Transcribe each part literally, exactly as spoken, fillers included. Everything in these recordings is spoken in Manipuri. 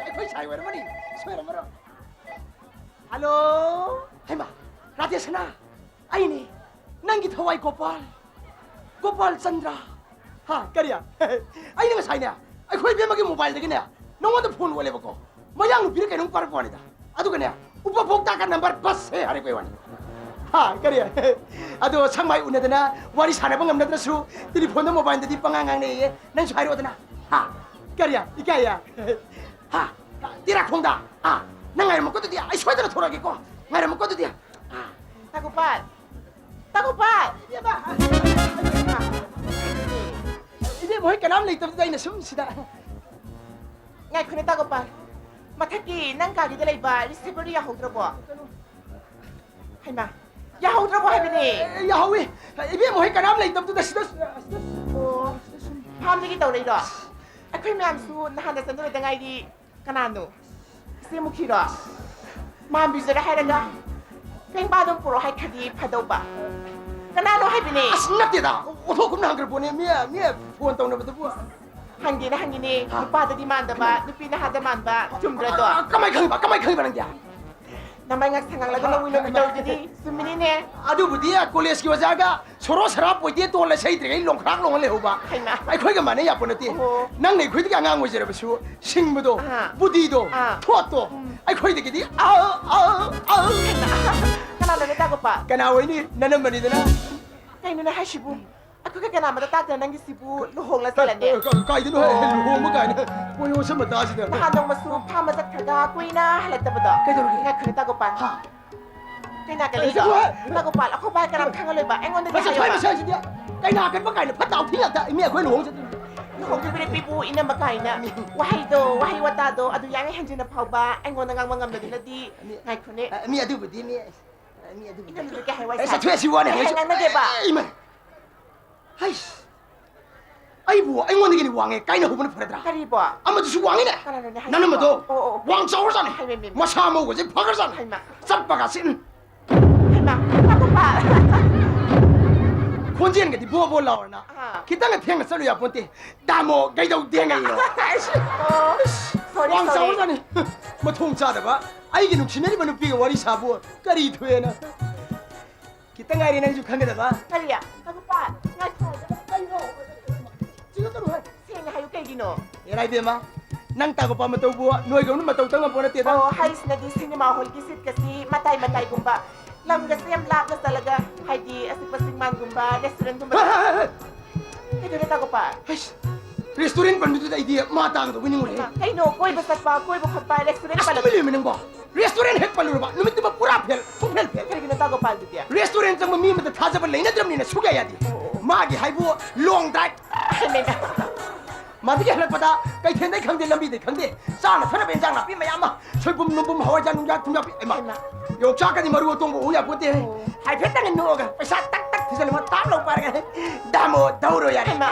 ꯑꯩꯈꯣꯏ ꯁꯥꯏ ꯑꯣꯏꯔꯝꯃꯅꯤ, ꯁꯣꯏꯔꯝꯃꯔꯣꯏ꯫ ꯍꯜꯂꯣ꯫ ꯍꯩꯃꯥ, ꯔꯥꯙꯦꯁꯅꯥ, ꯑꯩꯅꯦ, ꯅꯪꯒꯤ ꯊꯋꯥꯏ ꯒꯣꯄꯥꯜ, ꯒꯣꯄꯥꯜ ꯆꯟꯗ꯭ꯔ꯫ ꯍꯥ, ꯀꯔꯤ? ꯑꯩꯅ ꯉꯁꯥꯏꯅꯦ, ꯑꯩꯈꯣꯏ ꯏꯕꯦꯝꯃꯒꯤ mobileꯗꯒꯤꯅꯦ, ꯅꯉꯣꯟꯗ phone ꯑꯣꯜꯂꯦꯕꯀꯣ꯫ ꯃꯌꯥꯡ ꯅꯨꯄꯤꯅ ꯀꯩꯅꯣꯝ ꯄꯥꯔꯛꯄ ꯋꯥꯅꯤꯗ꯫ ꯑꯗꯨꯒꯅꯦ, "उपभोक्ता का नंबर बस है" ꯍꯥꯏꯔꯛꯄꯩ ꯋꯥꯅꯤ꯫ ꯍꯥ, ꯀꯔꯤ? ꯑꯗꯣ ꯁꯛ ꯃꯥꯏ ꯎꯅꯗꯅ ꯋꯥꯔꯤ ꯁꯥꯟꯅꯕ ꯉꯝꯅꯗ꯭ꯔꯁꯨ, telephoneꯗ mobileꯗꯗꯤ ꯄꯉꯥꯡ ꯉꯥꯡꯅꯩꯌꯦ꯫ ꯅꯪꯁꯨ ꯍꯥꯏꯔꯛꯑꯣꯗꯅ꯫ ꯍꯥ? ꯀꯔꯤ? ꯏꯀꯥꯏꯌꯦ? ꯍꯥ? ꯇꯦꯔꯥꯈꯣꯡꯗ? ꯑꯥ, ꯅꯪ ꯉꯥꯏꯔꯝꯃꯨꯀꯣ ꯑꯗꯨꯗꯤ, ꯑꯩ ꯁꯣꯏꯗꯅ ꯊꯣꯔꯛꯑꯒꯦꯀꯣ꯫ ꯉꯥꯏꯔꯝꯃꯨꯀꯣ ꯑꯗꯨꯗꯤ꯫ ꯑꯥ꯫ ꯇꯥꯒꯣꯄꯥꯜ! ꯇꯥꯒꯣꯄꯥꯜ! ꯏꯕꯦꯝꯃ! ꯏꯕꯦꯝꯃ ꯍꯣꯏ ꯀꯅꯥꯝ ꯂꯩꯇꯕꯗꯨꯗ ꯑꯩꯅ ꯁꯨꯝ ꯁꯤꯗ꯫ ꯉꯥꯏꯈꯣꯅꯦ ꯇꯥꯒꯣꯄꯥꯜ, ꯃꯊꯛꯀꯤ ꯅꯪ ꯒꯥꯔꯤꯗ ꯂꯩꯕ receiverꯗꯨ ꯌꯥꯍꯧꯗ꯭ꯔꯕꯣ? ꯍꯩꯃꯥ, ꯌꯥꯍꯧꯗ꯭ꯔꯕꯣ ꯍꯥꯏꯕꯅꯦ? ꯑꯦ, ꯌꯥꯍꯧꯋꯤ꯫ ꯏꯕꯦꯝꯃ ꯍꯣꯏ ꯀꯅꯥꯝ ꯂꯩꯇꯕꯗꯨꯗ ꯁꯤꯗ, ꯁꯤꯗ, ꯁꯤꯗ꯫ ꯑꯣ, farmꯗꯒꯤ ꯇꯧꯔꯛꯏꯔꯣ? ꯑꯩꯈꯣꯏ ꯃꯌꯥꯝꯁꯨ ꯅꯍꯥꯟꯗ ꯆꯠꯅꯔꯨꯗ ꯉꯥꯏꯔꯤ꯫ ꯀꯅꯥꯅꯣ? ꯏꯆꯦ ꯃꯨꯈꯤꯔꯣ? ꯃꯥꯝꯕꯤꯁꯤꯗ ꯍꯥꯏꯔꯒ ꯄꯦꯡꯕꯥꯗꯣ ꯄꯨꯔꯛꯑꯣ ꯍꯥꯏꯈ꯭ꯔꯗꯤ ꯐꯗꯧꯕ꯫ ꯀꯅꯥꯅꯣ ꯍꯥꯏꯕꯅꯦ? ꯑꯁ, ꯅꯠꯇꯦꯗ, ꯑꯣꯟꯊꯣꯛ ꯀꯨꯝꯅ ꯍꯪꯈ꯭ꯔ ꯄꯣꯠꯅꯦ, ꯃꯤ, ꯃꯤ phone ꯇꯧꯅꯕꯗꯨꯕꯨ꯫ ꯍꯪꯒꯦꯅ ꯍꯪꯉꯤꯅꯦ, ꯍꯥ? ꯅꯨꯄꯥꯗꯗꯤ ꯃꯥꯟꯗꯕ, ꯅꯨꯄꯤꯅ ꯍꯥꯗ ꯃꯥꯟꯕ, ꯆꯨꯝꯗ꯭ꯔꯗꯣ? ꯑ, ꯀꯃꯥꯏ ꯈꯪꯕ? ꯀꯃꯥꯏ ꯈꯪꯕ ꯅꯪꯗꯤ? ꯅꯃꯥꯏ ꯉꯥꯛꯁꯪ ꯉꯥꯡꯂꯒ ꯅꯣꯡꯃꯩ ꯅꯣꯡꯃꯩ ꯇꯧꯔꯤꯗꯨꯗꯤ, ꯆꯨꯝꯃꯤꯅꯤꯅꯦ꯫ ꯑꯗꯨꯕꯨꯗꯤ collegeꯀꯤ ꯑꯣꯖꯥꯒ ꯁꯣꯔꯣ ꯁꯔꯥ ꯄꯣꯏꯗꯦ ꯇꯣꯜꯂ ꯁꯩꯗ꯭ꯔꯤꯉꯩ ꯂꯣꯡꯈ꯭ꯔꯥꯛ ꯂꯣꯡꯉ ꯂꯩꯍꯧꯕ꯫ ꯍꯩꯃꯥ꯫ ꯑꯩꯈꯣꯏꯒ ꯃꯥꯟꯅ ꯌꯥꯄꯣꯠ ꯅꯠꯇꯦ꯫ ꯑꯣꯍꯣ꯫ ꯅꯪꯅ ꯑꯩꯈꯣꯏꯗꯒꯤ ꯑꯉꯥꯡ ꯑꯣꯏꯖꯔꯕꯁꯨ, ꯁꯤꯡꯕꯗꯣ, ꯑꯥ꯫ ꯕꯨꯙꯤꯗꯣ, ꯑꯥ꯫ ꯊꯣꯠꯇꯣ, ꯎꯝ꯫ ꯑꯩꯈꯣꯏꯗꯒꯤꯗꯤ ꯑ, ꯑ, ꯑ꯫ ꯍꯩꯃꯥ꯫ ꯀꯅꯥꯅꯣꯅꯦ ꯇꯥꯒꯣꯄꯥꯜ? ꯀꯅꯥ ꯑꯣꯏꯅꯤ? ꯅꯅꯝꯃꯅꯤꯗꯅ꯫ ꯀꯩꯅꯣꯅꯦ ꯍꯥꯏꯁꯤꯕꯨ? ꯑꯩꯈꯣꯏꯒ ꯀꯅꯥꯃꯗ ꯇꯥꯛꯇꯅ ꯅꯪꯒꯤꯁꯤꯕꯨ ꯂꯨꯍꯣꯡꯂꯁꯤꯔꯅꯦ? ꯀ-, ꯀ-, ꯀꯥꯏꯗꯅꯣ ꯍꯦ, ꯑꯣ꯫ ꯂꯨꯍꯣꯡꯕ ꯀꯥꯏꯅ? ꯀꯣꯏ ꯑꯣꯟꯁꯟꯕ ꯇꯥꯁꯤꯗ꯫ ꯅꯍꯥꯟ ꯅꯣꯡꯃꯁꯨ farmꯗ ꯆꯠꯈ꯭ꯔꯒ ꯀꯨꯏꯅ ꯍꯜꯂꯛꯇꯕꯗꯣ꯫ ꯀꯩꯗꯧꯔꯒꯦ? ꯉꯥꯏꯈꯣꯅꯦ ꯇꯥꯒꯣꯄꯥꯜ꯫ ꯍꯥ? ꯀꯩꯅꯥ ꯑꯦ, ꯀꯜꯂꯤꯗꯣ? ꯆꯠꯂꯣꯍꯦ! ꯇꯥꯒꯣꯄꯥꯜ, ꯑꯩꯈꯣꯏ ꯕꯥꯏ ꯀꯅꯥꯝ ꯈꯪꯍꯜꯂꯣꯏꯕ, ꯑꯩꯉꯣꯟꯗꯗꯤ ꯃꯁꯤ ꯍꯥꯏꯌꯣꯕ꯫ ꯊꯣꯏ ꯃꯁꯤ ꯍꯥꯏꯁꯤꯗꯤ ꯀꯩꯅꯥ ꯀꯟꯕ ꯀꯥꯏꯅ ꯐꯠꯇ ꯍꯥꯎꯊꯤ ꯉꯥꯛꯇ꯫ ꯃꯤ ꯑꯩꯈꯣꯏ ꯂꯨꯍꯣꯡ ꯆꯠꯇꯣꯏꯅꯤ꯫ ꯂꯨꯍꯣꯡꯗꯕꯤ ꯅꯨꯄꯤꯕꯨ ꯏꯅꯝꯃ ꯀꯥꯏꯅ꯫ ꯃꯤ ꯋꯥꯍꯩꯗꯣ, ꯋꯥꯍꯩ ꯋꯥꯇꯥꯗꯣ ꯑꯗꯨ ꯌꯥꯡꯅ ꯍꯦꯟꯖꯤꯟꯅ ꯐꯥꯎꯕ ꯑꯩꯉꯣꯟꯗ ꯉꯥꯡꯕ ꯉꯝꯂꯗꯨꯅꯗꯤ꯫ ꯃꯤ ꯉꯥꯏꯈꯣꯅꯦ꯫ ꯑ, ꯃꯤ ꯑꯗꯨꯕꯨꯗꯤ ꯃꯤ, ꯑ, ꯃꯤ ꯑꯗꯨꯕꯨꯗꯤ꯫ ꯏꯅꯝꯃꯗ ꯀꯩ ꯍꯥꯏ ꯋꯥꯏ ꯑꯦ, ꯁꯪꯉꯤ? ꯆꯠꯊꯣꯛꯑꯦ, ꯁꯤ ꯋꯥꯅꯤ ꯀꯩ ꯍꯥꯏ ꯍꯥꯏꯁꯤ꯫ ꯉꯥꯡꯅꯒꯦꯕ? ꯑꯦ, ꯏꯃꯥ! ꯍꯩꯁ! ꯑꯩꯕꯨ ꯑꯩꯉꯣꯟꯗꯒꯤꯗꯤ ꯋꯥꯡꯉꯦ ꯀꯥꯏꯅ ꯍꯧꯕꯅ ꯐꯔꯗ꯭ꯔꯥ? ꯀꯔꯤꯕꯣ? ꯑꯃꯗꯨꯁꯨ ꯋꯥꯡꯉꯤꯅꯦ꯫ ꯀꯅꯥꯅꯣꯅꯦ ꯍꯥꯏꯁꯤꯕꯣ? ꯅꯅꯝꯃꯗꯣ ꯑꯣ, ꯑꯣ, ꯑꯣ꯫ ꯋꯥꯡ ꯆꯥꯎꯔꯖꯥꯠꯅꯤ꯫ ꯍꯩꯃ, ꯍꯩꯃ, ꯍꯩꯃ꯫ ꯃꯁꯥ ꯃꯎꯒꯁꯦ ꯐꯈ꯭ꯔꯖꯥꯠꯅꯤ꯫ ꯍꯩꯃ꯫ ꯆꯠꯄꯒꯁꯤ, ꯎꯝ꯫ ꯍꯩꯃ, ꯇꯥꯒꯣꯄꯥꯜ꯫ ꯈꯣꯟꯖꯦꯜꯒꯗꯤ ꯕꯣ ꯕꯣ ꯂꯥꯎꯔꯅ꯫ ꯑꯥ꯫ ꯈꯤꯇꯪꯒ ꯊꯦꯡꯅ ꯆꯠꯂꯨ ꯌꯥꯄꯣꯟꯇꯦ꯫ ꯗꯥꯃꯣ ꯀꯩꯗꯧ ꯊꯦꯡꯉꯩꯅꯣ? ꯑꯣ, sorry, ꯋꯥꯡ sorry꯫ ꯆꯥꯎꯔꯖꯥꯠꯅꯤ꯫ ꯃꯊꯣꯡ ꯆꯥꯗꯕ꯫ ꯑꯩꯒꯤ ꯅꯨꯡꯁꯤꯅꯔꯤꯕ ꯅꯨꯄꯤꯒ ꯋꯥꯔꯤ ꯁꯥꯕꯨ ꯀꯔꯤ ꯊꯣꯛꯑꯦꯅ? ꯈꯤꯇꯪ ꯉꯥꯏꯔꯦ ꯅꯪꯁꯨ ꯈꯪꯒꯗꯕ꯫ ꯀꯔꯤ? ꯇꯥꯒꯣꯄꯥꯜ, ꯉꯥꯏꯈꯣ꯫ ꯀꯩꯅꯣ? ꯁꯤꯗ ꯆꯠꯂꯨ ꯍꯥꯏ꯫ ꯁꯦꯡꯅ ꯍꯥꯏꯌꯨ, ꯀꯩꯒꯤꯅꯣ? ꯑꯦꯔꯥ ꯏꯕꯦꯝꯃ, ꯅꯪ ꯇꯥꯒꯣꯄꯥꯜ ꯃꯇꯧꯕꯨ ꯅꯣꯏꯒꯧꯅ ꯃꯇꯧ ꯇꯧ ꯉꯝꯄꯣꯠ ꯅꯠꯇꯦꯗ꯫ ꯑꯣ, ꯍꯥꯏꯁꯤꯅꯗꯤ ꯁꯤꯅꯦꯃꯥ ꯍꯣꯜꯒꯤ ꯁꯤꯠꯀꯁꯤ ꯃꯇꯥꯏ ꯃꯇꯥꯏꯒꯨꯝꯕ, ꯂꯝꯒꯁꯤ ꯌꯥꯝ ꯂꯥꯞꯅ ꯆꯠꯂꯒ, ꯍꯥꯏꯗꯤ ꯑꯆꯤꯛꯄ ꯆꯤꯡꯃꯥꯟꯒꯨꯝꯕ, ꯔꯦꯁꯇꯨꯔꯦꯟꯒꯨꯝꯕ꯫ ꯍꯥ, ꯍꯥ, ꯍꯥ, ꯍꯥ꯫ ꯀꯩꯗꯧꯔꯦ ꯇꯥꯒꯣꯄꯥꯜ? ꯍꯩꯁ, ꯔꯦꯁꯇꯨꯔꯦꯟ ꯄꯟꯕꯗꯨꯗ ꯑꯩꯗꯤ ꯃꯥ ꯇꯥꯒꯗꯧꯕ ꯅꯤꯡꯉꯨꯔꯦ꯫ ꯀꯩꯅꯣ, ꯀꯣꯏꯕ ꯆꯠꯄ, ꯀꯣꯏꯕ ꯈꯣꯠꯄ, ꯔꯦꯁꯇꯨꯔꯦꯟ ꯑꯁ, ꯄꯜꯂꯒ ꯇꯨꯃꯤꯟ ꯂꯩꯌꯨꯃꯤ ꯅꯪꯕꯣ꯫ ꯔꯦꯁꯇꯨꯔꯦꯟ ꯍꯦꯛ ꯄꯜꯂꯨꯔꯕ, ꯅꯨꯃꯤꯠꯇꯨꯃ ꯄꯨꯔꯥ ꯐꯦꯜ, ꯄꯨꯡꯐꯦꯜ ꯐꯦꯜ꯫ ꯀꯔꯤꯒꯤꯅꯣ ꯇꯥꯒꯣꯄꯥꯜꯗꯨꯗꯤ? ꯔꯦꯁꯇꯨꯔꯦꯟ ꯆꯪꯕ ꯃꯤ ꯑꯃꯗ ꯊꯥꯖꯕ ꯂꯩꯅꯗ꯭ꯔꯕꯅꯤꯅ ꯁꯨꯛꯌꯥ ꯌꯥꯗꯦ꯫ ꯑꯣ, ꯑꯣ꯫ ꯃꯥꯒꯤ ꯍꯥꯏꯕꯨ ꯂꯣꯡ ꯗ꯭ꯔꯥꯏꯚ꯫ ꯍꯩꯃꯩꯃ꯫ ꯃꯗꯨꯒꯤ ꯍꯜꯂꯛꯄꯗ ꯀꯩꯊꯦꯜꯗꯩ ꯈꯪꯗꯦ, ꯂꯝꯕꯤꯗꯩ ꯈꯪꯗꯦ, ꯆꯥꯅ ꯊꯛꯅꯕ ꯏꯟꯖꯥꯡ ꯅꯥꯄꯤ ꯃꯌꯥꯝ ꯑꯃ, ꯁꯣꯏꯕꯨꯝ, ꯅꯨꯡꯕꯨꯝ, ꯍꯋꯥꯏꯖꯥꯔ, ꯅꯨꯡꯖꯥꯔ, ꯊꯨꯝꯖꯥꯛꯄꯤ, ꯍꯩꯃꯥ, ꯍꯩꯃꯥ꯫ ꯌꯣꯡꯆꯥꯛꯀꯗꯤ ꯃꯔꯨ ꯑꯇꯣꯡꯕ ꯎ ꯌꯥꯄꯣꯠꯇꯦ꯫ ꯑꯣ꯫ ꯍꯥꯏꯐꯦꯠꯇꯪ ꯅꯣꯛꯑꯒ ꯄꯩꯁꯥ ꯇꯛ ꯇꯛ ꯊꯤꯖꯤꯜꯂꯝꯃ ꯇꯥꯞ ꯂꯧ ꯄꯥꯏꯔꯒ, "ꯗꯥꯃꯣ, ꯗꯧꯔꯣ ꯌꯥꯔꯦ"꯫ ꯍꯩꯃꯥ꯫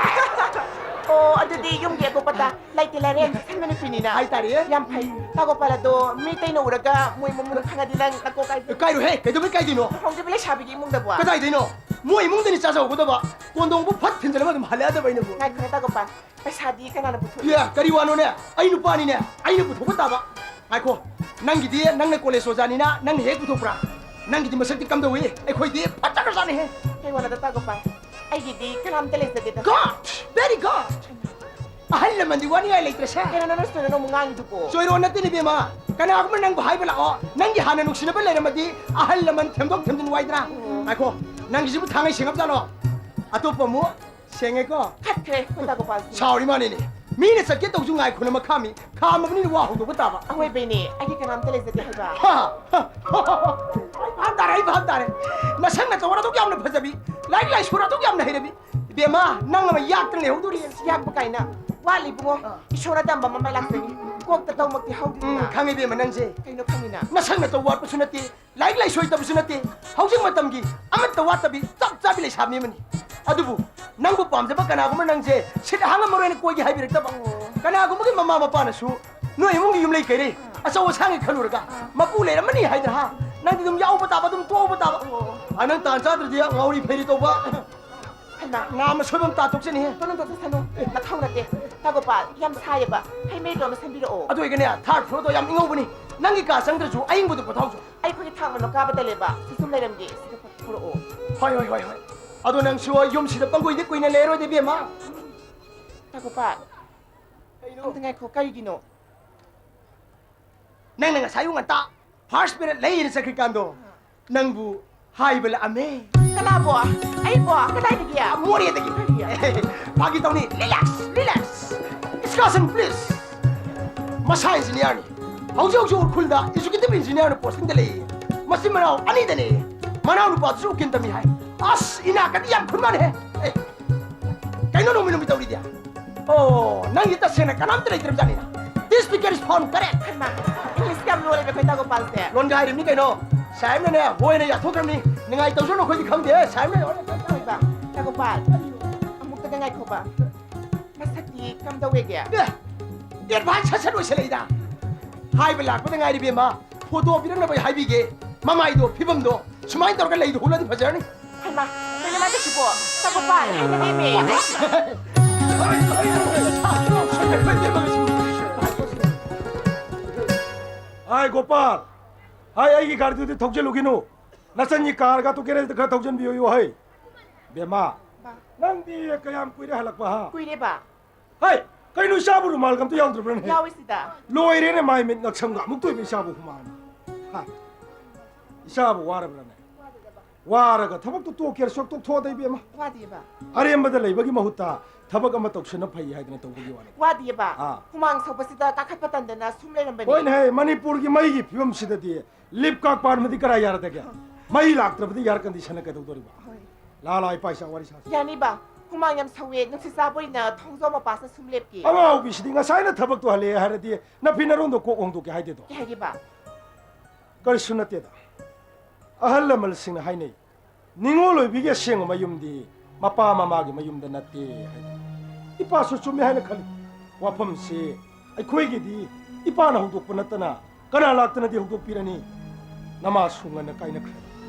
ꯑꯣ, ꯑꯗꯨꯗꯤ ꯌꯨꯝꯒꯤ ꯑꯀꯨꯞꯄꯗ ꯂꯩꯇꯦ ꯂꯥꯏꯔꯦ ꯌꯥꯝ ꯆꯦꯛꯁꯤꯟꯕ ꯅꯨꯄꯤꯅꯤꯅ꯫ ꯍꯥꯏꯇꯥꯔꯦ꯫ ꯌꯥꯝ ꯐꯩ꯫ ꯇꯥꯒꯣꯄꯥꯜ ꯑꯗꯣ ꯃꯤꯇꯩꯅ ꯎꯔꯒ ꯃꯣꯏ ꯃꯃꯨꯡ ꯈꯪꯉꯗꯤ ꯅꯪ ꯅꯀꯣꯛ ꯀꯥꯏ-, ꯀꯥꯏꯔꯣꯏꯍꯦ, ꯀꯩꯗꯧꯕꯩ ꯀꯥꯏꯗꯣꯏꯅꯣ? ꯂꯨꯍꯣꯡꯗ꯭ꯔꯤꯕ ꯂꯩꯁꯥꯕꯤꯒꯤ ꯏꯃꯨꯡꯗꯕꯣ? ꯀꯗꯥꯏꯗꯩꯅꯣ? ꯃꯣꯏ ꯏꯃꯨꯡꯗꯅꯤ ꯆꯥꯖꯍꯧꯒꯗꯕ꯫ ꯀꯣꯟꯗꯣꯡꯕꯨ ꯐꯠ ꯊꯤꯟꯖꯤꯜꯂꯝꯃ ꯑꯗꯨꯝ ꯍꯜꯂꯛꯑꯗꯕ ꯑꯩꯅꯕꯨ꯫ ꯉꯥꯏꯈꯣꯅꯦ ꯇꯥꯒꯣꯄꯥꯜ, ꯄꯩꯁꯥꯗꯤ ꯀꯅꯥꯅ ꯄꯨꯊꯣꯛꯏ? ꯏꯌꯥ, ꯀꯔꯤ ꯋꯥꯅꯣꯅꯦ? ꯑꯩ ꯅꯨꯄꯥꯅꯤꯅꯦ, ꯑꯩꯅ ꯄꯨꯊꯣꯛꯄ ꯇꯥꯕ꯫ ꯉꯥꯏꯈꯣ, ꯅꯪꯒꯤꯗꯤ ꯅꯪꯅ ꯀꯣꯂꯦꯖ ꯑꯣꯖꯥꯅꯤꯅ ꯅꯪꯅ ꯍꯦꯛ ꯄꯨꯊꯣꯛꯄ꯭ꯔꯥ? ꯅꯪꯒꯤꯗꯤ ꯃꯁꯛꯇꯤ ꯀꯝꯗꯧꯏ? ꯑꯩꯈꯣꯏꯗꯤ ꯐꯖꯈ꯭ꯔꯖꯥꯠꯅꯤꯍꯦ꯫ ꯀꯩ ꯋꯥꯅꯣꯗ ꯇꯥꯒꯣꯄꯥꯜ? ꯑꯩꯒꯤꯗꯤ ꯀꯅꯥꯝꯇ ꯂꯩꯖꯗꯦꯗ꯫ God! Very God! ꯑꯍꯜ ꯂꯃꯟꯗꯤ ꯋꯥꯅꯤꯡꯉꯥꯏ ꯂꯩꯇ꯭ꯔꯁꯦ꯫ ꯀꯩꯅꯣ ꯅꯪꯅ ꯆꯣꯏꯔꯣꯟ ꯑꯃꯨꯛ ꯉꯥꯡꯉꯤꯗꯨꯕꯣ? ꯆꯣꯏꯔꯣꯟ ꯅꯠꯇꯦꯅꯦ ꯏꯕꯦꯝꯃ꯫ ꯀꯅꯥꯒꯨꯝꯕ ꯅꯪꯕꯨ ꯍꯥꯏꯕ ꯂꯥꯛꯑꯣ, ꯅꯪꯒꯤ ꯍꯥꯟꯅ ꯅꯨꯡꯁꯤꯅꯕ ꯂꯩꯔꯝꯃꯗꯤ ꯑꯍꯜ ꯂꯃꯟ ꯊꯦꯝꯗꯣꯛ ꯊꯦꯝꯖꯤꯟ ꯋꯥꯏꯗ꯭ꯔꯥ? ꯑꯣ꯫ ꯉꯥꯏꯈꯣ, ꯅꯪꯒꯤꯁꯤꯕꯨ ꯊꯥꯡꯉꯩ ꯁꯦꯡꯉꯕ ꯖꯥꯠꯂꯣ? ꯑꯇꯣꯞꯄ ꯑꯃꯨꯛ ꯁꯦꯡꯉꯦꯀꯣ? ꯈꯠꯈ꯭ꯔꯦ ꯑꯩꯈꯣꯏ ꯇꯥꯒꯣꯄꯥꯜꯁꯤꯅ꯫ ꯁꯥꯎꯔꯤ ꯃꯥꯅꯤꯅꯦ꯫ ꯃꯤꯅ ꯆꯠꯀꯦ ꯇꯧꯁꯨ ꯉꯥꯏꯈꯣꯅ ꯃꯈꯥꯃꯤ꯫ ꯈꯥꯝꯃꯕꯅꯤꯅ ꯋꯥ ꯍꯧꯗꯣꯛꯄ ꯇꯥꯕ꯫ ꯑꯋꯣꯏꯕꯩꯅꯦ, ꯑꯩꯒꯤ ꯀꯅꯥꯝꯇ ꯂꯩꯖꯗꯦ ꯍꯥꯏꯕ꯫ ꯍꯥ, ꯍꯥ, ꯍꯥ, ꯍꯥ, ꯍꯥ꯫ ꯑꯩ ꯚꯥꯞ ꯇꯥꯔꯦ, ꯑꯩ ꯚꯥꯞ ꯇꯥꯔꯦ꯫ ꯅꯁꯛ ꯅꯇꯧ ꯑꯗꯨꯛ ꯌꯥꯝꯅ ꯐꯖꯕꯤ, ꯂꯥꯏꯔꯤꯛ ꯂꯥꯏꯁꯨ ꯑꯗꯨꯛ ꯌꯥꯝꯅ ꯍꯩꯔꯕꯤ, ꯏꯕꯦꯝꯃ, ꯅꯪ ꯑꯃ ꯌꯥꯛꯇꯅ ꯂꯩꯍꯧꯗꯣꯔꯤ꯫ ꯌꯥꯛꯄ ꯀꯥꯏꯅ? ꯋꯥꯠꯂꯤ ꯏꯕꯨꯡꯉꯣ꯫ ꯑꯥ꯫ ꯏꯁꯣꯔꯅ ꯇꯝꯕ ꯑꯃ ꯃꯥꯏ ꯂꯥꯛꯆꯅꯤ꯫ ꯀꯣꯛꯇ ꯇꯧꯃꯛꯇꯤ ꯍꯧꯗꯦꯗꯅ꯫ ꯎꯝ, ꯈꯪꯉꯦ ꯏꯕꯦꯝꯃ ꯅꯪꯁꯦ꯫ ꯀꯩꯅꯣ ꯈꯪꯉꯤꯅ? ꯅꯁꯛ ꯅꯇꯧ ꯋꯥꯠꯄꯁꯨ ꯅꯠꯇꯦ, ꯂꯥꯏꯔꯤꯛ ꯂꯥꯏꯁꯨ ꯍꯩꯇꯕꯁꯨ ꯅꯠꯇꯦ, ꯍꯧꯖꯤꯛ ꯃꯇꯝꯒꯤ ꯑꯃꯠꯇ ꯋꯥꯠꯇꯕꯤ ꯆꯞ ꯆꯥꯕꯤ ꯂꯩꯁꯥꯕꯤ ꯑꯃꯅꯤ꯫ ꯑꯗꯨꯕꯨ ꯅꯪꯕꯨ ꯄꯥꯝꯖꯕ ꯀꯅꯥꯒꯨꯝꯕ ꯅꯪꯁꯦ ꯁꯤꯠ ꯑꯍꯥꯡꯕ ꯃꯔꯨ ꯑꯣꯏꯅ ꯀꯣꯏꯒꯦ ꯍꯥꯏꯕꯤꯔꯛꯇꯕ꯫ ꯑꯣ꯫ ꯀꯅꯥꯒꯨꯝꯕꯒꯤ ꯃꯃꯥ ꯃꯄꯥꯅꯁꯨ ꯅꯣꯏ ꯏꯃꯨꯡꯒꯤ ꯌꯨꯝꯂꯩ ꯀꯩꯔꯩ ꯑꯥ꯫ ꯑꯆꯧ ꯑꯁꯥꯡꯒꯤ ꯈꯜꯂꯨꯔꯒ ꯑꯥ꯫ ꯃꯄꯨ ꯂꯩꯔꯝꯃꯅꯤ ꯍꯥꯏꯗꯅ, ꯍꯥ? ꯅꯪꯗꯤ ꯑꯗꯨꯝ ꯌꯥꯎꯕ ꯇꯥꯕ, ꯑꯗꯨꯝ ꯇꯣꯛꯎꯕ ꯇꯥꯕ꯫ ꯑꯣ꯫ ꯑꯥ, ꯅꯪ ꯇꯥꯟ ꯆꯥꯗ꯭ꯔꯗꯤ ꯉꯥꯎꯔꯤ ꯐꯩꯔꯤ ꯇꯧꯕ꯫ ꯉꯥ ꯑꯃ ꯁꯣꯏꯕ ꯑꯃ ꯇꯥꯊꯣꯛꯆꯅꯤꯍꯦ꯫ ꯇꯣꯅꯨ ꯇꯣꯛꯆꯁꯅꯨ꯫ ꯅꯊꯧ ꯅꯠꯇꯦ꯫ ꯇꯥꯒꯣꯄꯥꯜ, ꯌꯥꯝ ꯁꯥꯏꯌꯦꯕ꯫ ꯍꯩ ꯃꯍꯤꯗꯣ ꯑꯃ ꯁꯦꯝꯕꯤꯔꯛꯑꯣ꯫ ꯑꯗꯨ ꯑꯣꯏꯒꯅꯦ, ꯊꯥꯔ ꯐ꯭ꯂꯣꯔꯗꯣ ꯌꯥꯝ ꯏꯪꯍꯧꯕꯅꯤ꯫ ꯅꯪꯒꯤ ꯀꯥ ꯆꯪꯗ꯭ꯔꯁꯨ ꯑꯏꯪꯕꯗꯣ ꯄꯣꯊꯥꯎꯁꯨ꯫ ꯑꯩ ꯑꯩꯈꯣꯏꯒꯤ ꯊꯥꯡ ꯃꯅꯣ ꯀꯥꯕ ꯇꯜꯂꯦꯕ꯫ ꯁꯤ ꯁꯨꯝ ꯂꯩꯔꯝꯒꯦ꯫ ꯁꯤꯗ ꯄꯨꯔꯛꯑꯣ꯫ ꯍꯣꯏ, ꯍꯣꯏ, ꯍꯣꯏ, ꯍꯣꯏ꯫ ꯑꯗꯣ ꯅꯪꯁꯨ ꯌꯨꯝꯁꯤꯗ ꯄꯪꯀꯨꯏꯗꯤ ꯀꯨꯏꯅ ꯂꯩꯔꯣꯏꯗ, ꯏꯕꯦꯝꯃ꯫ ꯇꯥꯒꯣꯄꯥꯜ, ꯀꯩꯅꯣ? ꯑꯝꯇ ꯉꯥꯏꯈꯣ, ꯀꯔꯤꯒꯤꯅꯣ? ꯅꯪꯅ ꯉꯁꯥꯏ ꯑꯌꯨꯛ ꯉꯟꯇꯥ ꯐꯥꯔꯁ ꯄꯦꯔꯦꯗ ꯂꯩꯌꯦꯅ ꯆꯠꯈ꯭ꯔꯤꯀꯥꯟꯗꯣ, ꯅꯪꯕꯨ ꯍꯥꯏꯕ ꯂꯥꯛꯑꯝꯃꯦ꯫ ꯀꯅꯥꯕꯣ? ꯑꯩꯕꯣ? ꯀꯗꯥꯏꯗꯒꯤ? ꯃꯣꯔꯦꯗꯒꯤ꯫ ꯀꯔꯤ? ꯐꯥꯒꯤ ꯇꯧꯅꯤ꯫ Relax, relax. Excursion, please. ꯃꯁꯥ ꯏꯟꯖꯤꯅꯤꯌꯥꯔꯅꯤ꯫ ꯍꯧꯖꯤꯛ ꯍꯧꯖꯤꯛ ꯎꯈ꯭ꯔꯨꯜꯗ ꯑꯦꯛꯖꯤꯀ꯭ꯌꯨꯇꯤꯚ ꯏꯟꯖꯤꯅꯤꯌꯥꯔꯅ ꯄꯣꯁꯇꯤꯡꯗ ꯂꯩꯌꯦ꯫ ꯃꯆꯤꯟ ꯃꯅꯥꯎ ꯑꯅꯤꯗꯅꯦ꯫ ꯃꯅꯥꯎ ꯅꯨꯄꯥꯗꯨꯁꯨ ꯎꯀꯤꯜ ꯇꯝꯃꯤ ꯍꯥꯏ꯫ ꯑꯁ, ꯏꯅꯥꯛ ꯀꯗꯤ ꯌꯥꯝ ꯈꯨꯟ ꯃꯥꯟꯅꯦ꯫ ꯑꯦ, ꯀꯩꯅꯣ ꯅꯣꯡꯃꯩ ꯅꯣꯡꯃꯩ ꯇꯧꯔꯤꯗꯤ? ꯑꯣ, ꯅꯪꯒꯤ ꯇꯁꯦꯡꯅ ꯀꯅꯥꯝꯇ ꯂꯩꯇ꯭ꯔꯕꯖꯥꯠꯅꯤꯅ꯫ This figure is found correct. ꯍꯩꯃꯥ, ꯏꯪꯂꯤꯁ ꯌꯥꯝ ꯂꯣꯜꯂꯦꯕ ꯑꯩꯈꯣꯏ ꯇꯥꯒꯣꯄꯥꯜꯁꯦ꯫ ꯂꯣꯟꯒꯥꯏꯔꯤꯕꯅꯤ ꯀꯩꯅꯣ꯫ ꯁꯥꯍꯦꯕꯅꯅꯦ ꯍꯣꯏꯅ ꯌꯥꯊꯣꯛꯈ꯭ꯔꯕꯅꯤ꯫ ꯅꯤꯡꯉꯥꯏ ꯇꯧꯖꯅꯨ, ꯑꯩꯈꯣꯏꯗꯤ ꯈꯪꯗꯦ꯫ ꯁꯥꯍꯦꯕꯅ ꯍꯣꯏꯕ, ꯇꯥꯒꯣꯄꯥꯜ, ꯑꯃꯨꯛꯇꯒ ꯉꯥꯏꯈꯣꯕ꯫ ꯃꯁꯛꯇꯤ ꯀꯝꯗꯧꯋꯦꯒꯦ? ꯑꯦ, ꯑꯦꯗꯚꯥꯟꯁ ꯁꯠ ꯁꯠ ꯑꯣꯏꯁꯜꯂꯛꯏꯗ꯫ ꯍꯥꯏꯕ ꯂꯥꯛꯄꯗ ꯉꯥꯏꯔꯤ ꯏꯕꯦꯝꯃ꯫ ꯐꯣꯇꯣ ꯄꯤꯔꯛꯅꯕ ꯑꯩ ꯍꯥꯏꯕꯤꯒꯦ꯫ ꯃꯃꯥꯏꯗꯣ, ꯐꯤꯕꯝꯗꯣ ꯁꯨꯃꯥꯏꯅ ꯇꯧꯔꯒ ꯂꯩꯗꯣ ꯍꯨꯜꯂꯗꯤ ꯐꯖꯔꯅꯤ꯫ ꯍꯩꯃꯥ, ꯀꯩꯅꯣ ꯃꯥꯏ ꯇꯧꯁꯤꯕꯣ? ꯇꯥꯒꯣꯄꯥꯜ, ꯍꯩꯅꯗꯦꯃꯤ꯫ ꯍꯥꯏ ꯒꯣꯄꯥꯜ, ꯍꯥꯏ, ꯑꯩꯒꯤ ꯒꯥꯔꯤꯗꯨꯗꯤ ꯊꯧꯖꯤꯜꯂꯨꯈꯤꯅꯨ꯫ ꯅꯆꯟꯒꯤ ꯀꯥꯔꯒ ꯇꯨ ꯒꯦꯔꯦꯖꯇ ꯈꯔ ꯊꯧꯖꯤꯟꯕꯤꯌꯨ ꯍꯩ꯫ ꯕꯦꯝꯃ, ꯕꯥ꯫ ꯅꯪꯗꯤ ꯀꯌꯥꯝ ꯀꯨꯏꯔꯦ ꯍꯜꯂꯛꯄ, ꯍꯥ? ꯀꯨꯏꯔꯦ, ꯕꯥ꯫ ꯍꯩ, ꯀꯩꯅꯣ ꯏꯆꯥꯕꯨ ꯔꯨꯃꯥꯜꯒ ꯑꯝꯇ ꯌꯥꯎꯗ꯭ꯔꯕ꯭ꯔꯅꯦ? ꯌꯥꯎꯋꯤ ꯁꯤꯗ꯫ ꯂꯣꯏꯔꯦꯅꯦ, ꯃꯥꯏ ꯃꯤꯠ ꯉꯛꯁꯝꯒ ꯑꯃꯨꯛ ꯇꯣꯏꯕ ꯏꯆꯥꯕꯨ ꯍꯨꯃꯥꯡꯅ꯫ ꯍꯥ? ꯏꯆꯥꯕꯨ ꯋꯥꯔꯕ꯭ꯔꯅꯦ? ꯋꯥꯔꯒ ꯊꯕꯛꯇꯨ ꯇꯣꯛꯀꯦꯔ ꯁꯣꯛ ꯇꯣꯛꯊꯣꯛꯑꯗ ꯏꯕꯦꯝꯃ꯫ ꯋꯥꯗꯦꯕ꯫ ꯑꯔꯦꯝꯕꯗ ꯂꯩꯕꯒꯤ ꯃꯍꯨꯠꯇ ꯊꯕꯛ ꯑꯃ ꯇꯧꯁꯟꯅ ꯐꯩ ꯍꯥꯏꯗꯅ ꯇꯧꯕꯒꯤ ꯋꯥꯅꯤ꯫ ꯋꯥꯗꯦꯕ꯫ ꯑꯥ꯫ ꯍꯨꯃꯥꯡ ꯁꯧꯕꯁꯤꯗ ꯀꯥꯈꯠꯄ ꯇꯟꯗꯅ ꯁꯨꯝ ꯂꯩꯔꯝꯕꯅꯤ꯫ ꯍꯣꯏꯅꯦ ꯍꯦ, ꯃꯅꯤꯄꯨꯔꯒꯤ ꯃꯩꯒꯤ ꯐꯤꯕꯝꯁꯤꯗꯗꯤ ꯂꯤꯞ ꯀꯥꯛ ꯄꯥꯟꯕꯗꯤ ꯀꯔꯥꯏ ꯌꯥꯔꯗꯒꯦ? ꯃꯩ ꯂꯥꯛꯇ꯭ꯔꯕꯗꯤ ꯏꯌꯥꯔ ꯀꯟꯗꯤꯁꯟꯅ ꯀꯩꯗꯧꯗꯣꯔꯤꯕ? ꯍꯣꯏ꯫ ꯂꯥ, ꯂꯥ, ꯏꯄꯥ ꯏꯆꯥ ꯋꯥꯔꯤ ꯁꯥꯁꯤ꯫ ꯌꯥꯅꯤꯕ꯫ ꯍꯨꯃꯥꯡ ꯌꯥꯝ ꯁꯧꯋꯦ, ꯅꯨꯡꯁꯤꯠ ꯆꯥꯕ ꯑꯣꯏꯅ ꯊꯣꯡꯖꯥꯎ ꯃꯄꯥꯁꯤꯗ ꯁꯨꯝ ꯂꯦꯞꯀꯦ꯫ ꯑꯉꯥꯎꯕꯤꯁꯤꯗꯤ ꯉꯁꯥꯏꯅ ꯊꯕꯛꯇꯣ ꯍꯜꯂꯛꯑꯦ ꯍꯥꯏꯔꯗꯤ ꯅꯐꯤ ꯅꯔꯣꯟꯗꯣ ꯀꯣꯛ ꯍꯣꯡꯗꯣꯛꯀꯦ ꯍꯥꯏꯗꯦꯗꯣ꯫ ꯀꯩ ꯍꯥꯏꯒꯦꯕ? ꯀꯔꯤꯁꯨ ꯅꯠꯇꯦꯗ꯫ ꯑꯍꯜ ꯂꯃꯟꯁꯤꯡꯅ ꯍꯥꯏꯅꯩ, ꯅꯤꯉꯣꯜ ꯑꯣꯏꯕꯤꯒꯤ ꯑꯁꯦꯡꯕ ꯃꯌꯨꯝꯗꯤ ꯃꯄꯥ ꯃꯃꯥꯒꯤ ꯃꯌꯨꯝꯗ ꯅꯠꯇꯦ ꯍꯥꯏꯅ꯫ ꯏꯄꯥꯁꯨ ꯆꯨꯝꯃꯦ ꯍꯥꯏꯅ ꯈꯜꯂꯤ꯫ ꯋꯥꯐꯝꯁꯤ ꯑꯩꯈꯣꯏꯒꯤꯗꯤ ꯏꯄꯥꯅ ꯍꯧꯗꯣꯛꯄ ꯅꯠꯇꯅ ꯀꯅꯥ ꯂꯥꯛꯇꯅꯗꯤ ꯍꯧꯗꯣꯛꯄꯤꯔꯅꯤ? ꯅꯃꯥꯁꯨ ꯉꯟꯅ ꯀꯥꯏꯅꯈ꯭ꯔꯦ꯫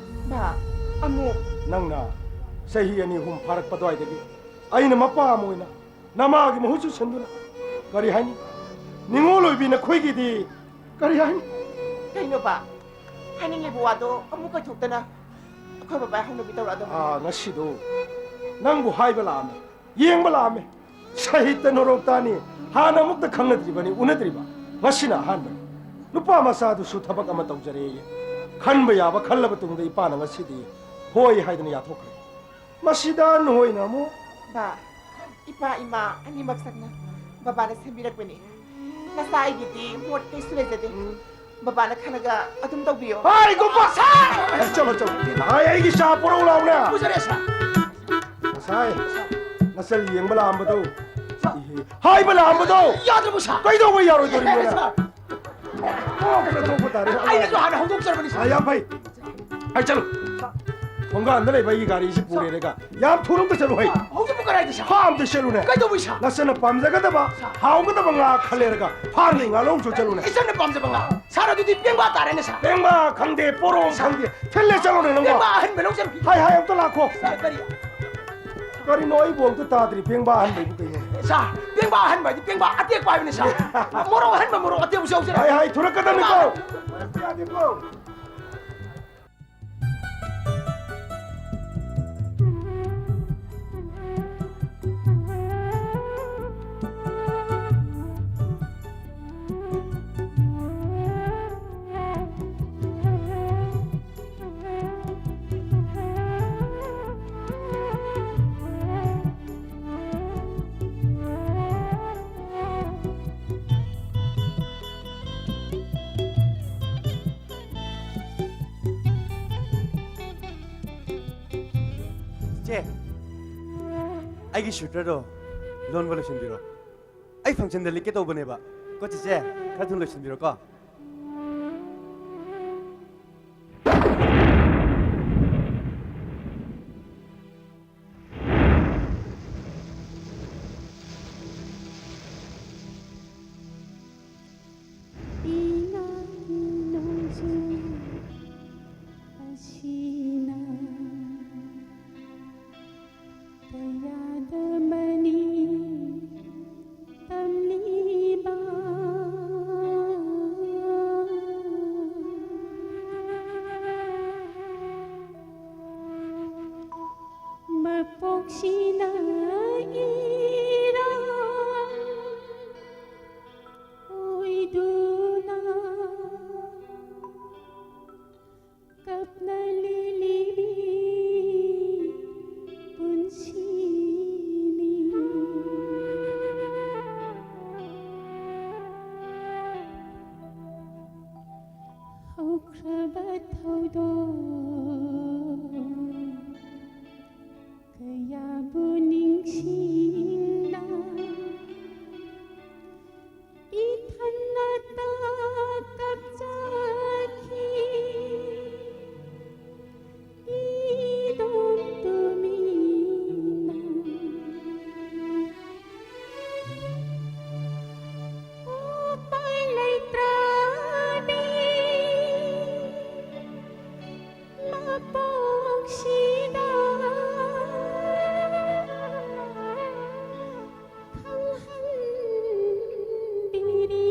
ꯕꯥ, ꯑꯃꯨꯛ꯫ ꯅꯪꯅ ꯆꯍꯤ ꯑꯅꯤ ꯑꯍꯨꯝ ꯐꯥꯔꯛꯄ ꯑꯗꯨꯋꯥꯏꯗꯒꯤ ꯑꯩꯅ ꯃꯄꯥ ꯑꯃ ꯑꯣꯏꯅ ꯅꯃꯥꯒꯤ ꯃꯍꯨꯠꯁꯨ ꯁꯤꯟꯗꯨꯅ, ꯀꯔꯤ ꯍꯥꯏꯅꯤ, ꯅꯤꯡꯉꯣꯜ ꯑꯣꯏꯕꯤ ꯅꯈꯣꯏꯒꯤꯗꯤ, ꯀꯔꯤ ꯍꯥꯏꯅꯤ? ꯀꯩꯅꯣꯕ? ꯍꯥꯏꯅꯤꯡꯂꯤꯕ ꯋꯥꯗꯣ ꯑꯃꯨꯛ ꯀꯥꯏꯊꯣꯛꯇꯅ ꯑꯩꯈꯣꯏ ꯕꯕꯥ ꯍꯧꯅꯕꯤ ꯇꯧꯔꯛꯑꯗꯕꯅꯤ꯫ ꯑꯥ, ꯉꯁꯤꯗꯣ ꯅꯪꯕꯨ ꯍꯥꯏꯕ ꯂꯥꯛꯑꯝꯃꯦ, ꯌꯦꯡꯕ ꯂꯥꯛꯑꯝꯃꯦ꯫ ꯁꯥꯍꯤꯠꯇ ꯅꯣꯔꯣꯛꯇꯥꯅꯤ꯫ ꯍꯥꯟꯅ ꯑꯃꯨꯛꯇ ꯈꯪꯅꯗ꯭ꯔꯤꯕꯅꯤ, ꯎꯅꯗ꯭ꯔꯤꯕ꯫ ꯉꯁꯤꯅ ꯑꯍꯥꯟꯕꯅꯤ꯫ ꯅꯨꯄꯥ ꯃꯆꯥꯗꯨꯁꯨ ꯊꯕꯛ ꯑꯃ ꯇꯧꯖꯔꯦꯌꯦ꯫ ꯈꯟꯕ ꯌꯥꯕ ꯈꯜꯂꯕ ꯇꯨꯡꯗ ꯏꯄꯥꯅ ꯉꯁꯤꯗꯤ ꯍꯣꯏ ꯍꯥꯏꯗꯅ ꯌꯥꯊꯣꯛꯈ꯭ꯔꯦ꯫ ꯃꯁꯤꯗ ꯅꯣꯏꯅ ꯑꯃꯨꯛ꯫ ꯕꯥ, ꯏꯄꯥ ꯏꯃꯥ ꯑꯅꯤꯃꯛ ꯁꯛꯅ ꯕꯕꯥꯅ ꯁꯦꯝꯕꯤꯔꯛꯄꯅꯤ꯫ ꯅꯆꯥ ꯑꯩꯒꯤꯗꯤ ꯃꯣꯠ ꯀꯩꯁꯨ ꯂꯩꯖꯗꯦ꯫ ꯎꯝ꯫ ꯕꯕꯥꯅ ꯈꯜꯂꯒ ꯑꯗꯨꯝ ꯇꯧꯕꯤꯌꯣ꯫ ꯍꯥꯏ, ꯒꯣꯄꯥ! ꯁꯥꯔ! ꯆꯠꯂꯣ, ꯆꯠꯂꯣ꯫ ꯍꯥꯏ, ꯑꯩꯒꯤ ꯆꯥ ꯄꯨꯔꯛꯎ ꯂꯥꯎꯅꯦ꯫ ꯄꯨꯖꯔꯦ, ꯁꯥꯔ꯫ ꯉꯁꯥꯏ ꯅꯆꯜ ꯌꯦꯡꯕ ꯂꯥꯛꯑꯝꯕꯗꯣ꯫ ꯁꯥꯔ꯫ ꯏꯍꯦ꯫ ꯍꯥꯏꯕ ꯂꯥꯛꯑꯝꯕꯗꯣ꯫ ꯌꯥꯗ꯭ꯔꯕꯣ, ꯁꯥꯔ? ꯀꯩꯗꯧꯕ ꯌꯥꯔꯣꯏꯗꯣꯔꯤꯅꯣ? ꯁꯥꯔ꯫ ꯀꯣꯛꯇ ꯊꯣꯛꯄ ꯇꯥꯔꯦ꯫ ꯑꯩꯅꯁꯨ ꯍꯥꯟꯅ ꯍꯧꯗꯣꯛꯆꯔꯕꯅꯤ, ꯁꯥꯔ꯫ ꯑꯥ, ꯌꯥꯝ ꯐꯩ꯫ ꯑꯩ ꯆꯠꯂꯨ꯫ ꯊꯣꯡꯒꯥꯟꯗ ꯂꯩꯕ ꯑꯩꯒꯤ ꯒꯥꯔꯤꯁꯤ ꯄꯨꯔꯦꯔꯒ ꯌꯥꯝ ꯊꯨꯅ ꯑꯝꯇ ꯆꯠꯂꯨ ꯍꯩ꯫ ꯍꯧꯖꯤꯛꯄꯨ ꯀꯗꯥꯏꯗ, ꯁꯥꯔ? ꯐꯥ ꯑꯝꯇ ꯆꯠꯂꯨꯅꯦ꯫ ꯀꯩꯗꯧꯕꯩ, ꯁꯥꯔ? ꯅꯆꯟꯅ ꯄꯥꯝꯖꯒꯗꯕ, ꯁꯥꯔ꯫ ꯍꯥꯎꯒꯗꯕ ꯉꯥ ꯈꯜꯂꯦꯔꯒ ꯐꯥꯔꯒ ꯉꯥ ꯂꯧ ꯆꯠꯂꯨꯅꯦ꯫ ꯏꯆꯟꯅ ꯄꯥꯝꯖꯕ ꯉꯥ? ꯁꯥꯔ, ꯑꯗꯨꯗꯤ ꯄꯦꯡꯕꯥ ꯇꯥꯔꯦꯅꯦ, ꯁꯥꯔ꯫ ꯄꯦꯡꯕꯥ ꯈꯪꯗꯦ, ꯄꯣꯔꯣꯝ ꯈꯪꯗꯦ, ꯊꯤꯜꯂꯦ ꯆꯠꯂꯨꯅꯦ ꯅꯪꯕꯣ꯫ ꯄꯦꯡꯕꯥ ꯑꯍꯟꯕ ꯂꯧꯖꯔꯨꯒꯦ꯫ ꯍꯥꯏ, ꯍꯥꯏ, ꯑꯝꯇ ꯂꯥꯛꯈꯣ꯫ ꯁꯥꯔ, ꯀꯔꯤ? ꯀꯔꯤꯅꯣ ꯑꯩꯕꯨ ꯑꯝꯇ ꯇꯥꯗ꯭ꯔꯤ, ꯄꯦꯡꯕꯥ ꯑꯍꯟꯕ ꯍꯥꯏꯕꯨ ꯀꯩꯅꯣ? ꯁꯥꯔ, ꯄꯦꯡꯕꯥ ꯑꯍꯟꯕ ꯍꯥꯏꯗꯤ ꯄꯦꯡꯕꯥ ꯑꯇꯦꯛꯄ ꯍꯥꯏꯕꯅꯤ, ꯁꯥꯔ꯫ ꯃꯣꯔꯣꯛ ꯑꯍꯟꯕ, ꯃꯣꯔꯣꯛ ꯑꯇꯦꯛꯄꯁꯨ ꯌꯥꯎꯖꯔꯦ꯫ ꯍꯥꯏ, ꯍꯥꯏ, ꯊꯨꯔꯛꯀꯗꯕꯅꯤꯀꯣ꯫ ꯄꯦꯡꯕꯥ ꯑꯍꯟꯕ꯫ ꯌꯥꯗꯦꯀꯣ꯫ ꯆꯦ, ꯑꯩꯒꯤ ꯁ꯭ꯋꯦꯇꯔꯗꯣ ꯂꯣꯟꯕ ꯂꯣꯏꯁꯤꯟꯕꯤꯔꯣ꯫ ꯑꯩ ꯐꯪꯁꯟꯗ ꯂꯤꯠꯀꯦ ꯇꯧꯕꯅꯦꯕ꯫ ꯀꯣ ꯆꯦꯆꯦ, ꯈꯔ ꯊꯨꯅ ꯂꯣꯏꯁꯤꯟꯕꯤꯔꯣꯀꯣ꯫ ꯏꯅꯥꯛꯀꯤ ꯅꯣꯡꯖꯨ ꯑꯁꯤꯅ ꯅꯨꯡꯁꯤꯅ ꯏꯔꯥꯡ ꯑꯣꯏꯗꯨꯅ ꯀꯞꯅ ꯂꯦꯜꯂꯤꯕꯤ ꯄꯨꯟꯁꯤꯅꯤ꯫ ꯍꯧꯈ꯭ꯔꯕ ꯊꯧꯗꯣꯛ ꯀꯌꯥꯕꯨ ꯅꯤꯡꯁꯤꯡꯅ ꯏꯊꯟꯅꯇ ꯀꯞꯆꯈꯤ꯫ ꯏꯗꯣꯝ ꯇꯨꯃꯤꯟꯅ ꯎꯄꯥꯏ ꯂꯩꯇ꯭ꯔꯕꯤ ꯃꯄꯣꯛꯁꯤꯗ ꯈꯪꯍꯟꯕꯤꯔꯤ꯫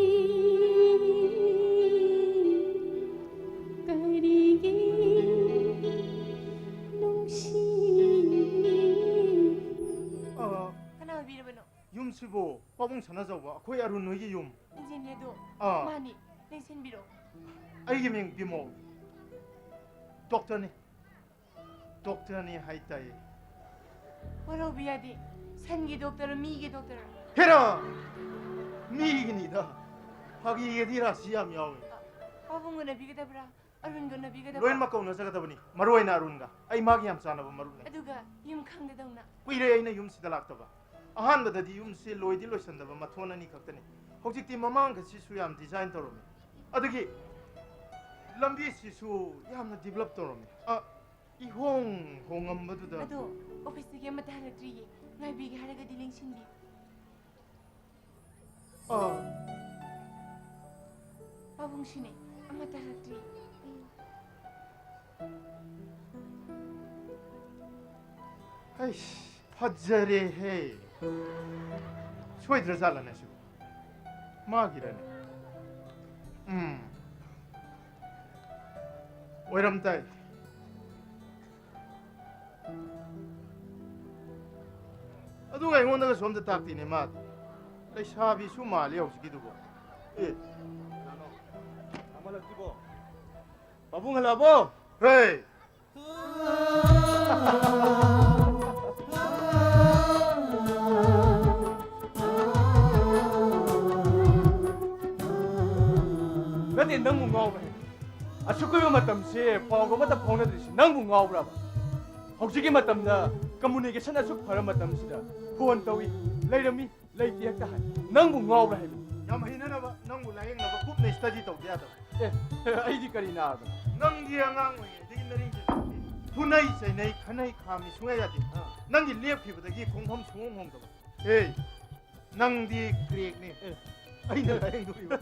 ꯀꯔꯤꯒꯤ ꯅꯨꯡꯁꯤ? ꯑ, ꯀꯅꯥ ꯑꯣꯏꯕꯤꯔꯕꯅꯣ? ꯌꯨꯝꯁꯤꯕꯨ ꯄꯥꯕꯨꯡ ꯁꯅꯥꯖꯥꯎꯕ, ꯑꯩꯈꯣꯏ ꯑꯔꯨꯟ ꯍꯣꯏꯒꯤ ꯌꯨꯝ? ꯏꯟꯖꯤꯅꯤꯌꯔꯗꯣ? ꯑꯥ꯫ ꯃꯥꯅꯤ, ꯂꯦꯡꯁꯤꯟꯕꯤꯔꯣ꯫ ꯑꯩꯒꯤ ꯃꯤꯡ ꯕꯤꯃꯣꯜ꯫ ꯗꯣꯛꯇꯔꯅꯤ꯫ ꯗꯣꯛꯇꯔꯅꯤ ꯍꯥꯏ ꯇꯥꯏ꯫ ꯋꯥꯔꯧꯕꯤ ꯌꯥꯗꯦ꯫ ꯁꯟꯒꯤ ꯗꯣꯛꯇꯔ, ꯃꯤꯒꯤ ꯗꯣꯛꯇꯔ? ꯍꯦꯔꯥ! ꯃꯤꯒꯤꯅꯤꯗ꯫ ꯐꯥꯒꯤꯒꯗꯤ ꯔꯥꯁꯤ ꯌꯥꯝ ꯌꯥꯎꯋꯦ꯫ ꯑ, ꯄꯥꯕꯨꯡ ꯎꯅꯕꯤꯒꯗꯕ꯭ꯔꯥ? ꯑꯔꯨꯟꯒ ꯎꯅꯕꯤꯒꯗꯕ꯭ꯔꯥ? ꯂꯣꯏꯅꯃꯛ ꯀꯧꯅꯖꯒꯗꯕꯅꯤ, ꯃꯔꯨ ꯑꯣꯏꯅ ꯑꯔꯨꯟꯒ꯫ ꯑꯩ ꯃꯥꯒꯤ ꯌꯥꯝ ꯆꯥꯟꯅꯕ ꯃꯔꯨꯞꯅꯤ꯫ ꯑꯗꯨꯒ ꯌꯨꯝ ꯈꯪꯗꯗꯧꯅ? ꯀꯨꯏꯔꯦ ꯑꯩꯅ ꯌꯨꯝꯁꯤꯗ ꯂꯥꯛꯇꯕ꯫ ꯑꯍꯥꯟꯕꯗꯗꯤ ꯌꯨꯝꯁꯦ ꯂꯣꯏꯗꯤ ꯂꯣꯏꯁꯟꯗꯕ, ꯃꯊꯣꯟ ꯑꯅꯤ ꯈꯛꯇꯅꯤ꯫ ꯍꯧꯖꯤꯛꯇꯤ ꯃꯃꯥꯡꯒꯁꯤꯁꯨ ꯌꯥꯝ ꯗꯤꯖꯥꯏꯟ ꯇꯧꯔꯝꯃꯤ꯫ ꯑꯗꯨꯒꯤ ꯂꯝꯕꯤꯁꯤꯁꯨ ꯌꯥꯝꯅ ꯗꯤꯕꯂꯞ ꯇꯧꯔꯝꯃꯤ꯫ ꯑ, ꯏꯍꯣꯡ ꯍꯣꯡꯉꯝꯕꯗꯨꯗ꯫ ꯑꯗꯣ ꯑꯣꯐꯤꯁꯇꯒꯤ ꯑꯃꯠꯇ ꯍꯜꯂꯛꯇ꯭ꯔꯤꯌꯦ꯫ ꯉꯥꯏꯕꯤꯒꯦ ꯍꯥꯏꯔꯒꯗꯤ ꯂꯦꯡꯁꯤꯟꯕꯤꯌꯨ꯫ ꯑꯥ꯫ ꯄꯥꯕꯨꯡꯁꯨꯅꯦ, ꯑꯃꯠꯇ ꯍꯜꯂꯛꯇ꯭ꯔꯤ꯫ ꯍꯩꯁ, ꯐꯖꯔꯦꯍꯦ꯫ ꯁꯣꯏꯗ꯭ꯔꯖꯥꯠꯂꯅꯦ ꯁꯤꯕꯨ? ꯃꯥꯒꯤꯔꯅꯦ? ꯎꯝ꯫ ꯑꯣꯏꯔꯝ ꯇꯥꯏ꯫ ꯑꯗꯨꯒ ꯑꯩꯉꯣꯟꯗꯒꯁꯨ ꯑꯝꯇ ꯇꯥꯛꯇꯦꯅꯦ ꯃꯥꯗꯤ꯫ ꯂꯩꯁꯥꯕꯤꯁꯨ ꯃꯥꯜꯂꯤ ꯍꯧꯖꯤꯛꯀꯤꯗꯨꯕꯨ꯫ ꯑꯦ꯫ ꯄꯥꯕꯨꯡ ꯍꯜꯂꯛꯑꯕꯣ? ꯍꯦ! ꯅꯠꯇꯦ, ꯅꯪꯕꯨ ꯉꯥꯎꯕ꯭ꯔꯥ ꯍꯥꯏꯕ? ꯑꯁꯨꯛ ꯀꯨꯏꯕ ꯃꯇꯝꯁꯦ ꯄꯥꯎꯒ ꯑꯃꯠꯇ ꯐꯥꯎꯅꯗ꯭ꯔꯤꯁꯤ ꯅꯪꯕꯨ ꯉꯥꯎꯕ꯭ꯔꯕ? ꯍꯧꯖꯤꯛꯀꯤ ꯃꯇꯝꯗ communication ꯑꯁꯨꯛ ꯐꯔ ꯃꯇꯝꯁꯤꯗ phone ꯇꯧꯏ, ꯂꯩꯔꯝꯃꯤ, ꯂꯩꯇꯦ ꯍꯦꯛꯇ ꯍꯥꯏ꯫ ꯅꯪꯕꯨ ꯉꯥꯎꯕ꯭ꯔꯥ ꯍꯥꯏꯕꯅꯤ? ꯌꯥꯝ ꯍꯩꯅꯅꯕ ꯅꯪꯕꯨ ꯂꯥꯌꯦꯡꯅꯕ ꯀꯨꯞꯅ study ꯇꯧꯗ ꯌꯥꯗꯕ꯫ ꯑꯦ, ꯑꯩꯗꯤ ꯀꯔꯤ ꯅꯥꯗꯅ? ꯅꯪꯗꯤ ꯑꯉꯥꯡ ꯑꯣꯏꯔꯤꯉꯩꯗꯒꯤ ꯅꯔꯤꯡꯁꯦ ꯐꯨꯅꯩ, ꯆꯩꯅꯩ, ꯈꯠꯅꯩ, ꯈꯥꯝꯃꯤ ꯁꯨꯡꯌꯥ ꯌꯥꯗꯦ꯫ ꯑꯥ꯫ ꯅꯪꯒꯤ ꯂꯦꯞꯈꯤꯕꯗꯒꯤ ꯈꯣꯡꯐꯝ ꯁꯨꯡꯍꯣꯡ ꯍꯣꯡꯗꯕ꯫ ꯑꯦ, ꯅꯪꯗꯤ crackꯅꯤ꯫ ꯑꯦ꯫ ꯑꯩꯅ ꯂꯥꯌꯦꯡꯗꯣꯔꯤꯕ꯫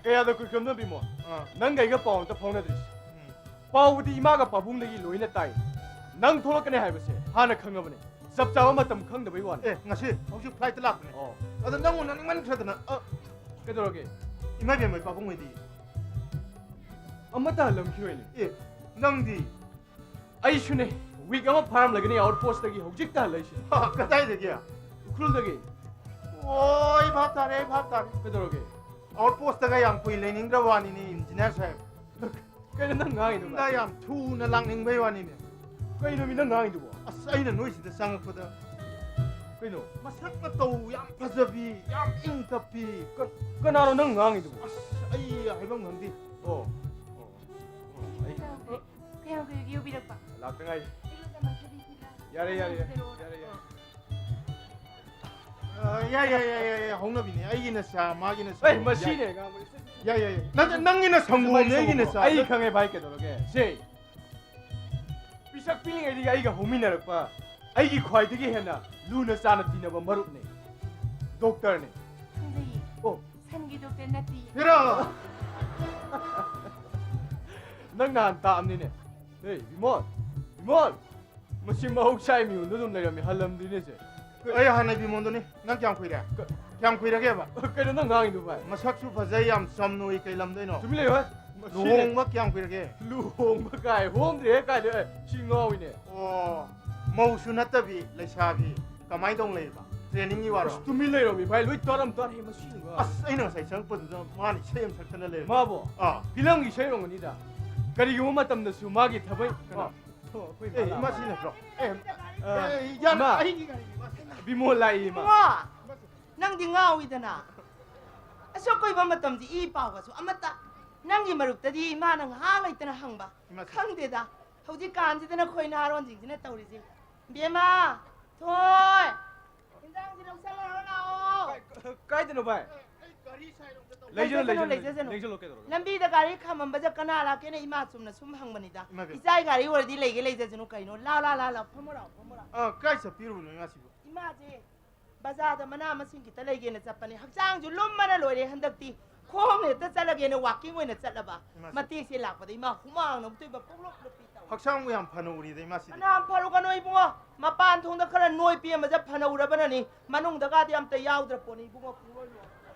ꯀꯌꯥꯗ ꯀꯨꯏꯈ꯭ꯔꯕꯅꯣ ꯕꯤꯃꯣ? ꯑꯥ꯫ ꯅꯪꯒ ꯑꯩꯒ ꯄꯥꯎ ꯑꯝꯇ ꯐꯥꯎꯅꯗ꯭ꯔꯤꯁꯦ꯫ ꯎꯝ꯫ ꯄꯥꯎꯕꯨꯗꯤ ꯏꯃꯥꯒ ꯄꯥꯕꯨꯡꯗꯒꯤ ꯂꯣꯏꯅ ꯇꯥꯏ꯫ ꯅꯪ ꯊꯣꯛꯂꯛꯀꯅꯤ ꯍꯥꯏꯕꯁꯦ ꯍꯥꯟꯅ ꯈꯪꯉꯕꯅꯦ꯫ ꯆꯞ ꯆꯥꯕ ꯃꯇꯝ ꯈꯪꯗꯕꯩ ꯋꯥꯅꯤ꯫ ꯑꯦ, ꯉꯁꯤ ꯍꯧꯖꯤꯛ flightꯇ ꯂꯥꯛꯄꯅꯦ꯫ ꯑꯣ꯫ ꯑꯗꯣ ꯅꯪ ꯎꯅꯅꯤꯡꯃꯟꯈ꯭ꯔꯗꯅ, ꯑ꯫ ꯀꯩꯗꯧꯔꯒꯦ? ꯏꯃꯥ ꯏꯕꯦꯝꯃ ꯄꯥꯕꯨꯡ ꯍꯣꯏꯗꯤ? ꯑꯃꯠꯇ ꯍꯜꯂꯝꯈꯤꯔꯣꯏꯅꯦ꯫ ꯑꯦ, ꯅꯪꯗꯤ? ꯑꯩꯁꯨꯅꯦ, week ꯑꯃ ꯐꯥꯔꯝꯂꯒꯅꯤ outpostꯇꯒꯤ ꯍꯧꯖꯤꯛꯇ ꯍꯜꯂꯛꯏꯁꯦ꯫ ꯍꯥ, ꯀꯗꯥꯏꯗꯒꯤ? ꯎꯈ꯭ꯔꯨꯜꯗꯒꯤ꯫ ꯑꯣ, ꯑꯩ ꯚꯥꯞ ꯇꯥꯔꯦ, ꯑꯩ ꯚꯥꯞ ꯇꯥꯔꯦ꯫ ꯀꯩꯗꯧꯔꯒꯦ? Outpostꯇꯒ ꯌꯥꯝ ꯀꯨꯏ ꯂꯩꯅꯤꯡꯗ꯭ꯔꯕ ꯋꯥꯅꯤꯅꯦ, engineer ꯁꯥꯍꯦꯕ꯫ ꯀꯩꯅꯣ ꯅꯪ ꯉꯥꯡꯉꯤꯗꯨꯕꯣ? ꯌꯨꯝꯗ ꯌꯥꯝ ꯊꯨꯅ ꯂꯥꯛꯅꯤꯡꯕꯩ ꯋꯥꯅꯤꯅꯦ꯫ ꯀꯩꯅꯣꯃꯤ ꯅꯪ ꯉꯥꯡꯉꯤꯗꯨꯕꯣ? ꯑꯁ, ꯑꯩꯅ ꯅꯣꯏꯁꯤꯗ ꯆꯪꯉꯛꯄꯗ꯫ ꯀꯩꯅꯣ? ꯃꯁꯛ ꯃꯇꯧ ꯌꯥꯝ ꯐꯖꯕꯤ, ꯌꯥꯝ ꯏꯪ ꯇꯞꯄꯤ꯫ ꯀ-, ꯀꯅꯥꯅꯣ ꯅꯪ ꯉꯥꯡꯉꯤꯗꯨꯕꯣ? ꯑꯁ, ꯑꯩ ꯍꯥꯏꯐꯝ ꯈꯪꯗꯦ꯫ ꯑꯣ꯫ ꯑꯣ꯫ ꯑꯣ, ꯑꯩ ꯀꯌꯥꯝ ꯀꯨꯏꯔꯒꯦ ꯌꯧꯕꯤꯔꯛꯄ? ꯂꯥꯛꯇ ꯉꯥꯏꯔꯤ꯫ ꯌꯥꯔꯦ, ꯌꯥꯔꯦ, ꯌꯥꯔꯦ꯫ ꯌꯥꯔꯦ, ꯌꯥꯔꯦ꯫ ꯑ, ꯌꯥꯏ, ꯌꯥꯏ, ꯌꯥꯏ, ꯌꯥꯏ, ꯌꯥꯏ, ꯍꯧꯅꯕꯤꯅꯦ꯫ ꯑꯩꯒꯤꯅ ꯆꯥ, ꯃꯥꯒꯤꯅ ꯆꯥ꯫ ꯑꯩ ꯃꯁꯤꯅꯦ ꯉꯥꯡꯕꯅꯤ꯫ ꯌꯥꯏ, ꯌꯥꯏ, ꯌꯥꯏ꯫ ꯅꯠꯇꯦ, ꯅꯪꯒꯤꯅ ꯁꯪꯒꯣꯝꯅꯦ, ꯑꯩꯒꯤꯅ ꯆꯥ꯫ ꯑꯩ ꯈꯪꯉꯦ ꯚꯥꯏ, ꯀꯩꯗꯧꯔꯒꯦ? ꯁꯦ, ꯄꯤꯁꯛ ꯄꯤꯛꯂꯤꯉꯩꯗꯒꯤ ꯑꯩꯒ ꯍꯧꯃꯤꯟꯅꯔꯛꯄ ꯑꯩꯒꯤ ꯈ꯭ꯋꯥꯏꯗꯒꯤ ꯍꯦꯟꯅ ꯂꯨꯅ ꯆꯥꯟꯅ ꯇꯤꯟꯅꯕ ꯃꯔꯨꯞꯅꯦ꯫ Doctorꯅꯦ꯫ ꯈꯪꯖꯩꯌꯦ꯫ ꯑꯣ꯫ ꯁꯟꯒꯤ doctor ꯅꯠꯇꯤꯌꯦ꯫ ꯍꯦꯔꯥ! ꯅꯪ ꯅꯍꯥꯟ ꯇꯥꯛꯑꯝꯅꯤꯅꯦ꯫ ꯍꯦ, ꯕꯤꯃꯣꯜ! ꯕꯤꯃꯣꯜ! ꯃꯁꯤ ꯃꯍꯧꯁꯥꯒꯤ ꯃꯤꯉꯣꯟꯗ ꯑꯗꯨꯝ ꯂꯩꯔꯝꯃꯤ, ꯍꯜꯂꯝꯗ꯭ꯔꯤꯅꯦ ꯁꯦ꯫ ꯑꯩ ꯍꯥꯟꯅ ꯕꯤꯃꯣꯟꯗꯨꯅꯤ꯫ ꯅꯪ ꯀꯌꯥꯝ ꯀꯨꯏꯔꯦ? ꯀ- ꯀꯌꯥꯝ ꯀꯨꯏꯔꯒꯦꯕ? ꯀꯩꯅꯣ ꯅꯪ ꯉꯥꯡꯉꯤꯗꯨ ꯚꯥꯏ? ꯃꯁꯛꯁꯨ ꯐꯖꯩ, ꯌꯥꯝ ꯆꯝꯅ ꯎꯏ, ꯀꯩ ꯂꯝꯗꯩꯅꯣ? ꯇꯨꯃꯤꯟ ꯂꯩꯌꯨ ꯍꯦ꯫ ꯃꯁꯤ ꯂꯨꯍꯣꯡꯕ ꯀꯌꯥꯝ ꯀꯨꯏꯔꯒꯦ? ꯂꯨꯍꯣꯡꯕ ꯀꯥꯏ? ꯍꯣꯡꯗ꯭ꯔꯤꯍꯦ ꯀꯥꯏꯗ? ꯑꯦ, ꯁꯤ ꯉꯥꯎꯏꯅꯦ꯫ ꯑꯣ, ꯃꯧꯁꯨ ꯅꯠꯇꯕꯤ, ꯂꯩꯁꯥꯕꯤ꯫ ꯀꯃꯥꯏꯅ ꯇꯧꯅ ꯂꯩꯔꯤꯕ? ꯇ꯭ꯔꯦꯅꯤꯡꯒꯤ ꯋꯥꯔꯣ? ꯑꯁ, ꯇꯨꯃꯤꯟ ꯂꯩꯔꯝꯃꯤ ꯚꯥꯏ, ꯂꯣꯏ ꯇꯥꯔꯝ ꯇꯥꯔꯦ ꯃꯁꯤꯅ꯫ ꯑꯁ, ꯑꯩꯅ ꯉꯁꯥꯏ ꯆꯪꯉꯛꯄꯗꯨꯗ ꯃꯥꯅ ꯏꯁꯩ ꯑꯃ ꯁꯛꯇꯅ ꯂꯩꯔꯝꯃꯤ꯫ ꯃꯥꯕꯣ? ꯑꯥ꯫ ꯐꯤꯂꯝꯒꯤ ꯏꯁꯩ ꯑꯣꯏꯔꯝꯒꯅꯤꯗ꯫ ꯀꯔꯤꯒꯨꯝꯕ ꯃꯇꯝꯗꯁꯨ ꯃꯥꯒꯤ ꯊꯕꯛ ꯀꯩꯅꯣ? ꯑꯥ꯫ ꯑꯣ, ꯑꯩꯈꯣꯏ ꯑꯦ, ꯏꯃꯥ ꯏꯃꯥ ꯂꯥꯛꯑꯣ꯫ ꯁꯤ ꯅꯠꯇ꯭ꯔꯣ? ꯑꯦ, ꯑꯦ, ꯏꯃꯥ꯫ ꯌꯥꯔꯦ, ꯑꯍꯤꯡꯒꯤ ꯒꯥꯔꯤꯅꯤ, ꯏꯃꯥ꯫ ꯕꯤꯃꯣꯜ ꯂꯥꯛꯏ, ꯏꯃꯥ꯫ ꯏꯕꯨꯡꯉꯣ, ꯅꯪꯗꯤ ꯉꯥꯎꯏꯗꯅ꯫ ꯑꯁꯨꯛ ꯀꯨꯏꯕ ꯃꯇꯝꯁꯤ ꯏ ꯄꯥꯎꯒꯁꯨ ꯑꯃꯠꯇ꯫ ꯅꯪꯒꯤ ꯃꯔꯨꯞꯇꯗꯤ ꯏꯃꯥꯅ ꯉꯥꯏꯍꯥꯛ ꯂꯩꯇꯅ ꯍꯪꯕ꯫ ꯏꯃꯥ ꯁꯤ- ꯈꯪꯗꯦꯗ, ꯍꯧꯖꯤꯛꯀꯥꯟꯁꯤꯗ ꯅꯈꯣꯏ ꯅꯍꯥꯔꯣꯟꯁꯤꯡꯁꯤꯅ ꯇꯧꯔꯤꯁꯦ꯫ ꯕꯦꯝꯃ, ꯊꯣꯏ, ꯏꯟꯖꯥꯡꯁꯤ ꯂꯧꯁꯜꯂꯔꯣ ꯂꯥꯛꯑꯣ꯫ ꯀꯥꯏꯗꯅꯣ ꯚꯥꯏ? ꯑꯩ ꯒꯥꯔꯤ ꯁꯥꯏꯔꯣꯝꯗ ꯇꯧ- ꯂꯩꯖꯅꯨ, ꯂꯩꯖꯅꯨ, ꯂꯩꯖꯅꯨ, ꯂꯩꯖꯅꯨ꯫ ꯂꯩꯖꯅꯨ, ꯀꯩꯗꯧꯔꯒꯦ? ꯂꯝꯕꯤꯗ ꯒꯥꯔꯤ ꯈꯥꯝꯃꯝꯕꯗ ꯀꯅꯥ ꯂꯥꯛꯀꯦꯅ ꯏꯃꯥ ꯆꯨꯝꯅ ꯁꯨꯝ ꯍꯪꯕꯅꯤꯗ꯫ ꯏꯃꯥ ꯕꯦꯝ꯫ ꯏꯆꯥꯒꯤ ꯒꯥꯔꯤ ꯑꯣꯏꯔꯗꯤ ꯂꯩꯒꯦ ꯂꯩꯖꯁꯅꯨ ꯀꯩꯅꯣ꯫ ꯂꯥ, ꯂꯥ, ꯂꯥ, ꯂꯥ, ꯐꯝꯃꯣ ꯂꯥꯎ, ꯐꯝꯃꯣ ꯂꯥꯎ꯫ ꯑꯥ, ꯀꯥꯏ ꯆꯠꯄꯤꯔꯨꯕꯅꯣ ꯏꯃꯥꯁꯤꯕꯨ? ꯏꯃꯥꯁꯦ ꯕꯖꯥꯔꯗ ꯃꯅꯥ ꯃꯁꯤꯡ ꯈꯤꯇ ꯂꯩꯒꯦꯅ ꯆꯠꯄꯅꯦ꯫ ꯍꯛꯆꯥꯡꯁꯨ ꯂꯨꯝꯕꯅ ꯂꯣꯏꯔꯦ ꯍꯟꯗꯛꯇꯤ꯫ ꯈꯣꯡꯅ ꯍꯦꯛꯇ ꯆꯠꯂꯒꯦꯅ ꯋꯥꯀꯤꯡ ꯑꯣꯏꯅ ꯆꯠꯂꯕ꯫ ꯏꯃꯥ ꯁꯤ- ꯃꯇꯦꯛꯁꯦ ꯂꯥꯛꯄꯗ ꯏꯃꯥ ꯍꯨꯃꯥꯡꯅ ꯑꯃꯨꯛꯇꯣꯏꯕ ꯄꯣꯛꯂꯞ ꯂꯨꯞꯄꯤ ꯇꯧ꯫ ꯍꯛꯆꯥꯡꯕꯨ ꯌꯥꯝ ꯐꯅ ꯎꯔꯤꯗ ꯏꯃꯥꯁꯤꯗꯤ꯫ ꯐꯅꯌꯥꯝ ꯐꯔꯨꯒꯅꯣ ꯏꯕꯨꯡꯉꯣ꯫ ꯃꯄꯥꯟ ꯊꯣꯡꯗ ꯈꯔ ꯅꯣꯏ ꯄꯦꯝꯕꯁꯦ ꯐꯅ ꯎꯔꯕꯅꯅꯤ꯫ ꯃꯅꯨꯡꯗꯒꯗꯤ ꯑꯝꯇ ꯌꯥꯎꯗ꯭ꯔ ꯄꯣꯠꯅꯤ ꯏꯕꯨꯡꯉꯣ, ꯄꯨꯡꯂꯣꯏ ꯂꯣꯏ꯫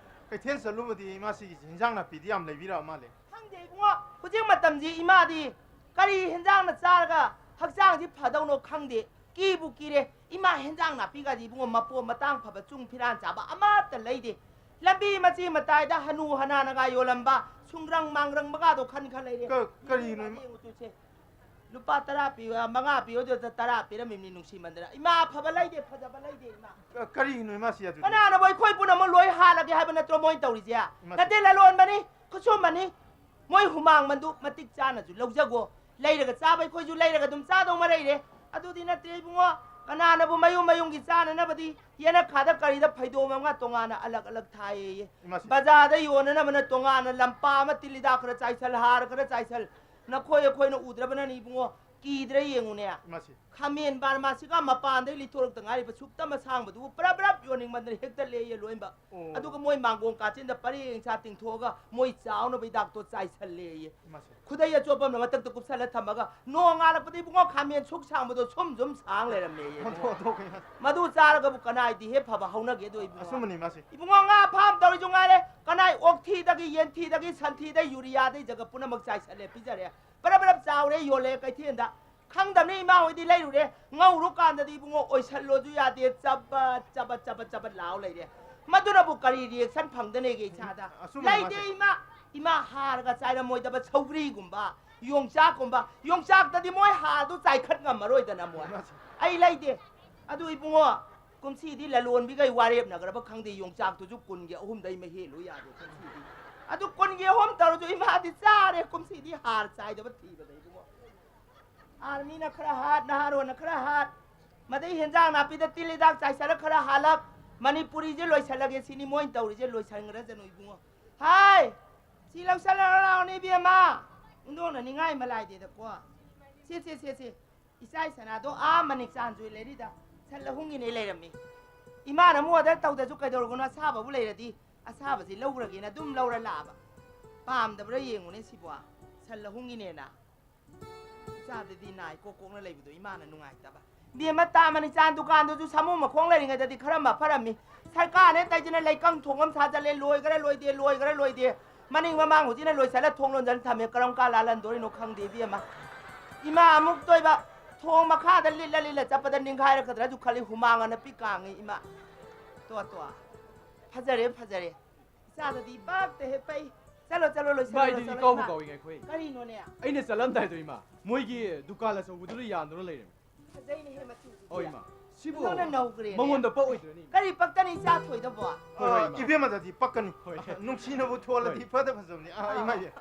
ꯀꯩꯊꯦꯜ ꯆꯠꯂꯨꯕꯗꯤ ꯏꯃꯥꯁꯤꯒꯤꯁꯤ ꯍꯤꯟꯖꯥꯡ ꯅꯥꯄꯤꯗꯤ ꯌꯥꯝ ꯂꯩꯕꯤꯔꯛꯑ ꯃꯥꯜꯂꯦ꯫ ꯈꯪꯗꯦ ꯏꯕꯨꯡꯉꯣ, ꯍꯧꯖꯤꯛ ꯃꯇꯝꯁꯤ ꯏꯃꯥꯗꯤ ꯀꯔꯤ ꯍꯦꯟꯖꯥꯡꯅ ꯆꯥꯔꯒ ꯍꯛꯆꯥꯡꯁꯤ ꯐꯗꯧꯅꯣ ꯈꯪꯗꯦ꯫ ꯀꯤꯕꯨ ꯀꯤꯔꯦ꯫ ꯏꯃꯥ ꯍꯦꯟꯖꯥꯡ ꯅꯥꯄꯤꯒꯗꯤ ꯏꯕꯨꯡꯉꯣ ꯃꯄꯣꯠ ꯃꯇꯥꯡ ꯐꯕ ꯆꯨꯡ ꯐꯤꯔꯥꯟ ꯆꯥꯕ ꯑꯃꯠꯇ ꯂꯩꯗꯦ꯫ ꯂꯝꯕꯤ ꯃꯆꯤ ꯃꯇꯥꯏꯗ ꯍꯅꯨ ꯍꯅꯥꯅꯒ ꯌꯣꯜꯂꯝꯕ ꯁꯨꯡꯒ꯭ꯔꯪ ꯃꯥꯡꯒ꯭ꯔꯪꯕꯒꯗꯣ ꯈꯟ ꯈꯟ ꯂꯩꯔꯦ꯫ ꯀ-, ꯀꯔꯤꯅꯣ ꯏꯃꯥ? ꯌꯦꯡꯉꯨ ꯇꯨꯁꯦ꯫ ꯂꯨꯄꯥ ꯇꯔꯥ ꯄꯤꯕ, ꯃꯉꯥ ꯄꯤꯌꯣ ꯑꯗꯨꯗ ꯇꯔꯥ ꯄꯤꯔꯝꯃꯤꯕꯅꯤ ꯅꯨꯡꯁꯤꯃꯟꯗꯅ꯫ ꯏꯃꯥ ꯑꯐꯕ ꯂꯩꯗꯦ, ꯐꯖꯕ ꯂꯩꯗꯦ ꯏꯃꯥ꯫ ꯀ-, ꯀꯔꯤꯒꯤꯅꯣ ꯏꯃꯥꯁꯤ ꯑꯗꯨꯗꯤ? ꯀꯅꯥꯅꯕꯨ ꯑꯩꯈꯣꯏ ꯄꯨꯝꯅꯃꯛ ꯂꯣꯏ ꯍꯥꯠꯂꯒꯦ ꯍꯥꯏꯕ ꯅꯠꯇ꯭ꯔꯣ ꯃꯣꯏꯅ ꯇꯧꯔꯤꯁꯦ? ꯏꯃꯥ ꯅꯠꯇꯦ, ꯂꯂꯣꯟꯕꯅꯤ, ꯈꯨꯠꯁꯨꯃꯟꯅꯤ꯫ ꯃꯣꯏ ꯍꯨꯃꯥꯡ ꯃꯟꯗꯨ ꯃꯇꯤꯛ ꯆꯥꯅꯁꯨ ꯂꯧꯖꯒꯣ꯫ ꯂꯩꯔꯒ ꯆꯥꯕ ꯑꯩꯈꯣꯏꯁꯨ ꯂꯩꯔꯒ ꯑꯗꯨꯝ ꯆꯥꯗꯧ ꯃꯔꯩꯔꯦ꯫ ꯑꯗꯨꯗꯤ ꯅꯠꯇꯦ ꯏꯕꯨꯡꯉꯣ, ꯀꯅꯥꯅꯕꯨ ꯃꯌꯨꯝ ꯃꯌꯨꯝꯒꯤ ꯆꯥꯅꯅꯕꯗꯤ ꯌꯦꯅꯈꯥꯗ ꯀꯔꯤꯗ ꯐꯩꯗꯣꯝ ꯑꯃꯒ ꯇꯣꯉꯥꯟꯅ ꯑꯂꯛ ꯑꯂꯛ ꯊꯥꯏꯌꯦꯌꯦ꯫ ꯏꯃꯥꯁꯤ꯫ ꯕꯖꯥꯔꯗ ꯌꯣꯟꯅꯅꯕꯅ ꯇꯣꯉꯥꯟꯅ ꯂꯝꯄꯥꯛ ꯑꯃ ꯇꯤꯜ ꯍꯤꯗꯥꯛ ꯈꯔ ꯆꯥꯏꯁꯜ, ꯍꯥꯔ ꯈꯔ ꯆꯥꯏꯁꯜ꯫ ꯅꯈꯣꯏ ꯑꯩꯈꯣꯏꯅ ꯎꯗ꯭ꯔꯕꯅꯅꯤ ꯏꯕꯨꯡꯉꯣ, ꯀꯤꯗ꯭ꯔ ꯌꯦꯡꯉꯨꯅꯦ꯫ ꯏꯃꯥꯁꯤ꯫ ꯈꯥꯃꯦꯟ ꯕꯥꯔꯃꯥꯁꯤꯀꯥ ꯃꯄꯥꯟꯗꯩ ꯂꯤꯊꯣꯔꯛꯇ ꯉꯥꯏꯔꯤꯕ ꯁꯨꯛꯇꯝ ꯑꯁꯥꯡꯕꯗꯨꯕꯨ ꯄ꯭ꯔꯞ ꯄ꯭ꯔꯞ ꯌꯣꯟꯅꯤꯡꯃꯟꯗꯅ ꯍꯦꯛꯇꯠꯂꯦꯌꯦ ꯂꯣꯏꯅꯃꯛ꯫ ꯑꯣ꯫ ꯑꯗꯨꯒ ꯃꯣꯏ ꯃꯥꯡꯒꯣꯟ ꯀꯥꯆꯤꯟꯗ ꯄꯔꯦꯡ ꯁꯥ ꯇꯤꯡꯊꯣꯛꯑꯒ ꯃꯣꯏ ꯆꯥꯎꯅꯕ ꯍꯤꯗꯥꯛꯇꯣ ꯆꯥꯏꯁꯜꯂꯦꯌꯦ꯫ ꯏꯃꯥꯁꯤ꯫ ꯈꯨꯗꯩ ꯑꯆꯣꯠꯄ ꯑꯃꯅ ꯃꯊꯛꯇ ꯀꯨꯞꯁꯜꯂ ꯊꯝꯃꯒ ꯅꯣꯡ ꯉꯥꯜꯂꯛꯄꯗ ꯏꯕꯨꯡꯉꯣ ꯈꯥꯃꯦꯟ ꯁꯨꯛ ꯁꯥꯡꯕꯗꯣ ꯁꯨꯝ ꯁꯨꯝ ꯁꯥꯡ ꯂꯩꯔꯝꯃꯦꯌꯦ ꯑꯣꯟꯊꯣꯛ-, ꯏꯕꯨꯡꯉꯣ꯫ ꯑꯣꯟꯊꯣꯛꯄ ꯏꯃꯥꯁꯤ꯫ ꯃꯗꯨ ꯆꯥꯔꯒꯕꯨ ꯀꯅꯥꯏꯗꯤ ꯍꯦ ꯐꯕ ꯍꯧꯅꯒꯦꯗꯣ ꯏꯕꯨꯡꯉꯣ꯫ ꯑꯆꯨꯝꯕꯅꯤ ꯏꯃꯥꯁꯤ꯫ ꯏꯕꯨꯡꯉꯣ ꯉꯥ ꯐꯥꯝ ꯇꯧꯔꯤꯁꯨ ꯉꯥꯏꯔꯦ, ꯀꯅꯥꯏ ꯑꯣꯛꯊꯤꯗꯒꯤ, ꯌꯦꯟꯊꯤꯗꯒꯤ, ꯁꯟꯊꯤꯗꯒꯤ, ꯌꯨꯔꯤꯌꯥꯗꯒꯤ ꯖꯒ ꯄꯨꯝꯅꯃꯛ ꯆꯥꯏꯁꯜꯂꯦ, ꯄꯤꯖꯔꯦ꯫ ꯄꯔꯞ ꯄꯔꯞ ꯆꯥꯎꯔꯦ, ꯌꯣꯜꯂꯦ ꯀꯩꯊꯦꯜꯗ꯫ ꯈꯪꯗꯕꯅꯤ ꯏꯃꯥ ꯍꯣꯏꯗꯤ ꯂꯩꯔꯨꯔꯦ꯫ ꯉꯧꯔꯨꯀꯥꯟꯗꯗꯤ ꯏꯕꯨꯡꯉꯣ ꯑꯣꯏꯁꯜꯂꯣꯁꯨ ꯌꯥꯗꯦ, ꯆꯕꯠ ꯆꯕꯠ ꯆꯕꯠ ꯆꯕꯠ ꯂꯥꯎ ꯂꯩꯔꯦ꯫ ꯃꯗꯨꯅꯕꯨ ꯀꯔꯤ reaction ꯐꯪꯗꯅꯦꯒꯦ ꯏꯆꯥꯗ? ꯑꯆꯨꯝꯕꯅꯤ ꯂꯩꯇꯦ ꯃꯥꯁꯦ꯫ ꯏꯃꯥ꯫ ꯏꯃꯥ ꯍꯥꯔꯒ ꯆꯥꯏꯔꯝꯃꯣꯏꯗꯕ ꯁꯧꯒ꯭ꯔꯤꯒꯨꯝꯕ, ꯌꯣꯡꯆꯥꯛꯀꯨꯝꯕ꯫ ꯌꯣꯡꯆꯥꯛꯇꯗꯤ ꯃꯣꯏ ꯍꯥꯔꯗꯨ ꯆꯥꯏꯈꯠ ꯉꯝꯃꯔꯣꯏꯗꯅ ꯃꯣꯏ꯫ ꯃꯥꯁꯦ꯫ ꯑꯩ ꯂꯩꯇꯦ꯫ ꯑꯗꯨ ꯏꯕꯨꯡꯉꯣ, ꯀꯨꯝꯁꯤꯗꯤ ꯂꯂꯣꯟꯕꯤꯈꯩ ꯋꯥꯔꯦꯞꯅꯈ꯭ꯔꯕ ꯈꯪꯗꯦ, ꯌꯣꯡꯆꯥꯛꯇꯨꯁꯨ ꯀꯨꯟꯒꯤ ꯑꯍꯨꯝꯗꯩ ꯃꯍꯦꯜꯂꯨ ꯌꯥꯗꯦ ꯀꯨꯝꯁꯤꯗꯤ꯫ ꯑꯗꯨ ꯀꯨꯟꯒꯤ ꯑꯍꯨꯝ ꯇꯧꯔꯁꯨ ꯏꯃꯥꯗꯤ ꯆꯥꯔꯦ ꯀꯨꯝꯁꯤꯗꯤ ꯍꯥꯔ ꯆꯥꯏꯗꯕ ꯊꯤꯕꯗ ꯏꯕꯨꯡꯉꯣ꯫ ꯑꯥꯔꯃꯤꯅ ꯈꯔ ꯍꯥꯠ, ꯅꯍꯥꯔꯣꯟꯅ ꯈꯔ ꯍꯥꯠ, ꯃꯗꯩ ꯍꯦꯟꯖꯥꯡ ꯅꯥꯄꯤꯗ ꯇꯤꯜ ꯍꯤꯗꯥꯛ ꯆꯥꯏꯁꯜꯂ ꯈꯔ ꯍꯥꯠꯂꯛ, ꯃꯅꯤꯄꯨꯔꯤꯁꯦ ꯂꯣꯏꯁꯜꯂꯒꯦ ꯁꯤꯅꯤ ꯃꯣꯏꯅ ꯇꯧꯔꯤꯁꯦ, ꯂꯣꯏꯁꯟꯈ꯭ꯔꯖꯅꯨ ꯏꯕꯨꯡꯉꯣ꯫ ꯍꯥꯏ! ꯁꯤ ꯂꯧꯁꯜꯂꯒ ꯂꯥꯛꯑꯣꯅꯦ ꯏꯕꯦꯝꯃ꯫ ꯍꯨꯟꯗꯣꯛꯅꯅꯤꯡꯉꯥꯏ ꯑꯃ ꯂꯥꯏꯗꯦꯗꯀꯣ꯫ ꯁꯦ, ꯁꯦ, ꯁꯦ, ꯁꯦ꯫ ꯏꯆꯥ ꯏꯁꯅꯥꯗꯣ ꯑꯥ ꯃꯅꯤꯛ ꯆꯥꯟꯁꯨ ꯂꯩꯔꯤꯗ ꯁꯟ ꯂꯧꯍꯨꯝꯒꯤꯅꯦ ꯂꯩꯔꯝꯃꯤ꯫ ꯏꯃꯥꯅ ꯑꯃꯨꯛ order ꯇꯧꯗ꯭ꯔꯁꯨ ꯀꯩꯗꯧꯔꯒꯅꯣ, ꯑꯁꯥꯕꯕꯨ ꯂꯩꯔꯗꯤ ꯑꯁꯥꯕꯁꯤ ꯂꯧꯈ꯭ꯔꯒꯦꯅ ꯑꯗꯨꯝ ꯂꯧꯔ ꯂꯥꯛꯑꯕ꯫ ꯄꯥꯝꯗꯕ꯭ꯔꯥ ꯌꯦꯡꯉꯨꯅꯦ ꯁꯤꯕꯣ, ꯁꯟ ꯂꯧꯍꯨꯝꯒꯤꯅꯦꯅ꯫ ꯏꯆꯥꯗꯗꯤ ꯅꯥꯏ ꯀꯣꯛ ꯀꯣꯛꯅ ꯂꯩꯕꯗꯣ ꯏꯃꯥꯅ ꯅꯨꯡꯉꯥꯏꯇꯕ꯫ ꯕꯦꯝꯃ ꯇꯥ ꯃꯅꯤꯆꯥꯟ ꯗꯨꯀꯥꯟꯗꯨꯁꯨ ꯁꯥꯃꯨ ꯃꯈꯣꯡ ꯂꯩꯔꯤꯉꯩꯗꯗꯤ ꯈꯔ ꯃꯐꯔꯝꯃꯤ꯫ ꯁꯔꯀꯥꯔꯅꯦ ꯇꯩꯗꯅ ꯂꯩꯀꯪ ꯊꯣꯡ ꯑꯃ ꯁꯥꯖꯜꯂꯦ, ꯂꯣꯏꯒꯔ ꯂꯣꯏꯗꯦ, ꯂꯣꯏꯒꯔ ꯂꯣꯏꯗꯦ꯫ ꯃꯅꯤꯡ ꯃꯃꯥꯡ ꯍꯧꯖꯤꯛꯅ ꯂꯣꯏꯁꯜꯂ ꯊꯣꯡ ꯂꯣꯟꯖꯜ ꯊꯝꯃꯦ꯫ ꯀꯔꯝ ꯀꯥꯟ ꯂꯥꯜꯍꯟꯗꯣꯔꯤꯅꯣ ꯈꯪꯗꯦ ꯏꯕꯦꯝꯃ꯫ ꯏꯃꯥ ꯑꯃꯨꯛ ꯇꯣꯏꯕ ꯊꯣꯡ ꯃꯈꯥꯗ ꯂꯤꯠꯂ ꯂꯤꯠꯂ ꯆꯠꯄꯗ ꯅꯤꯡꯈꯥꯏꯔꯛꯀꯗ꯭ꯔꯥꯁꯨ ꯈꯜꯂꯤ, ꯍꯨꯃꯥꯡ ꯑꯅꯞꯄꯤ ꯀꯥꯡꯉꯤ ꯏꯃꯥ꯫ ꯇꯣ ꯇꯣ꯫ ꯐꯖꯔꯦ, ꯐꯖꯔꯦ꯫ ꯏꯆꯥꯗꯗꯤ ꯄꯛꯇ ꯍꯦꯛ ꯄꯛꯏ꯫ ꯆꯠꯂꯣ, ꯆꯠꯂꯣ, ꯏꯃꯥ, ꯂꯣꯏꯁꯜꯂꯣ, ꯑꯩꯗꯤ ꯂꯣꯏꯁꯜꯂꯣ, ꯏꯀꯥꯎꯕꯨ ꯏꯃꯥ꯫ ꯀꯥꯎꯏ, ꯉꯥꯏꯈꯣ꯫ ꯀꯔꯤꯅꯣꯅꯦ? ꯑꯩꯅ ꯆꯠꯂꯝꯗꯥꯏꯗꯣ, ꯏꯃꯥ, ꯃꯣꯏꯒꯤ ꯗꯨꯀꯥꯟ ꯑꯆꯧꯕꯗꯨꯗ ꯌꯥꯟꯗꯨꯅ ꯂꯩꯔꯝꯃꯤ꯫ ꯐꯖꯩꯅꯦꯍꯦ ꯃꯆꯨꯁꯤꯗꯤ꯫ ꯍꯣꯏ, ꯏꯃꯥ꯫ ꯁꯤꯕꯨ ꯅꯪꯅ ꯅꯧꯈ꯭ꯔꯦꯅꯦ꯫ ꯃꯉꯣꯟꯗ ꯄꯛꯑꯣꯏꯗ꯭ꯔꯅꯤ? ꯀꯔꯤ ꯄꯛꯇꯅꯤ ꯏꯆꯥ ꯊꯣꯏꯗꯕꯣ? ꯍꯣꯏ, ꯍꯣꯏ, ꯏꯃꯥ꯫ ꯏꯕꯦꯝꯃꯗꯗꯤ ꯄꯛꯀꯅꯤ꯫ ꯍꯣꯏ꯫ ꯅꯨꯡꯁꯤꯅꯕꯨ ꯊꯣꯜꯂꯗꯤ ꯍꯣꯏ꯫ ꯐꯗ ꯐꯖꯕꯅꯤ꯫ ꯑꯥ, ꯑꯥ꯫ ꯏꯃꯥ, ꯏꯕꯦꯝ꯫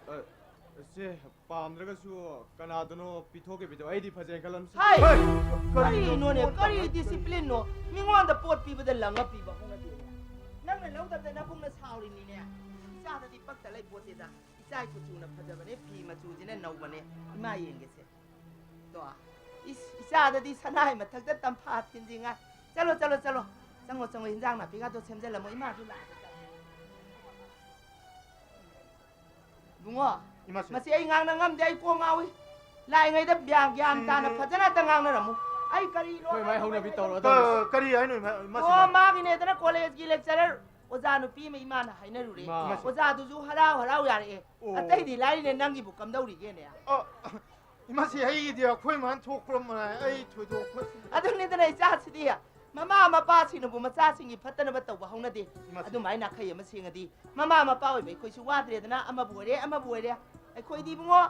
ꯑ, ꯁꯦ, ꯄꯥꯝꯗ꯭ꯔꯒꯁꯨ ꯀꯅꯥꯗꯅꯣ ꯄꯤꯊꯣꯛꯀꯦ, ꯄꯤꯊꯣꯛ-, ꯑꯩꯗꯤ ꯐꯖꯩ ꯈꯜꯂꯝꯁꯤ꯫ ꯍꯩ! ꯍꯩ! ꯀꯔꯤꯅꯣꯅꯦ? ꯀꯔꯤꯅꯣ? ꯀꯔꯤ discipline ꯅꯣ? ꯃꯤꯉꯣꯟꯗ ꯄꯣꯠ ꯄꯤꯕꯗ ꯂꯪꯉ ꯄꯤꯕ ꯍꯧꯅꯗꯦꯅꯦ꯫ ꯅꯪꯅ ꯂꯧꯗꯕꯗ ꯅꯕꯨꯡꯅ ꯁꯥꯎꯔꯤꯅꯤꯅꯦ꯫ ꯏꯆꯥꯗꯗꯤ ꯄꯛꯇ ꯂꯩ ꯄꯣꯠꯇꯦꯗ꯫ ꯏꯆꯥꯒꯤ ꯀꯨꯆꯨꯅ ꯐꯖꯕꯅꯦ, ꯐꯤ ꯃꯆꯨꯁꯤꯅ ꯅꯧꯕꯅꯦ꯫ ꯏꯃꯥ ꯌꯦꯡꯒꯦꯁꯦ꯫ ꯇꯣ꯫ ꯏꯁ, ꯏꯆꯥꯗꯗꯤ ꯁꯅꯥꯏ ꯃꯊꯛꯇ ꯇꯝꯐꯥ ꯊꯤꯟꯖꯤꯡꯉꯥꯏ꯫ ꯆꯠꯂꯣ, ꯆꯠꯂꯣ, ꯆꯠꯂꯣ꯫ ꯆꯪꯉꯣ, ꯆꯪꯉꯣ, ꯏꯟꯖꯥꯡ ꯅꯥꯄꯤꯒꯥꯗꯣ ꯁꯦꯝꯖꯜꯂꯝꯃꯣ꯫ ꯏꯃꯥꯁꯨ ꯂꯥꯛꯑꯒꯦ꯫ ꯏꯕꯨꯡꯉꯣ, ꯏꯃꯥꯁꯦ꯫ ꯃꯁꯤ ꯑꯩ ꯉꯥꯡꯅ ꯉꯝꯗꯦ, ꯑꯩ ꯀꯣꯛ ꯉꯥꯎꯏ꯫ ꯂꯥꯛꯏꯉꯩꯗ ꯒ꯭ꯌꯥꯟ, ꯒ꯭ꯌꯥꯟ ꯇꯥꯅ ꯁꯤꯗꯤ ꯐꯖꯅ ꯑꯝꯇ ꯉꯥꯡꯅꯔꯝꯃꯨ꯫ ꯑꯩ ꯀꯔꯤ ꯂꯣꯟ ꯍꯣꯏ, ꯃꯥꯏ ꯍꯥꯏꯗꯣꯏꯅꯣ ꯍꯧꯅꯕꯤ ꯈꯪꯗꯦ꯫ ꯇꯧꯔꯣ, ꯀ-, ꯇꯧꯔꯣ꯫ ꯀꯔꯤ ꯍꯥꯏꯅꯣ, ꯏꯃꯥ, ꯏꯃꯥꯁꯦ? ꯑꯣ, ꯃꯥꯒꯤꯅꯦꯗꯅ ꯀꯣꯂꯦꯖꯀꯤ lecturer ꯑꯣꯖꯥ ꯅꯨꯄꯤ ꯑꯃ ꯏꯃꯥꯅ ꯍꯥꯏꯅꯔꯨꯔꯦ꯫ ꯏꯃꯥ꯫ ꯏꯃꯥꯁꯦ꯫ ꯑꯣꯖꯥꯗꯨꯁꯨ ꯍꯔꯥꯎ ꯍꯔꯥꯎ ꯌꯥꯔꯛꯑꯦ꯫ ꯑꯣ꯫ ꯑꯇꯩꯗꯤ ꯂꯥꯏꯔꯤꯅꯦ, ꯅꯪꯒꯤꯕꯨ ꯀꯝꯗꯧꯔꯤꯒꯦꯅꯦ? ꯑꯣ, ꯏꯃꯥꯁꯤ ꯑꯩꯒꯤꯗꯤ ꯑꯩꯈꯣꯏ ꯃꯥꯅ ꯊꯣꯛꯄ꯭ꯔ ꯃꯥꯜꯂꯦ, ꯑꯩ ꯊꯣꯏꯗꯣꯛꯄ ꯑꯗꯨꯅꯤꯗꯅ ꯏꯆꯥꯁꯤꯗꯤ ꯃꯃꯥ ꯃꯄꯥꯁꯤꯡꯅꯕꯨ ꯃꯆꯥꯁꯤꯡꯒꯤ ꯐꯠꯇꯅꯕ ꯇꯧꯕ ꯍꯧꯅꯗꯦ꯫ ꯏꯃꯥꯁꯤ꯫ ꯑꯗꯨꯃꯥꯏꯅ ꯑꯈꯩ ꯑꯃ ꯁꯦꯡꯉꯗꯤ ꯃꯃꯥ ꯃꯄꯥ ꯑꯣꯏꯕ ꯑꯩꯈꯣꯏꯁꯨ ꯋꯥꯗ꯭ꯔꯦꯗꯅ, ꯑꯃꯕꯨ ꯑꯣꯏꯔꯦ ꯑꯃꯕꯨ ꯑꯣꯏꯔꯦ꯫ ꯑꯩꯈꯣꯏꯗꯤ ꯏꯕꯨꯡꯉꯣ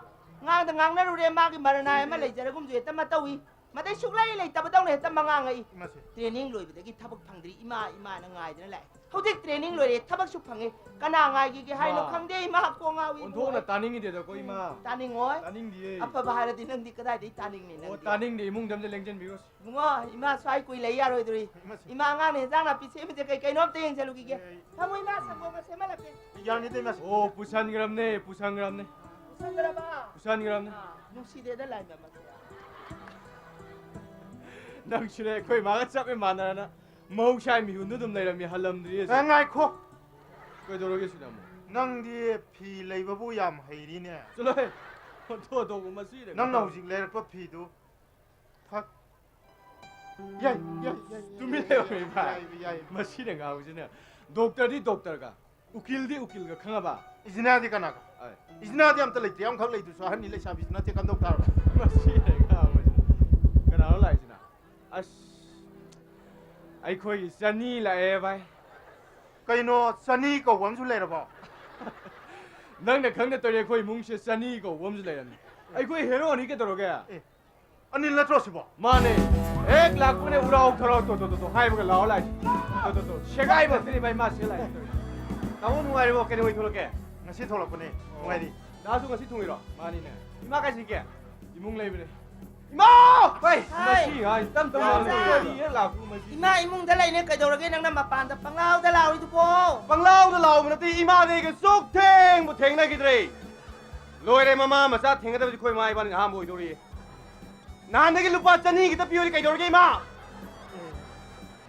ꯉꯥꯡꯗ ꯉꯥꯡꯅꯔꯨꯔꯦ, ꯃꯥꯒꯤ ꯃꯔꯅꯥꯏ ꯑꯃ ꯂꯩꯖꯔꯒꯨꯝꯁꯨ ꯍꯦꯛꯇ ꯃꯇꯧꯏ꯫ ꯃꯗꯩ ꯁꯨꯛꯂꯩ ꯂꯩꯇꯕꯗꯧꯅ ꯍꯦꯛꯇ ꯃꯉꯥꯡꯉꯛꯏ꯫ ꯏꯃꯥꯁꯤ꯫ ꯇ꯭ꯔꯦꯅꯤꯡ ꯂꯣꯏꯕꯗꯒꯤ ꯊꯕꯛ ꯐꯪꯗ꯭ꯔꯤ ꯏꯃꯥ ꯏꯃꯥꯅ ꯉꯥꯏꯗꯅ ꯂꯥꯛꯑꯦ꯫ ꯍꯧꯖꯤꯛ ꯇ꯭ꯔꯦꯅꯤꯡ ꯂꯣꯏꯔꯦ, ꯊꯕꯛꯁꯨ ꯐꯪꯉꯦ꯫ ꯀꯅꯥ ꯉꯥꯏꯈꯤꯒꯦ ꯍꯥꯏꯅꯣ ꯏꯃꯥ, ꯈꯪꯗꯦ ꯏꯃꯥ, ꯀꯣꯛ ꯉꯥꯎꯏ꯫ ꯑꯣꯟꯊꯣꯛꯅ ꯇꯥꯅꯤꯡꯈꯤꯗꯦꯗꯀꯣ ꯏꯃꯥ꯫ ꯇꯥꯅꯤꯡꯉꯣꯏ꯫ ꯇꯥꯅꯤꯡꯗꯤꯌꯦ꯫ ꯑꯐꯕ ꯍꯥꯏꯔꯗꯤ ꯅꯪꯗꯤ ꯀꯗꯥꯏꯗꯒꯤ ꯇꯥꯅꯤꯡꯅꯤ ꯑꯣ, ꯅꯪꯗꯤ? ꯇꯥꯅꯤꯡꯗꯦ, ꯏꯃꯨꯡꯗ ꯑꯝꯇ ꯂꯦꯡꯁꯤꯟꯕꯤꯔꯣꯁꯤ꯫ ꯏꯕꯨꯡꯉꯣ, ꯏꯃꯥ ꯁ꯭ꯋꯥꯏ ꯀꯨꯏ ꯂꯩ ꯌꯥꯔꯣꯏꯗꯣꯔꯤ꯫ ꯏꯃꯥꯁꯤ꯫ ꯏꯃꯥ ꯑꯉꯥꯡꯅ ꯍꯦꯟꯖꯥꯡ ꯅꯥꯄꯤ ꯁꯦꯝꯃꯤꯁꯦ ꯀꯩ ꯀꯩꯅꯣ ꯑꯝꯇ ꯌꯦꯡꯁꯜꯂꯨꯈꯤꯒꯦ꯫ ꯑꯦ, ꯑꯩ ꯐꯝꯃꯣ ꯏꯃꯥ, ꯁꯪꯒꯣꯝꯒ ꯁꯦꯝꯍꯜꯂꯛꯀꯦ꯫ ꯌꯥꯅꯤꯗ ꯏꯃꯥꯁꯤ꯫ ꯑꯣ, ꯄꯨꯁꯟꯈ꯭ꯔꯕꯅꯦ, ꯄꯨꯁꯟꯈ꯭ꯔꯕꯅꯦ꯫ ꯄꯨꯁꯟꯈ꯭ꯔꯕ? ꯄꯨꯁꯟꯈ꯭ꯔꯕꯅꯦ꯫ ꯑꯥ, ꯅꯨꯡꯁꯤꯗꯦꯗ ꯂꯥꯏꯃ ꯃꯁꯦ꯫ ꯅꯪꯁꯨꯅꯦ ꯑꯩꯈꯣꯏ ꯃꯥꯒ ꯆꯞ ꯃꯥꯟꯅꯔꯅ ꯃꯍꯧꯁꯥꯒꯤ ꯃꯤꯍꯨꯟꯗꯨ ꯑꯗꯨꯝ ꯂꯩꯔꯝꯃꯤ, ꯍꯜꯂꯝꯗ꯭ꯔꯤꯌꯦ꯫ ꯑꯦ, ꯉꯥꯏꯈꯣ꯫ ꯀꯩꯗꯧꯔꯒꯦ ꯁꯤꯗ ꯑꯃꯨꯛ? ꯅꯪꯗꯤ ꯐꯤ ꯂꯩꯕꯕꯨ ꯌꯥꯝ ꯍꯩꯔꯤꯅꯦ꯫ ꯆꯠꯂꯣꯍꯦ꯫ ꯑꯣꯟꯊꯣꯛ ꯑꯣꯟꯊꯣꯛꯄ ꯃꯁꯤꯗ ꯅꯪꯅ ꯉꯥꯡꯕ꯫ ꯍꯧꯖꯤꯛ ꯂꯩꯔꯛꯄ ꯐꯤꯗꯨ ꯊꯛ-, ꯌꯥꯏ, ꯌꯥꯏ, ꯌꯥꯏ, ꯌꯥꯏ, ꯇꯨꯃꯤꯟ ꯌꯥꯏ, ꯂꯩꯌꯣ, ꯏꯕꯥꯏ꯫ ꯌꯥꯏ, ꯌꯥꯏ꯫ ꯃꯁꯤꯅ ꯉꯥꯡꯕꯁꯤꯅ ꯗꯣꯛꯇꯔꯗꯤ ꯗꯣꯛꯇꯔꯒ, ꯎꯀꯤꯜꯗꯤ ꯎꯀꯤꯜꯒ, ꯈꯪꯉꯕ? ꯏꯖꯤꯅꯥꯗꯤ ꯀꯅꯥꯒ? ꯑꯥꯏ꯫ ꯏꯖꯤꯅꯥꯗꯤ ꯑꯝꯇ ꯂꯩꯇꯦ, ꯑꯃꯈꯛ ꯂꯩꯗꯨꯁꯨ ꯑꯍꯟꯅꯤ, ꯂꯩꯁꯥꯕꯤꯁꯨ ꯅꯠꯇꯦ, ꯀꯝꯗꯧ ꯇꯥꯔꯕ? ꯃꯁꯤꯅ ꯉꯥꯡꯕꯁꯤꯅ꯫ ꯀꯅꯥꯅꯣ ꯂꯥꯛꯏꯁꯤꯅ? ꯑꯁ, ꯑꯩꯈꯣꯏꯒꯤ ꯆꯅꯤ ꯂꯥꯛꯑꯦ, ꯚꯥꯏ꯫ ꯀꯩꯅꯣ, ꯆꯅꯤ ꯀꯧꯕ ꯑꯃꯁꯨ ꯂꯩꯔꯕꯣ? ꯅꯪꯅ ꯈꯪꯗ ꯇꯧꯔꯤ, ꯑꯩꯈꯣꯏ ꯏꯃꯨꯡꯁꯦ ꯆꯅꯤ ꯀꯧꯕ ꯑꯃꯁꯨ ꯂꯩꯔꯝꯃꯤ꯫ ꯑꯩꯈꯣꯏ ꯍꯦꯔꯣꯅꯤ ꯀꯩꯗꯧꯔꯒꯦ? ꯑꯦ, ꯑꯅꯤꯜ ꯅꯠꯇ꯭ꯔꯣ ꯁꯤꯕꯣ? ꯃꯥꯅꯦ꯫ ꯍꯦꯛ ꯂꯥꯛꯄꯅꯦ ꯎꯔꯥꯎ ꯊꯔꯥꯎ ꯇꯣ ꯇꯣ ꯇꯣ ꯇꯣ ꯍꯥꯏꯕꯒ ꯂꯥꯛꯑꯣ ꯂꯥꯛꯏ꯫ ꯇꯣ ꯇꯣ ꯇꯣ꯫ ꯁꯦꯒꯥꯏꯕ ꯑꯝꯇꯅꯤ ꯚꯥꯏ ꯃꯥ ꯁꯤꯗ ꯂꯥꯛꯏ꯫ ꯇꯥꯃꯣ ꯅꯨꯡꯉꯥꯏꯔꯤꯕꯣ? ꯀꯩꯗꯧꯉꯩ ꯊꯣꯛꯂꯛꯀꯦ? ꯉꯁꯤ ꯊꯣꯛꯂꯛꯄꯅꯦ꯫ ꯅꯨꯡꯉꯥꯏꯔꯤ꯫ ꯗꯥꯁꯨ ꯉꯁꯤ ꯊꯨꯡꯉꯤꯔꯣ? ꯃꯥꯅꯤꯅꯦ꯫ ꯏꯃꯥ ꯀꯥꯏ ꯆꯠꯀꯦ? ꯏꯃꯨꯡ ꯂꯩꯕꯅꯦ꯫ ꯏꯃꯥ! ꯍꯣꯏ꯫ ꯍꯥꯏ꯫ ꯃꯁꯤ ꯍꯥꯏ ꯇꯝ ꯇꯝ ꯏꯃꯥ! ꯂꯥꯛꯑꯣ꯫ ꯀꯔꯤ ꯍꯦꯛ ꯂꯥꯛꯄ ꯃꯁꯤ? ꯏꯃꯥ ꯏꯃꯨꯡꯗ ꯂꯩꯅꯦ, ꯀꯩꯗꯧꯔꯒꯦ ꯅꯪꯅ ꯃꯄꯥꯟꯗ ꯄꯪꯂꯥꯎꯗ ꯂꯥꯎꯔꯤꯗꯨꯕꯣ? ꯄꯪꯂꯥꯎꯗ ꯂꯥꯎꯕ ꯅꯠꯇꯦ, ꯏꯃꯥꯗꯤ ꯑꯩꯒ ꯁꯨꯛ ꯊꯦꯡꯕꯨ ꯊꯦꯡꯅꯈꯤꯗ꯭ꯔꯦ꯫ ꯂꯣꯏꯔꯦ, ꯃꯃꯥ ꯃꯆꯥ ꯊꯦꯡꯅꯗꯕꯗꯤ ꯑꯩꯈꯣꯏ ꯃꯥ ꯏꯕꯥꯅꯤꯅ ꯑꯍꯥꯟꯕ ꯑꯣꯏꯗꯧꯔꯤ꯫ ꯅꯍꯥꯟꯗꯒꯤ ꯂꯨꯄꯥ ꯆꯅꯤ ꯈꯤꯇ ꯄꯤꯌꯨꯗꯤ ꯀꯩꯗꯧꯔꯒꯦ, ꯏꯃꯥ?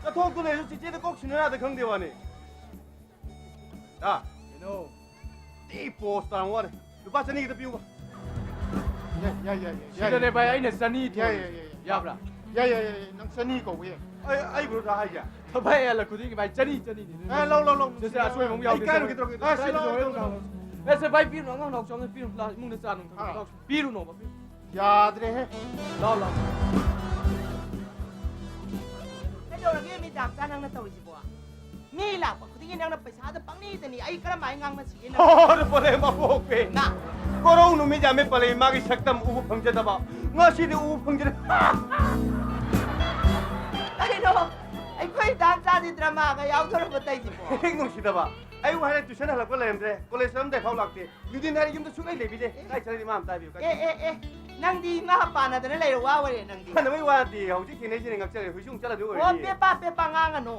ꯆꯠꯊꯣꯛꯇꯨ ꯂꯩꯔꯁꯨ ꯆꯤꯆꯦꯗ ꯀꯣꯛ ꯁꯤꯟꯅ ꯌꯥꯗ ꯈꯪꯗꯦ ꯋꯥꯅꯤ꯫ ꯗꯥ, ꯀꯩꯅꯣ? ꯇꯤ ꯄꯣꯁ ꯇꯥꯔꯝ ꯋꯥꯅꯤ꯫ ꯂꯨꯄꯥ ꯆꯅꯤ ꯈꯤꯇ ꯄꯤꯌꯨꯕ꯫ ꯌꯥꯏ, ꯌꯥꯏ, ꯌꯥꯏ, ꯌꯥꯏ, ꯁꯤꯗꯅꯦ ꯌꯥꯏ꯫ ꯚꯥꯏ, ꯑꯩꯅ ꯆꯅꯤ ꯌꯥꯏ, ꯊꯣꯟ-, ꯌꯥꯏ, ꯌꯥꯏ, ꯌꯥꯏ꯫ ꯌꯥꯕ꯭ꯔꯥ? ꯌꯥꯏ, ꯌꯥꯏ, ꯌꯥꯏ, ꯌꯥꯏ꯫ ꯅꯪ ꯆꯅꯤ ꯀꯧꯕ ꯌꯥꯏ꯫ ꯑꯩ, ꯑꯩꯕꯨꯔꯣ ꯗꯥ ꯍꯥꯏꯁꯦ? ꯚꯥꯏ, ꯑꯩ ꯍꯜꯂꯛ ꯈꯨꯗꯤꯡꯒꯤ, ꯚꯥꯏ, ꯆꯅꯤ, ꯆꯅꯤ꯫ ꯑꯦ, ꯂꯧ, ꯂꯧ, ꯂꯧ꯫ ꯁꯦ, ꯁꯦ, ꯑꯁꯣꯏꯕ ꯑꯃꯨꯛ ꯌꯥꯎꯗꯦ, ꯑꯩ ꯀꯥꯏꯔꯨꯒꯦ ꯁꯦ꯫ ꯇꯧꯔꯒꯦ꯫ ꯑꯦ, ꯁꯦ, ꯂꯧ, ꯂꯧ, ꯂꯧ, ꯂꯧ꯫ ꯑꯦ, ꯁꯦ, ꯚꯥꯏ, ꯄꯤꯔꯨꯅꯣ, ꯑꯉꯥꯡ ꯅꯥꯎ ꯆꯪꯉꯦ, ꯄꯤꯔꯨꯅꯣ, ꯂꯥ, ꯏꯃꯨꯡꯗ ꯆꯥ ꯅꯨꯡ ꯊꯛꯄ ꯑꯥ꯫ ꯇꯧꯁꯤ꯫ ꯄꯤꯔꯨꯅꯣꯕ, ꯄꯤꯔꯨꯅꯣ꯫ ꯌꯥꯗ꯭ꯔꯦꯍꯦ꯫ ꯂꯥꯎ, ꯂꯥꯎ꯫ ꯀꯩꯗꯧꯔꯒꯦ ꯃꯦꯗꯥꯝꯆꯥ ꯅꯪꯅ ꯇꯧꯔꯤꯁꯤꯕꯣ? ꯃꯤ ꯂꯥꯛꯄ ꯈꯨꯗꯤꯡꯒꯤ ꯅꯪꯅ ꯄꯩꯁꯥꯗ ꯄꯪꯅꯤꯗꯅꯤ꯫ ꯑꯩ ꯀꯔꯝꯍꯥꯏꯅ ꯉꯥꯡꯅꯁꯤꯒꯦ ꯅꯪ? ꯍꯣ, ꯄꯂꯦꯝ ꯃꯀꯣꯛꯄꯤ꯫ ꯅ꯫ ꯀꯣꯔꯧ ꯅꯨꯃꯤꯠ ꯌꯥꯝꯃꯤ ꯄꯂꯦꯝ ꯏꯃꯥꯒꯤ ꯁꯛꯇꯝ ꯎꯕ ꯐꯪꯖꯗꯕ꯫ ꯉꯁꯤꯗꯤ ꯎꯕ ꯐꯪꯖꯔꯦ꯫ ꯀꯩꯅꯣ? ꯑꯩꯈꯣꯏ ꯗꯥꯝꯆꯥꯗꯤ ꯗ꯭ꯔꯃꯥꯒ ꯌꯥꯎꯗꯣꯔꯕꯣ ꯇꯧꯏꯁꯤꯕꯣ? ꯍꯦꯛ ꯅꯨꯡꯁꯤꯗꯕ꯫ ꯑꯩꯕꯨ ꯍꯥꯏꯔꯦ ꯇ꯭ꯌꯨꯁꯟ ꯍꯜꯂꯛꯄ ꯂꯩꯔꯝꯗ꯭ꯔꯦ꯫ ꯀꯣꯂꯦꯖ ꯆꯠꯂꯝꯗꯥꯏ ꯐꯥꯎ ꯂꯥꯛꯇꯦ꯫ ꯅꯨꯡꯊꯤꯟ ꯍꯥꯏꯔꯦ ꯌꯨꯝꯗ ꯁꯨꯛꯂꯩ ꯂꯩꯕꯤꯗꯦ꯫ ꯑꯦ꯫ ꯀꯥꯏ ꯆꯠꯂꯗꯤ ꯃꯥ ꯑꯝꯇ ꯍꯥꯏꯕꯤꯌꯨ, ꯀꯥꯏ ꯑꯦ, ꯆꯠꯂꯤ? ꯑꯦ, ꯑꯦ, ꯅꯪꯗꯤ ꯏꯃꯥ ꯄꯥꯟꯅꯗꯅ ꯂꯩꯔ ꯋꯥ ꯑꯣꯏꯔꯦ ꯅꯪꯗꯤ꯫ ꯐꯅꯕꯩ ꯋꯥ ꯅꯠꯇꯦ, ꯍꯧꯖꯤꯛ ꯊꯦꯡꯅꯩꯁꯤꯅꯦ ꯉꯛꯆꯔꯦ, ꯍꯨꯏꯁꯨ ꯑꯃꯨꯛ ꯆꯠꯂꯗꯣꯏ ꯑꯣ, ꯑꯣꯏꯔꯅꯤ꯫ ꯄꯦꯄꯥ, ꯄꯦꯄꯥ ꯉꯥꯡꯉꯅꯨ꯫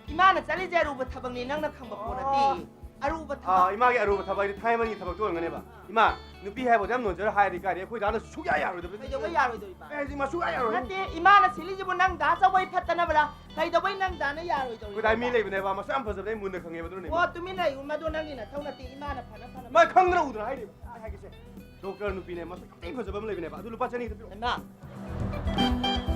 ꯏꯃꯥꯅ ꯆꯠꯂꯤꯁꯦ ꯑꯔꯨꯕ ꯊꯕꯛꯅꯤ, ꯅꯪꯅ ꯈꯪꯕ ꯄꯣꯠ ꯅꯠꯇꯦ꯫ ꯑꯣ꯫ ꯑꯔꯨꯕ ꯊꯕꯛ꯫ ꯑꯥ, ꯏꯃꯥꯒꯤ ꯑꯔꯨꯕ ꯊꯕꯛ ꯍꯥꯏꯗꯤ ꯊꯥꯏꯃꯅꯤꯒꯤ ꯊꯕꯛꯇꯣ ꯑꯣꯏꯔꯝꯒꯅꯦꯕ꯫ ꯏꯃꯥ, ꯅꯨꯄꯤ ꯍꯥꯏꯕꯗꯤ ꯌꯥꯝ ꯅꯣꯟꯖꯔ ꯍꯥꯏꯔꯗꯤ ꯀꯥꯏꯗꯤ ꯑꯩꯈꯣꯏ ꯗꯥꯅ ꯁꯨꯛꯌꯥ ꯌꯥꯔꯣꯏꯗꯕ꯫ ꯀꯩꯗꯧꯕ ꯌꯥꯔꯣꯏꯗꯣꯏꯕ? ꯑꯦ, ꯍꯧꯖꯤꯛ ꯃꯥ ꯁꯨꯛꯌꯥ ꯌꯥꯔꯣꯏ꯫ ꯅꯠꯇꯦ, ꯏꯃꯥꯅ ꯁꯤꯜꯂꯤꯁꯤꯕꯨ ꯅꯪ ꯗꯥ ꯆꯧꯕꯩ ꯐꯠꯇꯅꯕ꯭ꯔꯥ? ꯀꯩꯗꯧꯕꯩ ꯅꯪ ꯗꯥꯅ ꯌꯥꯔꯣꯏꯗꯧꯔꯤꯅꯣ? ꯑꯩꯈꯣꯏ ꯗꯥ ꯃꯤ ꯂꯩꯕꯅꯦꯕ, ꯃꯁꯛ ꯌꯥꯝ ꯐꯖꯕꯅꯦ, ꯑꯩ ꯃꯨꯟꯅ ꯈꯪꯉꯦꯕ, ꯑꯗꯨꯅꯅꯦ꯫ ꯑꯣ, ꯇꯨꯃꯤꯟ ꯂꯩꯌꯨ, ꯃꯗꯨ ꯅꯪꯒꯤ ꯅꯊꯧ ꯅꯠꯇꯦ, ꯏꯃꯥꯅ ꯐꯅ ꯐꯅꯕ꯫ ꯃꯥ ꯈꯪꯗꯅ ꯎꯗꯅ ꯍꯥꯏꯔꯤꯕ, ꯑꯩ ꯍꯥꯏꯒꯦꯁꯦ꯫ ꯗꯣꯛꯇꯔ ꯅꯨꯄꯤꯅꯦ, ꯃꯁꯛ ꯌꯥꯝ ꯊꯤ ꯐꯖꯕ ꯑꯃ ꯂꯩꯕꯅꯦꯕ, ꯑꯗꯨ ꯂꯨꯄꯥ ꯆꯅꯤ ꯈꯛꯇ ꯄꯤꯔꯛꯑꯣ꯫ ꯏꯃꯥ,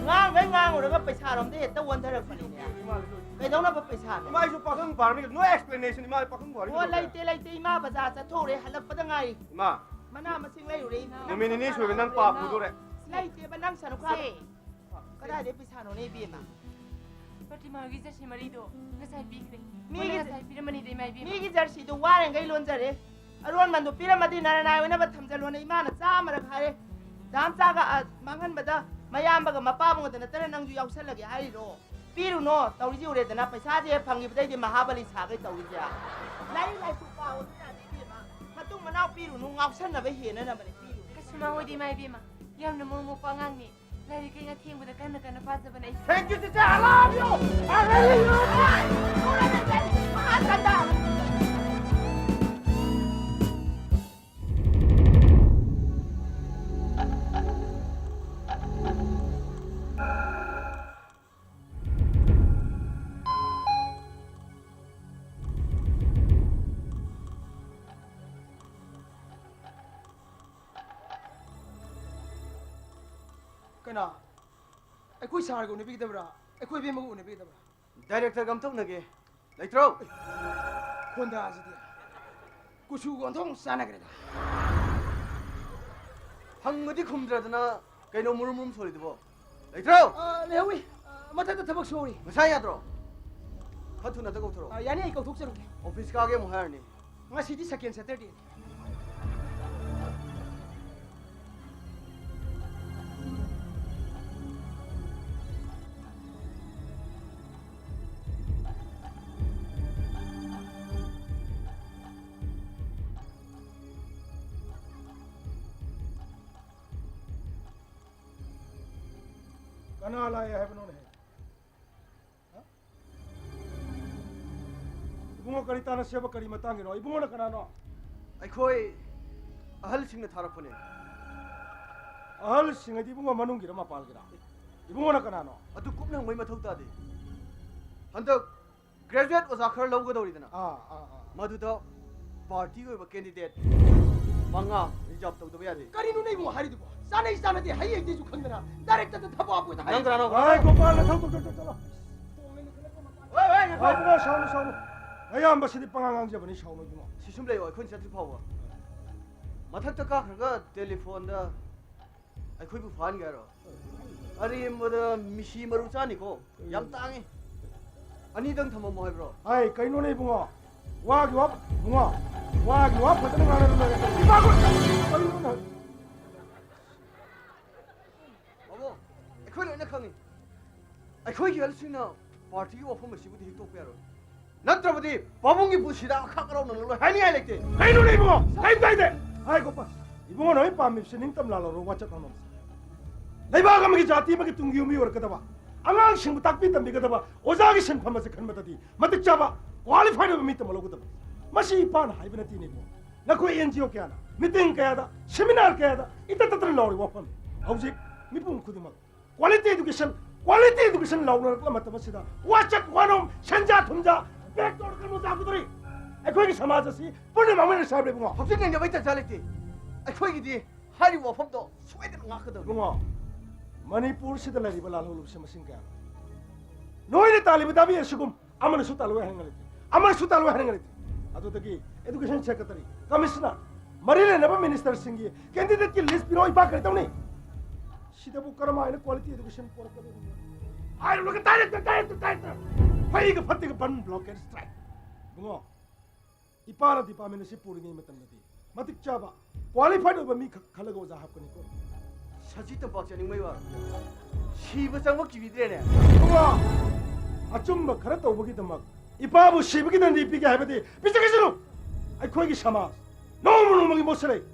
ꯉꯥꯡꯈꯩ ꯉꯥꯡꯉꯨꯔꯒ ꯄꯩꯁꯥꯔꯣꯝꯗ ꯍꯦꯛꯇ ꯑꯣꯟꯊꯔꯛꯄꯅꯤꯅꯦ꯫ ꯏꯃꯥ, ꯂꯩꯇ꯭ꯔꯣ? ꯀꯩꯗꯧꯅꯕ ꯄꯩꯁꯥꯅꯣ? ꯏꯃꯥ, ꯑꯩꯁꯨ ꯄꯥꯈꯪ ꯐꯥꯔꯕꯅꯤ, no explanation, ꯏꯃꯥ, ꯄꯥꯈꯪ ꯐꯥꯔꯕꯅꯤ꯫ ꯑꯣ, ꯂꯩꯇꯦ, ꯂꯩꯇꯦ, ꯏꯃꯥ ꯕꯖꯥꯔ ꯆꯠꯊꯣꯛꯎꯔꯦ, ꯍꯜꯂꯛꯄꯗ ꯉꯥꯏꯔꯤ꯫ ꯏꯃꯥ꯫ ꯃꯅꯥ ꯃꯁꯤꯡ ꯂꯩꯔꯨꯔꯦ, ꯏꯃꯥ꯫ ꯅꯨꯃꯤꯠ ꯅꯤꯅꯤ ꯁꯨꯔꯦ ꯅꯪ ꯄꯥ ꯄꯨꯗꯣꯔꯦ꯫ ꯂꯩꯇꯦꯕ, ꯅꯪ ꯁꯔꯨꯛ ꯈꯥꯛ꯫ ꯁꯦ꯫ ꯀꯗꯥꯏꯗꯩ ꯄꯩꯁꯥꯅꯣꯅꯦ, ꯏꯕꯦꯝꯃ? ꯄ꯭ꯔꯇꯤꯃꯥꯒꯤ ꯖꯔꯁꯤ ꯃꯔꯤꯗꯣ ꯉꯁꯥꯏ ꯄꯤꯈ꯭ꯔꯦ꯫ ꯃꯤꯒꯤ ꯃꯣꯏꯅ ꯉꯁꯥꯏ ꯄꯤꯔꯝꯕꯅꯤꯗ, ꯏꯃꯥ ꯏꯕꯦꯝꯃ꯫ ꯃꯤꯒꯤ ꯖꯔꯁꯤꯗꯣ ꯋꯥꯔꯦꯡꯒꯩ ꯂꯣꯟꯖꯔꯦ꯫ ꯑꯔꯣꯟꯃꯟꯗꯣ ꯄꯤꯔꯝꯃꯗꯤ ꯅꯔꯅꯥꯏ ꯑꯣꯏꯅꯕ ꯊꯝꯖꯜꯂꯣꯅ ꯏꯃꯥꯅ ꯆꯥꯝꯃꯔꯛ ꯍꯥꯏꯔꯦ꯫ ꯗꯥꯝꯆꯥꯒ, ꯑ, ꯃꯥꯡꯍꯟꯕꯗ ꯃꯌꯥꯝꯕꯒ ꯃꯄꯥꯕꯨꯡꯒꯗ ꯅꯠꯇꯅ ꯅꯪꯁꯨ ꯌꯥꯎꯁꯜꯂꯒꯦ ꯍꯥꯏꯔꯤꯔꯣ? ꯄꯤꯔꯨꯅꯣ, ꯇꯧꯔꯤꯁꯤ ꯎꯔꯦꯗꯅ, ꯄꯩꯁꯥꯁꯦ ꯍꯦꯛ ꯐꯪꯈꯤꯕꯗꯩꯗꯤ ꯃꯍꯥꯕꯂꯤ ꯁꯥꯈꯩ ꯇꯧꯔꯤꯁꯦ꯫ ꯂꯥꯏꯔꯤꯛ ꯂꯥꯏꯁꯨ ꯄꯥꯎ ꯑꯗꯨ ꯌꯥꯗꯦ ꯏꯕꯦꯝꯃ꯫ ꯃꯇꯨꯡ ꯃꯅꯥꯎ ꯄꯤꯔꯨꯅꯨ, ꯉꯥꯎꯁꯟꯅꯕ ꯍꯦꯟꯅꯅꯕꯅꯦ, ꯄꯤꯔꯨꯅꯨ꯫ ꯀꯩꯁꯨ ꯃꯥ ꯍꯣꯏꯗꯤ ꯏꯃꯥ ꯏꯕꯦꯝꯃ, ꯌꯥꯝꯅ ꯃꯣꯔꯣꯛ ꯃꯣꯛꯄ ꯑꯉꯥꯡꯅꯤ꯫ ꯂꯥꯏꯔꯤꯛ ꯀꯩꯅ ꯊꯦꯡꯕꯗ ꯀꯟꯅ ꯀꯟꯅ ꯄꯥꯖꯕꯅꯦ ꯑꯩꯁꯨ꯫ Thank you, teacher. I love you. I really love you. ꯀꯅꯥ? ꯑꯩꯈꯣꯏ ꯁꯥꯔꯒ ꯎꯅꯕꯤꯒꯗꯕ꯭ꯔꯥ? ꯑꯩꯈꯣꯏ ꯏꯕꯦꯝꯃꯒ ꯎꯅꯕꯤꯒꯗꯕ꯭ꯔꯥ? ꯗꯥꯏꯔꯦꯛꯇꯔꯒ ꯑꯝꯇ ꯎꯅꯒꯦ꯫ ꯂꯩꯇ꯭ꯔꯣ? ꯈꯣꯟꯗꯥꯁꯤꯗꯤ꯫ ꯀꯨꯆꯨꯒ ꯑꯣꯟꯊꯣꯛꯅ ꯆꯥꯟꯅꯈ꯭ꯔꯦꯗ꯫ ꯍꯪꯕꯗꯤ ꯈꯨꯝꯗ꯭ꯔꯗꯅ ꯀꯩꯅꯣ ꯃꯨꯔꯨꯝ ꯃꯨꯔꯨꯝ ꯁꯣꯜꯂꯤꯗꯨꯕꯣ? ꯂꯩꯇ꯭ꯔꯣ? ꯑ, ꯂꯩꯍꯧꯏ꯫ ꯑ, ꯃꯊꯛꯇ ꯊꯕꯛ ꯁꯨꯍꯧꯔꯤ꯫ ꯉꯁꯥꯏ ꯌꯥꯗ꯭ꯔꯣ? ꯈꯔ ꯊꯨꯅ ꯑꯝꯇ ꯀꯧꯊꯣꯔꯛꯑꯣ꯫ ꯑ, ꯌꯥꯅꯤ, ꯑꯩ ꯀꯧꯊꯣꯛꯆꯔꯛꯀꯦ꯫ ꯑꯣꯐꯤꯁ ꯀꯥꯒꯦ ꯑꯃꯨꯛ ꯍꯥꯏꯔꯅꯤ꯫ ꯉꯁꯤꯗꯤ second Saturdayꯅꯤ꯫ ꯀꯅꯥ ꯂꯥꯛꯑꯦ ꯍꯥꯏꯕꯅꯣꯅꯦ? ꯍꯥ? ꯏꯕꯨꯡꯉꯣ, ꯀꯔꯤ ꯇꯥꯟꯅꯁꯦꯕ? ꯀꯔꯤ ꯃꯇꯥꯡꯒꯤꯅꯣ? ꯏꯕꯨꯡꯉꯣꯅ ꯀꯅꯥꯅꯣ? ꯑꯩꯈꯣꯏ ꯑꯍꯜꯁꯤꯡꯅ ꯊꯥꯔꯛꯄꯅꯦ꯫ ꯑꯍꯜꯁꯤꯡ ꯍꯥꯏꯗꯤ ꯏꯕꯨꯡꯉꯣ ꯃꯅꯨꯡꯒꯤꯔ ꯃꯄꯥꯜꯒꯤꯔ? ꯏꯕꯨꯡꯉꯣꯅ ꯀꯅꯥꯅꯣ? ꯑꯗꯨ ꯀꯨꯞꯅ ꯍꯪꯕꯒꯤ ꯃꯊꯧ ꯇꯥꯗꯦ꯫ ꯍꯟꯗꯛ graduate ꯑꯣꯖꯥ ꯈꯔ ꯂꯧꯒꯗꯧꯔꯤꯗꯅ꯫ ꯑꯥ, ꯑꯥ, ꯑꯥ꯫ ꯃꯗꯨꯗ party ꯑꯣꯏꯕ candidate ꯃꯉꯥ reserve ꯇꯧꯗꯕ ꯌꯥꯗꯦ꯫ ꯀꯔꯤꯅꯣ ꯅꯪ ꯏꯕꯨꯡꯉꯣ ꯍꯥꯏꯔꯤꯗꯨꯕꯣ? ꯆꯥꯅꯩ ꯆꯥꯅꯗꯦ, ꯍꯩ ꯍꯩꯇꯦꯁꯨ ꯈꯪꯗꯅ directorꯗ ꯊꯕꯛ ꯑꯃ ꯅꯪ ꯀꯅꯥꯅꯣ? ꯑꯩ ꯒꯣꯄꯥꯜ, ꯅꯊꯧ ꯇꯧ, ꯆꯠ-, ꯆꯠꯂꯣ꯫ ꯍꯣꯏ, ꯍꯣꯏ, ꯉꯥꯏꯈꯣ꯫ ꯑꯩ ꯏꯕꯨꯡꯉꯣ, ꯁꯥꯎꯅꯨ, ꯁꯥꯎꯅꯨ꯫ ꯑꯌꯥꯝꯕꯁꯤꯗꯤ ꯄꯉꯥꯡ ꯉꯥꯡꯖꯕꯅꯤ, ꯁꯥꯎꯅꯨ ꯏꯕꯨꯡꯉꯣ꯫ ꯁꯤ ꯁꯨꯝ ꯂꯩꯌꯣ, ꯑꯩꯈꯣꯏꯅ ꯆꯠꯇ꯭ꯔꯤ ꯐꯥꯎꯕ꯫ ꯃꯊꯛꯇ ꯀꯥꯈ꯭ꯔꯒ telephone ꯗ ꯑꯩꯈꯣꯏꯕꯨ ꯐꯥꯍꯟꯒꯦ ꯍꯥꯏꯔꯣ? ꯑꯔꯦꯝꯕꯗ ꯃꯤꯁꯤ ꯃꯔꯨ ꯆꯥꯅꯤꯀꯣ꯫ ꯌꯥꯝ ꯇꯥꯡꯉꯤ꯫ ꯑꯅꯤꯗꯪ ꯊꯝꯃꯝꯃꯣ ꯍꯥꯏꯕ꯭ꯔꯣ? ꯑꯩ ꯀꯩꯅꯣꯅꯦ ꯏꯕꯨꯡꯉꯣ? ꯋꯥꯒꯤ ꯋꯥ, ꯏꯕꯨꯡꯉꯣ, ꯋꯥꯒꯤ ꯋꯥ ꯐꯖꯅ ꯉꯥꯡꯅꯔ ꯂꯣꯏꯔꯦ꯫ ꯏꯃꯥ ꯀꯣ-, ꯀꯔꯤꯅꯣ ꯅꯪ? ꯕꯥꯕꯨ, ꯑꯩꯈꯣꯏ ꯂꯣꯏꯅ ꯈꯪꯉꯤ꯫ ꯑꯩꯈꯣꯏꯒꯤ ꯑꯍꯜꯁꯤꯡꯅ party ꯒꯤ ꯋꯥꯐꯝ ꯑꯁꯤꯕꯨꯗꯤ ꯍꯤꯛꯇꯣꯛꯄ ꯌꯥꯔꯣꯏ꯫ ꯅꯠꯇ꯭ꯔꯕꯗꯤ ꯄꯥꯕꯨꯡꯒꯤ ꯄꯨꯟꯁꯤꯗ ꯑꯈꯥꯛ ꯑꯔꯥꯎ ꯅꯪꯂꯔꯣꯏ ꯍꯥꯏꯅꯤꯡꯉꯥꯏ ꯂꯩꯇꯦ꯫ ꯀꯩꯅꯣꯅꯦ ꯏꯕꯨꯡꯉꯣ? ꯀꯩꯝ ꯀꯥꯏꯗꯦ꯫ ꯍꯥꯏ ꯒꯣꯄꯥꯜ, ꯏꯕꯨꯡꯉꯣ ꯅꯣꯏ ꯄꯥꯝꯃꯤꯕꯁꯤ ꯅꯤꯡꯇꯝ ꯂꯥꯜꯂꯔꯣ, ꯋꯥꯆꯠ ꯉꯥꯡꯅꯕꯁꯦ꯫ ꯂꯩꯕꯥꯛ ꯑꯃꯒꯤ ꯖꯥꯇꯤ ꯑꯃꯒꯤ ꯇꯨꯡꯒꯤ ꯌꯨꯝꯕꯤ ꯑꯣꯏꯔꯛꯀꯗꯕ, ꯑꯉꯥꯡꯁꯤꯡꯕꯨ ꯇꯥꯛꯄꯤ ꯇꯝꯕꯤꯒꯗꯕ ꯑꯣꯖꯥꯒꯤ ꯁꯤꯟꯐꯝ ꯑꯁꯤ ꯈꯟꯕꯗꯗꯤ ꯃꯇꯤꯛ ꯆꯥꯕ, qualified ꯑꯣꯏꯕ ꯃꯤ ꯇꯝꯍꯜꯍꯧꯒꯗꯕ꯫ ꯃꯁꯤ ꯏꯄꯥꯅ ꯍꯥꯏꯕ ꯅꯠꯇꯦꯅꯦ ꯏꯕꯨꯡꯉꯣ꯫ ꯅꯈꯣꯏ N G O ꯀꯌꯥꯅ, meeting ꯀꯌꯥꯗ, seminar ꯀꯌꯥꯗ ꯏꯇꯠ ꯇꯠꯇꯅ ꯂꯥꯎꯔꯤꯕ ꯋꯥꯐꯝꯅꯤ꯫ ꯍꯧꯖꯤꯛ ꯃꯤꯄꯨꯝ ꯈꯨꯗꯤꯡꯃꯛ quality education, quality education ꯂꯥꯎꯅꯔꯛꯄ ꯃꯇꯝ ꯑꯁꯤꯗ ꯋꯥꯆꯠ ꯋꯥꯅꯣꯝ, ꯁꯦꯟꯖꯥ ꯊꯨꯝꯖꯥ back door ꯀꯩꯅꯣ ꯆꯥꯒꯗꯧꯔꯤ꯫ ꯑꯩꯈꯣꯏꯒꯤ ꯁꯃꯥꯖ ꯑꯁꯤ ꯄꯨꯟꯅ ꯃꯥꯡꯃꯤꯟꯅꯁꯦ ꯍꯥꯏꯕ꯭ꯔꯥ ꯏꯕꯨꯡꯉꯣ? ꯍꯧꯖꯤꯛ ꯅꯩꯅꯕꯩ ꯇꯟꯖꯥ ꯂꯩꯇꯦ꯫ ꯑꯩꯈꯣꯏꯒꯤꯗꯤ ꯍꯥꯏꯔꯤꯕ ꯋꯥꯐꯝꯗꯣ ꯁꯣꯏꯗꯅ ꯉꯥꯛꯀꯗꯧꯔꯤ꯫ ꯏꯕꯨꯡꯉꯣ, ꯃꯅꯤꯄꯨꯔꯁꯤꯗ ꯂꯩꯔꯤꯕ ꯂꯥꯜꯍꯧꯂꯨꯕꯁꯦ ꯃꯁꯤꯡ ꯀꯌꯥꯅꯣ? ꯅꯣꯏꯅ ꯇꯥꯜꯂꯤꯕ ꯗꯥꯕꯤ ꯑꯁꯤꯒꯨꯝ ꯑꯃꯅꯁꯨ ꯇꯥꯜꯂꯣꯏ ꯍꯥꯏꯅꯤꯡꯉꯥꯏ ꯂꯩꯇꯦ, ꯑꯃꯅꯁꯨ ꯇꯥꯜꯂꯣꯏ ꯍꯥꯏꯅꯤꯡꯉꯥꯏ ꯂꯩꯇꯦ꯫ ꯑꯗꯨꯗꯒꯤ education secretary, commissioner, ꯃꯔꯤ ꯂꯩꯅꯕ ꯃꯤꯅꯤꯁꯇꯔꯁꯤꯡꯒꯤ ꯀꯦꯟꯗꯤꯗꯦꯠꯀꯤ ꯂꯤꯁ ꯄꯤꯔꯛꯑꯣ, ꯏꯄꯥ ꯀꯔꯤ ꯇꯧꯅꯤ? ꯁꯤꯗꯕꯨ ꯀꯔꯝꯍꯥꯏꯅ ꯀ꯭ꯋꯥꯂꯤꯇꯤ ꯑꯦꯗꯨꯀꯦꯁꯟ ꯄꯣꯔꯛꯀꯗꯣꯔꯤꯕꯅꯣ? ꯍꯥꯏꯔꯨꯔꯒ ꯗꯥꯏꯔꯦꯛꯇꯔ, ꯗꯥꯏꯔꯦꯛꯇꯔ, ꯗꯥꯏꯔꯦꯛꯇꯔ! ꯐꯩꯒ ꯐꯠꯇꯦꯒ ꯕꯟ ꯕ꯭ꯂꯣꯀꯦꯠ ꯁ꯭ꯇ꯭ꯔꯥꯏꯛ꯫ ꯏꯕꯨꯡꯉꯣ, ꯏꯄꯥꯅ ꯗꯤꯄꯥꯔꯠꯃꯦꯟ ꯑꯁꯤ ꯄꯨꯔꯤꯉꯩ ꯃꯇꯝꯗꯗꯤ ꯃꯇꯤꯛ ꯆꯥꯕ, ꯀ꯭ꯋꯥꯂꯤꯐꯥꯏꯗ ꯑꯣꯏꯕ ꯃꯤ ꯈꯛ ꯈꯜꯂꯒ ꯑꯣꯖꯥ ꯍꯥꯞꯀꯅꯤꯀꯣ꯫ ꯁꯖꯤ ꯇꯝꯄꯥꯛ ꯆꯅꯤꯡꯕꯩ ꯋꯥ꯫ ꯁꯤꯕ ꯆꯪꯕ ꯀꯤꯕꯤꯗ꯭ꯔꯦꯅꯦ꯫ ꯏꯕꯨꯡꯉꯣ, ꯑꯆꯨꯝꯕ ꯈꯔ ꯇꯧꯕꯒꯤꯗꯃꯛ ꯏꯄꯥꯕꯨ ꯁꯤꯕꯒꯤ ꯗꯟꯗꯤ ꯄꯤꯒꯦ ꯍꯥꯏꯕꯗꯤ ꯄꯤꯖꯈꯤꯁꯅꯨ꯫ ꯑꯩꯈꯣꯏꯒꯤ ꯁꯃꯥꯖ ꯅꯣꯡꯃ ꯅꯣꯡꯃꯒꯤ ꯃꯣꯠꯁꯤꯜꯂꯛꯏ꯫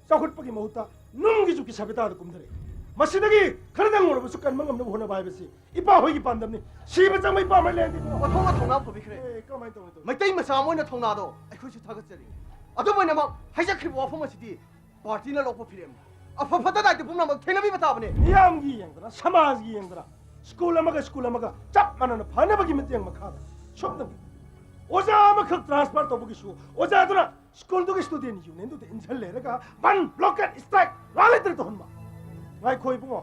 ꯆꯥꯎꯈꯠꯄꯒꯤ ꯃꯍꯨꯠꯇ ꯅꯨꯡꯒꯤ ꯖꯨꯒꯤ ꯁꯥꯕꯦꯇꯥꯗ ꯀꯨꯝꯊꯔꯛꯏ꯫ ꯃꯁꯤꯗꯒꯤ ꯈꯔꯗꯪ ꯑꯣꯏꯔꯕꯁꯨ ꯀꯟꯕ ꯉꯝꯅꯕ ꯍꯣꯠꯅꯕ ꯍꯥꯏꯕꯁꯤ ꯏꯄꯥ ꯍꯣꯏꯒꯤ ꯄꯥꯟꯗꯝꯅꯤ꯫ ꯁꯤꯕ ꯆꯪꯕ ꯏꯄꯥ ꯃꯔꯤ ꯂꯩꯅꯗꯦ꯫ ꯃꯊꯧꯅ ꯊꯧꯅꯥ ꯐꯕꯤꯈ꯭ꯔꯦ꯫ ꯑꯦ, ꯀꯃꯥꯏꯅ ꯇꯧꯅꯤ, ꯇꯧꯅꯤ? ꯃꯩꯇꯩ ꯃꯆꯥ ꯑꯃ ꯑꯣꯏꯅ ꯊꯧꯅꯥꯗꯣ ꯑꯩꯈꯣꯏꯁꯨ ꯊꯥꯒꯠꯆꯔꯤ꯫ ꯑꯗꯨꯝ ꯑꯣꯏꯅꯃꯛ, ꯍꯥꯏꯖꯈ꯭ꯔꯤꯕ ꯋꯥꯐꯝ ꯑꯁꯤꯗꯤ ꯄꯥꯔꯇꯤꯅ ꯂꯧꯕ ꯐꯤꯔꯦꯞꯅꯤ꯫ ꯑꯐ ꯐꯠꯇ ꯗꯥꯏꯇ ꯄꯨꯝꯅꯃꯛ ꯊꯦꯡꯅꯕꯤꯕ ꯇꯥꯕꯅꯤ꯫ ꯃꯤꯌꯥꯝꯒꯤ ꯌꯦꯡꯗꯅ, ꯁꯃꯥꯖꯒꯤ ꯌꯦꯡꯗꯅ, ꯁ꯭ꯀꯨꯜ ꯑꯃꯒ ꯁ꯭ꯀꯨꯜ ꯑꯃꯒ ꯆꯞ ꯃꯥꯟꯅꯅ ꯐꯅꯕꯒꯤ ꯃꯇꯦꯡ ꯃꯈꯥꯗ ꯁꯨꯞꯅꯒꯤ ꯑꯣꯖꯥ ꯑꯃꯈꯛ ꯇ꯭ꯔꯥꯟꯁꯐꯔ ꯇꯧꯕꯒꯤꯁꯨ ꯑꯣꯖꯥꯗꯨꯅ ꯁ꯭ꯀꯨꯜꯗꯨꯒꯤ ꯁ꯭ꯇꯨꯗꯦꯟ ꯌꯨꯅꯤꯌꯟꯗꯨꯗ ꯏꯟꯖꯜ ꯂꯩꯔꯒ ꯕꯟ, ꯕ꯭ꯂꯣꯀꯦꯠ, ꯁ꯭ꯇ꯭ꯔꯥꯏꯛ, ꯂꯥ ꯂꯩꯇ꯭ꯔꯦ ꯇꯧꯍꯟꯕ꯫ ꯉꯥꯏꯈꯣ ꯏꯕꯨꯡꯉꯣ,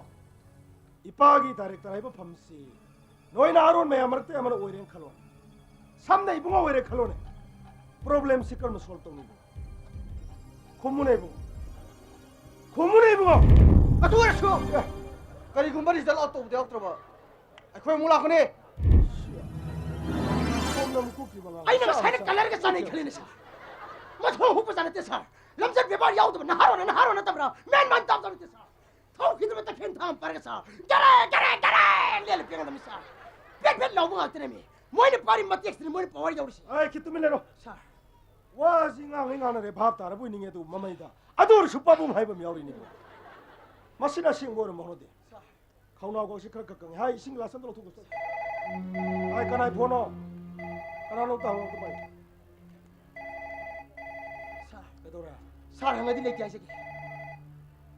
ꯏꯄꯥꯒꯤ ꯗꯥꯏꯔꯦꯛꯇꯔ ꯍꯥꯏꯕ ꯐꯝꯁꯤ ꯅꯣꯏꯅ ꯑꯔꯣꯟ ꯃꯌꯥꯝ ꯃꯔꯛꯇ ꯑꯃꯅ ꯑꯣꯏꯔꯦꯅ ꯈꯜꯂꯣ꯫ ꯁꯝꯅ ꯏꯕꯨꯡꯉꯣ ꯑꯣꯏꯔꯦ ꯈꯜꯂꯣꯅꯦ꯫ ꯄ꯭ꯔꯣꯕ꯭ꯂꯦꯝꯁꯤ ꯀꯔꯝꯅ ꯁꯣꯜꯕ ꯇꯧꯅꯤ ꯏꯕꯨꯡꯉꯣ? ꯈꯨꯝꯃꯨꯅꯦ ꯏꯕꯨꯡꯉꯣ꯫ ꯈꯨꯝꯃꯨꯅꯦ ꯏꯕꯨꯡꯉꯣ꯫ ꯑꯗꯨ ꯑꯣꯏꯔꯁꯨ, ꯑꯦ, ꯀꯔꯤꯒꯨꯝꯕ ꯔꯤꯖꯜ ꯑꯥꯎꯠ ꯇꯧꯕꯗ ꯌꯥꯎꯗ꯭ꯔꯕ ꯑꯩꯈꯣꯏ ꯑꯃꯨꯛ ꯂꯥꯛꯀꯅꯤ꯫ ꯁꯣꯝꯗ ꯑꯃꯨꯛ ꯀꯨꯞꯈꯤꯕ ꯉꯥꯡ ꯑꯩꯅ ꯃꯆꯥ ꯉꯁꯥꯏꯅ ꯃꯆꯥ ꯀꯂꯔꯒ ꯆꯥꯟꯅꯩ ꯈꯜꯂꯤꯅꯦ ꯁꯥꯔ꯫ ꯃꯊꯣꯡ ꯍꯨꯛꯄ ꯖꯥꯠ ꯅꯠꯇꯦ ꯁꯥꯔ꯫ ꯂꯝꯆꯠ ꯕꯦꯕꯥꯔ ꯌꯥꯎꯗꯕ ꯅꯍꯥꯔꯣꯟꯅ ꯅꯍꯥꯔꯣꯟ ꯅꯠꯇꯕ꯭ꯔꯥ? ꯃꯦꯟ ꯃꯥꯟ ꯇꯥꯕ ꯖꯥꯠ ꯅꯠꯇꯦ ꯁꯥꯔ꯫ ꯊꯧꯈꯤꯗꯕ ꯇꯈꯦꯟ ꯊꯥꯡ ꯄꯥꯏꯔꯒ ꯁꯥꯔ, ꯒꯦꯔꯦ ꯒꯦꯔꯦ ꯒꯦꯔꯦ ꯂꯦꯜꯂ ꯄꯦꯡꯉꯗꯕꯅꯤ ꯁꯥꯔ꯫ ꯄꯦꯠ ꯄꯦꯠ ꯂꯥꯎꯕ ꯉꯥꯛꯇꯅꯦꯃꯤ꯫ ꯃꯣꯏꯅ ꯄꯥꯔꯤ ꯃꯇꯦꯛꯁꯤꯅ ꯃꯣꯏꯅ ꯄꯋꯥꯔ ꯌꯧꯔꯤꯁꯦ꯫ ꯑꯩ ꯈꯤꯇ ꯇꯨꯃꯤꯟ ꯂꯩꯔꯣ꯫ ꯁꯥꯔ꯫ ꯋꯥꯁꯤ ꯉꯥꯡꯉꯤ ꯉꯥꯡꯅꯔꯦ, ꯚꯥꯞ ꯇꯥꯔꯕꯣꯏ ꯅꯤꯡꯉꯦ, ꯑꯗꯨ ꯃꯃꯩꯗ꯫ ꯑꯗꯨ ꯑꯣꯏꯔꯁꯨ ꯄꯥꯕꯨꯡ ꯍꯥꯏꯕ ꯑꯃ ꯌꯥꯎꯔꯤꯅꯤꯀꯣ꯫ ꯃꯁꯤꯅ ꯑꯁꯦꯡꯕ ꯑꯣꯏꯔꯝꯕ ꯍꯧꯅꯗꯦ꯫ ꯁꯥꯔ꯫ ꯈꯧꯅꯥꯎꯒꯁꯤ ꯈꯔ ꯈꯔ ꯀꯪꯉꯦ꯫ ꯍꯥꯏ, ꯏꯁꯤꯡ ꯒ꯭ꯂꯥꯁ ꯑꯝꯇ ꯂꯧꯊꯣꯛꯀꯣ꯫ ꯍꯥꯏ, ꯀꯅꯥꯏ ꯐꯣꯟꯅꯣ? ꯀꯅꯥꯅꯣ ꯑꯝꯇ ꯍꯪꯉꯣ, ꯑꯝꯇ ꯄꯥꯏꯌꯨ꯫ ꯁꯥꯔ꯫ ꯀꯩꯗꯧꯔꯦ? ꯁꯥꯔ ꯍꯪꯉꯗꯤ ꯂꯩꯇꯦ ꯍꯥꯏꯖꯒꯦ꯫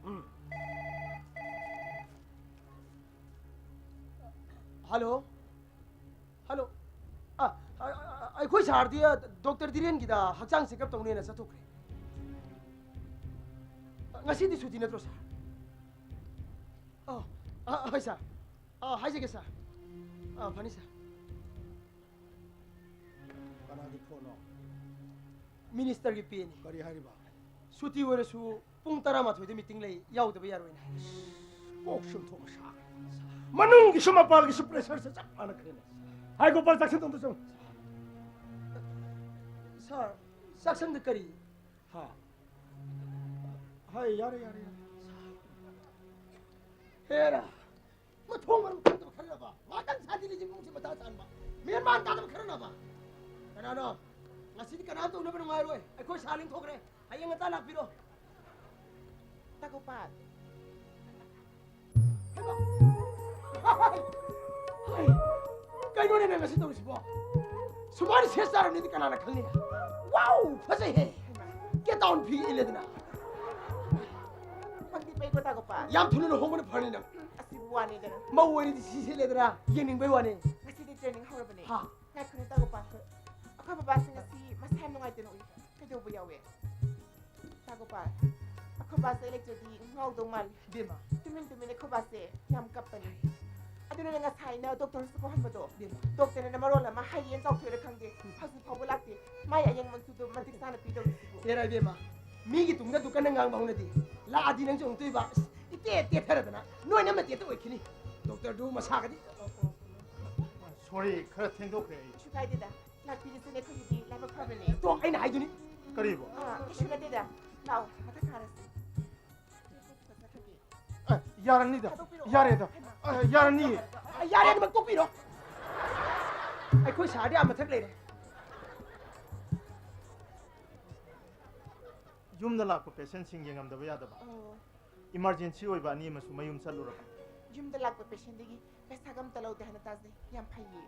ꯎꯝ꯫ ꯍꯜꯂꯣ꯫ ꯍꯜꯂꯣ꯫ ꯑ, ꯑ, ꯑ, ꯑꯩꯈꯣꯏ ꯁꯥꯔꯗꯤ, ꯑ, ꯗꯣꯛꯇꯔ ꯙꯤꯔꯦꯟꯒꯤꯗ ꯍꯛꯆꯥꯡ ꯆꯦꯛꯑꯞ ꯇꯧꯅꯦꯅ ꯆꯠꯊꯣꯛꯈ꯭ꯔꯦ꯫ ꯑ, ꯉꯁꯤꯗꯤ ꯁꯨꯇꯤ ꯅꯠꯇ꯭ꯔꯣ, ꯁꯥꯔ? ꯑꯣ, ꯑ, ꯍꯣꯏ, ꯁꯥꯔ꯫ ꯑ, ꯍꯥꯏꯖꯒꯦ, ꯁꯥꯔ꯫ ꯑ, ꯐꯅꯤ, ꯁꯥꯔ꯫ ꯀꯅꯥꯒꯤ ꯐꯣꯟꯅꯣ? ꯃꯤꯅꯤꯁꯇꯔꯒꯤ ꯄꯦꯅꯤ꯫ ꯀꯔꯤ ꯍꯥꯏꯔꯤꯕ? ꯁꯨꯇꯤ ꯑꯣꯏꯔꯁꯨ ꯄꯨꯡ ꯇꯔꯥꯃꯥꯊꯣꯏꯗ ꯃꯤꯇꯤꯡ ꯂꯩ, ꯌꯥꯎꯗꯕ ꯌꯥꯔꯣꯏꯅ ꯍꯥꯏ꯫ ꯀꯣꯛ ꯁꯨꯝ ꯊꯣꯛ ꯁꯥ꯫ ꯃꯅꯨꯡꯒꯤꯁꯨ ꯃꯄꯥꯟꯒꯤꯁꯨ ꯄ꯭ꯔꯦꯁꯔꯁꯦ ꯆꯞ ꯃꯥꯟꯅꯈ꯭ꯔꯦꯅꯦ꯫ ꯍꯥꯏ ꯒꯣꯄꯥꯜ, ꯆꯥꯛꯁꯪꯗꯣ ꯑꯝꯇ ꯆꯪꯉꯨ꯫ ꯁꯥꯔ, ꯆꯥꯛꯁꯪꯗ ꯀꯔꯤ? ꯍꯥ? ꯍꯥꯏ, ꯌꯥꯔꯦ, ꯌꯥꯔꯦ, ꯌꯥꯔꯦ꯫ ꯍꯦꯔꯥ, ꯃꯊꯣꯡ ꯃꯔꯝ ꯈꯪꯗꯕ ꯈꯔꯅꯕ꯫ ꯉꯥꯛꯇꯪ ꯁꯥꯟꯇꯤ ꯂꯩꯁꯤ, ꯏꯃꯨꯡꯁꯤ ꯃꯊꯥ ꯁꯥꯟꯕ꯫ ꯃꯦꯟ ꯃꯥꯟ ꯇꯥꯗꯕ ꯈꯔꯅꯕ꯫ ꯀꯅꯥꯅꯣ? ꯉꯁꯤꯗꯤ ꯀꯅꯥꯝ ꯇꯧꯅꯕ ꯅꯨꯡꯉꯥꯏꯔꯣꯏ꯫ ꯑꯩꯈꯣꯏ ꯁꯥꯔ ꯂꯤꯡꯊꯣꯛꯈ꯭ꯔꯦ꯫ ꯍꯌꯦꯡ ꯉꯟꯇꯥ ꯂꯥꯛꯄꯤꯔꯣ꯫ ꯇꯥ ꯒꯣꯄꯥꯜ꯫ ꯍꯩꯃꯥ! ꯍꯩ! ꯀꯩꯅꯣꯅꯦ ꯅꯪ ꯉꯁꯤ ꯇꯧꯔꯤꯁꯤꯕꯣ? ꯁꯨꯃꯥꯏꯅ ꯁꯦꯠ ꯆꯥꯔꯝꯅꯤꯗꯤ ꯀꯅꯥꯅ ꯈꯪꯅꯤ? ꯋꯥꯎ! ꯐꯖꯩꯍꯦ! ꯀꯦꯇꯥꯎꯟ ꯐꯤ ꯏꯜꯂꯦꯗꯅ꯫ ꯄꯪꯗꯤ ꯄꯩꯀꯣ ꯇꯥ ꯒꯣꯄꯥꯜ꯫ ꯌꯥꯝ ꯊꯨꯅ ꯂꯨꯍꯣꯡꯕꯅ ꯐꯔꯅꯤ ꯅꯪ꯫ ꯑꯁꯤꯕꯨ ꯋꯥꯅꯤꯗꯅ꯫ ꯃꯧ ꯑꯣꯏꯔꯗꯤ ꯁꯤ ꯁꯦꯠꯂꯦꯗꯅ ꯌꯦꯡꯅꯤꯡꯕꯩ ꯋꯥꯅꯤ꯫ ꯉꯁꯤꯗꯤ ꯇ꯭ꯔꯦꯅꯤꯡ ꯍꯧꯔꯕꯅꯦ꯫ ꯍꯥ? ꯉꯥꯏꯈꯣꯅꯦ ꯇꯥ ꯒꯣꯄꯥꯜ꯫ ꯑꯩꯈꯣꯏ ꯕꯕꯥꯁꯤ ꯉꯁꯤ ꯃꯁꯥ ꯌꯥꯝ ꯅꯨꯡꯉꯥꯏꯇꯅ ꯎꯏ꯫ ꯀꯩꯗꯧꯕ ꯌꯥꯎꯋꯦ? ꯇꯥ ꯒꯣꯄꯥꯜ, ꯑꯩꯈꯣꯏ ꯕꯥꯁꯦ ꯂꯩꯇ꯭ꯔꯗꯤ ꯉꯥꯎꯗꯧ ꯃꯥꯜꯂꯤ꯫ ꯏꯕꯦꯝꯃ꯫ ꯇꯨꯃꯤꯟ ꯇꯨꯃꯤꯟ ꯑꯩꯈꯣꯏ ꯕꯥꯁꯦ ꯌꯥꯝ ꯀꯞꯄꯅꯤ꯫ ꯑꯗꯨꯅ ꯉꯁꯥꯏꯅ ꯗꯣꯛꯇꯔꯁꯨ ꯀꯧꯍꯟꯕꯗꯣ, ꯏꯕꯦꯝꯃ꯫ ꯗꯣꯛꯇꯔꯅ ꯃꯔꯣꯜ ꯑꯃ ꯍꯌꯦꯡ ꯆꯥꯎꯊꯣꯛꯏꯔ ꯈꯪꯗꯦ, ꯍꯧꯖꯤꯛ ꯐꯥꯎꯕ ꯂꯥꯛꯇꯦ꯫ ꯃꯥꯏ ꯑꯌꯦꯡ ꯃꯟꯁꯨꯗꯣ ꯃꯇꯤꯛ ꯆꯥꯅ ꯄꯤꯗꯧꯔꯤꯁꯤꯕꯨ꯫ ꯍꯦꯔꯥ ꯏꯕꯦꯝꯃ, ꯃꯤꯒꯤ ꯇꯨꯡꯗ ꯑꯗꯨ ꯀꯟꯅ ꯉꯥꯡꯕ ꯍꯧꯅꯗꯦ꯫ ꯂꯥꯛꯑꯗꯤ ꯅꯪꯁꯨ ꯑꯃꯨꯛꯇꯣꯏꯕ꯫ ꯏꯁ, ꯏꯇꯦ ꯇꯦꯊꯔꯗꯅ ꯅꯣꯏꯅ ꯑꯃ ꯇꯦꯠꯇ ꯑꯣꯏꯈꯤꯅꯤ꯫ ꯗꯣꯛꯇꯔꯗꯨ ꯃꯁꯥꯒꯗꯤ꯫ ꯁꯣꯔꯤ, ꯈꯔ ꯊꯦꯡꯗꯣꯛꯈ꯭ꯔꯦ ꯑꯩ꯫ ꯀꯩꯁꯨ ꯀꯥꯏꯗꯦꯗ꯫ ꯂꯥꯛꯄꯤꯔꯤꯁꯤꯅꯦ ꯑꯩꯈꯣꯏꯒꯤꯗꯤ ꯂꯥꯏꯕꯛ ꯐꯕꯅꯦ꯫ ꯇꯣ, ꯑꯩꯅ ꯍꯥꯏꯗꯨꯅꯤ꯫ ꯀꯔꯤꯕꯣ? ꯑꯥ, ꯀꯩꯁꯨ ꯅꯠꯇꯦꯗ꯫ ꯂꯥꯛꯑꯣ, ꯃꯊꯛ ꯀꯥꯔꯁꯤ꯫ ꯑꯦ, ꯌꯥꯔꯅꯤꯗ꯫ ꯊꯥꯗꯣꯛꯄꯤꯔꯛꯑꯣ꯫ ꯌꯥꯔꯦꯗ꯫ ꯍꯩꯃꯥ꯫ ꯑꯦ, ꯌꯥꯔꯅꯤꯌꯦ꯫ ꯑ, ꯌꯥꯔꯦ, ꯑꯗꯨꯃꯛ ꯇꯣꯛꯄꯤꯔꯣ꯫ ꯑꯩꯈꯣꯏ ꯁꯥꯔꯗꯤ ꯑꯥ ꯃꯊꯛ ꯂꯩꯔꯦ꯫ ꯌꯨꯝꯗ ꯂꯥꯛꯄ ꯄꯦꯁꯦꯟꯁꯤꯡ ꯌꯦꯡꯉꯝꯗꯕ ꯌꯥꯗꯕ꯫ ꯑꯣ꯫ ꯏꯃꯥꯔꯖꯦꯟꯁꯤ ꯑꯣꯏꯕ ꯑꯅꯤ ꯑꯃꯁꯨ ꯃꯌꯨꯝ ꯆꯠꯂꯨꯔꯕ꯫ ꯌꯨꯝꯗ ꯂꯥꯛꯄ ꯄꯦꯁꯦꯟꯗꯒꯤ ꯄꯩꯁꯥꯒ ꯑꯝꯇ ꯂꯧꯗꯦ ꯍꯥꯏꯅ ꯇꯥꯖꯩ꯫ ꯌꯥꯝ ꯐꯩꯌꯦ꯫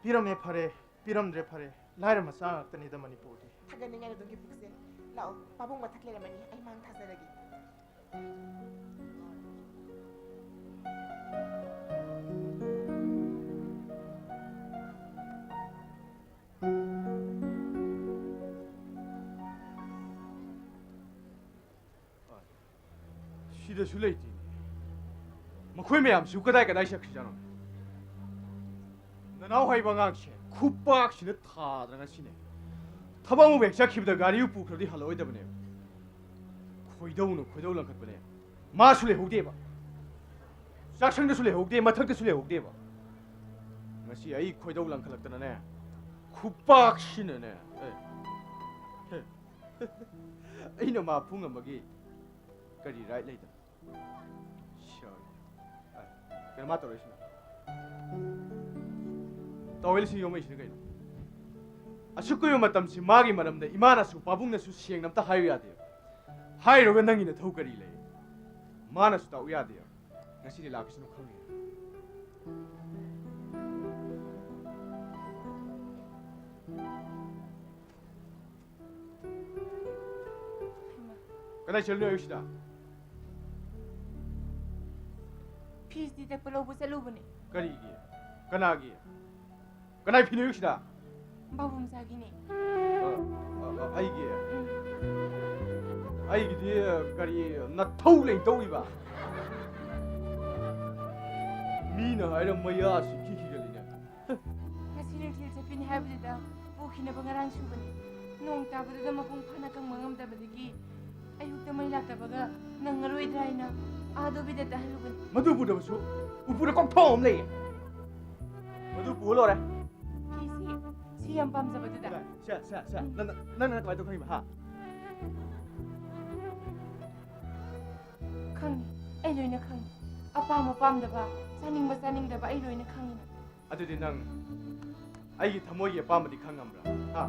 ꯄꯤꯔꯝꯃꯦ ꯐꯔꯦ, ꯄꯤꯔꯝꯗ꯭ꯔꯦ ꯐꯔꯦ꯫ ꯂꯥꯏꯔ ꯃꯆꯥ ꯉꯥꯛꯇꯅꯤꯗ ꯃꯅꯤꯄꯨꯔꯗꯤ꯫ ꯊꯥꯒꯠꯅꯤꯡꯉꯥꯏ ꯑꯗꯨꯝꯒꯤ ꯄꯨꯛꯁꯦ꯫ ꯂꯥꯛꯑꯣ, ꯄꯥꯕꯨꯡ ꯃꯊꯛ ꯂꯩꯔꯝꯃꯅꯤ, ꯑꯩ ꯃꯥꯡ ꯊꯥꯖꯔꯒꯦ꯫ ꯁꯤꯗꯁꯨ ꯂꯩꯇꯦꯅꯦ꯫ ꯃꯈꯣꯏ ꯃꯌꯥꯝꯁꯤꯕꯨ ꯀꯗꯥꯏ ꯀꯗꯥꯏ ꯆꯠꯈ꯭ꯔꯤꯖꯥꯠꯅꯣ? ꯅꯅꯥꯎ ꯍꯥꯏꯕ ꯑꯉꯥꯡꯁꯦ ꯈꯨꯄꯥꯛꯁꯤꯅ ꯊꯥꯗꯅ ꯉꯁꯤꯅꯦ꯫ ꯊꯕꯛ ꯑꯃ ꯍꯦꯛ ꯆꯠꯈꯤꯕꯗ ꯒꯥꯔꯤꯕꯨ ꯄꯨꯈ꯭ꯔꯗꯤ ꯍꯜꯂꯛꯑꯣꯏꯗꯕꯅꯦꯕ꯫ ꯈꯣꯏꯗꯧꯅ ꯈꯣꯏꯗꯧ ꯂꯪꯈꯠꯄꯅꯦ꯫ ꯃꯥꯁꯨ ꯂꯩꯍꯧꯗꯦꯕ꯫ ꯆꯥꯛꯁꯪꯗꯁꯨ ꯂꯩꯍꯧꯗꯦ, ꯃꯊꯛꯇꯁꯨ ꯂꯩꯍꯧꯗꯦꯕ꯫ ꯉꯁꯤ ꯑꯩ ꯈꯣꯏꯗꯧ ꯂꯪꯈꯠꯂꯛꯇꯅꯅꯦ, ꯈꯨꯄꯥꯛꯁꯤꯅꯅꯦ, ꯑꯦ, ꯍꯦ, ꯑꯩꯅ ꯃꯥ ꯐꯨ ꯉꯝꯕꯒꯤ ꯀꯔꯤ right ꯂꯩꯗꯅ? Sorry. ꯑꯦ, ꯀꯩꯅꯣ ꯃꯥ ꯇꯧꯔꯛꯏꯁꯤꯅ? ꯇꯥꯋꯦꯜꯁꯤ ꯌꯣꯝꯃꯛꯏꯁꯤꯅ ꯀꯩꯅꯣ? ꯑꯁꯨꯛ ꯀꯨꯏꯕ ꯃꯇꯝꯁꯤ ꯃꯥꯒꯤ ꯃꯔꯝꯗ ꯏꯃꯥꯅꯁꯨ ꯄꯥꯕꯨꯡꯅꯁꯨ ꯁꯦꯡꯅ ꯑꯝꯇ ꯍꯥꯏꯌꯨ ꯌꯥꯗꯦ꯫ ꯍꯥꯏꯔꯨꯔꯒ ꯅꯪꯒꯤ ꯅꯊꯧ ꯀꯔꯤ ꯂꯩ? ꯃꯥꯅꯁꯨ ꯇꯥꯛꯎ ꯌꯥꯗꯦ꯫ ꯉꯁꯤꯗꯤ ꯂꯥꯛꯀꯁꯅꯨ ꯈꯪꯉꯦ꯫ ꯍꯩꯃꯥ꯫ ꯀꯗꯥꯏ ꯆꯠꯂꯨꯏꯅꯣ ꯑꯌꯨꯛꯁꯤꯗ? ꯐꯤꯁꯇꯤ ꯇꯛꯄ ꯂꯧꯕ ꯆꯠꯂꯨꯕꯅꯦ꯫ ꯀꯔꯤꯒꯤ? ꯀꯅꯥꯒꯤ? ꯀꯅꯥꯏ ꯐꯤꯅꯣ ꯑꯌꯨꯛꯁꯤꯗ? ꯕꯥꯕꯨꯝꯆꯥꯒꯤꯅꯦ꯫ ꯑ, ꯑ, ꯑ, ꯑꯩꯒꯤ? ꯎꯝ꯫ ꯑꯩꯒꯤꯗꯤ ꯀꯔꯤ ꯅꯊꯧ ꯂꯩ ꯇꯧꯔꯤꯕ? ꯃꯤꯅ ꯍꯥꯏꯔ ꯃꯌꯥꯁꯤ ꯈꯤꯈꯤꯒꯜꯂꯤꯅꯦ꯫ ꯉꯁꯤ ꯅꯨꯡꯊꯤꯜ ꯆꯠꯄꯤꯅꯤ ꯍꯥꯏꯕꯗꯨꯗ ꯄꯨꯈꯤꯅꯕ ꯉꯔꯥꯡ ꯁꯨꯕꯅꯤ꯫ ꯅꯣꯡ ꯇꯥꯕꯗꯨꯗ ꯃꯄꯨꯡ ꯐꯥꯅ ꯀꯪꯕ ꯉꯝꯗꯕꯗꯒꯤ ꯑꯌꯨꯛꯇ ꯃꯩ ꯂꯥꯛꯇꯕꯒ ꯅꯪꯉꯔꯣꯏꯗ꯭ꯔꯥ ꯍꯥꯏꯅ ꯑꯥꯗ ꯕꯤꯗꯇ ꯍꯜꯂꯨꯕꯅꯤ꯫ ꯃꯗꯨ ꯄꯨꯗꯕꯁꯨ ꯎꯄꯨꯗ ꯀꯣꯛꯊꯣꯛ ꯑꯃ ꯂꯩꯌꯦ꯫ ꯃꯗꯨ ꯄꯨ ꯂꯣꯏꯔꯦ꯫ ꯐꯤꯁꯤ, ꯁꯤ ꯌꯥꯝ ꯄꯥꯝꯖꯕꯗꯨꯗ꯫ ꯁꯦ, ꯁꯦ, ꯁꯦ꯫ ꯎꯝ꯫ ꯅꯪ, ꯅꯪ, ꯅꯪꯅ ꯀꯃꯥꯏꯅ ꯇꯧ ꯈꯪꯉꯤꯕ, ꯍꯥ? ꯈꯪꯉꯤ꯫ ꯑꯩ ꯂꯣꯏꯅ ꯈꯪꯉꯤ꯫ ꯑꯄꯥꯝꯕ ꯄꯥꯝꯗꯕ, ꯆꯥꯅꯤꯡꯕ ꯆꯥꯅꯤꯡꯗꯕ ꯑꯩ ꯂꯣꯏꯅ ꯈꯪꯉꯤꯅ꯫ ꯑꯗꯨꯗꯤ ꯅꯪ ꯑꯩꯒꯤ ꯊꯃꯣꯏꯒꯤ ꯑꯄꯥꯝꯕꯗꯤ ꯈꯪꯉꯝꯕ꯭ꯔꯥ? ꯍꯥ?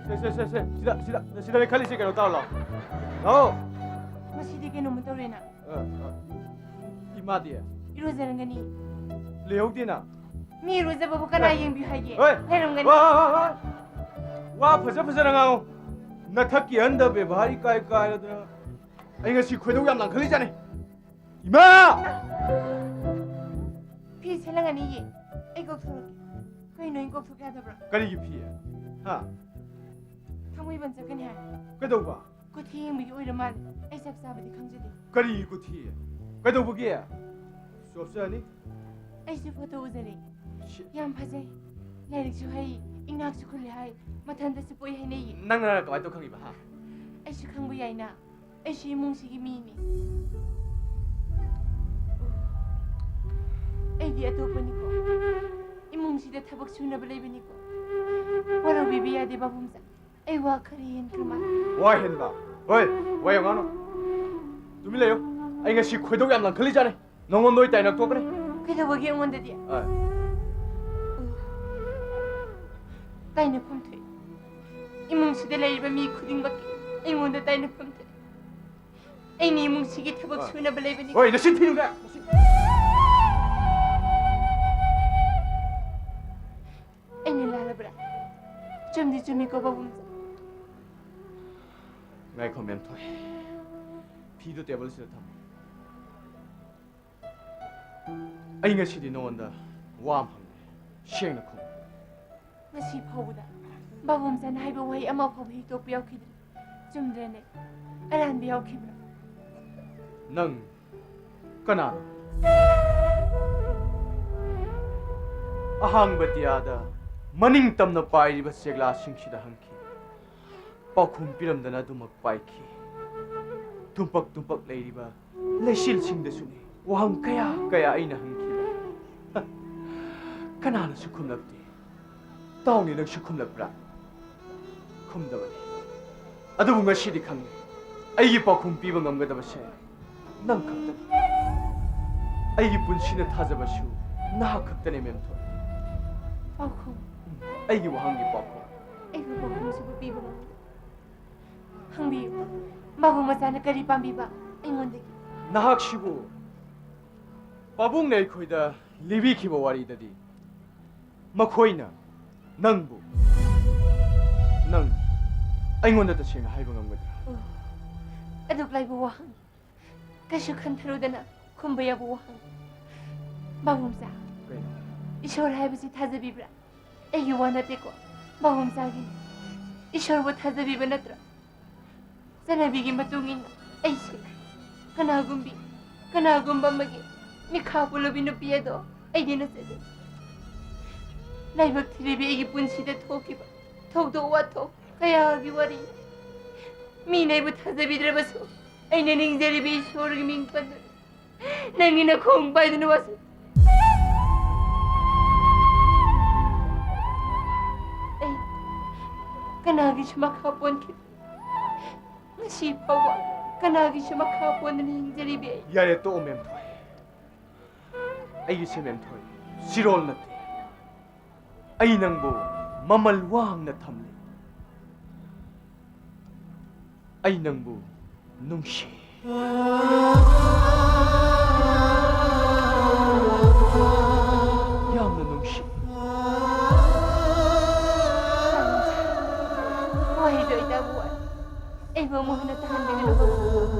ꯁꯦ, ꯁꯦ, ꯁꯦ, ꯁꯦ, ꯁꯤꯗ, ꯁꯤꯗ, ꯁꯤꯗ ꯂꯩ ꯈꯜꯂꯤꯁꯦ ꯀꯩꯅꯣ ꯇꯧꯔꯣ꯫ ꯂꯥꯛꯑꯣ꯫ ꯉꯁꯤꯗꯤ ꯀꯩꯅꯣꯝꯃ ꯇꯧꯔꯦꯅ꯫ ꯑ, ꯑ, ꯏꯃꯥꯗꯤ? ꯏꯔꯨꯖꯔꯝꯒꯅꯤ꯫ ꯂꯩꯍꯧꯗꯦꯅ꯫ ꯃꯤ ꯏꯔꯨꯖꯕꯕꯨ ꯀꯅꯥ ꯑꯦ꯫ ꯌꯦꯡꯕꯤꯌꯨ ꯍꯥꯏꯒꯦ? ꯍꯣꯏ꯫ ꯂꯩꯔꯝꯒꯅꯤ꯫ ꯍꯣꯏ, ꯍꯣꯏ, ꯍꯣꯏ, ꯍꯣꯏ꯫ ꯋꯥ ꯐꯖ ꯐꯖꯅ ꯉꯥꯡꯉꯨ꯫ ꯅꯊꯛꯀꯤ ꯑꯍꯟꯗ ꯕꯦꯕꯥꯔ ꯏꯀꯥꯏ ꯀꯥꯏꯔꯗꯅ꯫ ꯑꯩ ꯉꯁꯤ ꯈꯣꯏꯗꯧ ꯌꯥꯝ ꯂꯪꯈꯠꯂꯤꯖꯥꯠꯅꯤ꯫ ꯏꯃꯥ! ꯐꯤ ꯁꯦꯠꯂꯝꯒꯅꯤꯌꯦ꯫ ꯑꯩ ꯀꯧꯊꯣꯔꯛꯀꯦ꯫ ꯀꯩꯅꯣ ꯑꯩ ꯀꯧꯊꯣꯛ ꯌꯥꯗꯕ꯭ꯔꯥ? ꯀꯔꯤꯒꯤ ꯐꯤ? ꯍꯥ? ꯊꯥꯡꯃꯩꯕꯟ ꯆꯠꯀꯅꯤ ꯍꯥꯏ꯫ ꯀꯩꯗꯧꯕ? ꯀꯨꯊꯤ ꯌꯦꯡꯕꯒꯤ ꯑꯣꯏꯔ ꯃꯥꯜꯂꯦ꯫ ꯑꯩ ꯆꯞ ꯆꯥꯕꯗꯤ ꯈꯪꯖꯗꯦ꯫ ꯀꯔꯤꯒꯤ ꯀꯨꯊꯤ? ꯀꯩꯗꯧꯕꯒꯤ? ꯆꯣꯞꯆꯅꯤ꯫ ꯑꯩꯁꯨ ꯐꯣꯇꯣ ꯎꯖꯔꯦ꯫ ꯁꯤ- ꯌꯥꯝ ꯐꯖꯩ꯫ ꯂꯥꯏꯔꯤꯛꯁꯨ ꯍꯩ, ꯏꯅꯥꯛꯁꯨ ꯈꯨꯜꯂꯦ ꯍꯥꯏ, ꯃꯊꯟꯇꯁꯨ ꯄꯣꯛꯏ ꯍꯥꯏꯅꯩꯌꯦ꯫ ꯅꯪꯅ ꯀꯃꯥꯏꯅ ꯇꯧ ꯈꯪꯉꯤꯕ, ꯍꯥ? ꯑꯩꯁꯨ ꯈꯪꯕ ꯌꯥꯏꯅ, ꯑꯩꯁꯨ ꯏꯃꯨꯡꯁꯤꯒꯤ ꯃꯤꯅꯤ꯫ ꯑꯩꯗꯤ ꯑꯇꯣꯞꯄꯅꯤꯀꯣ, ꯏꯃꯨꯡꯁꯤꯗ ꯊꯕꯛ ꯁꯨꯅꯕ ꯂꯩꯕꯅꯤꯀꯣ꯫ ꯋꯥꯔꯧꯕꯤꯕ ꯌꯥꯗꯦ ꯕꯥꯕꯨꯝꯆꯥ, ꯑꯩ ꯋꯥ ꯈꯔ ꯍꯦꯟꯈ꯭ꯔ ꯃꯥꯜꯂꯦ꯫ ꯋꯥ ꯍꯦꯟꯕ? ꯍꯣꯏ, ꯋꯥ ꯌꯥꯝ ꯉꯥꯡꯅꯨ꯫ ꯇꯨꯃꯤꯟ ꯂꯩꯌꯨ꯫ ꯑꯩ ꯉꯁꯤ ꯈꯣꯏꯗꯧ ꯌꯥꯝ ꯂꯪꯈꯠꯂꯤꯖꯥꯠꯅꯤ꯫ ꯅꯉꯣꯟꯗ ꯑꯣꯏ ꯇꯥꯏꯅ ꯇꯣꯛꯀꯅꯤ꯫ ꯀꯩꯗꯧꯕꯒꯤ ꯑꯩꯉꯣꯟꯗꯗꯤ? ꯑ꯫ ꯇꯥꯏꯅꯐꯝ ꯊꯣꯛꯏ꯫ ꯏꯃꯨꯡꯁꯤꯗ ꯂꯩꯔꯤꯕ ꯃꯤ ꯈꯨꯗꯤꯡꯃꯛꯀꯤ ꯑꯩꯉꯣꯟꯗ ꯇꯥꯏꯅꯐꯝ ꯊꯣꯛꯏ꯫ ꯑꯩꯅ ꯏꯃꯨꯡꯁꯤꯒꯤ ꯊꯕꯛ ꯑ꯫ ꯁꯨꯅꯕ ꯂꯩꯕꯅꯤ꯫ ꯍꯣꯏ, ꯅꯆꯤꯟ ꯊꯤꯅꯨꯅꯦ꯫ ꯑꯩꯅ ꯂꯥꯜꯂꯕ꯭ꯔꯥ? ꯆꯨꯝꯗꯤ ꯆꯨꯝꯃꯤꯀꯣ, ꯕꯥꯕꯨꯝꯆꯥ꯫ ꯉꯥꯏꯈꯣ, ꯃꯦꯝꯊꯣꯏ꯫ ꯐꯤꯗꯨ ꯇꯦꯕꯜꯁꯤꯗ ꯊꯝꯃꯨ꯫ ꯑꯩ ꯉꯁꯤꯗꯤ ꯅꯉꯣꯟꯗ ꯋꯥ ꯑꯃ ꯍꯪꯒꯦ, ꯁꯦꯡꯅ ꯈꯨꯝꯃꯨ꯫ ꯉꯁꯤ ꯐꯥꯎꯕꯗ ꯕꯥꯕꯨꯝꯆꯥꯅ ꯍꯥꯏꯕ ꯋꯥꯍꯩ ꯑꯃ ꯐꯥꯎꯕ ꯍꯤꯛꯇꯣꯛꯄ ꯌꯥꯎꯈꯤꯗ꯭ꯔꯤ꯫ ꯆꯨꯝꯗ꯭ꯔꯅꯦ? ꯑꯔꯥꯟꯕ ꯌꯥꯎꯈꯤꯕ꯭ꯔꯥ? ꯅꯪ ꯀꯅꯥꯅꯣ? ꯑꯍꯥꯡꯕ ꯗꯤꯌꯥꯗ ꯃꯅꯤꯡ ꯇꯝꯅ ꯄꯥꯏꯔꯤꯕ ꯆꯦꯛꯂꯥꯁꯤꯡꯁꯤꯗ ꯍꯪꯈꯤ꯫ ꯄꯥꯎꯈꯨꯝ ꯄꯤꯔꯝꯗꯅ ꯑꯗꯨꯃꯛ ꯄꯥꯏꯈꯤ꯫ ꯇꯨꯝꯄꯛ ꯇꯨꯝꯄꯛ ꯂꯩꯔꯤꯕ ꯂꯩꯆꯤꯜꯁꯤꯡꯗꯁꯨꯅꯤ ꯋꯥꯍꯪ ꯀꯌꯥ ꯀꯌꯥ ꯑꯩꯅ ꯍꯪꯈꯤꯕ꯫ ꯀꯅꯥꯅꯁꯨ ꯈꯨꯝꯂꯛꯇꯦ꯫ ꯇꯥꯎꯅꯦ, ꯅꯪꯁꯨ ꯈꯨꯝꯂꯛꯄ꯭ꯔꯥ? ꯈꯨꯝꯗꯕꯅꯤ꯫ ꯑꯗꯨꯕꯨ ꯉꯁꯤꯗꯤ ꯈꯪꯉꯦ, ꯑꯩꯒꯤ ꯄꯥꯎꯈꯨꯝ ꯄꯤꯕ ꯉꯝꯒꯗꯕꯁꯦ ꯅꯪ ꯈꯛꯇꯅꯤ꯫ ꯑꯩꯒꯤ ꯄꯨꯟꯁꯤꯅ ꯊꯥꯖꯕꯁꯨ ꯅꯍꯥꯛ ꯈꯛꯇꯅꯦ, ꯃꯦꯝꯊꯣꯏ꯫ ꯄꯥꯎꯈꯨꯝ? ꯎꯝ, ꯑꯩꯒꯤ ꯋꯥꯍꯪꯒꯤ ꯄꯥꯎꯈꯨꯝ꯫ ꯑꯩꯕꯨ ꯄꯥꯎꯈꯨꯝꯁꯤꯕꯨ ꯄꯤꯕ ꯉꯝꯒꯗ꯭ꯔꯥ? ꯍꯪꯕꯤꯌꯨ, ꯕꯥꯕꯨꯝꯆꯥꯅ ꯀꯔꯤ ꯄꯥꯝꯕꯤꯕ ꯑꯩꯉꯣꯟꯗꯒꯤ? ꯅꯍꯥꯛꯁꯤꯕꯨ ꯄꯥꯕꯨꯡꯅ ꯑꯩꯈꯣꯏꯗ ꯂꯤꯕꯤꯈꯤꯕ ꯋꯥꯔꯤꯗꯗꯤ ꯃꯈꯣꯏꯅ ꯅꯪꯕꯨ, ꯅꯪ ꯑꯩꯉꯣꯟꯗ ꯇꯁꯦꯡꯅ ꯍꯥꯏꯕ ꯉꯝꯒꯗ꯭ꯔꯥ? ꯑꯣ, ꯑꯗꯨꯛ ꯂꯥꯏꯕ ꯋꯥꯍꯪ, ꯀꯩꯁꯨ ꯈꯟꯊꯔꯨꯗꯅ ꯈꯨꯝꯕ ꯌꯥꯕ ꯋꯥꯍꯪ꯫ ꯕꯥꯕꯨꯝꯆꯥ, ꯀꯩꯅꯣ? ꯏꯁꯣꯔ ꯍꯥꯏꯕꯁꯤ ꯊꯥꯖꯕꯤꯕ꯭ꯔꯥ? ꯑꯩꯒꯤ ꯋꯥ ꯅꯠꯇꯦꯀꯣ, ꯕꯥꯕꯨꯝꯆꯥꯒꯤꯅꯤ꯫ ꯏꯁꯣꯔꯕꯨ ꯊꯥꯖꯕꯤꯕ ꯅꯠꯇ꯭ꯔꯥ? ꯆꯠꯅꯕꯤꯒꯤ ꯃꯇꯨꯡ ꯏꯟꯅ ꯑꯩꯁꯦ ꯀꯅꯥꯒꯨꯝꯕꯤ, ꯀꯅꯥꯒꯨꯝꯕ ꯑꯃꯒꯤ ꯃꯤꯈꯥ ꯄꯣꯜꯂꯕꯤ ꯅꯨꯄꯤ ꯑꯗꯣ ꯑꯩꯗꯤ ꯅꯠꯆꯗꯦ꯫ ꯂꯥꯏꯕꯛ ꯊꯤꯔꯤꯕꯤ ꯑꯩꯒꯤ ꯄꯨꯟꯁꯤꯗ ꯊꯣꯛꯈꯤꯕ ꯊꯧꯗꯣꯛ ꯋꯥꯊꯣꯛ ꯀꯌꯥꯒꯤ ꯋꯥꯔꯤ ꯃꯤꯅ ꯑꯩꯕꯨ ꯊꯥꯖꯕꯤꯗ꯭ꯔꯕꯁꯨ, ꯑꯩꯅ ꯅꯤꯡꯖꯔꯤꯕ ꯏꯁꯣꯔꯒꯤ ꯃꯤꯡ ꯄꯟꯗꯨꯅ, ꯅꯪꯒꯤ ꯅꯈꯣꯡ ꯄꯥꯏꯗꯨꯅ ꯋꯥꯁꯛ꯫ ꯑꯩ ꯀꯅꯥꯒꯤꯁꯨ ꯃꯈꯥ ꯄꯣꯟꯈꯤꯗꯦ꯫ ꯉꯁꯤ ꯐꯥꯎꯕ ꯀꯅꯥꯒꯤꯁꯨ ꯃꯈꯥ ꯄꯣꯟꯗꯅ ꯍꯤꯡꯖꯔꯤꯕꯤ ꯑꯩ꯫ ꯌꯥꯔꯦ, ꯇꯣꯛꯑꯣ, ꯃꯦꯝꯊꯣꯏ꯫ ꯑꯩꯒꯤꯁꯦ, ꯃꯦꯝꯊꯣꯏ, ꯁꯤꯔꯣꯜ ꯅꯠꯇꯦ꯫ ꯑꯩ ꯅꯪꯕꯨ ꯃꯃꯜ ꯋꯥꯡꯅ ꯊꯝꯂꯤ꯫ ꯑꯩ ꯅꯪꯕꯨ ꯅꯨꯡꯁꯤ꯫ ꯌꯥꯝꯅ ꯅꯨꯡꯁꯤ꯫ ꯋꯥꯍꯩꯗꯣ ꯑꯩ ꯇꯥꯕ ꯋꯥꯏ꯫ ꯑꯩꯕꯨ ꯑꯃꯨꯛ ꯍꯟꯅ ꯇꯥꯍꯟꯕꯤꯒꯅꯨ, ꯕꯥꯕꯨ꯫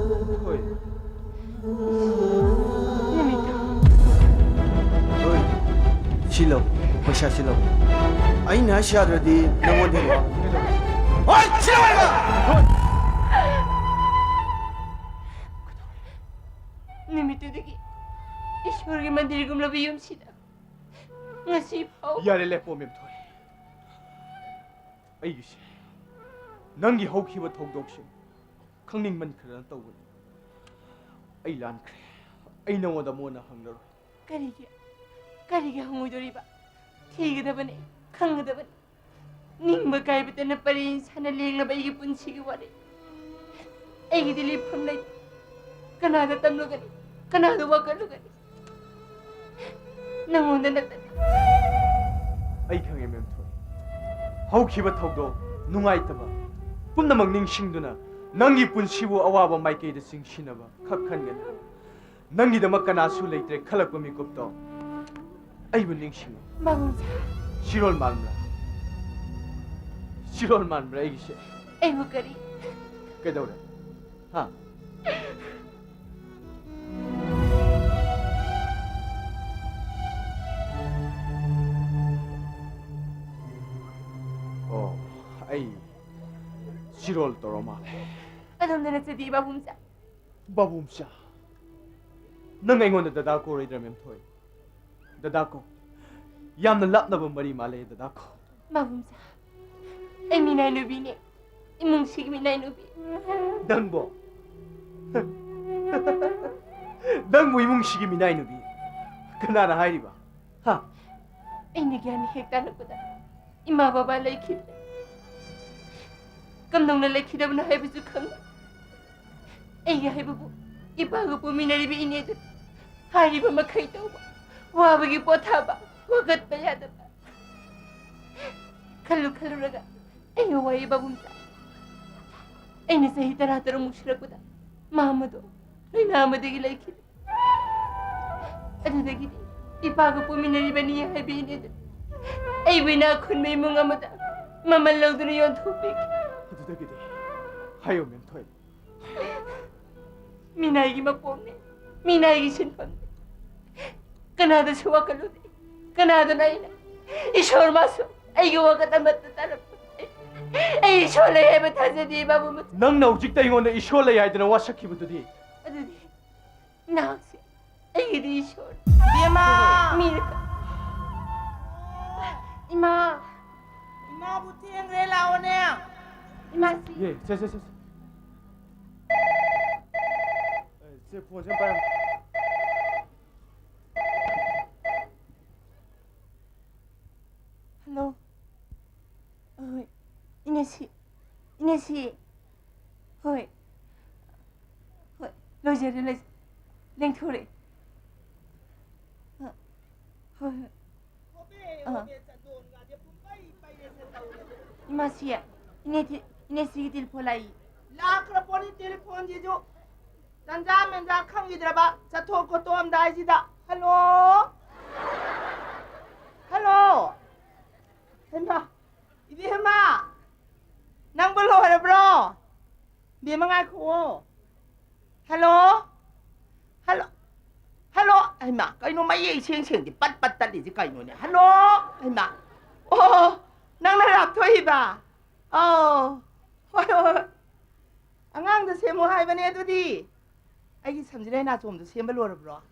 ꯍꯣꯏ꯫ ꯅꯨꯃꯤꯠꯇꯣ꯫ ꯍꯣꯏ꯫ ꯁꯤꯂꯧ꯫ ꯄꯩꯁꯥ ꯁꯤꯂꯧ꯫ ꯑꯩꯅ ꯍꯥꯏꯁꯤ ꯌꯥꯗ꯭ꯔꯗꯤ ꯅꯪꯉꯣꯟꯗ ꯍꯦꯟꯅ ꯋꯥ-, ꯍꯣꯏ, ꯁꯤꯂꯧ ꯍꯥꯏꯕ! ꯅꯨꯃꯤꯠꯇꯨꯗꯒꯤ ꯏꯁꯣꯔꯒꯤ ꯃꯟꯗꯤꯔꯒꯨꯝꯂꯕ ꯌꯨꯝꯁꯤꯗ ꯉꯁꯤ ꯐꯥꯎ꯫ ꯌꯥꯔꯦ, ꯂꯦꯞꯄꯣ, ꯃꯦꯝꯊꯣꯏ꯫ ꯑꯩꯒꯤꯁꯦ ꯅꯪꯒꯤ ꯍꯧꯈꯤꯕ ꯊꯧꯗꯣꯛꯁꯤꯡ ꯈꯪꯅꯤꯡꯃꯟꯈ꯭ꯔꯗꯅ ꯇꯧꯕꯅꯤ꯫ ꯑꯩ ꯂꯥꯟꯈ꯭ꯔꯦ꯫ ꯑꯩ ꯅꯉꯣꯟꯗ ꯃꯣꯟꯅ ꯍꯪꯂꯔꯣꯏ꯫ ꯀꯔꯤꯒꯤ? ꯀꯔꯤꯒꯤ ꯍꯪꯉꯣꯏꯗꯣꯔꯤꯕ? ꯊꯤꯒꯗꯕꯅꯤ, ꯈꯪꯒꯗꯕꯅꯤ꯫ ꯅꯤꯡꯕ ꯀꯥꯏꯕꯇꯅ ꯄꯔꯦꯡ ꯁꯥꯅ ꯂꯦꯡꯂꯕ ꯑꯩꯒꯤ ꯄꯨꯟꯁꯤꯒꯤ ꯋꯥꯔꯤ꯫ ꯑꯩꯒꯤꯗꯤ ꯂꯩꯐꯝ ꯂꯩꯇꯦ꯫ ꯀꯅꯥꯗ ꯇꯝꯂꯨꯒꯅꯤ? ꯀꯅꯥꯗ ꯋꯥꯀꯠꯂꯨꯒꯅꯤ? ꯅꯉꯣꯟꯗ ꯅꯠꯇꯅ꯫ ꯑꯩ ꯈꯪꯉꯦ, ꯃꯦꯝꯊꯣꯏ꯫ ꯍꯧꯈꯤꯕ ꯊꯧꯗꯣꯛ, ꯅꯨꯡꯉꯥꯏꯇꯕ ꯄꯨꯝꯅꯃꯛ ꯅꯤꯡꯁꯤꯡꯗꯨꯅ ꯅꯪꯒꯤ ꯄꯨꯟꯁꯤꯕꯨ ꯑꯋꯥꯕ ꯃꯥꯏꯀꯩꯗ ꯆꯤꯡꯁꯤꯟꯅꯕ ꯈꯛ ꯈꯟꯒꯅꯤ꯫ ꯅꯪꯒꯤꯗꯃꯛ ꯀꯅꯥꯁꯨ ꯂꯩꯇ꯭ꯔꯦ ꯈꯜꯂꯛꯄ ꯃꯤꯀꯨꯞꯇꯣ ꯑꯩꯕꯨ ꯅꯤꯡꯁꯤꯡꯉꯨ꯫ ꯃꯥꯕꯨꯡꯁꯥ꯫ ꯁꯤꯔꯣꯜ ꯃꯥꯟꯕ꯭ꯔꯥ? ꯁꯤꯔꯣꯜ ꯃꯥꯟꯕ꯭ꯔꯥ ꯑꯩꯒꯤꯁꯦ? ꯑꯩꯕꯨ ꯀꯔꯤ? ꯀꯩꯗꯧꯔꯦ? ꯍꯥ? ꯑꯣ, ꯑꯩ ꯁꯤꯔꯣꯜ ꯇꯧꯔ ꯃꯥꯜꯂꯦ꯫ ꯑꯗꯣꯝꯗ ꯅꯠꯆꯗꯦ, ꯕꯥꯕꯨꯝꯆꯥ꯫ ꯕꯥꯕꯨꯝꯆꯥ, ꯅꯪ ꯑꯩꯉꯣꯟꯗ ꯗꯗꯥ ꯀꯧꯔꯣꯏꯗ꯭ꯔꯥ, ꯃꯦꯝꯊꯣꯏ? ꯗꯗꯥ ꯀꯧ꯫ ꯌꯥꯝꯅ ꯂꯥꯞꯅꯕ ꯃꯔꯤ ꯃꯥꯜꯂꯦ, ꯗꯗꯥ ꯀꯧ꯫ ꯕꯥꯕꯨꯝꯆꯥ, ꯑꯩ ꯃꯤꯅꯥꯏ ꯅꯨꯄꯤꯅꯦ꯫ ꯏꯃꯨꯡꯁꯤꯒꯤ ꯃꯤꯅꯥꯏ ꯅꯨꯄꯤ꯫ ꯅꯪꯕꯣ? ꯅꯪꯕꯨ ꯏꯃꯨꯡꯁꯤꯒꯤ ꯃꯤꯅꯥꯏ ꯅꯨꯄꯤ? ꯀꯅꯥꯅ ꯍꯥꯏꯔꯤꯕ? ꯍꯥ? ꯑꯩꯅ ꯒ꯭ꯌꯥꯟ ꯍꯦꯛ ꯇꯥꯔꯛꯄꯗ ꯏꯃꯥ ꯕꯕꯥ ꯂꯩꯈꯤꯗ꯭ꯔꯦ꯫ ꯀꯝꯗꯧꯅ ꯂꯩꯈꯤꯗꯕꯅꯣ ꯍꯥꯏꯕꯁꯨ ꯈꯪꯗꯦ꯫ ꯑꯩꯒꯤ ꯍꯥꯏꯕꯕꯨ ꯏꯄꯥꯒ ꯄꯣꯛꯃꯤꯟꯅꯔꯤꯕ ꯏꯅꯦꯗꯨ ꯍꯥꯏꯔꯤꯕ ꯃꯈꯩ ꯇꯧꯕ, ꯋꯥꯕꯒꯤ ꯄꯣꯊꯥꯕ, ꯋꯥꯒꯠꯄ ꯌꯥꯗꯕ꯫ ꯈꯜꯂꯨ ꯈꯜꯂꯨꯔꯒ ꯑꯩ ꯋꯥꯏ ꯕꯥꯕꯨꯝꯆꯥ꯫ ꯑꯩꯅ ꯆꯍꯤ ꯇꯔꯥ ꯇꯔꯨꯛꯃꯨꯛ ꯁꯨꯔꯛꯄꯗ ꯃꯥ ꯑꯃꯗꯣ ꯂꯥꯏꯅꯥ ꯑꯃꯗꯒꯤ ꯂꯩꯈꯤꯗꯦ꯫ ꯑꯗꯨꯗꯒꯤꯗꯤ ꯏꯄꯥꯒ ꯄꯣꯛꯃꯤꯟꯅꯔꯤꯕꯅꯤ ꯍꯥꯏꯕ ꯏꯅꯦꯗꯨ ꯑꯩꯕꯨ ꯏꯅꯥꯛ ꯈꯨꯟꯕ ꯏꯃꯨꯡ ꯑꯃꯗ ꯃꯃꯜ ꯂꯧꯗꯨꯅ ꯌꯣꯟꯊꯣꯛꯄꯤꯈꯤ꯫ ꯑꯗꯨꯗꯒꯤꯗꯤ ꯍꯥꯏꯌꯣ, ꯃꯦꯝꯊꯣꯏ꯫ ꯃꯤꯅꯥꯏꯒꯤ ꯃꯄꯣꯛꯅꯤ, ꯃꯤꯅꯥꯏꯒꯤ ꯁꯤꯟꯐꯝꯅꯤ꯫ ꯀꯅꯥꯗꯁꯨ ꯋꯥꯀꯠꯂꯨꯗꯦ, ꯀꯅꯥꯗꯅ ꯑꯩꯅ꯫ ꯏꯁꯣꯔ ꯃꯥꯁꯨ ꯑꯩꯒꯤ ꯋꯥꯀꯠ ꯑꯃꯠꯇ ꯇꯥꯔꯛꯄ꯫ ꯑꯩ ꯏꯁꯣꯔ ꯂꯩ ꯍꯥꯏꯕ ꯊꯥꯖꯗꯦ, ꯏꯃꯥꯕꯨ ꯃꯊ- ꯅꯪꯅ ꯍꯧꯖꯤꯛꯇ ꯑꯩꯉꯣꯟꯗ ꯏꯁꯣꯔ ꯂꯩ ꯍꯥꯏꯗꯅ ꯋꯥꯁꯛꯈꯤꯕꯗꯨꯗꯤ꯫ ꯑꯗꯨꯗꯤ ꯅꯍꯥꯛꯁꯦ ꯑꯩꯒꯤꯗꯤ ꯏꯁꯣꯔ꯫ ꯏꯕꯦꯝꯃ! ꯃꯤꯅ ꯈ- ꯏꯃꯥ! ꯏꯃꯥꯕꯨ ꯊꯦꯡꯈ꯭ꯔꯦ, ꯂꯥꯛꯑꯣꯅꯦ꯫ ꯏꯃꯥꯁꯤ꯫ ꯌꯦ, ꯁꯦ, ꯁꯦ, ꯁꯦ, ꯁꯦ꯫ ꯑꯦ, ꯁꯦ, ꯐꯣꯟꯁꯦ ꯑꯝ ꯄꯥꯏꯔꯝꯃꯣ꯫ ꯍꯜꯂꯣ꯫ ꯍꯣꯏ꯫ ꯏꯅꯦꯁꯤ꯫ ꯏꯅꯦꯁꯤ꯫ ꯍꯣꯏ꯫ ꯍꯣꯏ꯫ ꯂꯣꯏꯖꯔꯦ, ꯂꯣꯏꯖꯔꯦ꯫ ꯂꯦꯡꯊꯣꯔꯛꯑꯦ꯫ ꯑ, ꯍꯣꯏ, ꯍꯣꯏ꯫ ꯑ꯫ ꯏꯃꯥꯁꯤ, ꯏꯅꯦ ꯊꯤ-, ꯏꯅꯦꯁꯤꯒꯤ ꯇꯦꯂꯤꯐꯣꯟ ꯂꯥꯛꯏ꯫ ꯂꯥꯛꯈ꯭ꯔ ꯄꯣꯠꯅꯤ ꯇꯦꯂꯤꯐꯣꯟꯁꯤꯁꯨ꯫ ꯇꯟꯖꯥ ꯃꯦꯟꯖꯥ ꯈꯪꯈꯤꯗ꯭ꯔꯕ ꯆꯠꯊꯣꯛ ꯈꯣꯠꯇꯣꯛꯑꯝꯗꯥꯏꯁꯤꯗ꯫ ꯍꯜꯂꯣ? ꯍꯜꯂꯣ? ꯍꯩꯃꯥ, ꯏꯕꯦꯝꯃ, ꯅꯪꯕꯨ ꯂꯣꯏꯔꯕ꯭ꯔꯣ? ꯏꯕꯦꯝꯃ, ꯉꯥꯏꯈꯨꯑꯣ꯫ ꯍꯜꯂꯣ? ꯍꯜꯂꯣ? ꯍꯜꯂꯣ? ꯍꯩꯃꯥ, ꯀꯩꯅꯣ ꯃꯌꯦꯛ ꯏꯁꯦꯡ ꯁꯦꯡꯗꯦ, ꯄꯠ ꯄꯠ ꯇꯠꯂꯤꯁꯤ ꯀꯩꯅꯣꯅꯦ? ꯍꯜꯂꯣ? ꯍꯩꯃꯥ, ꯑꯣ, ꯅꯪꯅ ꯂꯥꯞꯊꯣꯛꯏꯕ? ꯑꯧ, ꯍꯣꯏ, ꯍꯣꯏ, ꯍꯣꯏ꯫ ꯑꯉꯥꯡꯗ ꯁꯦꯝꯃꯣ ꯍꯥꯏꯕꯅꯦ ꯑꯗꯨꯗꯤ꯫ ꯑꯩꯒꯤ ꯁꯝꯖꯤꯔꯩ ꯅꯥꯆꯣꯝꯗꯣ ꯁꯦꯝꯕ ꯂꯣꯏꯔꯕ꯭ꯔꯣ?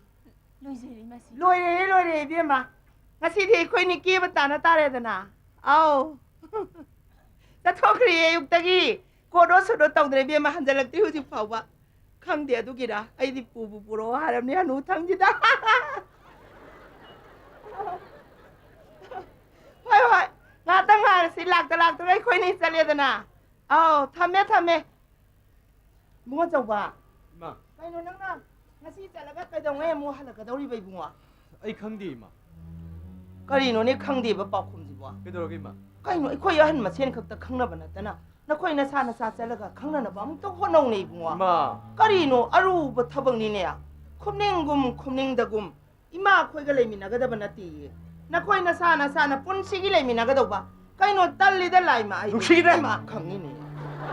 ꯂꯣꯏꯖꯔꯦ, ꯏꯃꯥꯁꯤ꯫ ꯂꯣꯏꯔꯦ, ꯂꯣꯏꯔꯦ, ꯏꯕꯦꯝꯃ꯫ ꯉꯁꯤꯗꯤ ꯑꯩꯈꯣꯏꯅꯤ ꯀꯦꯕ ꯇꯥꯟꯅ ꯇꯥꯔꯦꯗꯅ꯫ ꯑꯧ꯫ ꯆꯠꯊꯣꯛꯈ꯭ꯔꯦ ꯑꯌꯨꯛꯇꯒꯤ꯫ ꯀꯣꯠ ꯑꯣ ꯁꯨꯠ ꯑꯣ ꯇꯧꯗ꯭ꯔꯦ ꯏꯕꯦꯝꯃ, ꯍꯟꯖꯜꯂꯛꯇ꯭ꯔꯤ ꯍꯧꯖꯤꯛ ꯐꯥꯎꯕ꯫ ꯈꯪꯗꯦ ꯑꯗꯨꯒꯤꯔ, ꯑꯩꯗꯤ ꯄꯨꯕꯨ ꯄꯨꯔꯛꯑꯣ ꯍꯥꯏꯔꯕꯅꯤ ꯍꯅꯨ ꯊꯪꯁꯤꯗ꯫ ꯍꯣꯏ, ꯍꯣꯏ, ꯉꯥꯛꯇꯪ ꯉꯥꯏꯔꯁꯤ, ꯂꯥꯛꯇ ꯂꯥꯛꯇ꯭ꯔꯒ ꯑꯩꯈꯣꯏꯅꯤ ꯆꯠꯂꯦꯗꯅ꯫ ꯑꯧ, ꯊꯝꯃꯦ, ꯊꯝꯃꯦ꯫ ꯏꯕꯨꯡꯉꯣ ꯑꯆꯧꯕ꯫ ꯏꯃꯥ꯫ ꯀꯩꯅꯣ ꯅꯪꯅ ꯉꯁꯤ ꯆꯠꯂꯒ ꯀꯩꯗꯧꯉꯩ ꯑꯃꯨꯛ ꯍꯜꯂꯛꯀꯗꯧꯔꯤꯕ ꯏꯕꯨꯡꯉꯣ? ꯑꯩ ꯈꯪꯗꯦ, ꯏꯃꯥ꯫ ꯀꯔꯤꯅꯣꯅꯦ ꯈꯪꯗꯦꯕ ꯄꯥꯎꯈꯨꯝꯁꯤꯕꯣ? ꯀꯩꯗꯧꯔꯒꯦ, ꯏꯃꯥ? ꯀꯩꯅꯣ ꯑꯩꯈꯣꯏ ꯑꯍꯟ ꯃꯁꯦꯟ ꯈꯛꯇ ꯈꯪꯅꯕ ꯅꯠꯇꯅ ꯅꯈꯣꯏ ꯅꯁꯥ ꯅꯁꯥ ꯆꯠꯂꯒ ꯈꯪꯅꯅꯕ ꯑꯃꯨꯛꯇ ꯍꯣꯠꯅꯧꯅꯦ ꯏꯕꯨꯡꯉꯣ꯫ ꯏꯃꯥ꯫ ꯀꯔꯤꯅꯣ ꯑꯔꯨꯕ ꯊꯕꯛꯅꯤꯅꯦ꯫ ꯈꯨꯝꯅꯤꯡꯒꯨꯝ ꯈꯨꯝꯅꯤꯡꯗꯒꯨꯝ ꯏꯃꯥ ꯑꯩꯈꯣꯏꯒ ꯂꯩꯃꯤꯟꯅꯒꯗꯕ ꯅꯠꯇꯦꯌꯦ꯫ ꯅꯈꯣꯏ ꯅꯁꯥ ꯅꯁꯥꯅ ꯄꯨꯟꯁꯤꯒꯤ ꯂꯩꯃꯤꯟꯅꯒꯗꯧꯕ꯫ ꯀꯩꯅꯣ ꯇꯜꯂꯤꯗ ꯂꯥꯏꯃ ꯑꯩꯗꯤ꯫ ꯅꯨꯡꯁꯤꯗ꯫ ꯏꯃꯥ ꯈꯪꯉꯤꯅꯦ꯫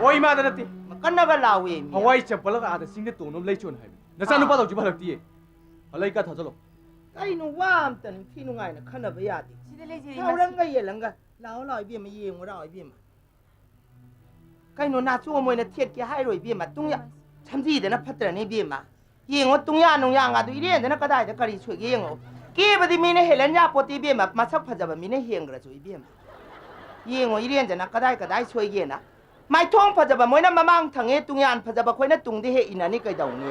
ꯍꯣꯏ, ꯏꯃꯥꯗ ꯅꯠꯇꯦ꯫ ꯀꯟꯅꯒ ꯂꯥꯎꯋꯦ ꯃꯤ꯫ ꯍꯋꯥꯏ ꯆꯝꯄꯜꯒ ꯑꯥꯗ ꯆꯤꯡꯗ ꯇꯣꯡꯅꯕ ꯂꯩꯆꯣꯟ ꯍꯥꯏꯕꯅꯤ꯫ ꯅꯆꯥꯅꯨꯄꯥ ꯑꯥ꯫ ꯍꯧꯖꯤꯛ ꯍꯜꯂꯛꯇꯤꯌꯦ꯫ ꯍꯜꯂꯛꯏꯀꯥ ꯊꯥꯖꯜꯂꯣ꯫ ꯀꯩꯅꯣ ꯋꯥ ꯑꯝꯇ ꯅꯤꯡꯊꯤ ꯅꯨꯡꯉꯥꯏꯅ ꯈꯟꯅꯕ ꯌꯥꯗꯦ꯫ ꯁꯤꯗ ꯂꯩꯖꯔꯤ ꯁꯥꯎꯔꯪꯒ ꯃꯁꯤ꯫ ꯌꯦꯜꯂꯪꯒ꯫ ꯂꯥꯛꯑꯣ ꯂꯥꯛꯑꯣ ꯏꯕꯦꯝꯃ, ꯌꯦꯡꯉꯨ ꯂꯥꯛꯑꯣ ꯏꯕꯦꯝꯃ꯫ ꯀꯩꯅꯣ ꯅꯥꯆꯣꯝ ꯑꯣꯏꯅ ꯊꯦꯠꯀꯦ ꯍꯥꯏꯔꯣ ꯏꯕꯦꯝꯃ? ꯇꯨꯡꯌꯥ-, ꯁꯝꯖꯤꯗꯅ ꯐꯠꯇ꯭ꯔꯅꯦ ꯏꯕꯦꯝꯃ? ꯌꯦꯡꯉꯣ ꯇꯨꯡꯌꯥ ꯅꯨꯡꯌꯥ ꯉꯥꯗꯨ ꯏꯔꯦꯟꯖꯅ ꯀꯗꯥꯏꯗ ꯀꯔꯤ ꯁꯣꯏꯒꯦ ꯌꯦꯡꯉꯣ꯫ ꯀꯦꯕꯗꯤ ꯃꯤꯅ ꯍꯦꯜꯍꯟ ꯌꯥꯄꯣꯠꯇꯦ ꯏꯕꯦꯝꯃ, ꯃꯁꯛ ꯐꯖꯕ ꯃꯤꯅ ꯍꯦꯟꯈ꯭ꯔꯁꯨ ꯏꯕꯦꯝꯃ꯫ ꯌꯦꯡꯉꯣ ꯏꯔꯦꯟꯖꯅ ꯀꯗꯥꯏ ꯀꯗꯥꯏ ꯁꯣꯏꯒꯦꯅ꯫ ꯃꯥꯏꯊꯣꯡ ꯐꯖꯕ ꯃꯣꯏꯅ ꯃꯃꯥꯡ ꯊꯪꯉꯦ, ꯇꯨꯡꯌꯥꯟ ꯐꯖꯕ ꯑꯩꯈꯣꯏꯅ ꯇꯨꯡꯗ ꯍꯦꯛ ꯏꯟꯅꯅꯤ ꯀꯩꯗꯧꯅꯤ?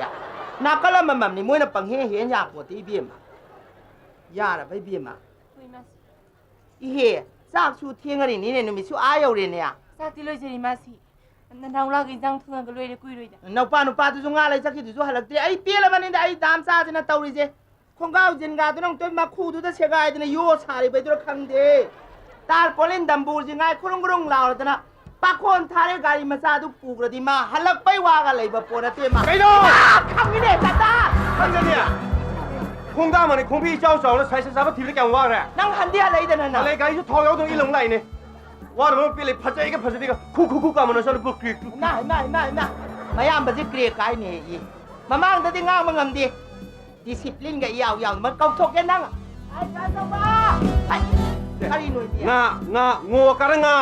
ꯅꯥꯀꯜ ꯑꯃꯃꯝꯅꯤ ꯃꯣꯏꯅ ꯄꯪꯍꯦ ꯍꯦꯟ ꯌꯥꯄꯣꯠꯇꯦ ꯏꯕꯦꯝꯃ꯫ ꯌꯥꯔꯕ ꯏꯕꯦꯝꯃ? ꯍꯣꯏ, ꯃꯥꯁꯤ꯫ ꯏꯍꯦ, ꯆꯥꯛꯁꯨ ꯊꯦꯡꯉꯔꯤꯅꯤꯅꯦ, ꯅꯨꯃꯤꯠꯁꯨ ꯑꯥ ꯌꯧꯔꯦꯅꯦ꯫ ꯆꯥꯛꯇꯤ ꯂꯣꯏꯖꯔꯤ ꯃꯥꯁꯤ꯫ ꯅꯅꯥꯎ ꯂꯥꯛꯑꯒ ꯏꯟꯖꯥꯡ ꯊꯣꯡꯉꯒ ꯂꯣꯏꯔꯦ, ꯀꯨꯏꯔꯣꯏꯗ꯫ ꯅꯨꯄꯥ ꯅꯨꯄꯥꯗꯨꯁꯨ ꯉꯥ ꯂꯩ ꯆꯠꯈꯤꯗꯨꯁꯨ ꯍꯜꯂꯛꯇ꯭ꯔꯤ꯫ ꯑꯩ ꯄꯦꯜꯂꯕꯅꯤꯗ ꯑꯩ ꯗꯥꯝ ꯆꯥꯁꯤꯅ ꯇꯧꯔꯤꯁꯦ꯫ ꯈꯣꯡꯒ꯭ꯔꯥꯎ ꯖꯤꯟꯒꯥꯗꯨꯅ ꯑꯃꯨꯛꯇꯣꯏ ꯃꯈꯨꯗꯨꯗ ꯁꯦꯒꯥꯏꯗꯅ ꯌꯣ ꯁꯥꯔꯤꯕꯩꯗꯨꯔ ꯈꯪꯗꯦ꯫ ꯇꯥꯔꯄꯣꯂꯤꯟ ꯗꯝꯕꯨꯔꯁꯤ ꯉꯥꯏ ꯈꯨꯔꯨꯡ ꯈꯨꯔꯨꯡ ꯂꯥꯎꯔꯗꯅ ꯄꯥꯈꯣꯟ ꯊꯥꯔꯦ ꯒꯥꯔꯤ ꯃꯆꯥꯗꯨ ꯄꯨꯈ꯭ꯔꯗꯤ ꯃꯥ ꯍꯜꯂꯛꯄꯩ ꯋꯥꯒ ꯂꯩꯕ ꯄꯣꯠ ꯅꯠꯇꯦ ꯃꯥ꯫ ꯀꯩꯅꯣ? ꯑꯥ, ꯈꯪꯉꯤꯅꯦ, ꯇꯥꯇꯥ! ꯈꯪꯒꯅꯤ꯫ ꯈꯣꯡꯗꯥꯝ ꯑꯅꯤ ꯈꯣꯡꯕꯤ ꯏꯆꯥꯎ ꯆꯥꯎꯅ ꯁꯥꯏꯁ ꯆꯥꯕ ꯊꯤꯕꯗ ꯀꯌꯥꯝ ꯋꯥꯈ꯭ꯔꯦ? ꯅꯪ ꯍꯟꯗꯤ ꯍꯜꯂꯛꯏꯗꯅ ꯅꯪ꯫ ꯍꯜꯂꯛꯑꯦ, ꯒꯥꯔꯤꯁꯨ ꯊꯥꯎ ꯌꯥꯎꯗꯅ ꯏꯜꯂ ꯑꯃꯨꯛ ꯂꯥꯛꯏꯅꯦ꯫ ꯋꯥꯅ ꯃꯔꯣꯝ ꯄꯦꯜꯂꯦ, ꯐꯖꯩꯒ ꯐꯖꯗꯦꯒ ꯈꯨ ꯈꯨ ꯈꯨ ꯀꯥꯝꯕ ꯅꯆꯥꯅꯨꯄꯥ ꯀ꯭ꯔꯦꯛ ꯇꯨ꯫ ꯏꯃꯥ, ꯏꯃꯥ, ꯏꯃꯥ, ꯏꯃꯥ꯫ ꯃꯌꯥꯝꯕꯁꯤ ꯀ꯭ꯔꯦꯛ ꯀꯥꯏꯅꯦ ꯑꯩ꯫ ꯃꯃꯥꯡꯗꯗꯤ ꯉꯥꯡꯕ ꯉꯝꯗꯦ꯫ ꯗꯤꯁꯤꯄ꯭ꯂꯤꯟꯒ ꯏꯌꯥꯎ ꯌꯥꯎꯗꯕ ꯀꯧꯊꯣꯛꯀꯦ ꯅꯪ꯫ ꯑꯩ ꯀꯩꯅꯣ ꯇꯧꯕ꯫ ꯑꯩ ꯀꯔꯤꯅꯣ ꯏꯕꯦꯝꯃ? ꯉꯥ, ꯉꯥ, ꯉꯣ ꯀꯥꯔ ꯉꯥ꯫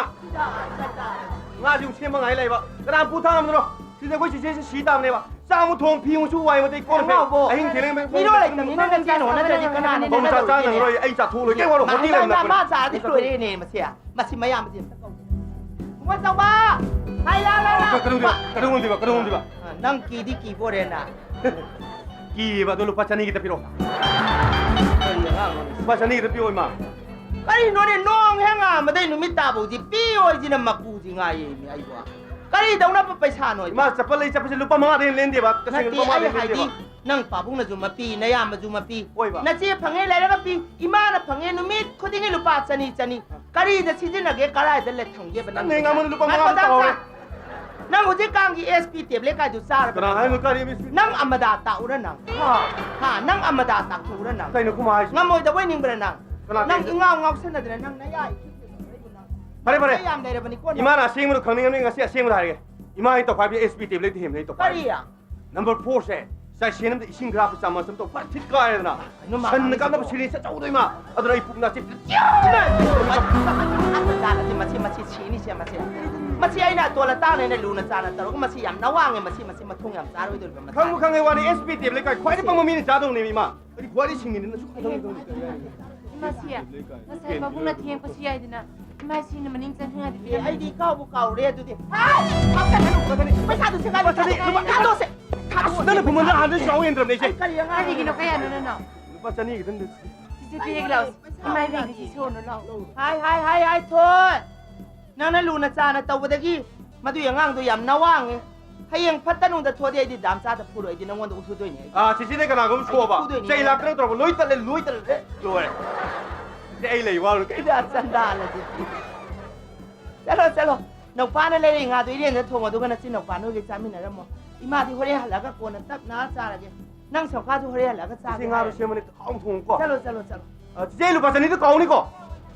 ꯉꯥꯁꯤ ꯑꯃꯨꯛ ꯁꯦꯝꯕ ꯉꯥꯏ ꯂꯩꯕ꯫ ꯀꯅꯥ ꯄꯨ ꯊꯥꯡꯉꯝꯗꯅꯣ? ꯁꯤꯗꯤ ꯑꯩꯈꯣꯏ ꯆꯤꯆꯦꯁꯤ ꯁꯤ ꯇꯥꯕꯅꯦꯕ꯫ ꯆꯥꯛ ꯑꯃꯨꯛ ꯊꯣꯡ, ꯐꯤ ꯑꯃꯨꯛ ꯁꯨ, ꯋꯥꯏ ꯑꯃꯨꯛ ꯇꯩ, ꯀꯣꯟ ꯐꯦꯡ꯫ ꯅꯅꯥꯎꯕꯣ, ꯑꯍꯤꯡ ꯊꯦꯡꯅ ꯃꯤꯔꯣꯜ ꯂꯩꯇꯕꯅꯤꯅ ꯅꯆꯦꯅ ꯍꯣꯠꯅꯗ꯭ꯔꯗꯤ ꯀꯅꯥꯅ ꯍꯣꯠꯅꯗꯣꯏꯅꯣ? ꯃꯇꯝ ꯆꯥ ꯆꯥꯅ ꯍꯣꯠꯅꯔꯣꯏ, ꯑꯩ ꯆꯥꯊꯣꯛꯂꯣꯏ꯫ ꯀꯩꯝ ꯋꯥꯔꯧ ꯃꯥ ꯄꯣꯠꯇꯤ ꯂꯩꯔꯝꯅ ꯃꯥ ꯆꯥꯔꯗꯤ ꯂꯣꯏꯔꯦꯅꯦ ꯃꯁꯤ꯫ ꯃꯁꯤ ꯃꯌꯥꯝꯕꯁꯦ ꯑꯝꯇ ꯀꯧꯗꯦ꯫ ꯄꯣꯠ ꯆꯥꯎꯕ! ꯍꯥꯏ, ꯂꯥ, ꯂꯥ, ꯂꯥ! ꯀ-, ꯀꯩꯗꯧꯗꯣꯏꯕ? ꯀꯩꯗꯧꯗꯣꯏꯕ? ꯀꯩꯗꯧꯗꯣꯏꯕ? ꯑ, ꯅꯪ ꯀꯤꯗꯤ ꯀꯤꯕ ꯑꯣꯏꯔꯦ ꯅ? ꯀꯤꯌꯦꯕ, ꯑꯗꯣ ꯂꯨꯄꯥ ꯆꯅꯤ ꯈꯤꯇ ꯄꯤꯔꯛꯑꯣ꯫ ꯀꯔꯤ ꯑꯉꯥꯡꯅꯣꯅꯦ? ꯂꯨꯄꯥ ꯆꯅꯤ ꯈꯤꯇ ꯄꯤꯔꯛꯑꯣ, ꯏꯃꯥ꯫ ꯀꯔꯤꯅꯣꯅꯦ, ꯅꯣꯡ ꯍꯦꯛ ꯉꯥꯟꯕꯗꯩ ꯅꯨꯃꯤꯠ ꯇꯥꯕꯧꯗꯤ ꯄꯤꯌꯣꯏꯁꯤꯅ ꯃꯀꯨꯁꯤ ꯉꯥꯏꯌꯦꯃꯤ ꯑꯩꯕꯣ꯫ ꯀꯔꯤꯗꯧꯅꯕ ꯄꯩꯁꯥꯅꯣ? ꯏꯃꯥ, ꯆꯄꯜ ꯂꯩ ꯆꯠꯄꯁꯦ ꯂꯨꯄꯥ ꯃꯉꯥꯗꯩ ꯍꯦꯟꯅ ꯂꯦꯟꯗꯦꯕ, ꯇꯁꯦꯡꯅ ꯅꯠꯇꯦ, ꯂꯨꯄꯥ ꯑꯩ ꯃꯉꯥꯗꯩ ꯍꯦꯟꯅ ꯍꯥꯏꯗꯤ, ꯂꯦꯟꯗꯦꯕ꯫ ꯅꯪ ꯄꯥꯕꯨꯡꯅꯁꯨ ꯃꯄꯤ, ꯅꯌꯥꯝꯕꯁꯨ ꯃꯄꯤ꯫ ꯍꯣꯏꯕ꯫ ꯅꯆꯦ ꯐꯪꯉꯦ ꯂꯩꯔꯒ ꯄꯤ, ꯏꯃꯥꯅ ꯐꯪꯉꯦ ꯅꯨꯃꯤꯠ ꯈꯨꯗꯤꯡꯒꯤ ꯂꯨꯄꯥ ꯆꯅꯤ, ꯆꯅꯤ꯫ ꯀꯔꯤꯗ ꯁꯤꯖꯤꯟꯅꯒꯦ, ꯀꯔꯥꯏꯗ ꯂꯩ ꯊꯝꯒꯦꯕ ꯅꯪ ꯅꯪ ꯄꯩꯁꯥ? ꯉꯥꯡꯕꯗ ꯂꯨꯄꯥ ꯃꯉꯥ ꯉꯥꯏꯈꯣ, ꯇꯥꯍꯧꯔꯦ꯫ ꯇꯥꯡ-, ꯅꯪ ꯍꯧꯖꯤꯛꯀꯥꯟꯒꯤ ꯑꯦꯁ ꯄꯤ ꯇꯦꯕ꯭ꯂꯦꯠ ꯀꯥꯏꯗꯨ ꯆꯥꯔꯕ ꯀꯅꯥ ꯅꯠꯇ꯭ꯔꯣ? ꯍꯥꯏꯅꯣ? ꯀꯔꯤ ꯑꯦꯁ ꯄꯤ? ꯅꯪ ꯑꯃꯗꯥ ꯇꯥꯛꯎꯔ ꯅꯪ? ꯍꯥ? ꯍꯥ? ꯅꯪ ꯑꯃꯗꯥ ꯇꯥꯛꯊꯣꯛꯎꯔ ꯅꯪ? ꯀꯩꯅꯣ ꯈꯨꯃꯥ ꯍꯥꯏꯁꯤ? ꯉꯝꯃꯣꯏꯗꯕꯣꯏ ꯅꯤꯡꯕ꯭ꯔꯥ ꯅꯪ? ꯀꯅꯥ ꯅꯪ ꯀꯩꯅꯣ? ꯏꯉꯥꯎ ꯉꯥꯎꯁꯟꯅꯗꯅ ꯅꯪ ꯅꯌꯥ ꯏꯈꯤ ꯈꯤꯕ ꯂꯣꯏꯕ ꯅꯪ? ꯐꯔꯦ, ꯐꯔꯦ꯫ ꯅꯪ ꯌꯥꯝ ꯂꯩꯔꯕꯅꯤꯀꯣ ꯅꯪ꯫ ꯏꯃꯥꯅ ꯑꯁꯦꯡꯕꯗꯣ ꯈꯪꯅꯤꯡꯉꯕꯅꯤ, ꯉꯁꯤ ꯑꯁꯦꯡꯕꯗꯣ ꯍꯥꯏꯔꯒꯦ꯫ ꯏꯃꯥ, ꯑꯩ ꯇꯧꯈꯥꯏꯕꯤ ꯑꯦꯁ ꯄꯤ ꯇꯦꯕ꯭ꯂꯦꯠꯇꯤ ꯍꯦꯟꯕꯅꯤ, ꯑꯩ ꯇꯧꯈꯥꯏꯕꯤ꯫ ꯀꯔꯤ? ꯅꯝꯕꯔ ꯐꯣꯔꯁꯦ, ꯆꯥꯏꯁꯦꯟ ꯑꯃꯗ ꯏꯁꯤꯡ ꯈꯔ ꯍꯥꯞꯄ ꯆꯥꯃꯁ ꯑꯃ ꯇꯧ, ꯐꯖ ꯊꯤꯠ ꯀꯥꯏꯔꯦꯗꯅ꯫ ꯀꯩꯅꯣ ꯃꯥ ꯁꯟꯅ ꯉꯥꯡꯉꯤꯁꯤꯕꯣ? ꯀꯥꯞꯅꯕ ꯁꯤꯔꯤꯟꯁ ꯑꯆꯧꯕꯗꯣ ꯏꯃꯥ, ꯑꯗꯨꯅ ꯑꯩ ꯄꯨꯛ ꯅꯥꯁꯤ ꯐꯖꯅ ꯆꯥꯔꯗꯤ ꯃꯁꯤ, ꯃꯁꯤ ꯁꯤꯅꯤꯁꯦ, ꯃꯁꯤ꯫ ꯃꯁꯤ ꯑꯩꯅ ꯑꯇꯣꯜ ꯑꯇꯥꯡꯅ ꯑꯩꯅ ꯂꯨꯅ ꯆꯥꯅ ꯇꯧꯔꯒ ꯃꯁꯤ ꯌꯥꯝ ꯅꯋꯥꯡꯉꯦ, ꯃꯁꯤ, ꯃꯁꯤ ꯃꯊꯣꯡ ꯌꯥꯝ ꯆꯥꯔꯣꯏꯗꯧꯔꯤꯕ ꯃꯇꯥꯡ꯫ ꯈꯪꯕꯨ ꯈꯪꯉꯦ ꯋꯥꯅꯤ, ꯑꯦꯁ ꯄꯤ ꯇꯦꯕ꯭ꯂꯦꯠ ꯀꯥꯏ ꯈ꯭ꯋꯥꯏꯗꯒꯤ ꯄꯪꯕ ꯃꯤꯅ ꯆꯥꯗꯧꯅꯦ ꯏꯃꯥ꯫ ꯀꯔꯤ ꯈ꯭ꯋꯥꯏꯗꯒꯤ ꯁꯤꯡꯉꯤꯅ ꯅꯪꯁꯨ ꯈꯪꯗꯧꯅꯤ ꯈꯪꯗꯦ꯫ ꯏꯃꯥꯁꯤ, ꯉꯁꯥꯏ ꯃꯕꯨꯡꯅ ꯊꯦꯡꯉꯛꯄꯁꯨ ꯌꯥꯏꯗꯅ꯫ ꯏꯃꯥꯁꯤꯅ ꯃꯅꯤꯡ ꯆꯪꯍꯟꯉꯗꯤ ꯑꯦ, ꯑꯩꯗꯤ ꯏꯀꯥꯎꯕꯨ ꯀꯥꯎꯔꯦ ꯑꯗꯨꯗꯤ꯫ ꯍꯥꯏ! ꯀꯥꯎꯁꯟꯅꯅꯨ꯫ ꯄꯩꯁꯥꯗꯨ ꯁꯦꯒꯥꯏ ꯂꯨꯄꯥ ꯆꯅꯤ, ꯂꯨꯄꯥ ꯊꯥꯗꯣꯛꯑꯁꯦ꯫ ꯑꯁ, ꯅꯪꯅ ꯈꯨꯃꯟꯗ ꯍꯥꯟꯅꯗꯩ ꯆꯥꯎ ꯌꯦꯟꯗ꯭ꯔꯕꯅꯦ ꯑꯩꯁꯦ꯫ ꯀꯔꯤꯒꯤꯅꯣ ꯀꯌꯥꯅꯣ ꯅꯪꯅ? ꯂꯨꯄꯥ ꯆꯅꯤ ꯈꯤꯇꯪꯗ꯫ ꯆꯤꯆꯦ ꯄꯤꯔꯒꯦ ꯂꯥꯛꯑꯣ꯫ ꯏꯃꯥ ꯏꯕꯦꯟꯒꯤ ꯆꯤꯆꯦ ꯁꯣꯔꯅꯣ ꯂꯥꯛꯑꯣ꯫ ꯍꯥꯏ, ꯍꯥꯏ, ꯍꯥꯏ, ꯍꯥꯏ, ꯊꯣꯏ! ꯅꯪꯅ ꯂꯨꯅ ꯆꯥꯅ ꯇꯧꯕꯗꯒꯤ ꯃꯗꯨꯒꯤ ꯑꯉꯥꯡꯗꯣ ꯌꯥꯝ ꯅꯋꯥꯡꯉꯦ꯫ ꯍꯌꯦꯡ ꯐꯠꯇ ꯅꯨꯡꯗ ꯊꯣꯛꯑꯗꯤ ꯑꯩꯗꯤ ꯗꯥꯝꯆꯥꯗ ꯐꯨꯔꯣꯏ, ꯑꯩꯗꯤ ꯅꯉꯣꯟꯗ ꯎꯠꯊꯨꯗꯣꯏꯅꯦ ꯑꯩꯗꯤ꯫ ꯑꯥ, ꯆꯤꯆꯦꯗ ꯀꯅꯥꯒꯨꯝꯕ ꯑꯩꯗꯤ ꯁꯣꯛꯑꯕ? ꯐꯨꯗꯣꯏꯅꯦ ꯆꯩ ꯅꯉꯣꯟꯗ꯫ ꯂꯥꯛꯇꯅ ꯇꯧꯔꯕ? ꯂꯣꯏ ꯇꯠꯂꯦ, ꯂꯣꯏ ꯇꯠꯂꯦ꯫ ꯑꯦ, ꯂꯣꯏꯔꯦ꯫ ꯆꯤꯆꯦ, ꯑꯩ ꯂꯩ ꯋꯥꯔꯨꯅꯨ꯫ ꯀꯩꯝ ꯏꯗ ꯆꯟꯗꯥꯜꯂꯗꯤ꯫ ꯆꯠꯂꯣ, ꯆꯠꯂꯣ꯫ ꯅꯧꯄꯥꯅ ꯂꯩꯔꯛꯏ ꯉꯥꯗꯣ ꯏꯔꯦꯟꯖꯅ ꯊꯣꯡꯉꯣ, ꯑꯗꯨꯒ ꯅꯆꯤꯟ ꯅꯧꯄꯥ ꯅꯣꯏꯒꯩ ꯆꯥꯃꯤꯟꯅꯔꯝꯃꯣ꯫ ꯏꯃꯥꯗꯤ ꯍꯣꯔꯦꯟ ꯍꯜꯂꯛꯑꯒ ꯀꯣꯟꯅ ꯇꯞꯅ ꯆꯥꯔꯒꯦ꯫ ꯅꯪ ꯁꯝꯐꯥꯁꯨ ꯍꯣꯔꯦꯟ ꯍꯜꯂꯛꯑꯒ ꯆꯥꯒꯦ ꯆꯤꯆꯦ, ꯉꯥꯗꯣ ꯍꯥꯏꯔꯦ꯫ ꯁꯦꯝꯃꯅꯤ, ꯍꯥꯎꯅ ꯊꯣꯡꯉꯨꯀꯣ꯫ ꯆꯠꯂꯣ, ꯆꯠꯂꯣ, ꯆꯠꯂꯣ꯫ ꯑ, ꯆꯤꯆꯦ, ꯑꯩ ꯂꯨꯄꯥ ꯆꯅꯤꯗꯣ ꯀꯥꯎꯅꯤꯀꯣ꯫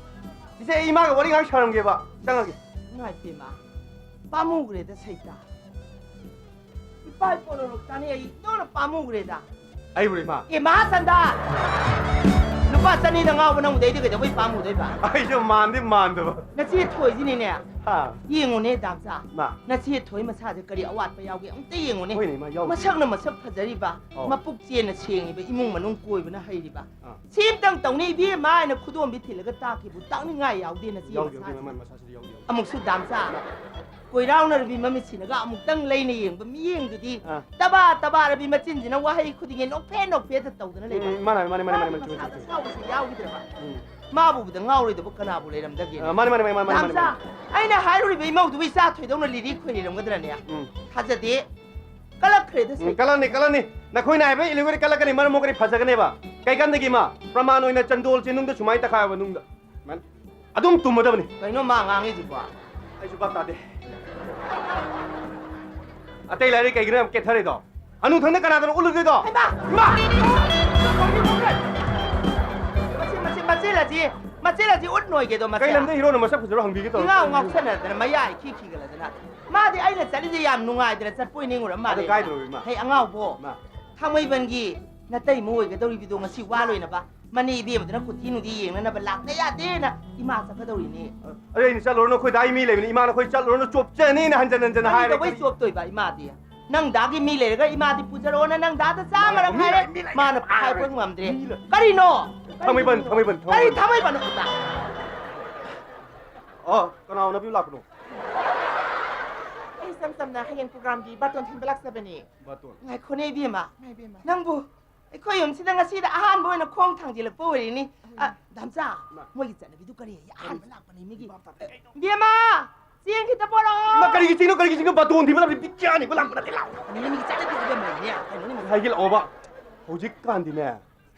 ꯆꯤꯆꯦ, ꯑꯩ ꯏꯃꯥꯒ ꯋꯥꯔꯤ ꯉꯥꯏꯍꯥꯛ ꯁꯥꯔꯝꯒꯦꯕ꯫ ꯆꯪꯉꯒꯦ꯫ ꯏꯃꯥ ꯏꯄꯦꯝꯃ, ꯄꯥꯝꯃꯨꯈ꯭ꯔꯦꯗ ꯁꯩꯇꯥ꯫ ꯏꯄꯥ ꯏꯄꯨꯅ ꯆꯥꯅꯩ ꯑꯩ ꯏꯇꯣꯝꯅ ꯄꯥꯝꯃꯨꯈ꯭ꯔꯦꯗ꯫ ꯑꯩꯕꯨꯔꯣ, ꯏꯃꯥ? ꯑꯦ, ꯃꯍꯥꯆꯟꯗ! ꯂꯨꯄꯥ ꯆꯅꯤꯗ ꯉꯥꯎꯕ ꯅꯪꯕꯨꯗꯤ ꯑꯩꯗꯤ ꯀꯩꯗꯧꯕꯩ ꯄꯥꯝꯃꯨꯗꯣꯏꯕ? ꯑꯩꯁꯨ ꯃꯥꯟꯗꯤ ꯃꯥꯟꯗꯕ꯫ ꯅꯆꯦ ꯊꯣꯏꯁꯤꯅꯤꯅꯦ꯫ ꯍꯥ? ꯌꯦꯡꯉꯨꯅꯦ ꯗꯥꯝꯆꯥ꯫ ꯃꯥ꯫ ꯅꯆꯦ ꯊꯣꯏ ꯃꯁꯥꯁꯦ ꯀꯔꯤ ꯑꯋꯥꯠꯄ ꯌꯥꯎꯒꯦ ꯑꯝꯇ ꯌꯦꯡꯉꯨꯅꯦ꯫ ꯍꯣꯏꯅꯦ, ꯏꯃꯥ, ꯌꯥꯎꯗꯦ꯫ ꯃꯁꯛꯅ ꯃꯁꯛ ꯐꯖꯔꯤꯕ, ꯑꯧ꯫ ꯃꯄꯨꯛ ꯆꯦꯟꯅ ꯁꯦꯡꯉꯤꯕ, ꯏꯃꯨꯡ ꯃꯅꯨꯡ ꯀꯣꯏꯕꯅ ꯍꯩꯔꯤꯕ꯫ ꯑꯥ꯫ ꯁꯤꯝꯇꯪ ꯇꯧꯅꯤ ꯏꯕꯦꯝꯃ ꯍꯥꯏꯅ ꯈꯨꯗꯣꯝꯕꯤ ꯊꯤꯜꯂꯒ ꯇꯥꯛꯈꯤꯕꯨ ꯇꯥꯛꯅꯤꯡꯉꯥꯏ ꯌꯥꯎꯗꯦ ꯅꯆꯦ ꯌꯥꯎꯗꯦ, ꯌꯥꯎꯗꯦ, ꯃꯁꯥꯁꯦ꯫ ꯏꯃꯥ, ꯃꯁꯥꯁꯤꯗ ꯌꯥꯎꯗꯦ, ꯌꯥꯎꯗꯦ꯫ ꯑꯃꯨꯛꯁꯨ ꯗꯥꯝꯆꯥ꯫ ꯀꯣꯏꯔꯥꯎꯅꯔꯕꯤ ꯃꯃꯤꯠꯁꯤꯅꯒ ꯑꯃꯨꯛꯇꯪ ꯂꯩꯅ ꯌꯦꯡꯕ ꯃꯤꯠꯌꯦꯡꯗꯨꯗꯤ ꯑꯥ꯫ ꯇꯕꯥ ꯇꯕꯥꯔꯕꯤ ꯃꯆꯤꯟꯁꯤꯅ ꯋꯥꯍꯩ ꯈꯨꯗꯤꯡꯒꯤ ꯅꯣꯛꯐꯦꯠ ꯅꯣꯛꯐꯦꯠꯇ ꯇꯧꯗꯅ ꯂꯩꯕ꯫ ꯎꯝ, ꯃꯥꯅꯦ, ꯃꯥꯅꯦ, ꯃꯥꯅꯦ, ꯃꯥꯅꯦ, ꯃꯥꯅꯦ, ꯆꯨꯝꯃꯤ, ꯃꯁꯥꯗ ꯆꯨꯝꯃꯤ꯫ ꯁꯥꯎꯕꯁꯦ ꯌꯥꯎꯈꯤꯗ꯭ꯔꯕ? ꯎꯝ꯫ ꯃꯥꯕꯨ ꯎꯕꯗ ꯉꯥꯎꯔꯣꯏꯗꯕ ꯀꯅꯥꯕꯨ ꯂꯩꯔꯝꯗꯒꯦ? ꯑ, ꯃꯥꯅꯦ, ꯃꯥꯅꯦ, ꯃꯥꯅꯦ, ꯃꯥꯅꯦ, ꯃꯥꯅꯦ, ꯗꯥꯝꯆꯥ, ꯃꯥꯅꯦ꯫ ꯑꯩꯅ ꯍꯥꯏꯔꯨꯔꯤꯕ ꯏꯃꯧꯗꯨꯕꯨ ꯏꯆꯥ ꯊꯣꯏꯗꯧꯅ ꯂꯤꯔꯤ ꯈꯣꯏꯔꯤꯔꯝꯒꯗ꯭ꯔꯅꯦ? ꯎꯝ꯫ ꯊꯥꯖꯗꯦ꯫ ꯀꯂꯛꯈ꯭ꯔꯦꯗ ꯎꯝ, ꯁꯩ꯫ ꯀꯜꯂꯅꯤ, ꯀꯜꯂꯅꯤ꯫ ꯅꯈꯣꯏꯅ ꯍꯥꯏꯕ ꯏꯜꯂꯤꯒꯗꯤ ꯀꯜꯂꯛꯀꯅꯤ, ꯃꯔꯝ ꯃꯣꯛꯀꯅꯤ, ꯐꯖꯒꯅꯦꯕ꯫ ꯀꯩ ꯀꯥꯟꯗꯒꯤ ꯏꯃꯥ? ꯄ꯭ꯔꯃꯥꯟ ꯑꯣꯏꯅ ꯆꯟꯗꯣꯜ ꯆꯦꯅꯨꯡꯗ ꯁꯨꯃꯥꯏꯅ ꯇꯛꯈꯥꯏꯕ ꯅꯨꯡꯗ꯫ ꯃꯥꯅꯤ꯫ ꯑꯗꯨꯝ ꯇꯨꯝꯃꯗꯕꯅꯤ꯫ ꯀꯩꯅꯣ ꯃꯥ ꯉꯥꯡꯉꯤꯁꯤꯕꯣ? ꯑꯩꯁꯨ ꯚꯥꯞ ꯇꯥꯗꯦ꯫ ꯑꯇꯩ ꯂꯥꯏꯔꯤ ꯀꯩꯒꯤꯅꯣ ꯌꯥꯝ ꯀꯦꯊꯔꯤꯗꯣ? ꯍꯅꯨꯊꯪꯗ ꯀꯅꯥꯗꯅꯣ ꯎꯠꯂꯨꯗꯣꯏꯗꯣ? ꯍꯩꯃꯥ! ꯃꯆꯦ, ꯃꯆꯦ, ꯃꯆꯦ ꯂꯥꯖꯤ, ꯃꯆꯦ ꯂꯥꯖꯤ ꯎꯠ ꯅꯣꯏꯒꯦꯗꯣ, ꯃꯆꯦ꯫ ꯀꯩ ꯂꯝꯗ ꯍꯤꯔꯣꯅ ꯃꯁꯛ ꯐꯖꯔꯣ ꯍꯪꯕꯤꯒꯦ ꯇꯧꯔꯣ? ꯏꯉꯥꯎ ꯉꯥꯎꯁꯟꯅꯗꯅ ꯃꯌꯥ ꯏꯈꯤ ꯈꯤꯒꯠꯂꯗꯅ꯫ ꯃꯥꯗꯤ ꯑꯩꯅ ꯆꯠꯂꯤꯁꯦ ꯌꯥꯝ ꯅꯨꯡꯉꯥꯏꯗꯅ ꯆꯠꯄꯣꯏ ꯅꯤꯡꯉꯨꯔ ꯃꯥꯜꯂꯦ꯫ ꯑꯗꯣ ꯀꯥꯏꯗꯅꯣ ꯏꯃꯥ? ꯍꯩ ꯑꯉꯥꯎꯕꯣ, ꯃꯥ꯫ ꯊꯥꯡꯃꯩꯕꯟꯒꯤ ꯅꯇꯩꯃ ꯑꯣꯏꯒꯗꯧꯔꯤꯕꯗꯣ ꯉꯁꯤ ꯋꯥ ꯂꯣꯏꯅꯕ ꯃꯅꯦ ꯏꯕꯦꯝꯃꯗꯨꯅ ꯀꯨꯊꯤ ꯅꯨꯡꯊꯤ ꯌꯦꯡꯅꯅꯕ ꯂꯥꯛꯇ ꯌꯥꯗꯦꯅ ꯏꯃꯥ ꯆꯠꯀꯗꯧꯔꯤꯅꯦ꯫ ꯑꯗꯣ ꯑꯩꯅ ꯆꯠꯂꯨꯔꯅꯨ, ꯑꯩꯈꯣꯏ ꯗꯥꯒꯤ ꯃꯤ ꯂꯩꯕꯅꯤ, ꯏꯃꯥꯅ ꯑꯩꯈꯣꯏ ꯆꯠꯂꯨꯔꯅꯨ, ꯆꯣꯞꯆꯅꯤꯅ ꯍꯟꯖꯟ ꯍꯟꯖꯟ ꯍꯥꯏꯔꯦ꯫ ꯀꯩꯗꯧꯕꯩ ꯆꯣꯞꯇꯣꯏꯕ ꯏꯃꯥꯗꯤ? ꯅꯪ ꯗꯥꯒꯤ ꯃꯤ ꯂꯩꯔꯒ ꯏꯃꯥꯗꯤ ꯄꯨꯖꯔꯛꯑꯣꯅ ꯅꯪ ꯗꯥꯗ ꯃꯤ ꯆꯥꯝꯃꯔꯛ ꯂꯩ, ꯍꯥꯏꯔꯦ, ꯃꯤ ꯂꯩ, ꯃꯥꯅ ꯃꯤ ꯂꯩ꯫ ꯍꯥꯏꯕ ꯉꯝꯗ꯭ꯔꯦ꯫ ꯃꯤ ꯂꯩ꯫ ꯀꯔꯤꯅꯣ? ꯊꯥꯡꯃꯩꯕꯟ, ꯊꯥꯡꯃꯩꯕꯟ, ꯀꯔꯤ ꯊꯥꯡꯃꯩꯕꯟ꯫ ꯊꯥꯡꯃꯩꯕꯟ? ꯑ, ꯀꯅꯥ ꯎꯅꯕꯤꯌꯨ ꯂꯥꯛꯄꯅꯣ? ꯑꯩ ꯏꯆꯝ ꯆꯝꯅ ꯍꯌꯦꯡ ꯄ꯭ꯔꯣꯒ꯭ꯔꯥꯝꯒꯤ ꯕꯥꯇꯣꯟ ꯊꯤꯟꯕ ꯂꯥꯛꯆꯕꯅꯤ꯫ ꯕꯥꯇꯣꯟ꯫ ꯉꯥꯏꯈꯣꯅꯦ ꯏꯕꯦꯝꯃ, ꯏꯃꯥ ꯏꯕꯦꯝꯃ꯫ ꯅꯪꯕꯨ ꯑꯩꯈꯣꯏ ꯌꯨꯝꯁꯤꯗ ꯉꯁꯤꯗ ꯑꯍꯥꯟꯕ ꯑꯣꯏꯅ ꯈꯣꯡ ꯊꯥꯡꯖꯤꯜꯂꯛꯄ ꯑꯣꯏꯔꯤꯅꯤ꯫ ꯑ, ꯗꯥꯝꯆꯥ, ꯃꯥ꯫ ꯃꯣꯏꯒꯤ ꯆꯠꯅꯕꯤꯗꯨ ꯀꯔꯤ? ꯑꯍꯥꯟꯕ ꯂꯥꯛꯄꯅꯤ ꯃꯤꯒꯤ꯫ ꯚꯥꯞ ꯇꯥꯗꯦ ꯀꯩꯅꯣ꯫ ꯏꯕꯦꯝꯃ, ꯆꯦꯡ ꯈꯤꯇ ꯄꯣꯔꯛꯑꯣ꯫ ꯏꯃꯥ, ꯀꯔꯤꯒꯤ ꯆꯦꯡꯅꯣ, ꯀꯔꯤꯒꯤ ꯆꯦꯡꯅꯣ? ꯕꯥꯇꯣꯟ ꯊꯤꯕ ꯂꯥꯛꯄꯅꯤ, ꯄꯤꯛꯆꯥꯅꯤ, ꯂꯥꯛꯄ ꯅꯠꯇꯦ, ꯂꯥꯛꯑꯣ꯫ ꯃꯤꯒꯤ ꯆꯠꯅꯕꯤ ꯑꯃ ꯂꯩꯅꯦ꯫ ꯀꯩꯅꯣꯅꯦ ꯃꯁꯤ? ꯍꯥꯏꯒꯦ ꯂꯥꯛꯑꯣꯕ, ꯍꯧꯖꯤꯛꯀꯥꯟꯗꯤꯅꯦ,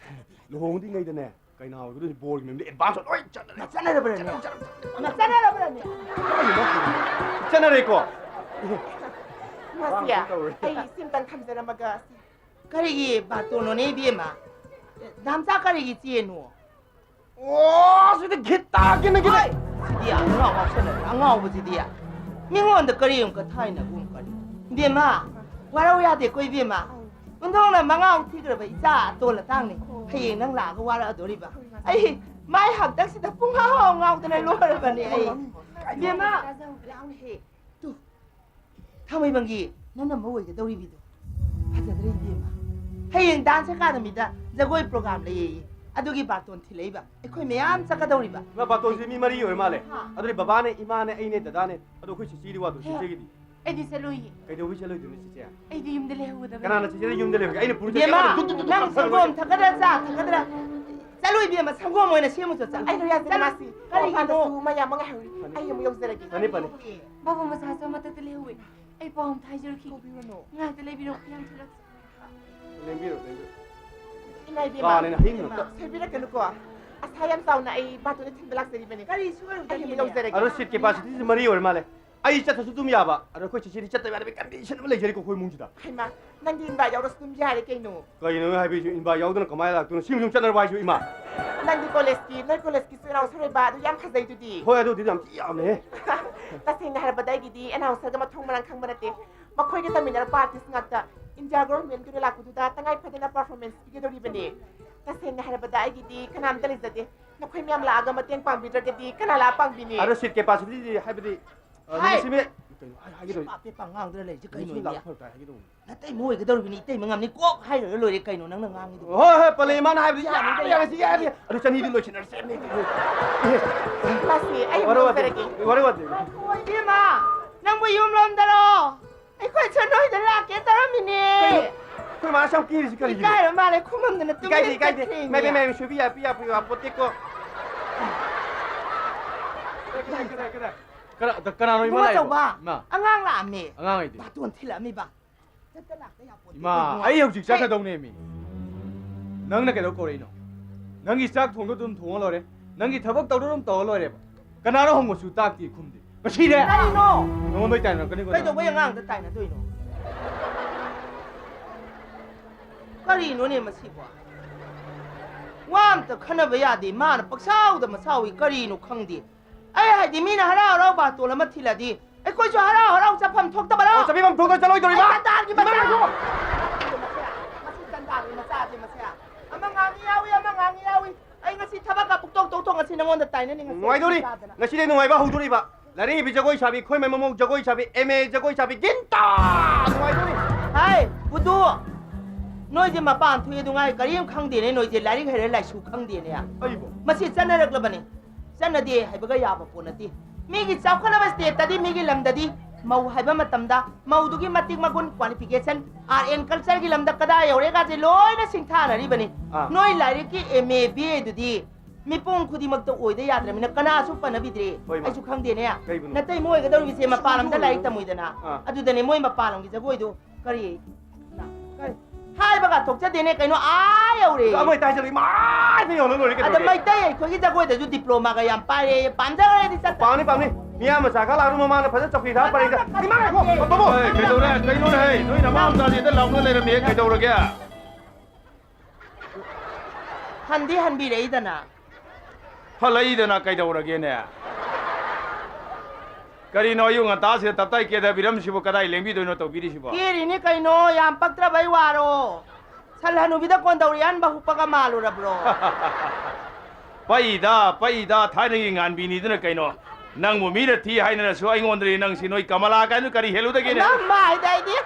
ꯂꯨꯍꯣꯡꯉꯗ꯭ꯔꯤꯉꯩꯗꯅꯦ, ꯀꯩꯅꯥ ꯑꯣꯏꯒꯗꯣꯏꯁꯦ ꯕꯣꯔꯒꯤ ꯃꯌꯨꯝꯗ ꯑꯦꯗꯚꯥꯟꯁ ꯂꯣꯏ ꯆꯠꯅꯔꯦ꯫ ꯆꯠꯅꯔꯕ꯭ꯔꯅꯦ? ꯆꯠꯅꯔꯦ, ꯆꯠꯅꯔꯦ, ꯆꯠꯅꯔꯦ꯫ ꯃꯥ ꯆꯠꯅꯔꯕ꯭ꯔꯅꯦ? ꯆꯠꯅꯔꯦꯀꯣ? ꯃꯥꯁꯤꯌꯥ, ꯇꯧꯔꯦ꯫ ꯑꯩ ꯁꯤꯝꯇꯪ ꯊꯝꯖꯔꯝꯃꯒ꯫ ꯀꯔꯤꯒꯤ ꯕꯥꯇꯣꯟꯅꯣꯅꯦ ꯏꯕꯦꯝꯃ? ꯗꯥꯝꯆꯥ ꯀꯔꯤꯒꯤ ꯆꯦꯅꯣ? ꯑꯣ, ꯁꯤꯗꯤ ꯒꯤꯠ ꯇꯥꯒꯦꯅ ꯒꯤꯠ꯫ ꯍꯣꯏ! ꯁꯤꯗꯤ ꯑꯉꯥꯎ ꯉꯥꯎꯁꯟꯅꯔꯦ, ꯑꯉꯥꯎꯕꯁꯤꯗꯤ꯫ ꯃꯤꯉꯣꯟꯗ ꯀꯔꯤ ꯑꯃꯨꯛꯀ ꯊꯥꯏꯅꯒꯨꯝ ꯀꯔꯤ? ꯏꯕꯦꯝꯃ, ꯋꯥꯔꯧ ꯌꯥꯗꯦꯀꯣ ꯏꯕꯦꯝꯃ꯫ ꯑꯣꯟꯊꯣꯛꯅ ꯃꯉꯥꯎ ꯊꯤꯈ꯭ꯔꯕ ꯏꯆꯥ ꯑꯇꯣꯜ ꯑꯇꯥꯡꯅꯤ꯫ ꯍꯌꯦꯡ ꯅꯪ ꯂꯥꯛꯑꯒ ꯋꯥꯔꯛꯑꯗꯣꯔꯤꯕ꯫ ꯑꯩ ꯃꯥꯏ ꯍꯥꯛꯇꯛꯁꯤꯗ ꯄꯨꯡꯉꯥꯎ ꯉꯥꯎꯗꯅ ꯂꯣꯏꯔꯕꯅꯤ ꯑꯩ꯫ ꯏꯕꯦꯝꯃ, ꯇꯨ, ꯊꯥꯡꯃꯩꯕꯟꯒꯤ ꯅꯅꯝꯃ ꯑꯣꯏꯒꯗꯧꯔꯤꯕꯤꯗꯣ꯫ ꯐꯖꯗ꯭ꯔꯦ ꯏꯕꯦꯝꯃ꯫ ꯍꯌꯦꯡ dance academyꯗ ꯖꯒꯣꯏ program ꯂꯩꯌꯦꯌꯦ꯫ ꯑꯗꯨꯒꯤ ꯕꯥꯇꯣꯟ ꯊꯤꯜꯂꯛꯏꯕ꯫ ꯑꯩꯈꯣꯏ ꯃꯌꯥꯝ ꯆꯠꯀꯗꯧꯔꯤꯕ꯫ ꯏꯃꯥ, ꯕꯥꯇꯣꯟꯁꯦ ꯃꯤ ꯃꯔꯤ ꯑꯣꯏꯔ ꯃꯥꯜꯂꯦ꯫ ꯍꯥ꯫ ꯑꯗꯨꯗꯤ ꯕꯕꯥꯅꯦ, ꯏꯃꯥꯅꯦ, ꯑꯩꯅꯦ, ꯗꯗꯥꯅꯦ꯫ ꯑꯗꯣ ꯑꯩꯈꯣꯏ ꯆꯤꯆꯦꯗꯤ ꯋꯥꯗ꯭ꯔꯣ, ꯍꯦ꯫ ꯆꯤꯆꯦꯒꯤꯗꯤ? ꯑꯩꯗꯤ ꯆꯠꯂꯣꯏꯌꯦ꯫ ꯀꯩꯗꯧꯕꯩ ꯆꯠꯂꯣꯏꯗꯣꯏꯅꯣ ꯆꯤꯆꯦ? ꯑꯩꯗꯤ ꯌꯨꯝꯗ ꯂꯩꯍꯧꯒꯗꯕꯅꯤ꯫ ꯀꯅꯥꯅ ꯆꯤꯆꯦꯗ ꯌꯨꯝꯗ ꯂꯩꯍꯧꯒꯦ? ꯑꯩꯅ ꯄꯨꯔ ꯆꯠꯀꯦ꯫ ꯏꯕꯦꯝꯃ, ꯑꯩꯅ ꯗꯨꯛ ꯗꯨꯛ ꯗꯨꯛ ꯅꯪ ꯀꯥꯞꯊꯔꯒ ꯁꯪꯒꯣꯝ ꯂꯣꯏꯔꯦ꯫ ꯊꯛꯀꯗ꯭ꯔꯥ ꯆꯥ ꯊꯛꯀꯗ꯭ꯔꯥ? ꯆꯠꯂꯣ ꯏꯕꯦꯝꯃ, ꯁꯪꯒꯣꯝ ꯑꯣꯏꯅ ꯁꯦꯝꯃꯨꯆꯣ ꯆꯥ꯫ ꯑꯩ ꯂꯣꯏ ꯌꯥꯖꯔꯦ ꯆꯠꯂꯣ꯫ ꯃꯥꯁꯤ꯫ ꯀꯔꯤꯒꯤꯅꯣ? ꯃꯄꯥꯟꯗꯁꯨ ꯃꯌꯥꯝ ꯑꯃ ꯉꯥꯏꯍꯧꯔꯤ꯫ ꯑꯩ ꯑꯃꯨꯛ ꯌꯧꯖꯔꯒꯦ꯫ ꯐꯅꯤ, ꯐꯅꯤ꯫ ꯕꯥꯕꯨ ꯃꯁꯥꯁꯨ ꯃꯊꯛꯇ ꯂꯩꯍꯧꯋꯦ꯫ ꯑꯩ ꯄꯥꯎ ꯑꯝꯇ ꯍꯥꯏꯖꯔꯛꯈꯤꯒꯦ꯫ ꯀꯧꯕꯤꯔꯨꯅꯣ꯫ ꯉꯥꯏꯍꯥꯛꯇ ꯂꯩꯕꯤꯔꯣ, ꯌꯥꯝ ꯊꯨꯔꯛ-꯫ ꯂꯦꯡꯕꯤꯔꯣ, ꯂꯦꯡꯕꯤꯔꯣ꯫ ꯏꯃꯥ ꯏꯕꯦꯝꯃ꯫ ꯀꯥꯅꯦꯅ ꯍꯤꯡ ꯉꯥꯛꯇ꯫ ꯁꯣꯏꯕꯤꯔꯛꯀꯅꯨꯀꯣ꯫ ꯑꯁꯥ ꯌꯥꯝ ꯆꯥꯎꯅ ꯑꯩ ꯕꯥꯇꯣꯟꯗ ꯊꯤꯟꯕ ꯂꯥꯛꯆꯔꯤꯕꯅꯤ꯫ ꯀꯔꯤ ꯁꯣꯏꯔꯨꯗꯅ ꯑꯩ ꯑꯃꯨꯛ ꯂꯩꯔꯦ? ꯌꯧꯖꯔꯒꯦ꯫ ꯑꯗꯣ seat capacityꯁꯦ ꯃꯔꯤ ꯑꯣꯏꯔ ꯃꯥꯜꯂꯦ꯫ ꯑꯩ ꯆꯠꯇ꯭ꯔꯁꯨ ꯑꯗꯨꯝ ꯌꯥꯕ꯫ ꯑꯗꯣ ꯑꯩꯈꯣꯏ ꯆꯤꯆꯦꯗꯤ ꯆꯠꯇꯕ ꯌꯥꯗꯕꯒꯤ condition ꯑꯃ ꯂꯩꯖꯔꯤꯀꯣ ꯑꯩꯈꯣꯏ ꯏꯃꯨꯡꯁꯤꯗ꯫ ꯍꯩꯃꯥ, ꯅꯪꯗꯤ invite ꯌꯥꯎꯔꯁꯨ ꯑꯗꯨꯝ ꯌꯥꯔꯦ ꯀꯩꯅꯣ꯫ ꯀꯩꯅꯣ ꯍꯥꯏꯕꯤꯁꯨ, invite ꯌꯥꯎꯗꯅ ꯀꯃꯥꯏꯅ ꯂꯥꯛꯇꯣꯏꯅꯣ? ꯁꯤ ꯌꯨꯝ ꯆꯠꯅꯔꯕ ꯍꯥꯏꯁꯨ, ꯏꯃꯥ? ꯅꯪꯗꯤ collegeꯀꯤ, ꯅꯣꯏ collegeꯀꯤ ꯆꯦ ꯅꯥꯎ ꯁꯣꯔꯣꯏꯕ ꯑꯗꯨ ꯌꯥꯝ ꯐꯖꯩꯗꯨꯗꯤ꯫ ꯍꯣꯏ, ꯑꯗꯨꯗꯤ ꯌꯥꯝ ꯊꯤ ꯌꯥꯝꯃꯦꯍꯦ꯫ ꯇꯁꯦꯡꯅ ꯍꯥꯏꯔꯕꯗ ꯑꯩꯒꯤꯗꯤ ꯑꯅꯥꯎꯟꯁꯔꯒ ꯃꯊꯣꯡ ꯃꯔꯥꯡ ꯈꯪꯕ ꯅꯠꯇꯦ꯫ ꯃꯈꯣꯏꯒ ꯇꯝꯃꯤꯟꯅꯔꯛꯄ artist ꯉꯥꯛꯇ꯫ India governmentꯀꯤ ꯑꯣꯏꯅ ꯂꯥꯛꯄꯗꯨꯗ ꯇꯉꯥꯏ ꯐꯗꯅ performance ꯄꯤꯒꯗꯧꯔꯤꯕꯅꯤ꯫ ꯇꯁꯦꯡꯅ ꯍꯥꯏꯔꯕꯗ ꯑꯩꯒꯤꯗꯤ ꯀꯅꯥꯝꯇ ꯂꯩꯖꯗꯦ꯫ ꯅꯈꯣꯏ ꯃꯌꯥꯝ ꯂꯥꯛꯑꯒ ꯃꯇꯦꯡ ꯄꯥꯡꯕꯤꯗ꯭ꯔꯒꯗꯤ ꯀꯅꯥ ꯂꯥꯛꯑ ꯄꯥꯡꯕꯤꯅꯤ? ꯑꯗꯣ seat capacityꯗꯤ ꯍꯥꯏꯕꯗꯤ, ꯑ, ꯍꯥꯏ! ꯅꯨꯃꯤꯠꯁꯤꯃꯤ-, ꯀꯩꯅꯣ, ꯍꯥꯏ-, ꯍꯥꯏꯒꯦ ꯇꯧꯔꯤ꯫ ꯄꯦꯄꯥ ꯄꯦꯄꯥ ꯉꯥꯡꯗꯅ ꯂꯩꯔꯤꯁꯦ ꯀꯩꯅꯣ ꯅꯨꯃꯤꯠꯁꯤꯃꯤ ꯏꯅꯦ? ꯂꯥꯛꯄ ꯐꯔꯛ ꯇꯥꯏ ꯍꯥꯏꯒꯦ ꯇꯧꯕꯅꯤ꯫ ꯅꯇꯩꯃ ꯑꯣꯏꯒꯗꯧꯔꯤꯕꯅꯤ, ꯏꯇꯩꯃ ꯉꯝꯅꯤ ꯀꯣꯛ ꯍꯥꯏꯔꯒ ꯂꯣꯏꯔꯦ ꯀꯩꯅꯣ ꯅꯪꯅ ꯉꯥꯡꯉꯤꯗꯣ? ꯍꯣꯏ, ꯍꯣꯏ, ꯄꯂꯦ ꯏꯃꯥꯅ ꯍꯥꯏꯕꯗꯤ ꯌꯥꯔꯦ, ꯌꯥꯔꯦ, ꯌꯥꯔꯦ, ꯁꯤ ꯌꯥꯔꯦ꯫ ꯑꯗꯨ ꯆꯅꯤꯗꯤ ꯂꯣꯏꯁꯤꯟꯅꯔꯁꯦ꯫ ꯃꯥꯁꯤ, ꯑꯩ ꯋꯥꯔꯧ ꯋꯥꯗꯦ, ꯂꯧꯖꯔꯒꯦ꯫ ꯋꯥꯔꯧ ꯋꯥꯗꯦ꯫ ꯉꯥꯏꯈꯣ, ꯏꯕꯦꯝꯃ, ꯅꯪꯕꯨ ꯌꯨꯝ ꯂꯣꯝꯗꯔꯣ? ꯑꯩꯈꯣꯏꯁꯨ ꯅꯣꯏꯗ ꯂꯥꯛꯀꯦ ꯇꯧꯔꯝꯃꯤꯅꯦ꯫ ꯀꯩꯅꯣ? ꯑꯩꯈꯣꯏ ꯃꯥꯅ ꯁꯝ ꯀꯦꯔꯤꯁꯤ ꯀꯔꯤꯒꯤꯅꯣ? ꯏꯀꯥꯏꯔ ꯃꯥꯜꯂꯦ, ꯈꯨꯃꯝꯗꯅ ꯇꯨꯃꯤꯟ ꯏꯀꯥꯏꯗꯦ, ꯏꯀꯥꯏꯗꯦ꯫ ꯆꯠꯈ꯭ꯔꯦꯅꯦ꯫ ꯃꯥꯏ, ꯃꯥꯏ, ꯃꯥꯏ, ꯁꯣꯏꯕ ꯌꯥ-, ꯌꯥ-, ꯌꯥꯄꯣꯠꯇꯦꯀꯣ꯫ ꯀꯗꯥꯏ, ꯀꯗꯥꯏ, ꯀꯗꯥꯏ? ꯀꯅꯥ-, ꯀꯅꯥꯅꯣ ꯏꯃꯥ ꯏꯕꯨꯡꯉꯣ ꯂꯥꯛꯏꯕꯣ? ꯑꯆꯧꯕ, ꯏꯃꯥ꯫ ꯑꯉꯥꯡ ꯂꯥꯛꯑꯝꯃꯦ꯫ ꯑꯉꯥꯡ ꯍꯥꯏꯗꯤ? ꯕꯥꯇꯣꯟ ꯊꯤꯜꯂꯛꯑꯝꯃꯤꯕ꯫ ꯆꯠꯇ ꯂꯥꯛꯇ ꯌꯥꯄꯣꯠꯇꯦ ꯏꯃꯥ, ꯀꯩꯅꯣ? ꯑꯩ ꯍꯧꯖꯤꯛ ꯀꯩ- ꯆꯠꯀꯗꯧꯅꯦꯃꯤ꯫ ꯅꯪꯅ ꯀꯩꯗꯧ ꯀꯧꯔꯛꯏꯅꯣ? ꯅꯪꯒꯤ ꯆꯥꯛ ꯊꯣꯡꯗꯣ ꯑꯗꯨꯝ ꯊꯣꯡꯉ ꯂꯣꯏꯔꯦ꯫ ꯅꯪꯒꯤ ꯊꯕꯛ ꯇꯧꯗꯣ ꯑꯗꯨꯝ ꯇꯧꯔ ꯂꯣꯏꯔꯦꯕ꯫ ꯀꯅꯥꯅꯣ ꯍꯪꯕꯁꯨ ꯇꯥꯛꯇꯦ ꯈꯨꯝꯗꯦ꯫ ꯉꯁꯤꯅꯦ꯫ ꯀꯔꯤꯅꯣ? ꯅꯉꯣꯟꯗ ꯑꯣꯏ ꯇꯥꯏꯅꯔꯛꯀꯅꯤꯀꯣ ꯅꯪ꯫ ꯀꯩꯗꯧꯕꯩ ꯑꯉꯥꯡꯗ ꯇꯥꯏꯅꯗꯣꯏꯅꯣ? ꯀꯔꯤꯅꯣꯅꯦ ꯃꯁꯤꯕꯣ? ꯋꯥ ꯑꯝꯇ ꯈꯟꯅꯕ ꯌꯥꯗꯦ꯫ ꯃꯥꯅ ꯄꯛꯁꯥꯎꯗ ꯃꯁꯥꯎꯏ꯫ ꯀꯔꯤꯅꯣ ꯈꯪꯗꯦ꯫ ꯑꯩ ꯍꯥꯏꯗꯤ ꯃꯤꯅ ꯍꯔꯥꯎ ꯍꯔꯥꯎ ꯕꯥꯇꯣꯟ ꯑꯃ ꯊꯤꯜꯂꯗꯤ ꯑꯩꯈꯣꯏꯁꯨ ꯍꯔꯥꯎ ꯍꯔꯥꯎ ꯆꯠꯐꯝ ꯊꯣꯛꯇꯕꯔꯣ? ꯑꯣ, ꯆꯠꯐꯝ ꯊꯣꯛꯇ ꯆꯠꯂꯣꯏꯗꯧꯔꯤꯕ? ꯑꯩ ꯁꯩꯇꯥꯟꯒꯤ ꯃꯆꯥ! ꯏꯃꯥ! ꯅꯉꯣꯟꯗ ꯇꯥꯏꯅꯅꯤꯡꯉꯁꯤ ꯅꯨꯡꯉꯥꯏꯗꯣꯔꯤ꯫ ꯆꯥꯗꯅ꯫ ꯉꯁꯤꯗꯤ ꯅꯨꯡꯉꯥꯏꯕ ꯍꯧꯗꯣꯔꯤꯕ꯫ ꯂꯥꯏꯔꯤꯛ ꯍꯩꯕꯤ ꯖꯒꯣꯏ ꯁꯥꯕꯤ, ꯈꯣꯏꯃꯩ ꯃꯃꯧ ꯖꯒꯣꯏ ꯁꯥꯕꯤ, ꯑꯦꯝ ꯑꯦ ꯖꯒꯣꯏ ꯁꯥꯕꯤ, ꯒꯤꯟꯇꯥ! ꯅꯨꯡꯉꯥꯏꯗꯣꯔꯤ꯫ ꯍꯥꯏ, ꯕꯨꯗꯨ! ꯅꯣꯏꯁꯦ ꯃꯄꯥꯟ ꯊꯣꯛꯑꯦ ꯑꯗꯨ ꯉꯥꯏ ꯀꯔꯤꯝ ꯈꯪꯗꯦꯅꯦ, ꯅꯣꯏꯁꯦ ꯂꯥꯏꯔꯤꯛ ꯍꯩꯔꯦ ꯂꯥꯏꯁꯨ ꯈꯪꯗꯦꯅꯦ꯫ ꯑꯩꯕꯨ? ꯃꯁꯤ ꯆꯠꯅꯔꯛꯂꯕꯅꯤ꯫ ꯆꯠꯅꯗꯦ ꯍꯥꯏꯕꯒ ꯌꯥꯕ ꯄꯣꯠ ꯅꯠꯇꯦ꯫ ꯃꯤꯒꯤ ꯆꯥꯎꯈꯠꯂꯕ state ꯇꯗꯤ, ꯃꯤꯒꯤ ꯂꯝꯗꯗꯤ ꯃꯧ ꯍꯥꯏꯕ ꯃꯇꯝꯗ ꯃꯧꯗꯨꯒꯤ ꯃꯇꯤꯛ ꯃꯒꯨꯟ, qualification, art and culture ꯒꯤ ꯂꯝꯗ ꯀꯗꯥꯏ ꯌꯧꯔꯦꯒꯥꯁꯦ ꯂꯣꯏꯅ ꯁꯤꯡꯊꯥꯅꯔꯤꯕꯅꯤ꯫ ꯑꯥ꯫ ꯅꯣꯏ ꯂꯥꯏꯔꯤꯛꯀꯤ ꯑꯦꯝ ꯑꯦ, ꯕꯤ ꯑꯦ ꯗꯨꯗꯤ ꯃꯤꯄꯨꯝ ꯈꯨꯗꯤꯡꯃꯛꯇ ꯑꯣꯏꯗ ꯌꯥꯗ꯭ꯔꯃꯤꯅ ꯀꯅꯥꯁꯨ ꯄꯟꯅꯕꯤꯗ꯭ꯔꯦ꯫ ꯍꯣꯏ, ꯃꯥ꯫ ꯑꯩꯁꯨ ꯈꯪꯗꯦꯅꯦ꯫ ꯀꯩꯕꯨꯅꯣ? ꯅꯇꯩꯃ ꯑꯣꯏꯒꯗꯧꯔꯤꯕꯁꯦ ꯃꯄꯥꯟ ꯂꯝꯗ ꯂꯥꯏꯔꯤꯛ ꯇꯝꯃꯨꯏꯗꯅ꯫ ꯑꯥ꯫ ꯑꯗꯨꯗꯅꯦ ꯃꯣꯏ ꯃꯄꯥꯟ ꯂꯝꯒꯤ ꯖꯒꯣꯏꯗꯣ ꯀꯔꯤ? ꯀꯔꯤ? ꯍꯥꯏꯕꯒ ꯊꯣꯛꯆꯗꯦꯅꯦ ꯀꯩꯅꯣ, ꯑꯥ ꯌꯧꯔꯦ꯫ ꯑꯗꯣ ꯑꯃ ꯍꯦꯛꯇ ꯍꯥꯏꯖꯜꯂꯨ, ꯏꯃꯥꯏꯗ ꯌꯧꯅ ꯂꯣꯏꯔꯦ ꯑꯗ ꯀꯩꯗꯧꯔꯒꯦ? ꯃꯩꯇꯩ ꯑꯩꯈꯣꯏꯒꯤ ꯖꯒꯣꯏꯗꯁꯨ diploma ꯒ ꯌꯥꯝ ꯄꯥꯏꯔꯦ, ꯄꯥꯝꯖꯈ꯭ꯔꯗꯤ ꯆꯠꯇ꯫ ꯄꯥꯝꯅꯤ, ꯄꯥꯝꯅꯤ꯫ ꯃꯤꯌꯥꯝ ꯃꯆꯥ ꯈꯔ ꯂꯥꯛꯑꯒ ꯃꯃꯥꯅ ꯐꯖꯅ ꯆꯧꯀ꯭ꯔꯤ ꯊꯥꯔ ꯄꯥꯏꯔꯦ꯫ ꯏꯃꯥ ꯉꯥꯏꯈꯣ, ꯕꯥꯕꯨ! ꯍꯣꯏ, ꯀꯩꯗꯧꯔꯦ? ꯀꯩꯅꯣꯅꯦ, ꯍꯩ? ꯅꯣꯏ ꯅꯃꯥ ꯃꯆꯥꯁꯤꯗ ꯂꯥꯎꯅ ꯂꯩꯔꯝꯃꯦ, ꯀꯩꯗꯧꯔꯒꯦ? ꯍꯟꯗꯤ ꯍꯟꯕꯤꯔꯛꯏꯗꯅ꯫ ꯍꯜꯂꯛꯏꯗꯅ ꯀꯩꯗꯧꯔꯒꯦꯅꯦ? ꯀꯔꯤꯅꯣ ꯑꯌꯨꯛ ꯉꯟꯇꯥꯁꯤꯗ ꯇꯞꯇꯥꯏ ꯀꯦꯊꯕꯤꯔꯝꯁꯤꯕꯨ? ꯀꯗꯥꯏ ꯂꯦꯡꯕꯤꯗꯣꯏꯅꯣ ꯇꯧꯕꯤꯔꯤꯁꯤꯕꯣ? ꯀꯦꯔꯤꯅꯤ ꯀꯩꯅꯣ, ꯌꯥꯝ ꯄꯛꯇ꯭ꯔꯕꯩ ꯋꯥꯔꯣ? ꯁꯜ ꯍꯅꯨꯕꯤꯗ ꯀꯣꯟꯗꯧꯔꯤ ꯑꯍꯟꯕ ꯍꯨꯛꯄꯒ ꯃꯥꯜꯂꯨꯔꯕ꯭ꯔꯣ? ꯄꯛꯏꯗ, ꯄꯛꯏꯗ, ꯊꯥꯏꯅꯒꯤ ꯉꯥꯟꯕꯤꯅꯤꯗꯅ ꯀꯩꯅꯣ꯫ ꯅꯪꯕꯨ ꯃꯤꯅ ꯊꯤ ꯍꯥꯏꯅꯔꯁꯨ ꯑꯩꯉꯣꯟꯗꯗꯤ ꯅꯪꯁꯤ ꯅꯣꯏ ꯀꯃꯂꯥ ꯀꯥꯏꯅ ꯀꯔꯤ ꯍꯦꯜꯂꯨꯗꯒꯦꯅꯦ? ꯅꯝꯃ ꯍꯥꯏꯗ ꯑꯩꯗꯤ꯫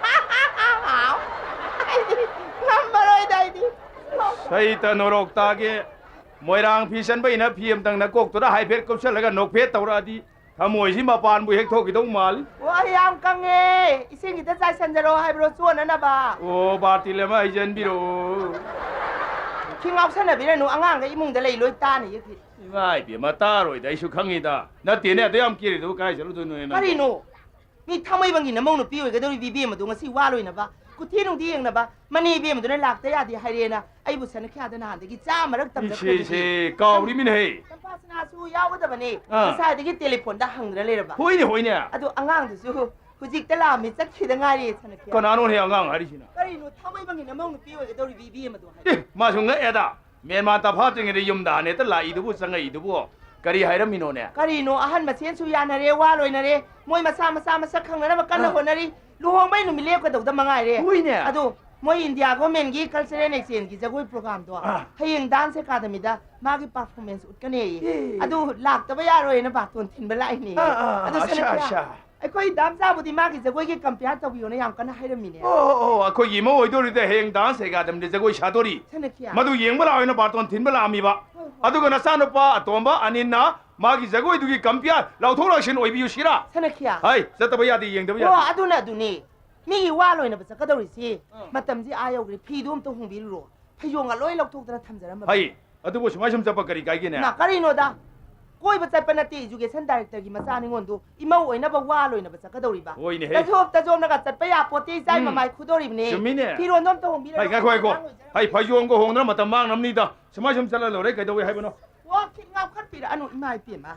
ꯑꯩꯗꯤ ꯉꯝꯃꯔꯣꯏꯗ ꯑꯩꯗꯤ꯫ ꯁꯩꯇ ꯅꯣꯔꯣꯛꯇꯥꯒꯤ ꯃꯣꯏꯔꯥꯡ ꯐꯤ ꯆꯟꯕꯩꯅ ꯐꯤ ꯑꯃꯇꯪ ꯅꯀꯣꯛꯇꯨꯗ ꯍꯥꯏꯐꯦꯠ ꯀꯨꯞꯁꯜꯂꯒ ꯅꯣꯛꯐꯦꯠ ꯇꯧꯔꯛꯑꯗꯤ ꯊꯃꯣꯏꯁꯤ ꯃꯄꯥꯟꯕꯨ ꯍꯦꯛ ꯊꯣꯛꯈꯤꯗꯧ ꯃꯥꯜꯂꯤ꯫ ꯋꯥ ꯌꯥꯝ ꯀꯪꯉꯦ꯫ ꯏꯁꯤꯡ ꯈꯤꯇ ꯆꯥꯏꯁꯟꯖꯔꯣ ꯍꯥꯏꯕ꯭ꯔꯣ ꯆꯣꯠꯅꯅꯕ? ꯑꯣ, ꯕꯥꯔꯇꯤꯟ ꯑꯃ ꯍꯩꯖꯟꯕꯤꯔꯛꯑꯣ꯫ ꯈꯤ ꯉꯥꯎꯁꯟꯅꯕꯤꯔꯅꯨ, ꯑꯉꯥꯡꯒ ꯏꯃꯨꯡꯗ ꯂꯩ ꯂꯣꯏ ꯇꯥꯅꯤꯌꯦ ꯈꯤ꯫ ꯏꯃꯥ ꯏꯕꯦꯝꯃ, ꯇꯥꯔꯣꯏꯗ, ꯑꯩꯁꯨ ꯈꯪꯉꯤꯗ꯫ ꯅꯠꯇꯦꯅꯦ, ꯑꯗꯨ ꯌꯥꯝ ꯀꯦꯔꯤꯗꯨꯕꯨ ꯀꯥꯏ ꯆꯠꯂꯨꯗꯣꯏꯅꯣꯅꯦ ꯅꯪꯕꯨ? ꯀꯔꯤꯅꯣ? ꯃꯤ ꯊꯥꯡꯃꯩꯕꯟꯒꯤ ꯅꯃꯧ ꯅꯨꯄꯤ ꯑꯣꯏꯒꯗꯧꯔꯤꯕꯤ ꯏꯕꯦꯝꯃꯗꯣ ꯉꯁꯤ ꯋꯥ ꯂꯣꯏꯅꯕ, ꯀꯨꯊꯤ ꯅꯨꯡꯊꯤ ꯌꯦꯡꯅꯕ, ꯃꯅꯦ ꯏꯕꯦꯝꯃꯗꯨꯅ ꯂꯥꯛꯇ ꯌꯥꯗꯦ ꯍꯥꯏꯔꯦꯅ ꯑꯩꯕꯨ ꯁꯅꯈ꯭ꯌꯥꯗ ꯅꯍꯥꯟꯗꯒꯤ ꯆꯥꯝꯃꯔꯛ ꯏꯁꯦ, ꯇꯝꯖꯈ꯭ꯔꯕꯗꯨꯗꯤ꯫ ꯏꯁꯦ, ꯀꯥꯎꯔꯤꯃꯤꯅꯦꯍꯦ꯫ ꯆꯝꯄꯥ ꯁꯅꯥꯁꯨ ꯌꯥꯎꯒꯗꯕꯅꯦ꯫ ꯑꯥ꯫ ꯉꯁꯥꯏꯗꯒꯤ ꯇꯦꯂꯤꯐꯣꯟꯗ ꯍꯪꯗꯅ ꯂꯩꯔꯕ꯫ ꯍꯣꯏꯅꯦ, ꯍꯣꯏꯅꯦ꯫ ꯑꯗꯣ ꯑꯉꯥꯡꯗꯨꯁꯨ ꯍꯧꯖꯤꯛꯇ ꯂꯥꯛꯑꯝꯃꯤ, ꯆꯠꯈꯤꯗ ꯉꯥꯏꯔꯤ ꯁꯅꯈ꯭ꯌꯥ꯫ ꯀꯅꯥꯅꯣꯅꯦ ꯑꯉꯥꯡ ꯍꯥꯏꯔꯤꯁꯤꯅ? ꯀꯔꯤꯅꯣ, ꯊꯥꯡꯃꯩꯕꯟꯒꯤ ꯅꯃꯧ ꯅꯨꯄꯤ ꯑꯣꯏꯒꯗꯧꯔꯤꯕꯤ ꯏꯕꯦꯝꯃꯗꯣ ꯍꯥꯏꯕ꯫ ꯑꯦ, ꯃꯥꯁꯨ ꯉꯛꯑꯦꯗ꯫ ꯃꯦꯟ ꯃꯥꯟ ꯇꯥꯐꯥꯠꯇ꯭ꯔꯤꯉꯩꯗ ꯌꯨꯝꯗ ꯍꯥꯟꯅ ꯍꯦꯛꯇ ꯂꯥꯛꯏꯗꯨꯕꯨ, ꯆꯪꯉꯛꯏꯗꯨꯕꯨ ꯀꯔꯤ ꯍꯥꯏꯔꯝꯃꯤꯅꯣꯅꯦ? ꯀꯔꯤꯅꯣ, ꯑꯍꯟ ꯃꯁꯦꯟꯁꯨ ꯌꯥꯅꯔꯦ, ꯋꯥ ꯂꯣꯏꯅꯔꯦ, ꯃꯣꯏ ꯃꯁꯥ ꯃꯁꯥ ꯃꯁꯛ ꯈꯪꯅꯅꯕ ꯀꯟꯅ ꯑ꯫ ꯍꯣꯠꯅꯔꯤ, ꯂꯨꯍꯣꯡꯕꯩ ꯅꯨꯃꯤꯠ ꯂꯦꯞꯀꯗꯧꯗ ꯃꯉꯥꯏꯔꯦ꯫ ꯍꯣꯏꯅꯦ꯫ ꯑꯗꯣ ꯃꯣꯏ ꯏꯟꯗꯤꯌꯥ ꯒꯣꯔꯃꯦꯟꯒꯤ ꯀꯜꯆꯔꯦꯜ ꯑꯦꯛꯁꯆꯦꯟꯖꯀꯤ ꯖꯒꯣꯏ ꯄ꯭ꯔꯣꯒ꯭ꯔꯥꯝꯗꯣ ꯑꯥ꯫ ꯍꯌꯦꯡ ꯗꯥꯟꯁ ꯑꯦꯀꯥꯗꯃꯤꯗ ꯃꯥꯒꯤ ꯄꯔꯐꯣꯔꯃꯦꯟꯁ ꯎꯠꯀꯅꯦꯌꯦ꯫ ꯑꯦ꯫ ꯑꯗꯨ ꯂꯥꯛꯇꯕ ꯌꯥꯔꯣꯏꯅ ꯕꯥꯇꯣꯟ ꯊꯤꯟꯕ ꯂꯥꯛꯏꯅꯦ꯫ ꯑꯥ, ꯑꯥ, ꯑꯗꯨ ꯑꯠꯁꯥ, ꯁꯅꯈꯤꯌꯥ, ꯑꯠꯁꯥ꯫ ꯑꯩꯈꯣꯏ ꯗꯥꯝꯆꯥꯕꯨꯗꯤ ꯃꯥꯒꯤ ꯖꯒꯣꯏꯒꯤ ꯀꯝꯄꯤꯌꯥꯔ ꯇꯧꯕꯤꯌꯣꯅ ꯌꯥꯝ ꯀꯟꯅ ꯍꯥꯏꯔꯝꯃꯤꯅꯦ꯫ ꯑꯣ, ꯑꯣ, ꯑꯣ, ꯑꯩꯈꯣꯏꯒꯤ ꯏꯃꯧ ꯑꯣꯏꯗꯣꯔꯤꯗ ꯍꯌꯦꯡ ꯗꯥꯟꯁ ꯑꯦꯀꯥꯗꯃꯤꯗ ꯖꯒꯣꯏ ꯁꯥꯗꯣꯔꯤ꯫ ꯁꯅꯈꯤꯌꯥ꯫ ꯃꯗꯨ ꯌꯦꯡꯕ ꯂꯥꯛꯑꯣꯅ ꯕꯥꯇꯣꯟ ꯊꯤꯟꯕ ꯂꯥꯛꯑꯝꯃꯤꯕ꯫ ꯍꯣꯏ, ꯍꯣꯏ꯫ ꯑꯗꯨꯒ ꯅꯆꯥꯅꯨꯄꯥ ꯑꯇꯣꯝꯕ ꯑꯅꯤꯅ ꯃꯥꯒꯤ ꯖꯒꯣꯏꯗꯨꯒꯤ ꯀꯝꯄꯤꯌꯥꯔ ꯂꯧꯊꯣꯛ ꯂꯧꯁꯤꯟ ꯑꯣꯏꯕꯤꯌꯨ ꯁꯤꯔꯥ? ꯁꯅꯈꯤꯌꯥ꯫ ꯍꯥꯏ, ꯆꯠꯇꯕ ꯌꯥꯗꯦ, ꯌꯦꯡꯗꯕ ꯑꯣ, ꯌꯥꯗꯦ꯫ ꯑꯗꯨꯅ ꯑꯗꯨꯅꯤ꯫ ꯃꯤꯒꯤ ꯋꯥ ꯂꯣꯏꯅꯕ ꯆꯠꯀꯗꯧꯔꯤꯁꯤ ꯑꯥ꯫ ꯃꯇꯝꯁꯤ ꯑꯥ ꯌꯧꯈ꯭ꯔꯦ꯫ ꯐꯤꯗꯨ ꯑꯝꯇ ꯍꯣꯡꯕꯤꯔꯨꯔꯣ꯫ ꯐꯩꯖꯣꯝꯒ ꯂꯣꯏ ꯂꯧꯊꯣꯛꯇꯅ ꯊꯝꯖꯔꯝꯕ꯫ ꯍꯩ, ꯑꯗꯨꯕꯨ ꯁꯨꯃꯥꯏ ꯁꯨꯝ ꯆꯠꯄ ꯀꯔꯤ ꯀꯥꯏꯒꯦꯅꯦ? ꯅ ꯀꯔꯤꯅꯣꯗ? ꯀꯣꯏꯕ ꯆꯠꯄ ꯅꯠꯇꯦ, ꯏꯖꯨꯀꯦꯁꯟ ꯗꯥꯏꯔꯦꯛꯇꯔꯒꯤ ꯃꯆꯥ ꯅꯤꯉꯣꯟꯗꯨ ꯏꯃꯧ ꯑꯣꯏꯅꯕ ꯋꯥ ꯂꯣꯏꯅꯕ ꯆꯠꯀꯗꯧꯔꯤꯕ꯫ ꯍꯣꯏꯅꯦꯍꯦ꯫ ꯇꯖꯣꯞ ꯇꯖꯣꯞꯅꯒ ꯆꯠꯄ ꯌꯥꯄꯣꯠꯇꯦ, ꯏꯆꯥꯏ ꯎꯝ꯫ ꯃꯃꯥꯏ ꯈꯨꯗꯣꯔꯤꯕꯅꯦ꯫ ꯆꯨꯝꯃꯤꯅꯦ꯫ ꯐꯤꯔꯣꯟꯗꯣ ꯑꯝꯇ ꯍꯣꯡꯕꯤꯔꯣ꯫ ꯍꯩ, ꯉꯥꯏꯈꯣ, ꯉꯥꯏꯈꯣ꯫ ꯍꯩ, ꯐꯩꯖꯣꯝꯒ ꯍꯣꯡꯗꯅ ꯃꯇꯝ ꯃꯥꯡꯅꯕꯅꯤꯗ꯫ ꯁꯨꯃꯥꯏ ꯁꯨꯝ ꯆꯠꯂ ꯂꯣꯏꯔꯦ, ꯀꯩꯗꯧꯋꯦ ꯍꯥꯏꯕꯅꯣ? ꯋꯥ ꯈꯤꯠ ꯉꯥꯎꯈꯠꯄꯤꯔꯛꯑꯅꯨ ꯏꯃꯥ ꯏꯄꯦꯝꯃ꯫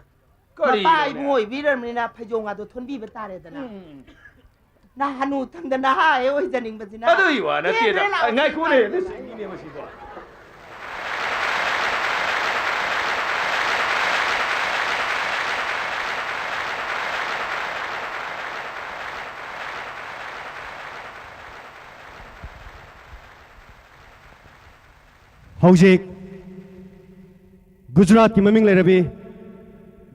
ꯀꯔꯤꯅꯣꯅꯦ? ꯃꯄꯥ ꯏꯕꯨꯡ ꯑꯣꯏꯕꯤꯔꯕꯅꯤꯅ ꯐꯩꯖꯣꯝꯒꯗꯣ ꯊꯣꯟꯕꯤꯕ ꯇꯥꯔꯦꯗꯅ꯫ ꯎꯝ꯫ ꯅꯍꯥꯅꯨ ꯊꯪꯗ ꯅꯍꯥ ꯍꯦꯛ ꯑꯣꯏꯖꯅꯤꯡꯕꯁꯤꯅ꯫ ꯑꯗꯨꯒꯤ ꯋꯥ ꯅꯠꯇꯦꯗ꯫ ꯄꯦꯟꯗ꯭ꯔꯦ ꯂꯥꯎ꯫ ꯉꯥꯏꯈꯣꯅꯦ, ꯂꯤꯁꯤꯡꯒꯤꯅꯦ ꯃꯁꯤꯕꯣ꯫ ꯍꯧꯖꯤꯛ ꯒꯨꯖꯔꯥꯠꯀꯤ ꯃꯃꯤꯡ ꯂꯩꯔꯕꯤ,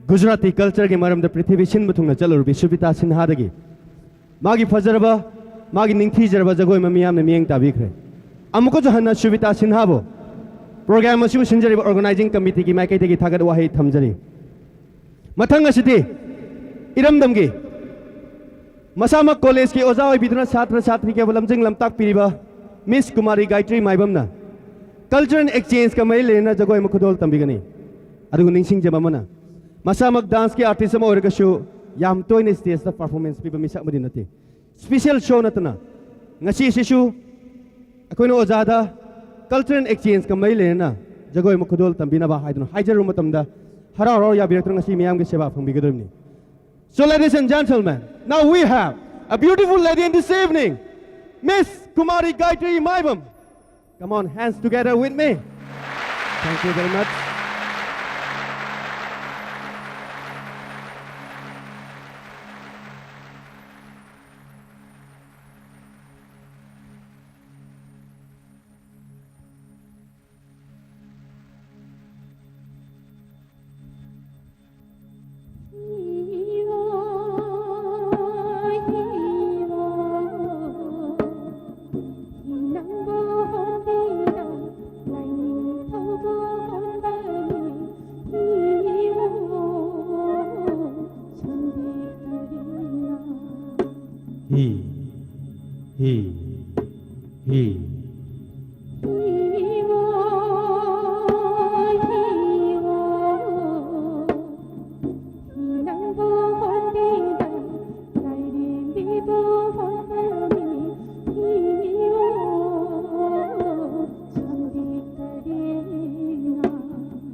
ꯒꯨꯖꯔꯥꯇꯤ ꯀꯜꯆꯔꯒꯤ ꯃꯔꯝꯗ ꯄ꯭ꯔꯤꯊꯤꯕꯤ ꯁꯤꯟꯕ ꯊꯨꯡꯅ ꯆꯠꯂꯨꯔꯕꯤ ꯁꯨꯕꯤꯇꯥ ꯁꯤꯟꯍꯥꯗꯒꯤ ꯃꯥꯒꯤ ꯐꯖꯔꯕ, ꯃꯥꯒꯤ ꯅꯤꯡꯊꯤꯖꯔꯕ ꯖꯒꯣꯏ ꯑꯃ ꯃꯤꯌꯥꯝꯅ ꯃꯤꯠꯌꯦꯡ ꯇꯥꯕꯤꯈ꯭ꯔꯦ꯫ ꯑꯃꯨꯛꯀꯁꯨ ꯍꯟꯅ ꯁꯨꯕꯤꯇꯥ ꯁꯤꯟꯍꯥꯕꯨ ꯄ꯭ꯔꯣꯒ꯭ꯔꯥꯝ ꯑꯁꯤꯕꯨ ꯁꯤꯟꯖꯔꯤꯕ ꯑꯣꯔꯒꯅꯥꯏꯖꯤꯡ ꯀꯃꯤꯇꯤꯒꯤ ꯃꯥꯏꯀꯩꯗꯒꯤ ꯊꯥꯒꯠ ꯋꯥꯍꯩ ꯊꯝꯖꯔꯤ꯫ ꯃꯊꯪ ꯑꯁꯤꯗꯤ ꯏꯔꯝꯗꯝꯒꯤ ꯃꯁꯥꯃꯛ ꯀꯣꯂꯦꯖꯀꯤ ꯑꯣꯖꯥ ꯑꯣꯏꯕꯤꯗꯨꯅ ꯁꯥꯇ꯭ꯔ ꯁꯥꯇ꯭ꯔꯤ ꯀꯌꯥꯕꯨ ꯂꯝꯖꯤꯡ ꯂꯝꯇꯥꯛꯄꯤꯔꯤꯕ ꯃꯤꯁ ꯀꯨꯃꯥꯔꯤ ꯒꯥꯌꯇ꯭ꯔꯤ ꯃꯥꯏꯕꯝꯅ ꯀꯜꯆꯔꯦꯜ ꯑꯦꯛꯁꯆꯦꯟꯖꯀ ꯃꯔꯤ ꯂꯩꯅꯅ ꯖꯒꯣꯏ ꯑꯃ ꯈꯨꯗꯣꯜ ꯇꯝꯕꯤꯒꯅꯤ꯫ ꯑꯗꯨꯒ ꯅꯤꯡꯁꯤꯡꯖꯕ ꯑꯃꯅ, ꯃꯁꯥꯃꯛ ꯗꯥꯟꯁꯀꯤ ꯑꯥꯔꯇꯤꯁ ꯑꯃ ꯑꯣꯏꯔꯒꯁꯨ ꯌꯥꯝ ꯇꯣꯏꯅ ꯁ꯭ꯇꯦꯖꯇ ꯄꯔꯐꯣꯔꯃꯦꯟꯁ ꯄꯤꯕ ꯃꯤꯁꯛ ꯑꯃꯗꯤ ꯅꯠꯇꯦ꯫ ꯁ꯭ꯄꯤꯁꯦꯜ ꯁꯣ ꯅꯠꯇꯅ ꯉꯁꯤ ꯑꯁꯤꯁꯨ ꯑꯩꯈꯣꯏꯅ ꯑꯣꯖꯥꯗ ꯀꯜꯆꯔꯦꯜ ꯑꯦꯛꯁꯆꯦꯟꯖꯀ ꯃꯔꯤ ꯂꯩꯅꯅ ꯖꯒꯣꯏ ꯑꯃ ꯈꯨꯗꯣꯜ ꯇꯝꯕꯤꯅꯕ ꯍꯥꯏꯗꯨꯅ ꯍꯥꯏꯖꯔꯨꯕ ꯃꯇꯝꯗ ꯍꯔꯥꯎ ꯍꯔꯥꯎ ꯌꯥꯕꯤꯔꯛꯇꯨꯅ ꯉꯁꯤ ꯃꯤꯌꯥꯝꯒꯤ ꯁꯦꯕꯥ ꯐꯪꯕꯤꯒꯗꯧꯔꯤꯕꯅꯤ꯫ So, ladies and gentlemen, now we have a beautiful lady in this evening, Miss Kumari Gayatri Maibam. Come on, hands together with me. Thank you very much.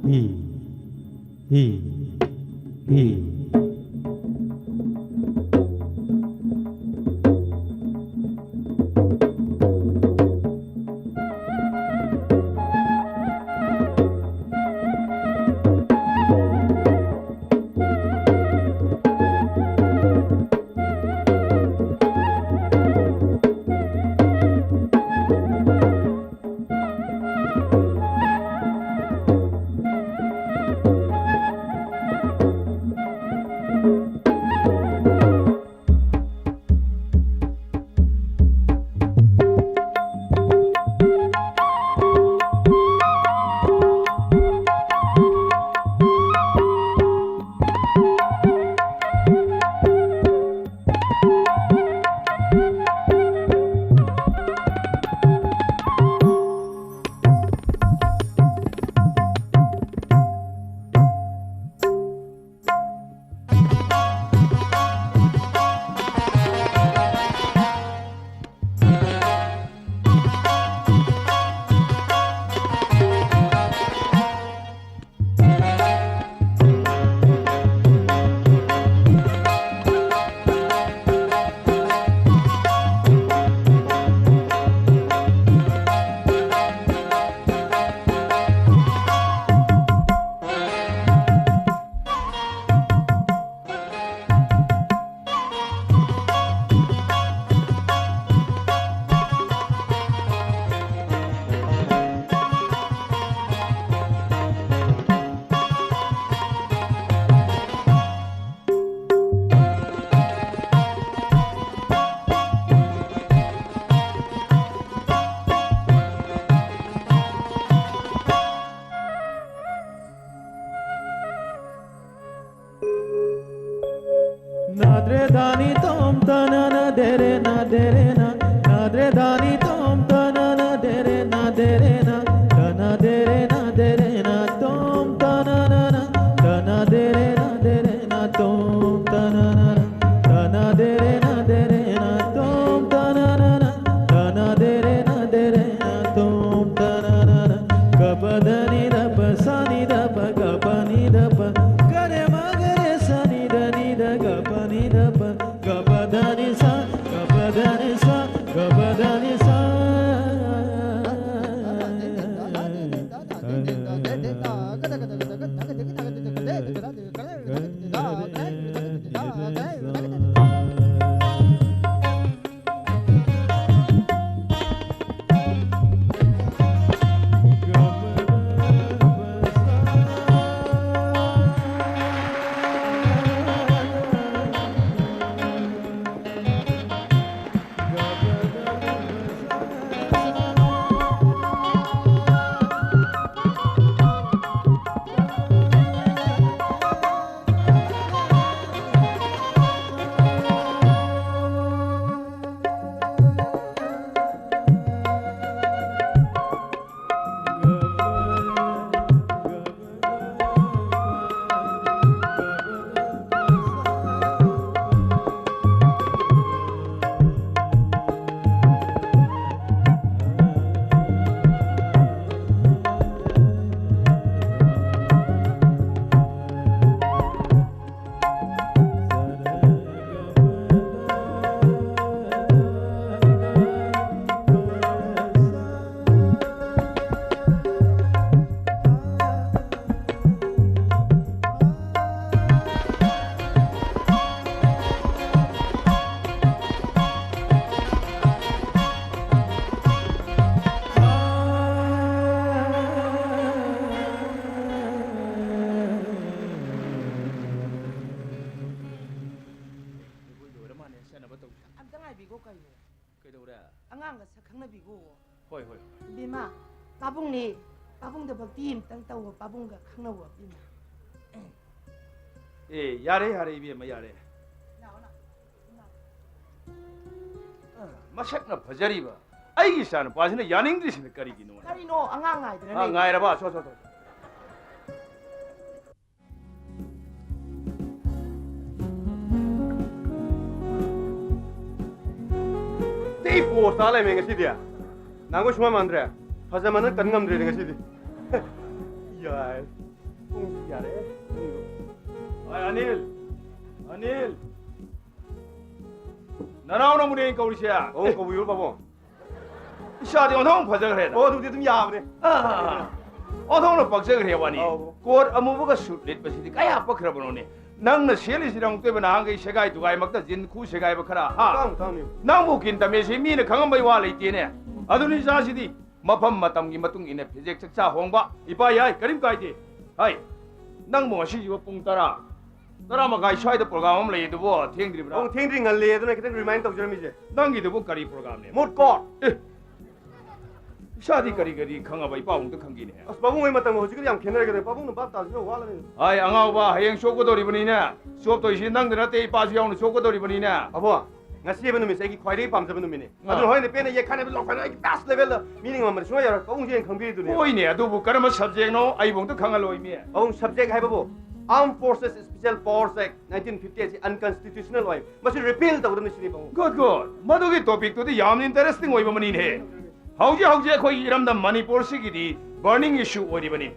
ꯍꯤ, ꯍꯤ, ꯍꯤ꯫ ꯄꯥꯕꯨꯡꯅꯤ꯫ ꯄꯥꯕꯨꯡꯗ ꯚꯛꯇꯤ ꯑꯃꯇꯪ ꯇꯧꯕ, ꯄꯥꯕꯨꯡꯒ ꯈꯪꯅꯧꯕ ꯏꯃꯥ꯫ ꯑꯦ, ꯌꯥꯔꯦ, ꯌꯥꯔꯦ, ꯏꯕꯦꯝꯃ, ꯌꯥꯔꯦ꯫ ꯑ, ꯃꯁꯛꯅ ꯐꯖꯔꯤꯕ ꯑꯩꯒꯤ ꯏꯆꯥꯅꯨꯄꯥꯁꯤꯅ ꯌꯥꯅꯤꯡꯗ꯭ꯔꯤꯁꯤꯅ ꯀꯔꯤꯒꯤꯅꯣ? ꯀꯔꯤꯅꯣ? ꯑꯉꯥꯡ ꯉꯥꯏꯗꯅ ꯑ, ꯂꯩ꯫ ꯉꯥꯏꯔꯕ? ꯁꯣ, ꯁꯣ, ꯁꯣ꯫ ꯇꯤ ꯄꯣꯁ ꯇꯥ ꯂꯩꯔꯝꯃꯦ ꯉꯁꯤꯗꯤ꯫ ꯅꯍꯥꯟꯈꯣꯏ ꯁꯨꯃꯥꯏ ꯃꯥꯟꯗ꯭ꯔꯦ꯫ ꯐꯖꯃꯟꯗꯅ ꯀꯟ ꯉꯝꯗ꯭ꯔꯦꯅꯦ ꯉꯁꯤꯗꯤ꯫ ꯌꯥꯏ꯫ ꯄꯨꯡꯁꯨ ꯌꯥꯔꯦ꯫ ꯄꯨꯡꯁꯨ꯫ ꯍꯣꯏ, ꯑꯅꯤꯜ꯫ ꯑꯅꯤꯜ꯫ ꯅꯅꯥꯎ ꯅꯪꯕꯨꯅꯦ ꯑꯩꯅ ꯀꯧꯔꯤꯁꯦ꯫ ꯑꯣ, ꯀꯧꯕꯤꯌꯨ, ꯄꯥꯕꯨꯡ꯫ ꯏꯁꯥꯗꯤ ꯑꯣꯟꯊꯣꯛꯅ ꯐꯖꯈ꯭ꯔꯦꯗ꯫ ꯑꯣ, ꯑꯗꯨꯗꯤ ꯑꯗꯨꯝ ꯌꯥꯕꯅꯦ꯫ ꯑꯥ, ꯑꯣꯟꯊꯣꯛꯅ ꯄꯛꯆꯈ꯭ꯔꯦ ꯋꯥꯅꯤ꯫ ꯑꯧ꯫ ꯀꯣꯠ ꯑꯃꯨꯕꯒ ꯁꯨꯠ ꯂꯤꯠꯄꯁꯤꯗꯤ ꯀꯌꯥ ꯄꯛꯈ꯭ꯔꯕꯅꯣꯅꯦ? ꯅꯪꯅ ꯁꯦꯠꯂꯤꯁꯤꯗꯤ ꯑꯃꯨꯛꯇ ꯑꯣꯏꯕ ꯅꯍꯥꯟꯈꯩ ꯁꯦꯒꯥꯏ ꯇꯨꯒꯥꯏꯃꯛꯇ ꯖꯤꯟ ꯈꯨ ꯁꯦꯒꯥꯏꯕ ꯈꯔ, ꯍꯥ? ꯇꯥꯡ, ꯇꯥꯡꯅꯤ꯫ ꯅꯪꯕꯨ ꯀꯤꯟ ꯇꯝꯃꯦꯁꯤ ꯃꯤꯅ ꯈꯪꯉꯝꯕꯩ ꯋꯥ ꯂꯩꯇꯦꯅꯦ꯫ ꯑꯗꯨꯅꯤ ꯏꯆꯥꯁꯤꯗꯤ ꯃꯐꯝ ꯃꯇꯝꯒꯤ ꯃꯇꯨꯡ ꯏꯟꯅ ꯐꯤꯖꯦꯛ ꯆꯛꯆꯥ ꯍꯣꯡꯕ꯫ ꯏꯄꯥ ꯌꯥꯏ, ꯀꯔꯤꯝ ꯀꯥꯏꯗꯦ꯫ ꯍꯥꯏ, ꯅꯪꯕꯨ ꯉꯁꯤꯁꯤꯕꯨ ꯄꯨꯡ ꯇꯔꯥ, ꯇꯔꯥ ꯃꯈꯥꯏ ꯁ꯭ꯋꯥꯏꯗ ꯄ꯭ꯔꯣꯒ꯭ꯔꯥꯝ ꯑꯃ ꯂꯩ ꯑꯗꯨꯕꯨ ꯊꯦꯡꯗ꯭ꯔꯤꯕ꯭ꯔꯥ? ꯄꯨꯡ ꯊꯦꯡꯗ꯭ꯔꯤ, ꯉꯜꯂꯤ, ꯑꯗꯨꯅ ꯈꯤꯇꯪ ꯔꯤꯃꯥꯏꯟ ꯇꯧꯖꯔꯝꯃꯤꯁꯦ꯫ ꯅꯪꯒꯤꯗꯨꯕꯨ ꯀꯔꯤ ꯄ꯭ꯔꯣꯒ꯭ꯔꯥꯝꯅꯦ? ꯃꯨꯠ ꯀꯣꯔꯠ꯫ ꯑꯦ, ꯏꯁꯥꯗꯤ ꯀꯔꯤ ꯀꯔꯤ ꯈꯪꯉꯕ ꯏꯄꯥ ꯑꯃꯨꯛꯇ ꯈꯪꯒꯦꯅꯦ꯫ ꯑꯁ, ꯄꯥꯕꯨꯡ ꯍꯣꯏ ꯃꯇꯝꯒ ꯍꯧꯖꯤꯛꯀꯗꯤ ꯌꯥꯝ ꯈꯦꯠꯅꯔꯦ ꯀꯩꯅꯣ꯫ ꯄꯥꯕꯨꯡꯅ ꯚꯥꯞ ꯇꯥꯗ꯭ꯔꯤꯁꯤꯅ ꯋꯥꯠꯂꯅꯤ꯫ ꯍꯥꯏ ꯑꯉꯥꯎꯕ, ꯍꯌꯦꯡ ꯆꯣꯞꯀꯗꯧꯔꯤꯕꯅꯤꯅꯦ꯫ ꯆꯣꯞꯇꯣꯏꯁꯤ ꯅꯪꯗ ꯅꯠꯇꯦ, ꯏꯄꯥꯁꯨ ꯌꯥꯎꯅ ꯆꯣꯞꯀꯗꯧꯔꯤꯕꯅꯤꯅꯦ꯫ ꯑꯕꯣ, ꯉꯁꯤ ꯍꯥꯏꯕ ꯅꯨꯃꯤꯠꯁꯦ ꯑꯩꯒꯤ ꯈ꯭ꯋꯥꯏꯗꯒꯤ ꯄꯥꯝꯖꯕ ꯅꯨꯃꯤꯠꯅꯤ꯫ ꯑꯥ꯫ ꯑꯗꯨꯅ ꯍꯣꯔꯦꯟ ꯄꯦꯟꯅ ꯌꯦꯛꯈꯥꯏꯅꯕ, ꯂꯥꯎꯈꯥꯏꯅꯕ ꯑꯩꯒꯤ best level ꯗ ꯃꯤꯅ ꯉꯝꯕꯗ ꯁꯨꯡꯌꯥ ꯌꯥꯔꯣꯏ꯫ ꯄꯥꯕꯨꯡꯁꯦ ꯍꯦꯟꯅ ꯈꯪꯕꯤꯔꯤꯗꯨꯅꯦ꯫ ꯍꯣꯏꯅꯦ, ꯑꯗꯨꯕꯨ ꯀꯔꯝꯕ subject ꯅꯣ? ꯑꯩꯕꯨ ꯑꯝꯇ ꯈꯪꯍꯜꯂꯣꯏꯃꯤ꯫ ꯄꯥꯕꯨꯡ, subject ꯍꯥꯏꯕꯕꯨ Armed Forces Special Powers Act nineteen fifty eight ꯁꯤ unconstitutional ꯑꯣꯏ꯫ ꯃꯁꯤ repeal ꯇꯧꯒꯗꯕꯅꯤ ꯁꯤꯅꯤ, ꯄꯥꯕꯨꯡ꯫ Good, good. ꯃꯗꯨꯒꯤ topic ꯇꯨꯗꯤ ꯌꯥꯝꯅ interesting ꯑꯣꯏꯕ ꯑꯃꯅꯤꯅꯦ꯫ ꯍꯧꯖꯤꯛ ꯍꯧꯖꯤꯛ ꯑꯩꯈꯣꯏꯒꯤ ꯏꯔꯝꯗꯝ ꯃꯅꯤꯄꯨꯔꯁꯤꯒꯤꯗꯤ burning issue ꯑꯣꯏꯔꯤꯕꯅꯤ꯫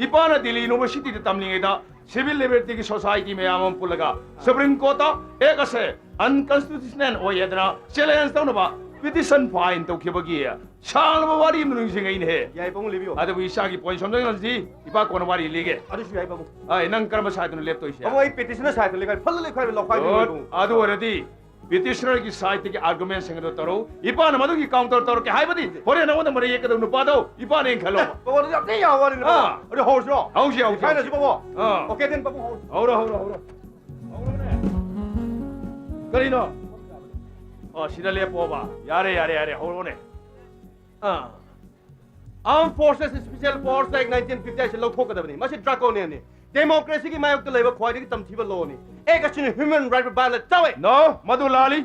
ꯏꯄꯥꯅ ꯗꯤꯜꯂꯤ University ꯗ ꯇꯝꯂꯤꯉꯩꯗ civil liberty ꯒꯤ society ꯃꯌꯥꯝ ꯑꯃ ꯄꯨꯜꯂꯒ Supreme Court ꯇ act ꯑꯁꯦ unconstitutional ꯑꯣꯏ ꯍꯥꯏꯗꯅ challenge ꯇꯧꯅꯕ petition file ꯇꯧꯈꯤꯕꯒꯤ ꯁꯥꯡꯂꯕ ꯋꯥꯔꯤ ꯑꯃ ꯅꯤꯡꯁꯤꯡꯉꯛꯏꯅꯦꯍꯦ꯫ ꯌꯥꯏ, ꯄꯥꯕꯨꯡ, ꯂꯤꯕꯤꯌꯨ꯫ ꯑꯗꯨꯕꯨ ꯏꯆꯥꯒꯤ point ꯁꯣꯝꯗ ꯌꯦꯡꯍꯟꯁꯤ, ꯏꯄꯥ ꯀꯣꯟꯅ ꯋꯥꯔꯤ ꯂꯤꯒꯦ꯫ ꯑꯗꯨꯁꯨ ꯌꯥꯏ, ꯄꯥꯕꯨꯡ꯫ ꯑꯩ, ꯅꯪ ꯀꯔꯝꯕ side ꯅꯣ ꯂꯦꯞꯇꯣꯏꯁꯦ? ꯄꯥꯕꯨꯡ, ꯑꯩ petition ꯅ side ꯇ ꯂꯦꯞꯈ꯭ꯔꯦ, ꯐꯜꯂ ꯂꯦꯞꯈ꯭ꯔꯦ, ꯂꯧꯈꯥꯏꯗꯣꯏꯅꯦ, Good. ꯄꯥꯕꯨꯡ꯫ ꯑꯗꯨ ꯑꯣꯏꯔꯗꯤ petitioner ꯒꯤ side ꯇꯒꯤ argument ꯁꯤꯡ ꯑꯗꯨ ꯇꯧꯔꯛꯎ꯫ ꯏꯄꯥꯅ ꯃꯗꯨꯒꯤ counter ꯇꯧꯔꯛꯀꯦ ꯍꯥꯏꯕꯗꯤ ꯍꯣꯔꯦꯟ ꯅꯉꯣꯟꯗ ꯃꯔꯩ ꯌꯦꯠꯀꯗꯧ ꯅꯨꯄꯥꯗꯣ ꯏꯄꯥꯅ ꯌꯦꯡꯈꯠꯂꯣ꯫ ꯑꯦ, ꯄꯥꯕꯨꯡ, ꯑꯗꯨꯗꯤ ꯌꯥꯝ ꯊꯤ ꯌꯥꯕ ꯋꯥꯔꯤꯅꯤ, ꯄꯥꯕꯨꯡ꯫ ꯑꯥ꯫ ꯑꯗꯨ ꯍꯧꯔꯁꯤꯔꯣ? ꯍꯧꯁꯤ, ꯍꯧꯁꯤ, ꯍꯧꯁꯤ꯫ ꯍꯧꯁꯤ, ꯄꯥꯕꯨꯡ꯫ ꯑꯥ꯫ Okay, then, ꯄꯥꯕꯨꯡ, ꯍꯧꯔꯁꯤ꯫ ꯍꯧꯔꯣ, ꯍꯧꯔꯣ, ꯍꯧꯔꯣ꯫ ꯍꯧꯔꯣꯅꯦ꯫ ꯀꯔꯤꯅꯣ? ꯑꯣ, ꯁꯤꯗ ꯂꯦꯞꯄꯣꯕ꯫ ꯌꯥꯔꯦ, ꯌꯥꯔꯦ, ꯌꯥꯔꯦ, ꯍꯧꯔꯣꯅꯦ꯫ ꯑꯥ꯫ Armed Forces Special Powers Act nineteen fifty ꯑꯁꯤ ꯂꯧꯊꯣꯛꯀꯗꯕꯅꯤ꯫ ꯃꯁꯤ draconian ꯅꯤ꯫ Democracy ꯒꯤ ꯃꯥꯌꯣꯛꯇ ꯂꯩꯕ ꯈ꯭ꯋꯥꯏꯗꯒꯤ ꯇꯝꯊꯤꯕ law ꯅꯤ꯫ Act ꯑꯁꯤꯅ human right violate ꯇꯧꯋꯦ꯫ No, ꯃꯗꯨ ꯂꯥꯜꯂꯤ꯫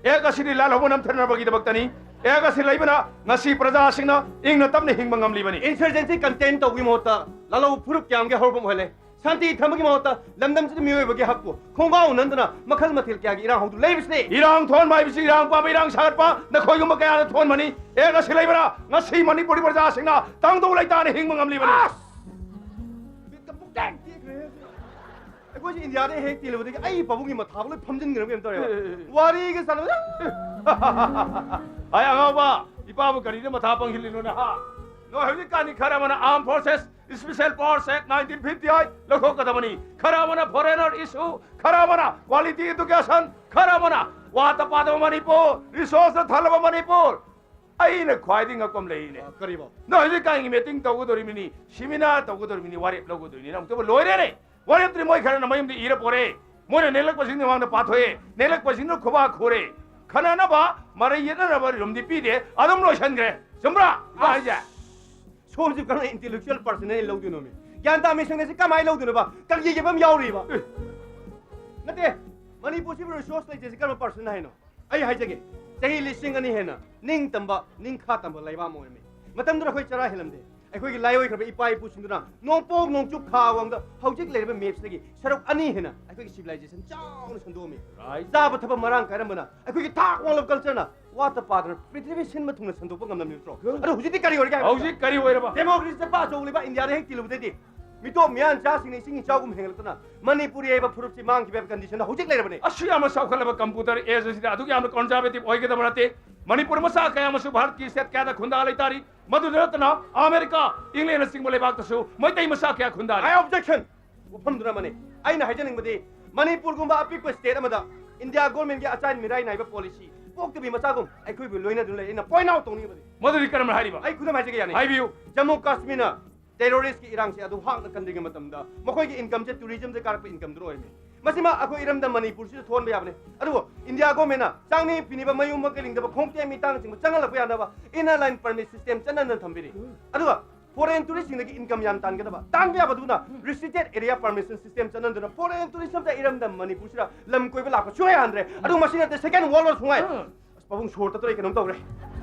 Act ꯑꯁꯤꯗꯤ ꯂꯥꯜꯍꯧꯕ ꯅꯝꯊꯅꯕꯒꯤꯗꯃꯛꯇꯅꯤ꯫ Act ꯑꯁꯤ ꯂꯩꯕꯅ ꯉꯁꯤ ꯄ꯭ꯔꯖꯥꯁꯤꯡꯅ ꯏꯪꯅ ꯇꯞꯅ ꯍꯤꯡꯕ ꯉꯝꯂꯤꯕꯅꯤ꯫ Insurgency contain ꯇꯧꯕꯒꯤ ꯃꯍꯨꯠꯇ ꯂꯥꯜꯍꯧꯕ ꯐꯨꯔꯨꯞ ꯀꯌꯥꯝꯒꯤ ꯍꯧꯔꯛꯐꯝ ꯑꯣꯏꯍꯜꯂꯦ꯫ ꯁꯥꯟꯇꯤ ꯊꯝꯕꯒꯤ ꯃꯍꯨꯠꯇ ꯂꯝꯗꯝꯁꯤꯗ ꯃꯤꯑꯣꯏꯕꯒꯤ ꯍꯛꯄꯨ ꯈꯣꯡꯒꯥꯎ ꯅꯟꯗꯨꯅ ꯃꯈꯜ ꯃꯊꯦꯜ ꯀꯌꯥꯒꯤ ꯏꯔꯥꯡ ꯍꯧꯗꯨꯅ ꯂꯩꯕꯁꯤꯗꯤ꯫ ꯏꯔꯥꯡ ꯊꯣꯟꯕ ꯍꯥꯏꯕꯁꯤ ꯏꯔꯥꯡ ꯄꯥꯝꯕ, ꯏꯔꯥꯡ ꯁꯥꯒꯠꯄ ꯅꯈꯣꯏꯒꯨꯝꯕ ꯀꯌꯥꯅ ꯊꯣꯟꯕꯅꯤ꯫ Act ꯑꯁꯤ ꯂꯩꯕꯅ ꯉꯁꯤ ꯃꯅꯤꯄꯨꯔꯤ ꯄ꯭ꯔꯖꯥꯁꯤꯡꯅ ꯇꯪꯗꯨ ꯂꯩꯇꯥꯅ ꯍꯤꯡꯕ ꯉꯝꯂꯤꯕꯅꯤ꯫ ꯑꯁ! ꯕꯤꯠꯀ ꯄꯨꯡꯇꯦꯛ ꯇꯦꯛꯈ꯭ꯔꯦ꯫ ꯑꯩꯈꯣꯏꯁꯦ ꯏꯟꯗꯤꯌꯥꯗ ꯍꯦꯛ ꯇꯤꯜꯂꯨꯕꯗꯒꯤ ꯑꯩ ꯄꯥꯕꯨꯡꯒꯤ ꯃꯊꯥꯕꯨ ꯂꯣꯏ ꯐꯝꯖꯤꯟꯈ꯭ꯔꯕ ꯀꯩꯅꯣꯝ ꯇꯧꯔꯦꯕ꯫ ꯑꯦ, ꯑꯦ, ꯑꯦ꯫ ꯋꯥꯔꯤꯒ ꯁꯥꯟꯅꯕꯗ ꯑꯩ ꯑꯉꯥꯎꯕ, ꯏꯄꯥꯕꯨ ꯀꯔꯤꯗ ꯃꯊꯥ ꯄꯪꯁꯤꯜꯂꯤꯅꯣꯅꯦ, ꯍꯥ? ꯅꯣꯏ ꯍꯧꯖꯤꯛꯀꯥꯟꯗꯤ ꯈꯔ ꯑꯃꯅ Armed Forces Special Powers Act nineteen fifty eight ꯂꯧꯊꯣꯛꯀꯗꯕꯅꯤ, ꯈꯔ ꯑꯃꯅ foreigner issue, ꯈꯔ ꯑꯃꯅ quality education, ꯈꯔ ꯑꯃꯅ ꯋꯥꯠꯇ ꯄꯥꯗꯕ ꯃꯅꯤꯄꯨꯔ, resource ꯊꯜꯂꯕ ꯃꯅꯤꯄꯨꯔ꯫ ꯑꯩꯅ ꯈ꯭ꯋꯥꯏꯗꯒꯤ ꯉꯛꯄ ꯑꯃ ꯂꯩꯔꯤꯅꯦ꯫ ꯑ, ꯀꯔꯤꯕꯣ? ꯅꯣꯏ ꯍꯧꯖꯤꯛꯀꯥꯟꯒꯤ meeting ꯇꯧꯒꯗꯧꯔꯤꯕꯅꯤ, seminar ꯇꯧꯒꯗꯧꯔꯤꯕꯅꯤ, ꯋꯥꯔꯦꯞ ꯂꯧꯒꯗꯧꯔꯤꯕꯅꯤ, ꯑꯃꯨꯛꯇꯕꯨ ꯂꯣꯏꯔꯦꯅꯦ꯫ ꯋꯥꯔꯦꯞꯇꯨꯗꯤ ꯃꯣꯏ ꯈꯔꯅ ꯃꯌꯨꯝꯗ ꯏꯔ ꯄꯣꯔꯦ, ꯃꯣꯏꯅ ꯅꯦꯛꯂꯛꯄꯁꯤꯡꯒꯤ ꯃꯃꯥꯡꯗ ꯄꯥꯊꯣꯛꯑꯦ, ꯅꯦꯛꯂꯛꯄꯁꯤꯡꯗꯨꯅ ꯈꯨꯕꯥꯛ ꯈꯨꯔꯦ, ꯈꯟꯅꯅꯕ, ꯃꯔꯩ ꯌꯦꯠꯅꯅꯕ ꯔꯨꯝꯗꯤ ꯄꯤꯗꯦ, ꯑꯗꯨꯝ ꯂꯣꯏꯁꯟꯈ꯭ꯔꯦ꯫ ꯆꯨꯝꯕ꯭ꯔꯥ? ꯏꯄꯥ ꯍꯥꯏꯁꯦ? ꯁꯣꯝꯁꯤ ꯀꯔꯝꯅ intellectual person ꯑꯩꯅ ꯂꯧꯗꯣꯏꯅꯣꯃꯤ? ꯒ꯭ꯌꯥꯟ ꯇꯥ ꯃꯤꯁꯪꯅ ꯁꯤ ꯀꯃꯥꯏꯅ ꯂꯧꯗꯣꯏꯅꯣꯕ? ꯀꯔꯤꯒꯤ ꯐꯤꯕꯝ ꯌꯥꯎꯔꯤꯕ? ꯑꯦ꯫ ꯅꯠꯇꯦ, ꯃꯅꯤꯄꯨꯔꯁꯤꯕꯨ resource ꯂꯩꯇ꯭ꯔꯤꯁꯤ ꯀꯔꯝꯕ person ꯍꯥꯏꯅꯣ? ꯑꯩ ꯍꯥꯏꯖꯒꯦ, ꯆꯍꯤ ꯂꯤꯁꯤꯡ ꯑꯅꯤ ꯍꯦꯟꯅ ꯅꯤꯡꯇꯝꯕ, ꯅꯤꯡꯈꯥ ꯇꯝꯕ ꯂꯩꯕꯥꯛ ꯑꯃ ꯑꯣꯏꯔꯝꯃꯤ꯫ ꯃꯇꯝꯗꯨꯗ ꯑꯩꯈꯣꯏ ꯆꯔꯥ ꯍꯦꯜꯂꯝꯗꯦ꯫ ꯑꯩꯈꯣꯏꯒꯤ ꯂꯥꯏꯑꯣꯏꯈ꯭ꯔꯕ ꯏꯄꯥ ꯏꯄꯨꯁꯤꯡꯗꯨꯅ ꯅꯣꯡꯄꯣꯛ ꯅꯣꯡꯆꯨꯞ ꯈꯥ ꯋꯥꯡꯗ ꯍꯧꯖꯤꯛ ꯂꯩꯔꯤꯕ mapꯁꯤꯗꯒꯤ ꯁꯔꯨꯛ ꯑꯅꯤ ꯍꯦꯟꯅ ꯑꯩꯈꯣꯏꯒꯤ civilization ꯆꯥꯎꯅ ꯁꯟꯗꯣꯛꯑꯝꯃꯤ꯫ Right. ꯆꯥꯕ ꯊꯛꯄ ꯃꯔꯥꯡ ꯀꯥꯏꯔꯝꯕꯅ ꯑꯩꯈꯣꯏꯒꯤ ꯊꯥꯛ ꯋꯥꯡꯂꯕ cultureꯅ ꯋꯥꯠꯇ ꯄꯥꯗꯅ ꯄ꯭ꯔꯤꯊꯤꯕꯤ ꯁꯤꯟꯕ ꯊꯨꯡꯅ ꯁꯟꯗꯣꯛꯄ ꯉꯝꯂꯝꯃꯤ ꯅꯠꯇ꯭ꯔꯣ? Good. ꯑꯗꯣ ꯍꯧꯖꯤꯛꯇꯤ ꯀꯔꯤ ꯑꯣꯏꯔꯒꯦ ꯍꯥꯏꯕ ꯍꯧꯖꯤꯛ ꯃꯇꯝꯗ? ꯀꯔꯤ ꯑꯣꯏꯔꯕ? Democracy ꯆꯠꯄ ꯑꯆꯧꯕ ꯂꯩꯕꯥꯛ ꯏꯟꯗꯤꯌꯥꯗ ꯍꯦꯛ ꯇꯤꯜꯂꯨꯕꯗꯩꯗꯤ ꯃꯤꯇꯣꯞ ꯃꯤꯌꯥꯟꯆꯥꯁꯤꯡꯅ ꯏꯁꯤꯡ ꯏꯆꯥꯎꯒꯨꯝ ꯍꯦꯟꯒꯠꯂꯛꯇꯅ ꯃꯅꯤꯄꯨꯔꯤ ꯍꯥꯏꯕ ꯐꯨꯔꯨꯞꯁꯤ ꯃꯥꯡꯈꯤꯕ ꯍꯥꯏꯕ conditionꯗ ꯍꯧꯖꯤꯛ ꯂꯩꯔꯕꯅꯤ꯫ ꯑꯁꯨꯛ ꯌꯥꯝꯅ ꯆꯥꯎꯈꯠꯂꯕ computer age ꯑꯁꯤꯗ ꯑꯗꯨꯛ ꯌꯥꯝꯅ conservative ꯑꯣꯏꯒꯗꯕ ꯅꯠꯇꯦ꯫ ꯃꯅꯤꯄꯨꯔ ꯃꯆꯥ ꯀꯌꯥ ꯑꯃꯁꯨ ꯚꯥꯔꯠꯀꯤ state ꯀꯌꯥꯗ ꯈꯨꯟꯗꯥ ꯂꯩꯇꯥꯔꯤ꯫ ꯃꯗꯨꯗ ꯅꯠꯇꯅ ꯑꯃꯦꯔꯤꯀꯥ, ꯏꯪꯂꯦꯟꯅꯆꯤꯡꯕ ꯂꯩꯕꯥꯛꯇꯁꯨ ꯃꯩꯇꯩ ꯃꯆꯥ ꯀꯌꯥ ꯈꯨꯟꯗꯥꯔꯤ꯫ My objection! ꯋꯥꯐꯝꯗꯨꯅ ꯑꯃꯅꯤ꯫ ꯑꯩꯅ ꯍꯥꯏꯖꯅꯤꯡꯕꯗꯤ ꯃꯅꯤꯄꯨꯔꯒꯨꯝꯕ ꯑꯄꯤꯛꯄ state ꯑꯃꯗ ꯏꯟꯗꯤꯌꯥ governmentꯀꯤ ꯑꯆꯥꯏ ꯃꯤꯔꯥꯏ ꯅꯥꯏꯕ policy ꯄꯣꯛꯇꯕꯤ ꯃꯆꯥꯒꯨꯝ ꯑꯩꯈꯣꯏꯕꯨ ꯂꯣꯏꯅꯗꯨꯅ ꯂꯩ꯫ ꯑꯩꯅ point out ꯇꯧꯅꯤꯡꯕꯗꯤ ꯃꯗꯨꯗꯤ ꯀꯔꯝꯅ ꯍꯥꯏꯔꯤꯕ? ꯑꯩ ꯈꯨꯗꯝ ꯍꯥꯏꯖꯒꯦ, ꯌꯥꯅꯤ? ꯍꯥꯏꯕꯤꯌꯨ꯫ ꯖꯝꯃꯨ ꯀꯥꯁꯃꯤꯔꯅ terroristꯀꯤ ꯏꯔꯥꯡꯁꯦ ꯑꯗꯨ ꯍꯥꯛꯅ ꯀꯟꯗ꯭ꯔꯤꯉꯩ ꯃꯇꯝꯗ ꯃꯈꯣꯏꯒꯤ incomeꯁꯦ tourismꯗ ꯀꯥꯔꯛꯄ incomeꯗꯨꯅ ꯑꯣꯏꯔꯝꯃꯤ꯫ ꯃꯁꯤꯃ ꯑꯩꯈꯣꯏ ꯏꯔꯝꯗꯝ ꯃꯅꯤꯄꯨꯔꯁꯤꯗ ꯊꯣꯛꯍꯟꯕ ꯌꯥꯕꯅꯤ꯫ ꯑꯗꯨꯕꯨ ꯏꯟꯗꯤꯌꯥ ꯒꯣꯔꯃꯦꯟꯅ ꯆꯥꯡꯅꯤ ꯐꯤꯅꯤꯕ ꯃꯌꯨꯝ ꯑꯃꯒ ꯂꯤꯡꯗꯕ ꯈꯣꯡꯇꯦꯛ ꯃꯤꯇꯥꯡꯅꯆꯤꯡꯕ ꯆꯪꯍꯜꯂꯛꯄ ꯌꯥꯅꯕ ꯏꯟꯅꯔ ꯂꯥꯏꯟ ꯄꯔꯃꯤꯠ ꯁꯤꯁꯇꯦꯝ ꯆꯠꯅꯗꯅ ꯊꯝꯕꯤꯔꯤ꯫ ꯑꯗꯨꯒ ꯐꯣꯔꯦꯟ ꯇꯨꯔꯤꯁꯁꯤꯡꯗꯒꯤ ꯏꯟꯀꯝ ꯌꯥꯝ ꯇꯥꯟꯒꯗꯕ, ꯇꯥꯟꯕ ꯌꯥꯕꯗꯨꯅ ꯔꯤꯁꯇ꯭ꯔꯤꯛꯇꯦꯠ ꯑꯦꯔꯤꯌꯥ ꯄꯔꯃꯤꯁꯟ ꯁꯤꯁꯇꯦꯝ ꯆꯠꯅꯗꯨꯅ ꯐꯣꯔꯦꯟ ꯇꯨꯔꯤꯁ ꯑꯝꯇ ꯏꯔꯝꯗꯝ ꯃꯅꯤꯄꯨꯔꯁꯤꯗ ꯂꯝ ꯀꯣꯏꯕ ꯂꯥꯛꯄ ꯁꯨꯡꯌꯥ ꯌꯥꯍꯟꯗ꯭ꯔꯦ꯫ ꯑꯗꯨꯒ ꯃꯁꯤ ꯅꯠꯇꯦ, ꯁꯦꯀꯦꯟ ꯋꯥꯔꯜ ꯋꯥꯔ ꯁꯨꯡꯉꯥꯏ꯫ ꯑꯁ, ꯄꯥꯕꯨꯡ ꯁꯣꯔ ꯇꯠꯇꯣꯔꯦ, ꯀꯩꯅꯣꯝ ꯇꯧꯔꯦ꯫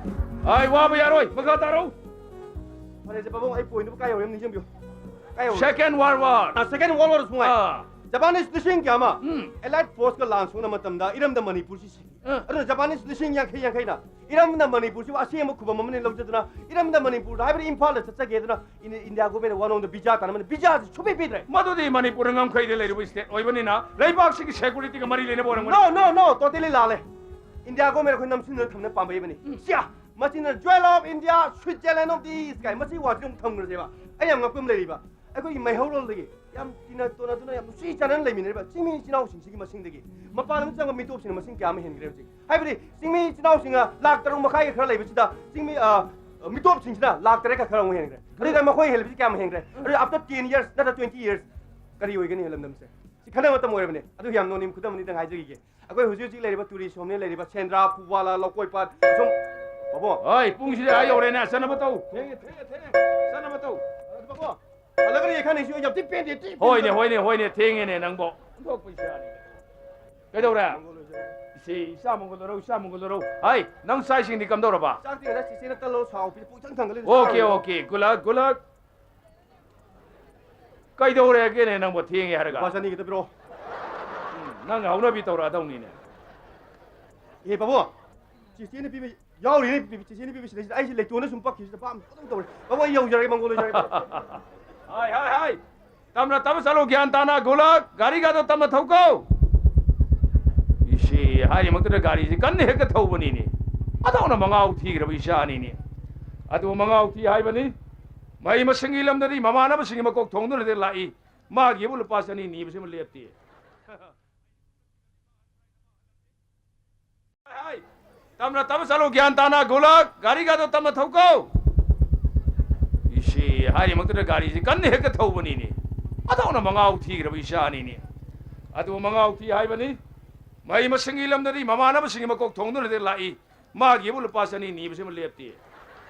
ꯑꯩ ꯋꯥꯕ ꯌꯥꯔꯣꯏ, ꯃꯈꯥ ꯇꯥꯔꯣ꯫ ꯐꯔꯦꯁꯦ ꯄꯥꯕꯨꯡ, ꯑꯩ ꯄꯣꯏꯟꯗꯨꯕꯨ ꯀꯥꯏ ꯌꯧꯔꯦ ꯑꯝ ꯅꯤꯡꯁꯤꯡꯕꯤꯌꯨ꯫ ꯀꯥꯏ ꯌꯧꯔꯦ? ꯁꯦꯀꯦꯟ ꯋꯥꯔꯜ ꯋꯥꯔ꯫ ꯑꯥ, ꯁꯦꯀꯦꯟ ꯋꯥꯔꯜ ꯋꯥꯔ ꯁꯨꯡꯉꯥꯏ꯫ ꯑꯥ꯫ ꯖꯄꯥꯅꯤꯁ ꯂꯤꯁꯤꯡ ꯀꯌꯥ ꯑꯃ ꯎꯝ꯫ ꯑꯦꯂꯥꯏꯠ ꯐꯣꯔꯁꯀ ꯂꯥꯟ ꯁꯣꯛꯅ ꯃꯇꯝꯗ ꯏꯔꯝꯗꯝ ꯃꯅꯤꯄꯨꯔꯁꯤ ꯁꯤꯈꯤ꯫ ꯑꯥ꯫ ꯑꯗꯨꯅ ꯖꯄꯥꯅꯤꯁ ꯂꯤꯁꯤꯡ ꯌꯥꯡꯈꯩ ꯌꯥꯡꯈꯩꯅ ꯏꯔꯝꯗꯝ ꯃꯅꯤꯄꯨꯔꯁꯤꯕꯨ ꯑꯁꯦꯡꯕ ꯈꯨꯕꯝ ꯑꯃꯅꯤ ꯂꯧꯖꯗꯨꯅ ꯏꯔꯝꯗꯝ ꯃꯅꯤꯄꯨꯔꯗ ꯍꯥꯏꯕꯗꯤ ꯏꯝꯐꯥꯜꯗ ꯆꯠꯆꯒꯦꯗꯅ ꯏꯟ-, ꯏꯟꯗꯤꯌꯥ ꯒꯣꯔꯃꯦꯟꯅ ꯋꯥꯅꯣꯡꯗ ꯚꯤꯖꯥ ꯇꯥꯟꯅꯕꯅꯤ, ꯚꯤꯖꯥꯁꯤ ꯁꯨꯡꯄꯤ ꯄꯤꯗ꯭ꯔꯦ꯫ ꯃꯗꯨꯗꯤ ꯃꯅꯤꯄꯨꯔꯅ ꯉꯝꯈꯩꯗ ꯂꯩꯔꯤꯕ ꯁ꯭ꯇꯦꯠ ꯑꯣꯏꯕꯅꯤꯅ ꯂꯩꯕꯥꯛꯁꯤꯒꯤ ꯁꯦꯀ꯭ꯌꯨꯔꯤꯇꯤꯒ ꯃꯔꯤ ꯂꯩꯅꯕ ꯑꯣꯏꯔꯝꯒꯅꯤ꯫ No, no, no, totally ꯂꯥꯜꯂꯦ꯫ ꯏꯟꯗꯤꯌꯥ ꯒꯣꯔꯃꯦꯟ ꯑꯩꯈꯣꯏ ꯅꯝꯁꯤꯟꯗꯨꯅ ꯊꯝꯅ ꯄꯥꯝꯕꯩꯕꯅꯤ꯫ ꯎꯝ꯫ ꯁꯤꯌꯥ! ꯃꯁꯤꯅ Jewel of India, Switzerland of the East ꯀꯥꯏ ꯃꯁꯤ ꯋꯥꯁꯤ ꯑꯗꯨꯝ ꯊꯝꯈ꯭ꯔꯁꯦꯕ꯫ ꯑꯩ ꯌꯥꯝ ꯉꯛꯄ ꯑꯃ ꯂꯩꯔꯤꯕ, ꯑꯩꯈꯣꯏꯒꯤ ꯃꯩꯍꯧꯔꯣꯜꯗꯒꯤ ꯌꯥꯝ ꯇꯤꯟꯅ ꯇꯣꯟꯅꯗꯨꯅ ꯌꯥꯝ ꯅꯨꯡꯁꯤ ꯆꯥꯟꯅꯅ ꯂꯩꯃꯤꯟꯅꯔꯤꯕ ꯆꯤꯡꯃꯤ ꯏꯆꯤꯟ ꯏꯅꯥꯎꯁꯤꯡꯁꯤꯒꯤ ꯃꯁꯤꯡꯗꯒꯤ ꯃꯄꯥꯟ ꯂꯝꯗ ꯆꯪꯕ ꯃꯤꯇꯣꯞꯁꯤꯡꯒꯤ ꯃꯁꯤꯡ ꯀꯌꯥ ꯑꯃ ꯍꯦꯟꯈ꯭ꯔꯦ ꯍꯧꯖꯤꯛ꯫ ꯍꯥꯏꯕꯗꯤ ꯆꯤꯡꯃꯤ ꯏꯆꯤꯟ ꯏꯅꯥꯎꯁꯤꯡꯅ ꯂꯥꯛ ꯇꯔꯨꯛ ꯃꯈꯥꯏꯒ ꯈꯔ ꯂꯩꯕꯁꯤꯗ ꯆꯤꯡꯃꯤ, ꯑ, ꯃꯤꯇꯣꯞꯁꯤꯡꯁꯤꯅ ꯂꯥꯛ ꯇꯔꯦꯠꯀ ꯈꯔ ꯑꯃꯨꯛ ꯍꯦꯟꯈ꯭ꯔꯦ꯫ ꯑꯗꯨꯒ ꯃꯈꯣꯏ ꯍꯦꯜꯂꯤꯕꯁꯤ ꯀꯌꯥꯝ ꯍꯦꯟꯈ꯭ꯔꯦ? ꯑꯗꯨ after ten years ꯅꯠꯇ꯭ꯔ twenty years ꯀꯔꯤ ꯑꯣꯏꯒꯅꯤ ꯂꯝꯗꯝꯁꯦ? ꯁꯤ ꯈꯟꯅꯕ ꯃꯇꯝ ꯑꯣꯏꯔꯕꯅꯦ꯫ ꯑꯗꯨ ꯌꯥꯝ ꯅꯣꯡꯅꯤꯡ ꯈꯨꯗꯝ ꯑꯅꯤꯗꯪ ꯍꯥꯏꯖꯈꯤꯒꯦ꯫ ꯑꯩꯈꯣꯏ ꯍꯧꯖꯤꯛ ꯍꯧꯖꯤꯛ ꯂꯩꯔꯤꯕ ꯇꯨꯔꯤꯁ ꯍꯣꯝꯅꯦ ꯂꯩꯔꯤꯕ ꯁꯦꯟꯗ꯭ꯔꯥ, ꯐꯨꯋꯥꯂꯥ, ꯂꯧꯀꯣꯏꯄꯥꯠ, ꯁꯨꯝ, ꯕꯥꯕꯣ꯫ ꯍꯣꯏ, ꯄꯨꯡꯁꯤꯗꯤ ꯑꯥ ꯌꯧꯔꯦꯅꯦ, ꯆꯠꯅꯕ ꯇꯧ꯫ ꯊꯦꯡꯉꯦ, ꯊꯦꯡꯉꯦ, ꯊꯦꯡꯉꯦ꯫ ꯆꯠꯅꯕ ꯇꯧ꯫ ꯕꯥꯕꯣ, ꯍꯜꯂꯒꯅꯤ ꯈꯟꯅꯩꯁꯤ ꯌꯥꯝ ꯊꯤ ꯄꯦꯟꯗꯦ, ꯊꯤ ꯍꯣꯏꯅꯦ, ꯄꯦꯟꯗꯦ꯫ ꯍꯣꯏꯅꯦ, ꯍꯣꯏꯅꯦ, ꯊꯦꯡꯉꯦꯅꯦ ꯅꯪꯕꯣ꯫ ꯑꯣꯟꯊꯣꯛꯄ ꯏꯆꯥꯅꯤ꯫ ꯀꯩꯗꯧꯔꯦ? ꯃꯪꯒꯣꯜ ꯑꯣꯏꯖꯔꯦ꯫ ꯏꯆꯦ, ꯏꯆꯥ ꯃꯪꯒꯣꯜ ꯂꯧꯔꯧ, ꯏꯆꯥ ꯃꯪꯒꯣꯜ ꯂꯧꯔꯧ꯫ ꯍꯥꯏ, ꯅꯪ ꯆꯥꯛ ꯏꯁꯤꯡꯗꯤ ꯀꯝꯗꯧꯔꯕ? ꯆꯥꯛꯇꯤ ꯉꯁꯥꯏ ꯆꯤꯆꯦꯅ ꯇꯜꯂꯧ ꯁꯥꯎ ꯄꯤꯔꯦ, ꯄꯨꯛ ꯏꯊꯟ ꯊꯟꯒꯠꯂꯦ꯫ Okay, okay, good luck, good luck꯫ ꯀꯩꯗꯧꯔꯦꯒꯦꯅꯦ ꯅꯪꯕꯨ ꯊꯦꯡꯉꯦ ꯍꯥꯏꯔꯒ? ꯂꯨꯄꯥ ꯆꯅꯤ ꯈꯤꯇ ꯄꯤꯔꯛꯑꯣ꯫ ꯎꯝ, ꯅꯪ ꯍꯧꯅꯕꯤ ꯇꯧꯔꯛꯑꯗꯧꯅꯤꯅꯦ꯫ ꯑꯦ, ꯕꯥꯕꯨ, ꯆꯤꯆꯦꯅ ꯄꯤꯕ ꯌꯥꯎꯔꯤꯅꯦ, ꯄꯤ-, ꯆꯤꯆꯦꯅ ꯄꯤꯕꯁꯤꯗꯩꯁꯤꯗ ꯑꯩꯁꯦ ꯂꯩꯇꯣꯟꯗ ꯁꯨꯝ ꯄꯛꯈꯤꯕꯁꯤꯗ ꯄꯥꯝ ꯑꯗꯨꯝ ꯇꯧꯔꯦ꯫ ꯕꯥꯕꯨ, ꯑꯩ ꯌꯧꯖꯔꯒꯦ, ꯃꯪꯒꯣꯜ ꯑꯣꯏꯖꯔꯒꯦ꯫ ꯍꯥꯏ, ꯍꯥꯏ, ꯍꯥꯏ꯫ ꯇꯞꯅ, ꯇꯞꯅ ꯆꯠꯂꯨ, ꯒ꯭ꯌꯥꯟ ꯇꯥꯅ, good luck꯫ ꯒꯥꯔꯤꯒꯗꯣ ꯇꯞꯅ ꯊꯧꯀꯣ꯫ ꯏꯁꯤ ꯍꯥꯏꯔꯤꯃꯛꯇꯗ ꯒꯥꯔꯤꯁꯤ ꯀꯟꯅ ꯍꯦꯛꯇ ꯊꯧꯕꯅꯤꯅꯦ꯫ ꯑꯗꯧꯅ ꯃꯉꯥꯎ ꯊꯤꯈ꯭ꯔꯕ ꯏꯆꯥꯅꯤꯅꯦ꯫ ꯑꯗꯨ ꯃꯉꯥꯎ ꯊꯤ ꯍꯥꯏꯕꯅꯤ꯫ ꯃꯍꯩ ꯃꯁꯤꯡꯒꯤ ꯂꯝꯗꯗꯤ ꯃꯃꯥꯟꯅꯕꯁꯤꯡꯒꯤ ꯃꯀꯣꯛ ꯊꯣꯡꯗꯨꯅꯗꯤ ꯂꯥꯛꯏ꯫ ꯃꯥꯒꯤꯕꯨ ꯂꯨꯄꯥ ꯆꯅꯤ ꯅꯤꯕꯁꯤꯃ ꯂꯦꯞꯇꯦ꯫ ꯍꯥꯏ, ꯇꯞꯅ ꯇꯞꯅ ꯆꯠꯂꯨ, ꯒ꯭ꯌꯥꯟ ꯇꯥꯅ, good luck꯫ ꯒꯥꯔꯤꯒꯗꯣ ꯇꯞꯅ ꯊꯧꯀꯣ꯫ ꯏꯁꯤ ꯍꯥꯏꯔꯤꯃꯛꯇꯗ ꯒꯥꯔꯤꯁꯤ ꯀꯟꯅ ꯍꯦꯛꯇ ꯊꯧꯕꯅꯤꯅꯦ꯫ ꯑꯗꯧꯅ ꯃꯉꯥꯎ ꯊꯤꯈ꯭ꯔꯕ ꯏꯆꯥꯅꯤꯅꯦ꯫ ꯑꯗꯨ ꯃꯉꯥꯎ ꯊꯤ ꯍꯥꯏꯕꯅꯤ꯫ ꯃꯍꯩ ꯃꯁꯤꯡꯒꯤ ꯂꯝꯗꯗꯤ ꯃꯃꯥꯟꯅꯕꯁꯤꯡꯒꯤ ꯃꯀꯣꯛ ꯊꯣꯡꯗꯨꯅꯗꯤ ꯂꯥꯛꯏ꯫ ꯃꯥꯒꯤꯕꯨ ꯂꯨꯄꯥ ꯆꯅꯤ ꯅꯤꯕꯁꯤꯃ ꯂꯦꯞꯇꯦ꯫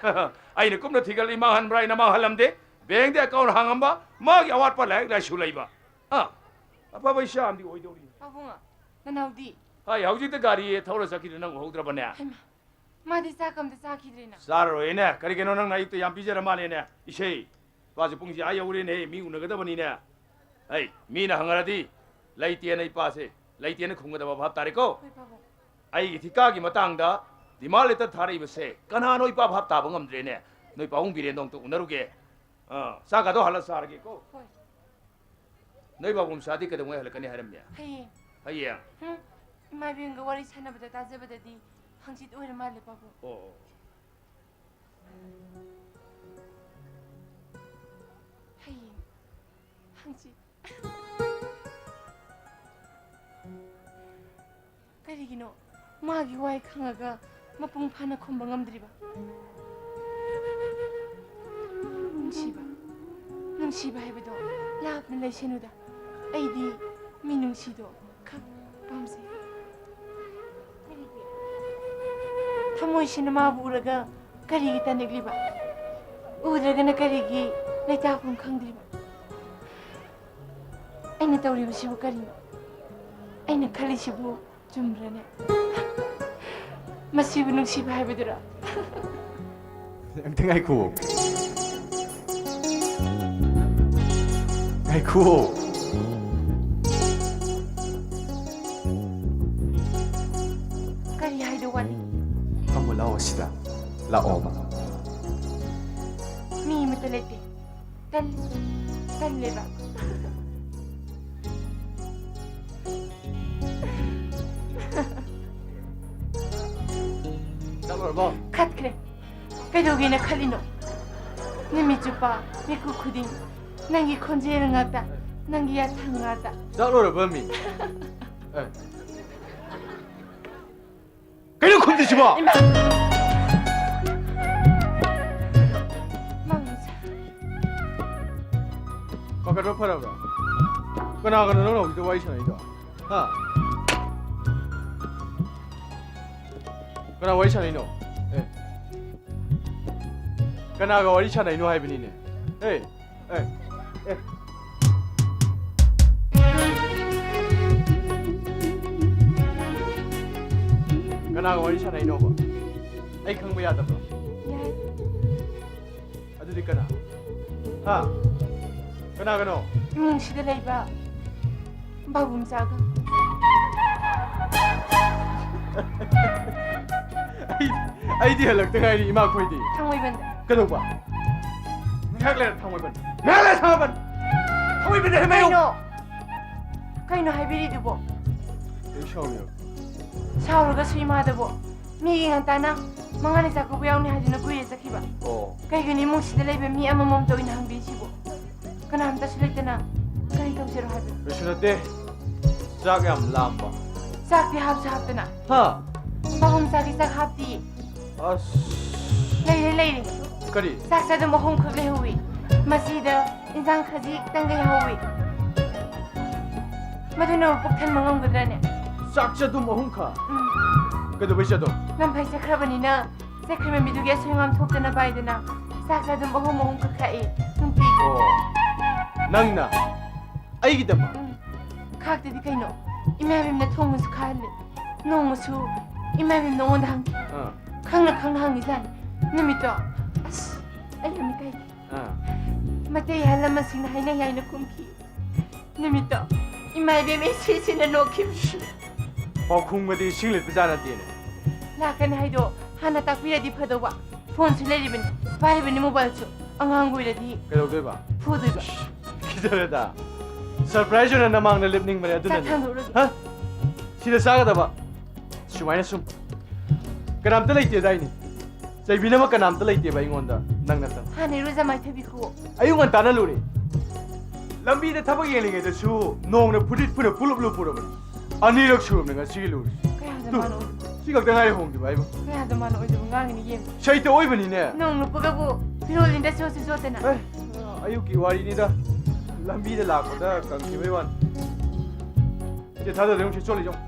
ꯑꯩꯅ ꯀꯨꯞꯅ ꯊꯤꯒꯠꯂꯤ, ꯃꯥꯡꯍꯟꯕ꯭ꯔꯥ ꯍꯥꯏꯅ ꯃꯥꯡꯍꯜꯂꯝꯗꯦ꯫ ꯕꯦꯡꯗ ꯑꯦꯀꯥꯎꯟ ꯍꯥꯡꯉꯝꯕ, ꯃꯥꯒꯤ ꯑꯋꯥꯠꯄ ꯂꯥꯏꯔꯤꯛ ꯂꯥꯏꯁꯨ ꯂꯩꯕ꯫ ꯑ, ꯑꯐꯕ ꯏꯆꯥ ꯑꯃꯗꯤ ꯑꯣꯏꯗꯧꯔꯤ꯫ ꯄꯥꯕꯨꯡ, ꯅꯅꯥꯎꯗꯤ? ꯍꯥꯏ, ꯍꯧꯖꯤꯛꯇ ꯒꯥꯔꯤ ꯊꯧꯔ ꯆꯠꯈꯤꯗꯨ ꯅꯪ ꯎꯍꯧꯗ꯭ꯔꯕꯅꯦ? ꯍꯩꯃꯥ, ꯃꯥꯗꯤ ꯆꯥꯛ ꯑꯝꯇ ꯆꯥꯈꯤꯗ꯭ꯔꯦꯅ꯫ ꯆꯥꯔꯔꯣꯏꯅꯦ꯫ ꯀꯔꯤꯒꯤꯅꯣ, ꯅꯪꯅ ꯑꯌꯨꯛꯇ ꯌꯥꯝ ꯄꯤꯖꯔ ꯃꯥꯜꯂꯦꯅꯦ꯫ ꯏꯁꯩ, ꯏꯄꯥꯁꯦ ꯄꯨꯡꯁꯦ ꯑꯥ ꯌꯧꯔꯦꯅꯦ, ꯃꯤ ꯎꯅꯒꯗꯕꯅꯤꯅꯦ꯫ ꯑꯩ, ꯃꯤꯅ ꯍꯪꯉꯔꯗꯤ, "ꯂꯩꯇꯦꯅ ꯏꯄꯥꯁꯦ, ꯂꯩꯇꯦꯅ ꯈꯨꯝꯒꯗꯕ ꯚꯥꯞ ꯇꯥꯔꯦꯀꯣ?" ꯍꯣꯏ, ꯄꯥꯕꯨꯡ꯫ ꯑꯩꯒꯤ ꯊꯤꯀꯥꯒꯤ ꯃꯇꯥꯡꯗ demand letter ꯊꯥꯔꯛꯏꯕꯁꯦ ꯀꯅꯥꯅꯣ ꯏꯄꯥ ꯚꯥꯞ ꯇꯥꯕ ꯉꯝꯗ꯭ꯔꯦꯅꯦ꯫ ꯅꯣꯏ ꯄꯥꯕꯨꯡ ꯕꯤꯔꯦꯟꯗꯣ ꯑꯝꯇ ꯎꯅꯔꯨꯒꯦ꯫ ꯑꯥ, ꯆꯥꯛꯀꯗꯣ ꯍꯜꯂ ꯆꯥꯔꯒꯦꯀꯣ꯫ ꯍꯣꯏ꯫ ꯅꯣꯏ ꯕꯥꯕꯨꯝ ꯁꯥꯗꯤ ꯀꯩꯗꯧꯉꯩ ꯍꯜꯂꯛꯀꯅꯤ ꯍꯥꯏꯔꯝꯃꯦ? ꯍꯌꯦꯡ꯫ ꯍꯌꯦꯡ? ꯍꯨꯝ, ꯏꯃꯥ ꯏꯕꯦꯟꯒ ꯋꯥꯔꯤ ꯁꯥꯟꯅꯕꯗ ꯇꯥꯖꯕꯗꯗꯤ ꯍꯪꯆꯤꯠ ꯑꯣꯏꯔ ꯃꯥꯜꯂꯦ, ꯄꯥꯕꯨꯡ꯫ ꯑꯣ, ꯑꯣ꯫ ꯍꯌꯦꯡ꯫ ꯍꯪꯆꯤꯠ꯫ ꯀꯔꯤꯒꯤꯅꯣ ꯃꯥꯒꯤ ꯋꯥꯍꯩ ꯈꯪꯉꯒ ꯃꯄꯨꯡ ꯐꯥꯅ ꯈꯨꯝꯕ ꯉꯝꯗ꯭ꯔꯤꯕ? ꯅꯨꯡꯁꯤꯕ, ꯅꯨꯡꯁꯤꯕ ꯍꯥꯏꯕꯗꯣ ꯂꯥꯞꯅ ꯂꯩꯁꯅꯨꯗ꯫ ꯑꯩꯗꯤ ꯃꯤꯅꯨꯡꯁꯤꯗꯣ ꯈꯛ ꯄꯥꯝꯖꯩ꯫ ꯀꯔꯤꯒꯤ? ꯊꯃꯣꯏꯁꯤꯅ ꯃꯥꯕꯨ ꯎꯔꯒ ꯀꯔꯤꯒꯤ ꯇꯥꯅꯤꯡꯂꯤꯕ? ꯎꯗ꯭ꯔꯒꯅ ꯀꯔꯤꯒꯤ ꯂꯩꯇꯥꯐꯝ ꯈꯪꯗ꯭ꯔꯤꯕ? ꯑꯩꯅ ꯇꯧꯔꯤꯕꯁꯤꯕꯨ ꯀꯔꯤꯅꯣ? ꯑꯩꯅ ꯈꯜꯂꯤꯁꯤꯕꯨ ꯆꯨꯝꯕ꯭ꯔꯅꯦ? ꯃꯁꯤꯕꯨ ꯅꯨꯡꯁꯤꯕ ꯍꯥꯏꯕꯗꯨꯔꯣ? ꯑꯝꯇ ꯉꯥꯏꯈꯨꯑꯣ꯫ ꯉꯥꯏꯈꯨꯑꯣ꯫ ꯀꯔꯤ ꯍꯥꯏꯗꯧ ꯋꯥꯠꯂꯤ? ꯐꯝꯃꯨ ꯂꯥꯛꯑꯣ ꯁꯤꯗ꯫ ꯂꯥꯛꯑꯣꯕ꯫ ꯃꯤ ꯑꯃꯠꯇ ꯂꯩꯇꯦ꯫ ꯇꯜ-, ꯇꯜꯂꯦꯕ꯫ ꯆꯠꯂꯨꯔꯕꯣ? ꯈꯠꯈ꯭ꯔꯦ꯫ ꯀꯩꯗꯧꯒꯦꯅ ꯈꯜꯂꯤꯅꯣ? ꯅꯨꯃꯤꯠ ꯆꯨꯞꯄ, ꯃꯤꯀꯨꯞ ꯈꯨꯗꯤꯡ, ꯅꯪꯒꯤ ꯈꯣꯟꯖꯦꯜ ꯉꯥꯛꯇ, ꯅꯪꯒꯤ ꯌꯥꯊꯪ ꯉꯥꯛꯇ꯫ ꯆꯠꯂꯨꯔꯕ ꯃꯤ? ꯑꯦ꯫ ꯀꯩꯅꯣ ꯈꯨꯝꯗ꯭ꯔꯤꯁꯤꯕꯣ? ꯏꯃꯥ! ꯃꯪ ꯅꯨꯡꯁꯥ꯫ ꯄꯥꯈꯠꯄ ꯐꯔꯕ꯭ꯔꯥ? ꯀꯅꯥꯒꯅꯣ ꯅꯪꯅ ꯍꯧꯖꯤꯛꯇ ꯋꯥꯔꯤ ꯁꯥꯟꯅꯩꯗꯣ? ꯍꯥ? ꯀꯅꯥ ꯋꯥꯔꯤ ꯁꯥꯟꯅꯩꯅꯣ? ꯑꯦ꯫ ꯀꯅꯥꯒ ꯋꯥꯔꯤ ꯁꯥꯟꯅꯩꯅꯣ ꯍꯥꯏꯕꯅꯤꯅꯦ? ꯑꯦ, ꯑꯦ, ꯑꯦ꯫ ꯀꯅꯥꯒ ꯋꯥꯔꯤ ꯁꯥꯟꯅꯩꯅꯣꯕ? ꯑꯩ ꯈꯪꯕ ꯌꯥꯗꯕ꯭ꯔꯣ? ꯌꯥꯏ꯫ ꯑꯗꯨꯗꯤ ꯀꯅꯥ? ꯍꯥ? ꯀꯅꯥꯒꯅꯣ? ꯏꯃꯨꯡꯁꯤꯗ ꯂꯩꯕ ꯕꯥꯕꯨ ꯃꯆꯥꯒ꯫ ꯑꯩ, ꯑꯩꯗꯤ ꯍꯜꯂꯛꯇ ꯉꯥꯏꯔꯤ, ꯏꯃꯥ ꯈꯣꯏꯗꯤ꯫ ꯊꯥꯡꯃꯩꯕꯟꯗ꯫ ꯀꯩꯗꯧꯕ? ꯉꯥꯏꯍꯥꯛ ꯂꯩꯔ ꯊꯥꯡꯃꯩꯕꯟ꯫ ꯉꯥꯏꯍꯥꯛ ꯂꯩꯔ ꯊꯥꯡꯃꯩꯕꯟ꯫ ꯊꯥꯡꯃꯩꯕꯟꯗ ꯍꯦꯟꯃꯦꯌꯣ꯫ ꯀꯩꯅꯣ? ꯀꯩꯅꯣ ꯍꯥꯏꯕꯤꯔꯤꯗꯨꯕꯣ? ꯑꯩ ꯁꯥꯎꯅꯤꯡꯉꯛ꯫ ꯁꯥꯎꯔꯒꯁꯨ ꯏꯃꯥꯗꯕꯣ꯫ ꯃꯤꯒꯤ ꯉꯟꯇꯥꯅ ꯃꯉꯥꯅꯤ ꯆꯥꯛꯀꯧꯕ ꯌꯥꯎꯅꯤ ꯍꯥꯏꯗꯨꯅ ꯀꯨꯏꯔꯦ ꯆꯠꯈꯤꯕ꯫ ꯑꯣ꯫ ꯀꯩꯒꯤꯅꯣ ꯏꯃꯨꯡꯁꯤꯗ ꯂꯩꯕ ꯃꯤ ꯑꯃꯃꯝꯇ ꯑꯣꯏꯅ ꯍꯪꯕꯤꯔꯤꯁꯤꯕꯣ? ꯀꯅꯥꯝꯇꯁꯨ ꯂꯩꯇꯅ ꯀꯔꯤ ꯇꯧꯁꯤꯔꯣ ꯍꯥꯏꯕꯅꯣ? ꯀꯩꯁꯨ ꯅꯠꯇꯦ꯫ ꯆꯥꯛ ꯌꯥꯝ ꯂꯥꯝꯕ꯫ ꯆꯥꯛꯇꯤ ꯍꯥꯞꯁꯨ ꯍꯥꯞꯇꯅ꯫ ꯍꯥ? ꯄꯥꯕꯨꯡ ꯆꯥꯛꯇꯤ ꯆꯥꯛ ꯍꯥꯞꯇꯤꯌꯦ꯫ ꯑꯁ꯫ ꯂꯩꯔꯦ, ꯂꯩꯔꯦ꯫ ꯀꯔꯤ? ꯆꯥꯛ ꯆꯥꯗꯨꯝ ꯑꯍꯨꯝꯈꯛ ꯂꯩꯍꯧꯋꯤ꯫ ꯃꯁꯤꯗ ꯏꯟꯖꯥꯡ ꯈꯖꯤꯛꯇꯪꯒ ꯌꯥꯎꯍꯧꯋꯤ꯫ ꯃꯗꯨꯅ ꯄꯨꯛ ꯊꯟꯕ ꯉꯝꯒꯗ꯭ꯔꯅꯦ? ꯆꯥꯛ ꯆꯥꯗꯨꯝ ꯑꯍꯨꯝꯈꯛ? ꯎꯝ꯫ ꯀꯩꯗꯧꯕꯩ ꯆꯥꯗꯨꯝ? ꯂꯝꯐꯩ ꯆꯠꯈ꯭ꯔꯕꯅꯤꯅ ꯆꯠꯈ꯭ꯔꯤꯕ ꯃꯤꯗꯨꯒꯤ ꯑꯁꯣꯏ ꯑꯉꯥꯝ ꯊꯣꯛꯇꯅꯕ ꯍꯥꯏꯗꯅ ꯆꯥꯛ ꯆꯥꯗꯨꯝ ꯑꯍꯨꯝ ꯑꯍꯨꯝꯈꯛ ꯈꯥꯛꯏ ꯅꯨꯡꯇꯤꯒꯤ꯫ ꯑꯣ꯫ ꯅꯪꯅ? ꯑꯩꯒꯤꯗꯃꯛ? ꯎꯝ꯫ ꯈꯥꯛꯇꯗꯤ ꯀꯩꯅꯣ? ꯏꯃꯥ ꯏꯕꯦꯝꯅ ꯊꯣꯡꯕꯁꯨ ꯈꯥꯛꯍꯜꯂꯦ꯫ ꯅꯣꯡꯃꯁꯨ ꯏꯃꯥ ꯏꯕꯦꯝ ꯅꯉꯣꯟꯗ ꯍꯪꯈꯤ꯫ ꯑꯥ꯫ ꯈꯪꯅ ꯈꯪꯅ ꯍꯪꯉꯤꯖꯥꯠꯅꯤ꯫ ꯅꯨꯃꯤꯠꯇꯣ, ꯑꯁ, ꯑꯩ ꯌꯥꯝ ꯏꯀꯥꯏ꯫ ꯑꯥ꯫ ꯃꯩꯇꯩ ꯑꯍꯜ ꯂꯃꯟꯁꯤꯡꯅ ꯍꯥꯏꯅꯩ ꯍꯥꯏꯅ ꯈꯨꯝꯈꯤ꯫ ꯅꯨꯃꯤꯠꯇꯣ ꯏꯃꯥ ꯏꯕꯦꯝ ꯏꯁꯤ ꯁꯤꯅ ꯅꯣꯛꯈꯤꯕ꯫ ꯄꯥꯎꯈꯨꯝꯒꯗꯤ ꯏꯁꯤꯡ ꯂꯤꯠꯄ ꯖꯥꯠ ꯅꯠꯇꯦꯅꯦ꯫ ꯂꯥꯛꯀꯅꯤ ꯍꯥꯏꯗꯣ ꯍꯥꯟꯅ ꯇꯥꯛꯄꯤꯔꯗꯤ ꯐꯗꯧꯕ꯫ ꯐꯣꯟꯁꯨ ꯂꯩꯔꯤꯕꯅꯤ, ꯄꯥꯏꯔꯤꯕꯅꯤ ꯃꯣꯕꯥꯏꯜꯁꯨ꯫ ꯑꯉꯥꯡ ꯑꯣꯏꯔꯗꯤ ꯀꯩꯗꯧꯗꯣꯏꯕ? ꯐꯨꯗꯣꯏꯕ꯫ ꯈꯤꯖꯔꯦꯗ꯫ ꯁꯔꯄ꯭ꯔꯥꯏꯖ ꯑꯣꯏꯅ ꯅꯃꯥꯡꯗ ꯂꯦꯞꯅꯤꯡꯕꯅꯦ, ꯆꯥꯛ ꯑꯗꯨꯅꯅꯦ꯫ ꯊꯥꯡꯗꯣꯛꯎꯔꯒꯦ꯫ ꯍꯥ? ꯁꯤꯗ ꯆꯥꯒꯗꯕ꯫ ꯁꯨꯃꯥꯏꯅ ꯁꯨꯝ꯫ ꯀꯅꯥꯝꯇ ꯂꯩꯇꯦꯗꯥꯏꯅꯦ? ꯆꯩꯕꯤꯅꯕ ꯀꯅꯥꯝꯇ ꯂꯩꯇꯦꯕ ꯑꯩꯉꯣꯟꯗ, ꯅꯪ ꯅꯠꯇꯅ꯫ ꯍꯥꯟꯅ ꯏꯔꯨꯖ ꯃꯥꯏꯊꯕꯤꯈꯨꯑꯣ꯫ ꯑꯌꯨꯛ ꯉꯟꯇꯥꯅ ꯂꯨꯔꯦ꯫ ꯂꯝꯕꯤꯗ ꯊꯕꯛ ꯌꯦꯡꯂꯤꯉꯩꯗꯁꯨ ꯅꯣꯡꯅ ꯐꯨꯗꯤꯠ ꯐꯨꯅ ꯄꯨꯂꯨꯞ ꯂꯨꯞꯄꯨꯔꯕꯅꯤ꯫ ꯑꯅꯤꯔꯛ ꯁꯨꯔꯕꯅꯤ ꯉꯁꯤꯒꯤ ꯂꯨꯔꯤꯁꯦ꯫ ꯀꯌꯥꯗ ꯇꯨ, ꯃꯥꯅ ꯑꯣꯏꯗꯣꯏꯕ? ꯁꯤ ꯈꯛꯇ ꯉꯥꯏꯔꯦ ꯍꯣꯡꯈꯤꯕ ꯍꯥꯏꯕꯨ꯫ ꯀꯌꯥꯗ ꯃꯥꯅ ꯑꯣꯏꯗꯣꯏꯕ? ꯉꯥꯡꯉꯤꯅꯤ ꯌꯦꯡꯉꯨ꯫ ꯁꯩꯇ ꯑꯣꯏꯕꯅꯤꯅꯦ꯫ ꯅꯣꯡ ꯂꯨꯞꯄꯒꯕꯨ ꯐꯤꯔꯣꯜ ꯂꯤꯟꯗ ꯆꯣꯠꯁꯨ ꯆꯣꯠꯇꯅ꯫ ꯑꯦ, ꯑꯌꯨꯛꯀꯤ ꯋꯥꯔꯤꯅꯤꯗ꯫ ꯂꯝꯕꯤꯗ ꯂꯥꯛꯄꯗ ꯀꯪꯈꯤꯕꯩ ꯋꯥꯅꯤ꯫ ꯁꯦ, ꯊꯥꯗꯗꯣ ꯌꯦꯡꯉꯨ, ꯁꯤ ꯆꯣꯠꯂꯤ, ꯌꯦꯡꯉꯨ꯫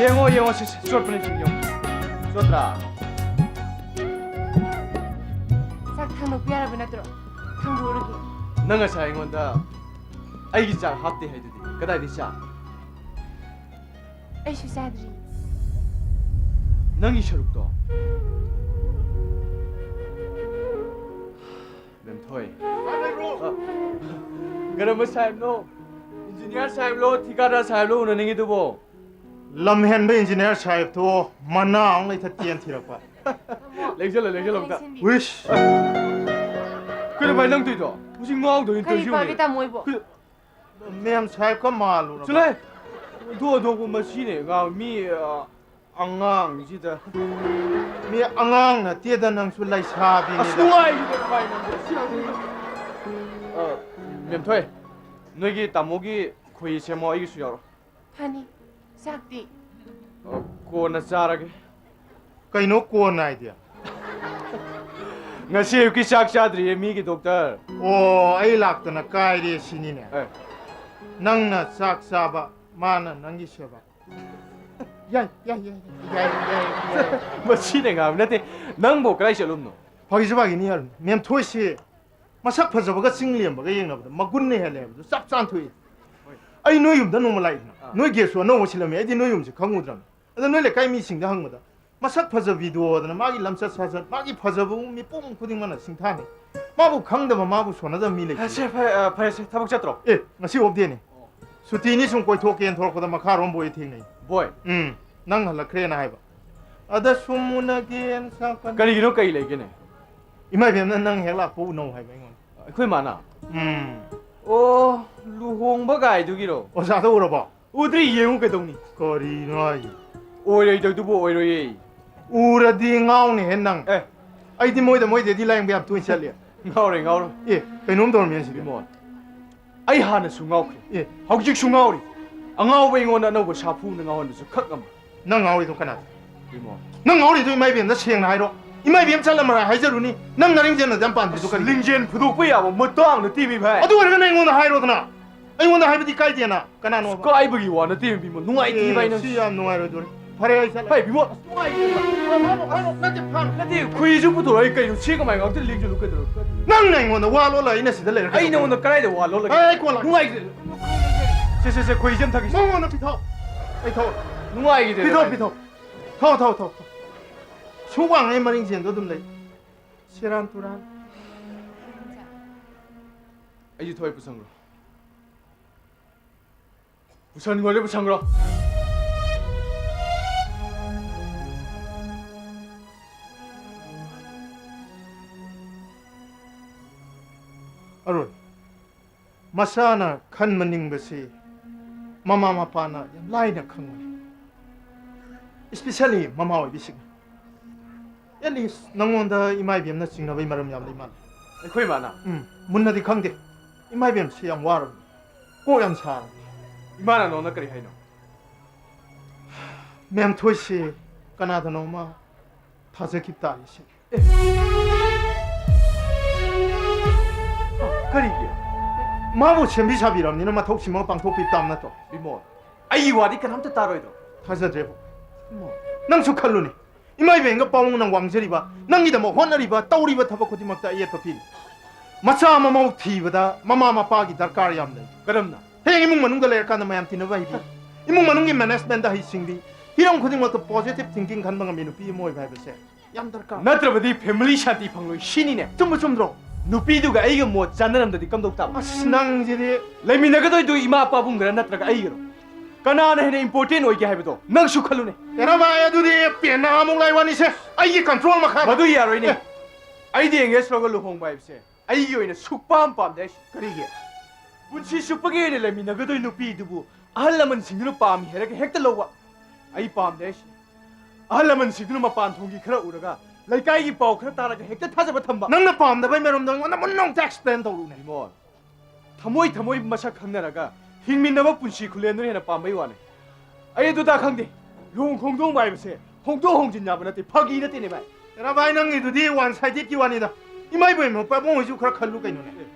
ꯌꯦꯡꯉꯣ, ꯌꯦꯡꯉꯣ, ꯁꯤ, ꯁꯤ, ꯁꯤ ꯆꯣꯠꯄꯅꯦ, ꯁꯤ ꯌꯦꯡꯉꯨ꯫ ꯆꯣꯠꯇ꯭ꯔꯥ? ꯆꯥꯛ ꯊꯥꯡꯗꯣꯛꯄ ꯌꯥꯔꯕ ꯅꯠꯇ꯭ꯔꯣ? ꯊꯥꯡꯗꯣꯛꯎꯔꯒꯦ꯫ ꯅꯪ ꯉꯁꯥꯏ ꯑꯩꯉꯣꯟꯗ ꯑꯩꯒꯤ ꯆꯥꯛ ꯍꯥꯞꯇꯦ ꯍꯥꯏꯗꯨꯗꯤ, ꯀꯗꯥꯏꯗꯩ ꯆꯥꯛ? ꯑꯩꯁꯨ ꯆꯥꯗ꯭ꯔꯤ꯫ ꯅꯪꯒꯤ ꯁꯔꯨꯛꯇꯣ? ꯃꯦꯝꯊꯣꯏ꯫ ꯑ, ꯀꯔꯝꯕ ꯁꯥꯍꯦꯕꯅꯣ? ꯏꯟꯖꯤꯅꯤꯌꯥꯔ ꯁꯥꯍꯦꯕꯂꯣ, ꯊꯤꯀꯥꯗꯥꯔ ꯁꯥꯍꯦꯕꯂꯣ ꯎꯅꯅꯤꯡꯉꯤꯗꯨꯕꯣ? ꯂꯝ ꯍꯦꯟꯕ ꯏꯟꯖꯤꯅꯤꯌꯥꯔ ꯁꯥꯍꯦꯕꯇꯣ ꯃꯅꯥ ꯑꯃꯨꯛ ꯂꯩꯊꯠꯀꯦꯅ ꯊꯤꯔꯛꯄ꯫ ꯂꯦꯡꯁꯜꯂꯣ, ꯂꯦꯡꯁꯜꯂꯣ ꯑꯝꯇ꯫ ꯂꯦꯡꯁꯤꯟꯕꯤꯌꯨ꯫ ꯋꯤꯁ! ꯀꯩꯅꯣ ꯚꯥꯏ ꯅꯪ ꯇꯧꯔꯤꯗꯣ? ꯍꯧꯖꯤꯛ ꯉꯥꯎꯗꯧꯔꯤ ꯀꯔꯤ ꯇꯧꯔꯤꯁꯤ ꯄꯥꯒꯦ ꯌꯦꯡꯉꯨꯅꯦ꯫ ꯇꯥꯃꯣ ꯑꯩꯕꯣ? ꯀꯩꯅꯣ ꯃꯦꯝ ꯁꯥꯍꯦꯕꯀ ꯃꯥꯜꯂꯨꯔꯕ? ꯆꯠꯂꯣꯍꯦ! ꯑꯣꯟꯊꯣꯛ ꯑꯣꯟꯊꯣꯛꯄ ꯃꯁꯤꯅꯦ ꯉꯥꯎ-, ꯃꯤ, ꯑ, ꯑꯉꯥꯡꯁꯤꯗ꯫ ꯃꯤ ꯑꯉꯥꯡ ꯅꯠꯇꯦꯗ ꯅꯪꯁꯨ, ꯂꯩꯁꯥꯕꯤꯅꯤꯗ꯫ ꯑꯁ, ꯅꯨꯡꯉꯥꯏꯈꯤꯗꯦ ꯚꯥꯏ ꯅꯪꯁꯦ꯫ ꯁꯤ ꯂꯥꯡꯁꯤꯗ꯫ ꯑ, ꯃꯦꯝꯊꯣꯏ, ꯅꯣꯏꯒꯤ ꯇꯥꯃꯣꯒꯤ ꯈꯣꯏꯍꯤ ꯁꯦꯝꯃꯣ, ꯑꯩꯒꯤꯁꯨ ꯌꯥꯎꯔꯣ꯫ ꯐꯅꯤ꯫ ꯆꯥꯛꯇꯤ? ꯑ, ꯀꯣꯟꯅ ꯆꯥꯔꯒꯦ꯫ ꯀꯩꯅꯣ ꯀꯣꯟꯅ ꯍꯥꯏꯗꯤ? ꯉꯁꯤ ꯑꯌꯨꯛꯀꯤ ꯆꯥꯛ ꯆꯥꯗ꯭ꯔꯤꯌꯦ ꯃꯤꯒꯤ ꯗꯣꯛꯇꯔ꯫ ꯑꯣ, ꯑꯩ ꯂꯥꯛꯇꯅ ꯀꯥꯏꯔꯦ ꯁꯤꯅꯤꯅꯦ꯫ ꯑꯦ꯫ ꯅꯪꯅ ꯆꯥꯛ ꯆꯥꯕ, ꯃꯥꯅ ꯅꯪꯒꯤ ꯁꯦꯕꯥ꯫ ꯌꯥꯏ, ꯌꯥꯏ, ꯌꯥꯏ, ꯌꯥꯏ, ꯌꯥꯏ, ꯌꯥꯏ꯫ ꯃꯁꯤꯅ ꯉꯥꯡꯕ ꯅꯠꯇꯦ꯫ ꯅꯪꯕꯨ ꯀꯗꯥꯏ ꯆꯠꯂꯨꯝꯅꯣ? ꯐꯥꯒꯤꯁꯨ ꯐꯥꯒꯤꯅꯤ ꯍꯥꯏꯔꯨꯅꯨ꯫ ꯃꯦꯝꯊꯣꯏꯁꯤ ꯃꯁꯛ ꯐꯖꯕꯒ ꯆꯤꯡ ꯂꯦꯝꯕꯒ ꯌꯦꯡꯅꯕꯗ ꯃꯒꯨꯟꯅ ꯍꯦꯜꯂꯦ ꯍꯥꯏꯕꯗꯨ ꯆꯞ ꯆꯥꯅ ꯊꯣꯛꯏ꯫ ꯍꯣꯏ꯫ ꯑꯩ ꯅꯣꯏ ꯌꯨꯝꯗ ꯅꯣꯡꯃ ꯂꯥꯛꯏꯗꯅ, ꯑꯥ꯫ ꯅꯣꯏ ꯒꯦꯁꯁꯨ ꯑꯅꯧꯕ ꯁꯤꯜꯂꯝꯃꯤ, ꯑꯩꯗꯤ ꯅꯣꯏ ꯌꯨꯝꯁꯦ ꯈꯪꯉꯨꯗ꯭ꯔꯕꯅꯤ꯫ ꯑꯗ ꯅꯣꯏ ꯂꯩꯀꯥꯏ ꯃꯤꯁꯤꯡꯗ ꯍꯪꯕꯗ ꯃꯁꯛ ꯐꯖꯕꯤꯗꯣꯗꯅ ꯃꯥꯒꯤ ꯂꯝꯆꯠ ꯁꯥꯖꯠ, ꯃꯥꯒꯤ ꯐꯖꯕꯕꯨ ꯃꯤꯄꯨꯝ ꯈꯨꯗꯤꯡꯃꯛꯅ ꯁꯤꯡꯊꯥꯅꯩ꯫ ꯃꯥꯕꯨ ꯈꯪꯗꯕ, ꯃꯥꯕꯨ ꯁꯣꯟꯅꯗꯕ ꯃꯤ ꯂꯩꯇꯦ꯫ ꯁꯦ, ꯐꯔꯦ, ꯑ, ꯐꯔꯦꯁꯦ, ꯊꯕꯛ ꯆꯠꯇ꯭ꯔꯣ? ꯑꯦ, ꯉꯁꯤ ꯑꯣꯐ ꯗꯦꯅꯤ꯫ ꯑꯣ꯫ ꯁꯨꯇꯤꯅꯤ, ꯁꯨꯝ ꯀꯣꯏꯊꯣꯛꯀꯦꯅ ꯊꯣꯛꯂꯛꯄꯗ ꯃꯈꯥꯔꯣꯝ ꯕꯣꯏ ꯊꯦꯡꯅꯩ꯫ ꯕꯣꯏ? ꯎꯝ, ꯅꯪ ꯍꯜꯂꯛꯈ꯭ꯔꯦꯅ ꯍꯥꯏꯕ꯫ ꯑꯗ ꯁꯨꯝ ꯎꯅꯒꯦꯅ ꯆꯪꯉꯛꯄꯅꯤ꯫ ꯀꯔꯤꯒꯤꯅꯣ, ꯀꯔꯤ ꯂꯩꯒꯦꯅꯦ? ꯏꯃꯥ ꯏꯕꯦꯝꯅ ꯅꯪ ꯍꯦꯛ ꯂꯥꯛꯄ ꯎꯅꯧ ꯍꯥꯏꯕ ꯑꯩꯉꯣꯟꯗ꯫ ꯑꯩꯈꯣꯏ ꯃꯥꯅ? ꯎꯝ꯫ ꯑꯣ, ꯂꯨꯍꯣꯡꯕ ꯀꯥꯏꯗꯨꯒꯤꯔꯣ? ꯑꯣꯖꯥꯗꯣ ꯎꯔꯕꯣ? ꯎꯗ꯭ꯔꯤ, ꯌꯦꯡꯉꯨ ꯀꯩꯗꯧꯅꯤ? ꯀꯔꯤꯅꯣ ꯍꯥꯏꯁꯦ? ꯑꯣꯏꯔꯣꯏꯗꯧꯗꯨꯕꯨ ꯑꯣꯏꯔꯣꯏꯌꯦ꯫ ꯎꯔꯗꯤ ꯉꯥꯎꯅꯤꯍꯦ ꯅꯪ꯫ ꯑꯦ꯫ ꯑꯩꯗꯤ ꯃꯣꯏꯗ ꯃꯣꯏꯗꯗꯤ ꯂꯥꯌꯦꯡꯕ ꯌꯥꯝ ꯇꯣꯏꯅ ꯆꯠꯂꯦ꯫ ꯉꯥꯎꯔꯦ, ꯉꯥꯎꯔꯦ꯫ ꯑꯦ, ꯀꯩꯅꯣꯝ ꯇꯧꯔꯝꯃꯦ ꯁꯤꯗ꯫ ꯏꯃꯣ, ꯑꯩ ꯍꯥꯟꯅꯁꯨ ꯉꯥꯎꯈ꯭ꯔꯦ꯫ ꯑꯦ꯫ ꯍꯧꯖꯤꯛꯁꯨ ꯉꯥꯎꯔꯤ꯫ ꯑꯉꯥꯎꯕ ꯑꯩꯉꯣꯟꯗ ꯑꯅꯧꯕ ꯁꯥꯐꯨꯅ ꯉꯥꯎꯍꯟꯕꯁꯨ ꯈꯛ ꯉꯝꯃꯣꯏ꯫ ꯅꯪ ꯉꯥꯎꯔꯤꯗꯣ ꯀꯅꯥꯗ? ꯏꯃꯣ꯫ ꯅꯪ ꯉꯥꯎꯔꯤꯗꯣ ꯏꯃꯥ ꯏꯕꯦꯟꯗ ꯁꯦꯡꯅ ꯍꯥꯏꯔꯣ꯫ ꯏꯃꯥ ꯏꯕꯦꯝ ꯆꯠꯂꯝꯃꯔꯥ ꯍꯥꯏꯖꯔꯨꯅꯤ꯫ ꯅꯪ ꯅꯔꯤꯡꯖꯦꯜ ꯑꯗꯨ ꯌꯥꯝ ꯄꯥꯟꯗ꯭ꯔꯤꯗꯨ ꯀꯔꯤ? ꯂꯤꯡꯖꯦꯜ ꯐꯨꯗꯣꯛꯄ ꯌꯥꯕ ꯃꯇꯥꯡ ꯅꯠꯇꯦ ꯃꯤ ꯚꯥꯏ꯫ ꯑꯗꯨ ꯑꯣꯏꯔꯒꯅ ꯑꯩꯉꯣꯟꯗ ꯍꯥꯏꯔꯣꯗꯅ꯫ ꯑꯩꯉꯣꯟꯗ ꯍꯥꯏꯕꯗꯤ ꯀꯥꯏꯗꯦꯅ꯫ ꯀꯅꯥꯅꯣ? ꯀꯥꯏꯕꯒꯤ ꯋꯥ ꯅꯠꯇꯦ ꯕꯤꯃꯣ꯫ ꯅꯨꯡꯉꯥꯏꯇꯦ ꯚꯥꯏ ꯅꯪ꯫ ꯁꯤ ꯌꯥꯝ ꯅꯨꯡꯉꯥꯏꯔꯣꯏꯗꯣꯔꯤ꯫ ꯐꯔꯦ, ꯑꯩ ꯆꯠꯂꯦ꯫ ꯍꯩ ꯕꯤꯃꯣ꯫ ꯅꯨꯡꯉꯥꯏꯇꯦ꯫ ꯐꯥꯔꯣ, ꯐꯥꯔꯣ, ꯅꯠꯇꯦ, ꯐꯥꯔꯣ꯫ ꯅꯠꯇꯦ, ꯈꯣꯏꯍꯤꯁꯨ ꯄꯨꯊꯣꯔꯛꯑꯣ꯫ ꯑꯩ ꯀꯩꯅꯣ ꯁꯤ ꯀꯃꯥꯏꯅ ꯉꯥꯛꯇ ꯂꯤꯡꯖꯦꯜꯗꯨ ꯀꯩꯗꯧꯔꯒꯦ? ꯅꯪꯅ ꯑꯩꯉꯣꯟꯗ ꯋꯥ ꯂꯣꯜꯂ ꯑꯩꯅ ꯁꯤꯗ ꯂꯩꯔꯒ ꯑꯩ ꯅꯉꯣꯟꯗ ꯀꯗꯥꯏꯗ ꯋꯥ ꯂꯣꯜꯂꯒꯦ? ꯑꯦ, ꯑꯩ ꯀꯣꯟ ꯂꯥꯛꯀꯦ꯫ ꯅꯨꯡꯉꯥꯏꯇꯦ꯫ ꯁꯦ, ꯁꯦ, ꯁꯦ, ꯈꯣꯏꯍꯤ ꯑꯃ ꯊꯛꯈꯤꯁꯤ꯫ ꯃꯉꯣꯟꯗ ꯄꯤꯊꯣꯛ꯫ ꯑꯩ ꯊꯛꯑꯣ꯫ ꯅꯨꯡꯉꯥꯏꯈꯤꯗꯦ ꯄꯤꯊꯣꯛ, ꯚꯥꯏ꯫ ꯄꯤꯊꯣꯛ꯫ ꯊꯛꯑꯣ, ꯊꯛꯑꯣ, ꯊꯛꯑꯣ, ꯊꯛꯑꯣ꯫ ꯁꯨ ꯋꯥꯡ ꯑꯩ ꯃꯔꯤꯡ ꯆꯦꯟꯗꯣ ꯑꯗꯨꯝ ꯂꯩ꯫ ꯁꯦꯔꯥꯟ ꯇꯨꯔꯥꯟ꯫ ꯑꯩꯁꯨ ꯊꯣꯛꯑꯦ, ꯄꯨꯁꯟꯈ꯭ꯔꯣ꯫ ꯄꯨꯁꯟꯈ꯭ꯔꯣꯅꯦ, ꯄꯨꯁꯟꯈ꯭ꯔꯣ꯫ ꯑꯔꯨꯟ, ꯃꯆꯥꯅ ꯈꯟꯕ ꯅꯤꯡꯕꯁꯤ ꯃꯃꯥ ꯃꯄꯥꯅ ꯌꯥꯝ ꯂꯥꯏꯅ ꯈꯪꯕꯅꯤ, especially ꯃꯃꯥ ꯑꯣꯏꯕꯤꯁꯤꯡꯅ꯫ At least ꯅꯪꯉꯣꯟꯗ ꯏꯃꯥ ꯏꯕꯦꯝꯅ ꯆꯤꯡꯅꯕꯩ ꯃꯔꯝ ꯌꯥꯝ ꯂꯩ ꯃꯥꯜꯂꯦ꯫ ꯑꯩꯈꯣꯏ ꯏꯃꯥꯅ? ꯎꯝ, ꯃꯨꯟꯅꯗꯤ ꯈꯪꯗꯦ꯫ ꯏꯃꯥ ꯏꯕꯦꯝꯁꯤ ꯌꯥꯝ ꯋꯥꯔꯕꯅꯤ, ꯀꯣꯛ ꯌꯥꯝ ꯁꯥꯔꯕꯅꯤ꯫ ꯏꯃꯥꯅ ꯅꯉꯣꯟꯗ ꯀꯔꯤ ꯍꯥꯏꯅꯣ? ꯃꯦꯝꯊꯣꯏꯁꯤ ꯀꯅꯥꯗꯅꯣꯃ ꯊꯥꯖꯈꯤꯕ ꯇꯥꯔꯦ ꯁꯤ꯫ ꯑꯦ꯫ ꯀꯔꯤꯒꯤ? ꯃꯥꯕꯨ ꯁꯦꯝꯕꯤ ꯁꯥꯕꯤꯔꯕꯅꯤꯅ ꯃꯊꯧꯁꯤꯃ ꯄꯥꯡꯊꯣꯛꯄꯤꯕ ꯇꯥꯕ ꯅꯠꯇ꯭ꯔꯣ? ꯕꯤꯃꯣꯜ, ꯑꯩꯒꯤ ꯋꯥꯗꯤ ꯀꯅꯥꯝꯇ ꯇꯥꯔꯣꯏꯗ꯭ꯔꯣ? ꯊꯥꯖꯗ꯭ꯔꯦꯕꯨ꯫ ꯕꯤꯃꯣꯜ꯫ ꯅꯪꯁꯨ ꯈꯜꯂꯨꯅꯦ꯫ ꯏꯃꯥ ꯏꯕꯦꯟꯒ ꯄꯥꯎꯅ ꯋꯥꯡꯖꯔꯤꯕ, ꯅꯪꯒꯤꯗꯃꯛ ꯍꯣꯠꯅꯔꯤꯕ, ꯇꯧꯔꯤꯕ ꯊꯕꯛ ꯈꯨꯗꯤꯡꯃꯛꯇ ꯑꯌꯦꯠꯄ ꯄꯤꯔꯤ꯫ ꯃꯆꯥ ꯃꯃꯧ ꯊꯤꯕꯗ ꯃꯃꯥ ꯃꯄꯥꯒꯤ ꯗꯔꯀꯥꯔ ꯌꯥꯝ ꯂꯩ꯫ ꯀꯔꯝꯅ? ꯍꯌꯦꯡ ꯏꯃꯨꯡ ꯃꯅꯨꯡꯗ ꯂꯩꯔꯀꯥꯟꯗ ꯃꯌꯥꯝ ꯇꯤꯟꯅꯕ ꯍꯩꯕꯤ, ꯏꯃꯨꯡ ꯃꯅꯨꯡꯒꯤ ꯃꯦꯅꯦꯖꯃꯦꯟꯗ ꯍꯩꯁꯤꯡꯕꯤ, ꯍꯤꯔꯝ ꯈꯨꯗꯤꯡꯃꯛꯇ positive thinking ꯈꯟꯕ ꯉꯝꯕꯤ ꯅꯨꯄꯤ ꯑꯃ ꯑꯣꯏꯕ ꯍꯥꯏꯕꯁꯦ ꯌꯥꯝ ꯗꯔꯀꯥꯔ꯫ ꯅꯠꯇ꯭ꯔꯕꯗꯤ family ꯁꯥꯟꯇꯤ ꯐꯪꯂꯣꯏ, ꯁꯤꯅꯤꯅꯦ꯫ ꯆꯨꯝꯕ ꯆꯨꯝꯗ꯭ꯔꯣ? ꯅꯨꯄꯤꯗꯨꯒ ꯑꯩꯒ ꯃꯣꯠ ꯆꯥꯟꯅꯔꯝꯗꯗꯤ ꯀꯝꯗꯧ ꯇꯥꯕ? ꯑꯁ, ꯅꯪꯁꯤꯗꯤ꯫ ꯂꯩꯃꯤꯟꯅꯒꯗꯣꯏꯗꯨ ꯏꯃꯥ ꯄꯥꯕꯨꯡꯒꯔ ꯅꯠꯇ꯭ꯔꯒ ꯑꯩꯒꯔꯣ? ꯀꯅꯥꯅ ꯍꯦꯟꯅ important ꯑꯣꯏꯒꯦ ꯍꯥꯏꯕꯗꯣ ꯅꯪꯁꯨ ꯈꯜꯂꯨꯅꯦ꯫ ꯑꯦꯔꯥ ꯚꯥꯏ, ꯑꯗꯨꯗꯤ ꯄꯦꯟꯅ ꯑꯃꯨꯛ ꯂꯥꯏ ꯋꯥꯅꯤꯁꯦ ꯑꯩꯒꯤ control ꯃꯈꯥꯗ꯫ ꯃꯗꯨ ꯌꯥꯔꯣꯏꯅꯦ꯫ ꯑꯦ꯫ ꯑꯩꯗꯤ engage ꯇꯧꯔꯒ ꯂꯨꯍꯣꯡꯕ ꯍꯥꯏꯕꯁꯦ ꯑꯩꯒꯤ ꯑꯣꯏꯅ ꯁꯨꯛꯄꯥꯝ ꯄꯥꯝꯗꯦ꯫ ꯀꯔꯤꯒꯤ? ꯄꯨꯟꯁꯤ ꯆꯨꯞꯄꯒꯤ ꯑꯣꯏꯅ ꯂꯩꯃꯤꯟꯅꯒꯗꯣꯏ ꯅꯨꯄꯤꯗꯨꯕꯨ ꯑꯍꯜ ꯂꯃꯟꯁꯤꯡꯗꯨꯅ ꯄꯥꯝꯃꯤ ꯍꯥꯏꯔꯒ ꯍꯦꯛꯇ ꯂꯧꯕ꯫ ꯑꯩ ꯄꯥꯝꯗꯦ ꯍꯥꯏꯁꯤꯅꯤ꯫ ꯑꯍꯜ ꯂꯃꯟꯁꯤꯡꯗꯨꯅ ꯃꯄꯥꯟ ꯊꯣꯡꯒꯤ ꯈꯔ ꯎꯔꯒ, ꯂꯩꯀꯥꯏꯒꯤ ꯄꯥꯎ ꯈꯔ ꯇꯥꯔꯒ ꯍꯦꯛꯇ ꯊꯥꯖꯕ ꯊꯝꯕ꯫ ꯅꯪꯅ ꯄꯥꯝꯗꯕꯩ ꯃꯔꯝꯗꯣ ꯑꯩꯉꯣꯟꯗ ꯃꯨꯟꯅ ꯑꯃꯨꯛꯇ explain ꯇꯧꯔꯛꯎꯅꯦ꯫ ꯕꯤꯃꯣꯜ, ꯊꯃꯣꯏ ꯊꯃꯣꯏ ꯃꯁꯛ ꯈꯪꯅꯔꯒ ꯍꯤꯡꯃꯤꯟꯅꯕ ꯄꯨꯟꯁꯤ ꯈꯨꯂꯦꯟꯗꯨꯅ ꯍꯦꯟꯅ ꯄꯥꯝꯕꯩ ꯋꯥꯅꯤ꯫ ꯑꯩ ꯑꯗꯨꯗ ꯈꯪꯗꯦ꯫ ꯂꯨꯍꯣꯡ ꯈꯣꯡꯗꯣꯡꯕ ꯍꯥꯏꯕꯁꯦ ꯍꯣꯡꯗꯣꯛ ꯍꯣꯡꯖꯤꯟ ꯌꯥꯕ ꯅꯠꯇꯦ, ꯐꯥꯒꯤ ꯅꯠꯇꯦꯅꯦ ꯚꯥꯏ꯫ ꯔꯕꯥꯏ, ꯅꯪꯒꯤꯗꯨꯗꯤ ꯋꯥꯟ ꯁꯥꯏꯗꯦꯠꯀꯤ ꯋꯥꯅꯤꯗ꯫ ꯏꯃꯥ ꯏꯕꯦꯝꯃ, ꯄꯥꯕꯨꯡ ꯍꯣꯏꯁꯨ ꯈꯔ ꯈꯜꯂꯨ ꯀꯩꯅꯣꯅꯦ꯫ ꯃꯣꯏ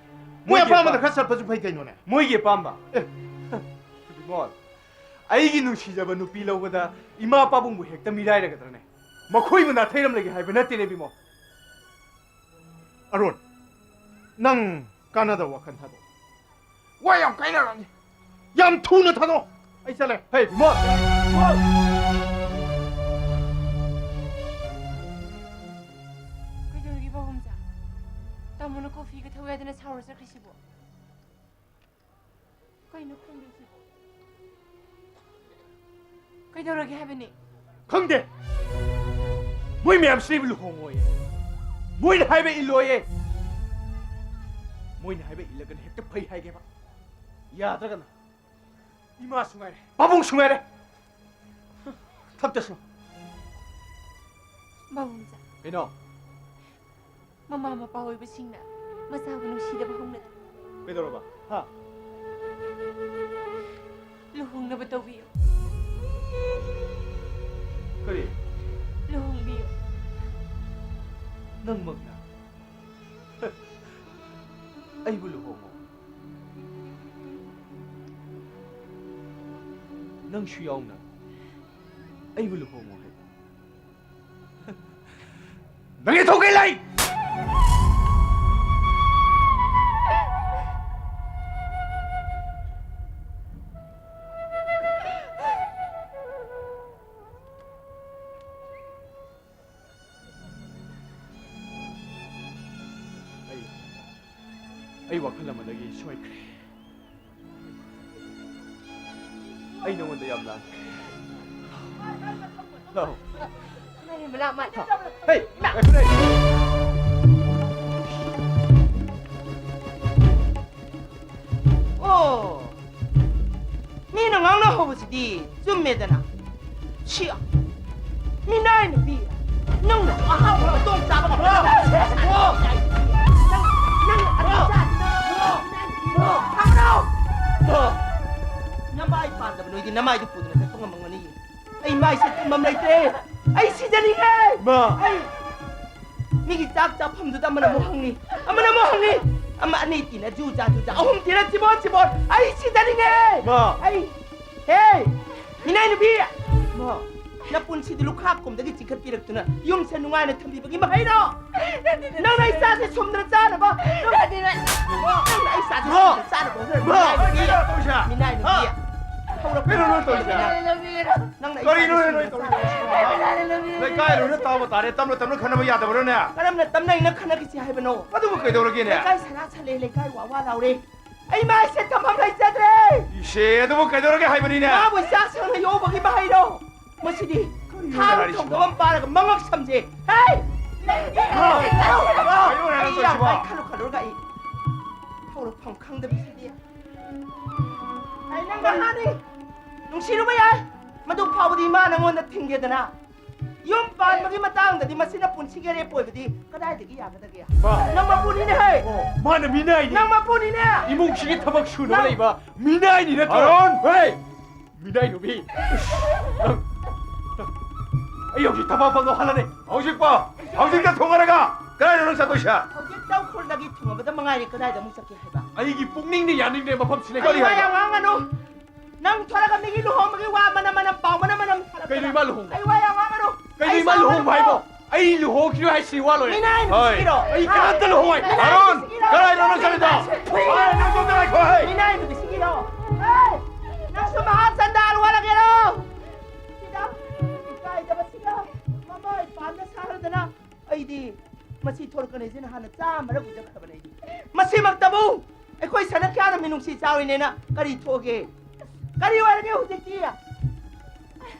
ꯃꯣꯏꯒꯤ ꯑꯄꯥꯝꯕꯗ ꯑꯄꯥꯝꯕ꯫ ꯈꯔ ꯆꯠꯄꯁꯨ ꯐꯩ ꯀꯩꯅꯣꯅꯦ꯫ ꯃꯣꯏꯒꯤ ꯑꯄꯥꯝꯕ꯫ ꯑꯦ꯫ ꯕꯤꯃꯣꯜ, ꯑꯩꯒꯤ ꯅꯨꯡꯁꯤꯖꯕ ꯅꯨꯄꯤ ꯂꯧꯕꯗ ꯏꯃꯥ ꯄꯥꯕꯨꯡꯕꯨ ꯍꯦꯛꯇ ꯃꯤꯔꯥꯏꯔꯒꯗ꯭ꯔꯅꯦ? ꯃꯈꯣꯏꯕꯨ ꯅꯥꯊꯩꯔꯝꯂꯒꯦ ꯍꯥꯏꯕ ꯅꯠꯇꯦꯅꯦ ꯕꯤꯃꯣꯜ꯫ ꯑꯔꯨꯟ, ꯅꯪ ꯀꯥꯟꯅꯗꯕ ꯋꯥꯈꯜ ꯊꯥꯗꯣꯛꯑꯣ꯫ ꯋꯥ ꯌꯥꯝ ꯀꯥꯏꯅꯔꯅꯤ꯫ ꯌꯥꯝ ꯊꯨꯅ ꯊꯥꯗꯣꯛꯑꯣ꯫ ꯑꯩ ꯆꯠꯂꯦ꯫ ꯍꯦ, ꯕꯤꯃꯣꯜ! ꯕꯤꯃꯣꯜ! ꯀꯩꯗꯧꯔꯒꯦ ꯄꯥꯕꯨꯡꯖꯥ? ꯇꯥꯃꯣꯅ ꯀꯣꯐꯤꯒ ꯊꯛꯎ ꯌꯥꯗꯅ ꯁꯥꯎꯔ ꯆꯠꯈ꯭ꯔꯤꯁꯤꯕꯣ? ꯀꯩꯅꯣ ꯈꯪꯗꯦ ꯁꯤꯕꯣ? ꯀꯩꯗꯧꯔꯒꯦ ꯍꯥꯏꯕꯅꯤ? ꯈꯪꯗꯦ꯫ ꯃꯣꯏ ꯃꯌꯥꯝꯁꯤꯅ ꯑꯩꯕꯨ ꯂꯨꯍꯣꯡꯉꯣꯌꯦ꯫ ꯃꯣꯏꯅ ꯍꯥꯏꯕ ꯏꯜꯂꯣꯌꯦ꯫ ꯃꯣꯏꯅ ꯍꯥꯏꯕ ꯏꯜꯂꯒꯅ ꯍꯦꯛꯇ ꯐꯩ ꯍꯥꯏꯒꯦꯕ꯫ ꯌꯥꯗ꯭ꯔꯒꯅ ꯏꯃꯥꯁꯨ ꯉꯥꯏꯔꯦ, ꯄꯥꯕꯨꯡꯁꯨ ꯉꯥꯏꯔꯦ꯫ ꯊꯛꯇꯁꯅꯨ꯫ ꯄꯥꯕꯨꯡꯖꯥ꯫ ꯀꯩꯅꯣ? ꯃꯃꯥ ꯃꯄꯥ ꯑꯣꯏꯕꯁꯤꯡꯅ ꯃꯆꯥꯕꯨ ꯅꯨꯡꯁꯤꯗꯕ ꯍꯧꯅꯗꯦ꯫ ꯀꯩꯗꯧꯔꯕ? ꯍꯥ? ꯂꯨꯍꯣꯡꯅꯕ ꯇꯧꯕꯤꯌꯨ꯫ ꯀꯔꯤ? ꯂꯨꯍꯣꯡꯕꯤꯌꯨ꯫ ꯅꯪꯃꯛꯅ ꯑꯩꯕꯨ ꯂꯨꯍꯣꯡꯉꯣ꯫ ꯅꯪꯁꯨ ꯌꯥꯎꯅ ꯑꯩꯕꯨ ꯂꯨꯍꯣꯡꯉꯣ ꯍꯥꯏꯕ꯫ ꯅꯪꯒꯤ ꯊꯧꯒꯩ ꯂꯩ! ꯑꯩ, ꯑꯩ ꯋꯥꯈꯜ ꯑꯃꯗꯒꯤ ꯁꯣꯏꯈ꯭ꯔꯦ꯫ ꯑꯩ ꯅꯉꯣꯟꯗ ꯌꯥꯝ ꯂꯥꯟꯈ꯭ꯔꯦ꯫ ꯂꯥꯛꯑꯣ꯫ ꯃꯥꯏ ꯃꯅꯥ ꯃꯥꯏ꯫ ꯍꯦ! ꯏꯃꯥ! ꯉꯥꯏꯈꯣꯅꯦ꯫ ꯑꯣ, ꯃꯤꯅ ꯉꯥꯡꯅꯍꯧꯕꯁꯤꯗꯤ ꯆꯨꯝꯃꯦꯗꯅ꯫ ꯁꯤ ꯃꯤꯅꯥꯏ ꯅꯨꯄꯤ, ꯅꯪꯅ ꯑꯍꯥꯎꯕ ꯃꯇꯣꯡ ꯆꯥꯕ ꯉꯝꯕ ꯅꯪ, ꯅꯪ ꯑꯗꯨ ꯆꯥꯗꯤ ꯅꯪ ꯃꯤꯅꯥꯏ ꯅꯨꯄꯤ꯫ ꯊꯝꯃꯣ! ꯅꯃꯥꯏ ꯄꯥꯟꯗꯕ ꯅꯣꯏꯗꯤ ꯅꯃꯥꯏꯗꯨ ꯄꯨꯗꯅ ꯆꯠꯄ ꯉꯝꯃꯝꯒꯅꯤ꯫ ꯑꯩ ꯃꯥꯏꯁꯦ ꯇꯨꯝꯐꯝ ꯂꯩꯇ꯭ꯔꯦ꯫ ꯑꯩ ꯁꯤꯖꯅꯤꯡꯉꯦ꯫ ꯏꯃꯥ! ꯑꯩ ꯃꯤꯒꯤ ꯆꯥꯛ ꯆꯥꯐꯝꯗꯨꯗ ꯑꯃꯅ ꯑꯃꯨꯛ ꯍꯪꯅꯤ, ꯑꯃꯅ ꯑꯃꯨꯛ ꯍꯪꯅꯤ, ꯑꯃ ꯑꯅꯤ ꯇꯤꯅ ꯖꯨ ꯖꯥ ꯖꯨ ꯖꯥ, ꯑꯍꯨꯝ ꯇꯤꯅ ꯆꯤꯕꯣꯟ ꯆꯤꯕꯣꯟ꯫ ꯑꯩ ꯁꯤꯗꯅꯤꯡꯉꯦ꯫ ꯃꯥ꯫ ꯑꯩ, ꯍꯦ, ꯃꯤꯅꯥꯏ ꯅꯨꯄꯤ, ꯃꯥ, ꯅꯄꯨꯟꯁꯤꯗꯨ ꯂꯨꯈꯥꯛ ꯀꯨꯝꯗꯒꯤ ꯆꯤꯡꯈꯠꯄꯤꯔꯛꯇꯨꯅ ꯌꯨꯝꯁꯦ ꯅꯨꯡꯉꯥꯏꯅ ꯊꯝꯕꯤꯕꯒꯤ ꯃꯍꯩꯔꯣ? ꯅꯪꯅ ꯑꯩ ꯆꯥꯁꯦ ꯁꯨꯝꯗꯅ ꯆꯥꯅꯕ, ꯅꯪꯅ ꯑꯩ ꯆꯥꯁꯦ ꯁꯨꯝꯗꯅ ꯆꯥꯅꯕ ꯍꯣꯠꯅꯔꯤꯕ ꯃꯤꯅꯥꯏ ꯅꯨꯄꯤ, ꯃꯤꯅꯥꯏ ꯅꯨꯄꯤ꯫ ꯍꯧꯔꯛꯄ ꯀꯩꯅꯣ ꯅꯣꯏ ꯇꯧꯔꯤꯁꯦ? ꯅꯪꯅ ꯑꯩ ꯀꯔꯤꯅꯣ ꯆꯥꯁꯦ ꯅꯣꯏ ꯁꯨꯝꯗꯅ ꯇꯧꯔꯤꯁꯦ? ꯆꯥꯅꯕ꯫ ꯂꯩꯀꯥꯏ ꯂꯣꯏꯅ ꯇꯥꯕ ꯇꯥꯔꯦ, ꯇꯞꯅ ꯇꯞꯅ ꯈꯟꯅꯕ ꯌꯥꯗꯕ꯭ꯔꯣꯅꯦ? ꯀꯔꯝꯅ ꯇꯞꯅ ꯑꯩꯅ ꯈꯟꯅꯈꯤꯁꯤ ꯍꯥꯏꯕꯅꯣ? ꯑꯗꯨꯕꯨ ꯀꯩꯗꯧꯔꯒꯦꯅꯦ? ꯂꯩꯀꯥꯏ ꯁꯅꯥ ꯁꯜꯂꯦ, ꯂꯩꯀꯥꯏ ꯋꯥ ꯋꯥ ꯂꯥꯎꯔꯦ꯫ ꯑꯩ ꯃꯥꯏꯁꯦ ꯊꯝꯐꯝ ꯂꯩꯖꯗ꯭ꯔꯦ꯫ ꯏꯁꯦ, ꯑꯗꯨꯕꯨ ꯀꯩꯗꯧꯔꯒꯦ ꯍꯥꯏꯕꯅꯤꯅꯦ? ꯃꯥꯕꯨ ꯏꯆꯥ ꯁꯪꯅ ꯌꯣꯛꯄꯒꯤ ꯃꯍꯩꯔꯣ? ꯃꯁꯤꯗꯤ ꯀꯔꯤꯅꯣ ꯊꯥꯡ ꯍꯥꯏꯔꯤꯁꯤꯕꯣ? ꯊꯣꯡꯗꯕ ꯑꯃ ꯄꯥꯔꯒ ꯃꯉꯛ ꯁꯝꯖꯦ꯫ ꯍꯦ! ꯀꯩꯅꯣ ꯍꯥꯏꯔꯤꯁꯤꯕꯣ? ꯑꯩ ꯌꯥꯝ ꯀꯥꯏ ꯈꯜꯂꯨ ꯈꯜꯂꯨꯔꯒ ꯑꯩ ꯍꯧꯔꯛꯐꯝ ꯈꯪꯗꯕꯁꯤꯗꯤ꯫ ꯑꯩ ꯅꯪ ꯅꯍꯥꯅꯤ ꯅꯨꯡꯁꯤꯔꯨꯕ ꯌꯥꯏ, ꯃꯗꯨ ꯐꯥꯎꯕꯗꯤ ꯏꯃꯥ ꯅꯉꯣꯟꯗ ꯊꯤꯡꯒꯦꯗꯅ꯫ ꯌꯨꯝ ꯄꯥꯟꯕꯒꯤ ꯃꯇꯥꯡꯗꯗꯤ ꯃꯁꯤꯅ ꯄꯨꯟꯁꯤꯒꯤ ꯑꯔꯦꯞꯄ ꯑꯣꯏꯕꯗꯤ ꯀꯗꯥꯏꯗꯒꯤ ꯌꯥꯒꯗꯒꯦ? ꯃꯥ꯫ ꯅꯪ ꯃꯄꯨꯅꯤꯅꯦ ꯍꯦ! ꯑꯣ, ꯃꯥꯅ ꯃꯤꯅꯥꯏꯅꯤ꯫ ꯅꯪ ꯃꯄꯨꯅꯤꯅꯦ! ꯏꯃꯨꯡꯁꯤꯒꯤ ꯊꯕꯛ ꯁꯨꯅꯕ ꯅꯪ ꯂꯩꯕ ꯃꯤꯅꯥꯏꯅꯤ ꯅꯠꯇ꯭ꯔꯣ? ꯑꯔꯣꯟ! ꯍꯦ! ꯃꯤꯅꯥꯏ ꯅꯨꯄꯤ! ꯅꯪ, ꯅꯪ, ꯑꯩ ꯍꯧꯖꯤꯛ ꯊꯕꯛ ꯐꯪꯗꯣ ꯍꯜꯂꯅꯤ꯫ ꯍꯧꯖꯤꯛꯄꯣ? ꯍꯧꯖꯤꯛꯇ ꯊꯣꯡꯉꯔꯒ ꯀꯗꯥꯏꯗ ꯅꯪ ꯆꯠꯇꯣꯏꯁꯦ? ꯍꯧꯖꯤꯛ ꯇꯧꯈ꯭ꯔꯨꯜꯗꯒꯤ ꯊꯨꯡꯉꯕꯗ ꯃꯉꯥꯏꯔꯦ, ꯀꯗꯥꯏꯗ ꯑꯃꯨꯛ ꯆꯠꯀꯦ ꯍꯥꯏꯕ? ꯑꯩꯒꯤ ꯄꯨꯛꯅꯤꯡꯅ ꯌꯥꯅꯤꯡꯗꯦ ꯃꯐꯝꯁꯤ ꯂꯩ꯫ ꯑꯩ ꯀꯔꯤ ꯋꯥ ꯍꯥꯏꯕ? ꯌꯥꯝ ꯉꯥꯡꯒꯅꯨ꯫ ꯅꯪ ꯊꯣꯔꯒ ꯃꯤꯒꯤ ꯂꯨꯍꯣꯡꯕꯒꯤ ꯋꯥ ꯃꯅꯝ ꯃꯅꯝ ꯄꯥꯎ ꯃꯅꯝ ꯃꯅꯝ ꯊꯥꯔꯛꯇꯅ꯫ ꯀꯩꯅꯣ ꯏꯃꯥ ꯂꯨꯍꯣꯡꯕ? ꯑꯩ ꯋꯥ ꯌꯥꯝ ꯉꯥꯡꯒꯅꯨ꯫ ꯀꯩꯅꯣ ꯑꯩ ꯏꯃꯥ ꯁꯥꯎꯒꯅꯨ꯫ ꯂꯨꯍꯣꯡꯕ ꯍꯥꯏꯕꯣ? ꯑꯩ ꯂꯨꯍꯣꯡꯈꯤꯔꯣꯏ ꯍꯥꯏꯁꯤ ꯋꯥ ꯂꯣꯏꯔꯦ꯫ ꯃꯤꯅꯥꯏ ꯍꯣꯏ꯫ ꯅꯨꯄꯤꯁꯤꯒꯤꯔꯣ? ꯑꯩ ꯍꯥ? ꯀꯅꯥꯝꯇ ꯂꯨꯍꯣꯡꯉꯣꯏ꯫ ꯃꯤꯅꯥꯏ ꯑꯔꯣꯟ! ꯅꯨꯄꯤꯁꯤꯒꯤꯔꯣ? ꯀꯗꯥꯏꯗꯅꯣ ꯅꯪ ꯆꯠꯂꯤꯗꯣ? ꯍꯣꯏ, ꯅꯪ ꯁꯣꯝꯗ ꯉꯥꯏꯈꯣ, ꯍꯩ! ꯃꯤꯅꯥꯏ ꯅꯨꯄꯤꯁꯤꯒꯤꯔꯣ? ꯍꯩ! ꯅꯪꯁꯨ ꯃꯍꯥ ꯆꯟꯗꯥꯜ ꯑꯣꯜꯂꯒꯦꯔꯣ? ꯁꯤꯗ ꯏꯀꯥꯏꯗꯕꯁꯤꯅ ꯃꯃꯥ ꯏꯄꯥꯝꯗ ꯁꯥꯔꯗꯅ ꯑꯩꯗꯤ ꯃꯁꯤ ꯊꯣꯔꯛꯀꯅꯤꯁꯤꯅ ꯍꯥꯟꯅ ꯆꯥꯝꯃꯔꯛ ꯎꯖꯈ꯭ꯔꯕꯅꯦ ꯑꯩꯗꯤ꯫ ꯃꯁꯤꯃꯛꯇꯕꯨ ꯑꯩꯈꯣꯏ ꯁꯅꯈ꯭ꯌꯥꯅ ꯃꯤꯅꯨꯡꯁꯤ ꯆꯥꯎꯔꯤꯅꯦꯅ ꯀꯔꯤ ꯊꯣꯛꯑꯒꯦ? ꯀꯔꯤ ꯑꯣꯏꯔꯒꯦ ꯍꯧꯖꯤꯛꯇꯤ?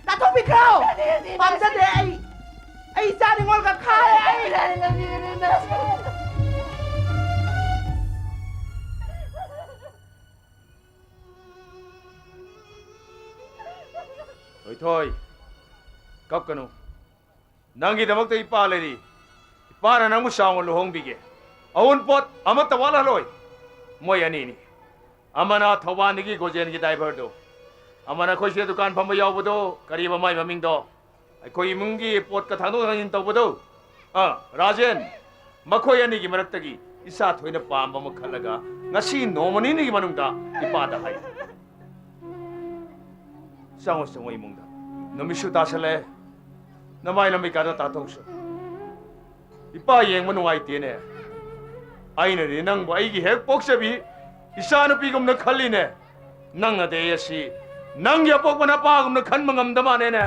ꯇꯥꯊꯣꯛꯄꯤꯈ꯭ꯔꯣ! ꯄꯥꯝꯖꯗ꯭ꯔꯦ ꯑꯩ! ꯑꯩ ꯏꯆꯥ ꯅꯤꯉꯣꯜꯒ ꯈꯥꯔꯦ ꯑꯩ! ꯊꯣꯏꯊꯣꯏ, ꯀꯞꯀꯅꯨ꯫ ꯅꯪꯒꯤꯗꯃꯛꯇ ꯏꯄꯥ ꯂꯩꯔꯤ꯫ ꯏꯄꯥꯅ ꯅꯪꯕꯨ ꯆꯥꯎꯅ ꯂꯨꯍꯣꯡꯕꯤꯒꯦ꯫ ꯑꯋꯨꯟꯄꯣꯠ ꯑꯃꯠꯇ ꯋꯥꯠꯍꯜꯂꯣꯏ꯫ ꯃꯣꯏ ꯑꯅꯤꯅꯤ꯫ ꯑꯃꯅ ꯊꯧꯕꯥꯜꯗꯒꯤ ꯒꯣꯖꯦꯟꯒꯤ ꯗ꯭ꯔꯥꯏꯚꯔꯗꯨ, ꯑꯃꯅ ꯑꯩꯈꯣꯏ ꯁꯤꯗ ꯗꯨꯀꯥꯟ ꯐꯝꯕ ꯌꯥꯎꯕꯗꯣ, ꯀꯔꯤꯕ ꯃꯥꯏ ꯃꯃꯤꯡꯗꯣ? ꯑꯩꯈꯣꯏ ꯏꯃꯨꯡꯒꯤ ꯄꯣꯠꯀ ꯊꯥꯡꯗꯣꯛ ꯊꯥꯡꯖꯤꯟ ꯇꯧꯕꯗꯣ, ꯑꯥ, ꯔꯥꯖꯦꯟ, ꯃꯈꯣꯏ ꯑꯅꯤꯒꯤ ꯃꯔꯛꯇꯒꯤ ꯏꯆꯥ ꯊꯣꯏꯅ ꯄꯥꯝꯕ ꯑꯃ ꯈꯜꯂꯒ ꯉꯁꯤ ꯅꯣꯡꯃ ꯅꯤꯅꯤꯒꯤ ꯃꯅꯨꯡꯗ ꯏꯄꯥꯗ ꯍꯥꯏ꯫ ꯆꯪꯉꯣ, ꯆꯪꯉꯣ ꯏꯃꯨꯡꯗ꯫ ꯅꯨꯃꯤꯠꯁꯨ ꯇꯥꯁꯜꯂꯛꯑꯦ꯫ ꯅꯃꯥꯏ ꯅꯃꯤꯠꯀꯥꯗꯣ ꯇꯥꯊꯣꯛꯁꯨ꯫ ꯏꯄꯥ ꯌꯦꯡꯕ ꯅꯨꯡꯉꯥꯏꯇꯦꯅꯦ꯫ ꯑꯩꯅꯗꯤ ꯅꯪꯕꯨ ꯑꯩꯒꯤ ꯍꯦꯛ ꯄꯣꯛꯆꯕꯤ ꯏꯆꯥꯅꯨꯄꯤꯒꯨꯝꯅ ꯈꯜꯂꯤꯅꯦ꯫ ꯅꯪꯅꯗꯤ ꯑꯩ ꯑꯁꯤ ꯅꯪꯒꯤ ꯑꯄꯣꯛꯄ ꯅꯄꯥꯒꯨꯝꯅ ꯈꯟꯕ ꯉꯝꯗ ꯃꯥꯅꯦꯅꯦ꯫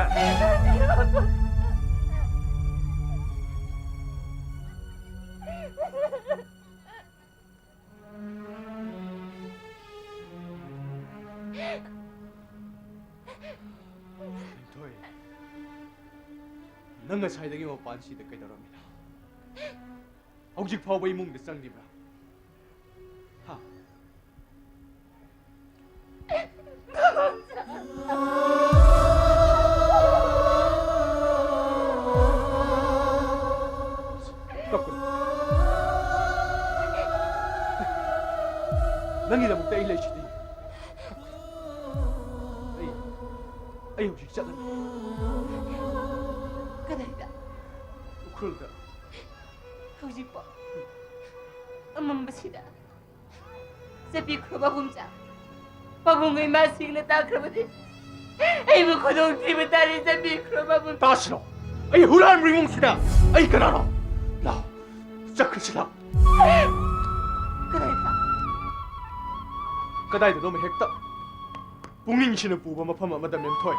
ꯂꯤꯟꯊꯣꯏ, ꯅꯪ ꯉꯁꯥꯏꯗꯒꯤ ꯃꯄꯥꯟꯁꯤꯗ ꯀꯩꯗꯧꯔꯝꯃꯤꯅꯣ? ꯍꯧꯖꯤꯛ ꯐꯥꯎꯕ ꯏꯃꯨꯡꯗ ꯆꯪꯗ꯭ꯔꯤꯕ꯭ꯔꯥ? ꯍꯥ? ꯀꯞꯀꯅꯨ꯫ ꯅꯪꯒꯤꯗꯃꯛꯇ ꯑꯩ ꯂꯩꯁꯤꯗꯤ꯫ ꯑꯩ, ꯑꯩ ꯍꯧꯖꯤꯛ ꯆꯠꯂꯅꯤ꯫ ꯀꯗꯥꯏꯗ? ꯎꯈ꯭ꯔꯨꯜꯗ꯫ ꯍꯧꯖꯤꯛꯄꯣ? ꯑꯃꯝꯕꯁꯤꯗ? ꯆꯠꯄꯤꯈ꯭ꯔꯣ ꯄꯥꯕꯨꯡꯆꯥ꯫ ꯄꯥꯕꯨꯡ ꯏꯃꯥꯁꯤꯡꯅ ꯇꯥꯈ꯭ꯔꯕꯗꯤ ꯑꯩꯕꯨ ꯈꯨꯗꯣꯡꯊꯤꯕ ꯇꯥꯔꯦ꯫ ꯆꯠꯄꯤꯈ꯭ꯔꯣ ꯄꯥꯕꯨꯡ꯫ ꯇꯥꯁꯅꯨ꯫ ꯑꯩ ꯍꯨꯔꯥꯟꯕ ꯏꯃꯨꯡꯁꯤꯗ ꯑꯩ ꯀꯅꯥꯅꯣ? ꯂꯥꯎ꯫ ꯆꯠꯈ꯭ꯔꯁꯤ ꯂꯥꯎ꯫ ꯀꯗꯥꯏꯗ? ꯀꯗꯥꯏꯗꯅꯣ ꯍꯦꯛꯇ꯫ ꯄꯨꯛꯅꯤꯡꯁꯤꯅ ꯄꯨꯕ ꯃꯐꯝ ꯑꯃꯗ, ꯃꯦꯝꯊꯣꯏ꯫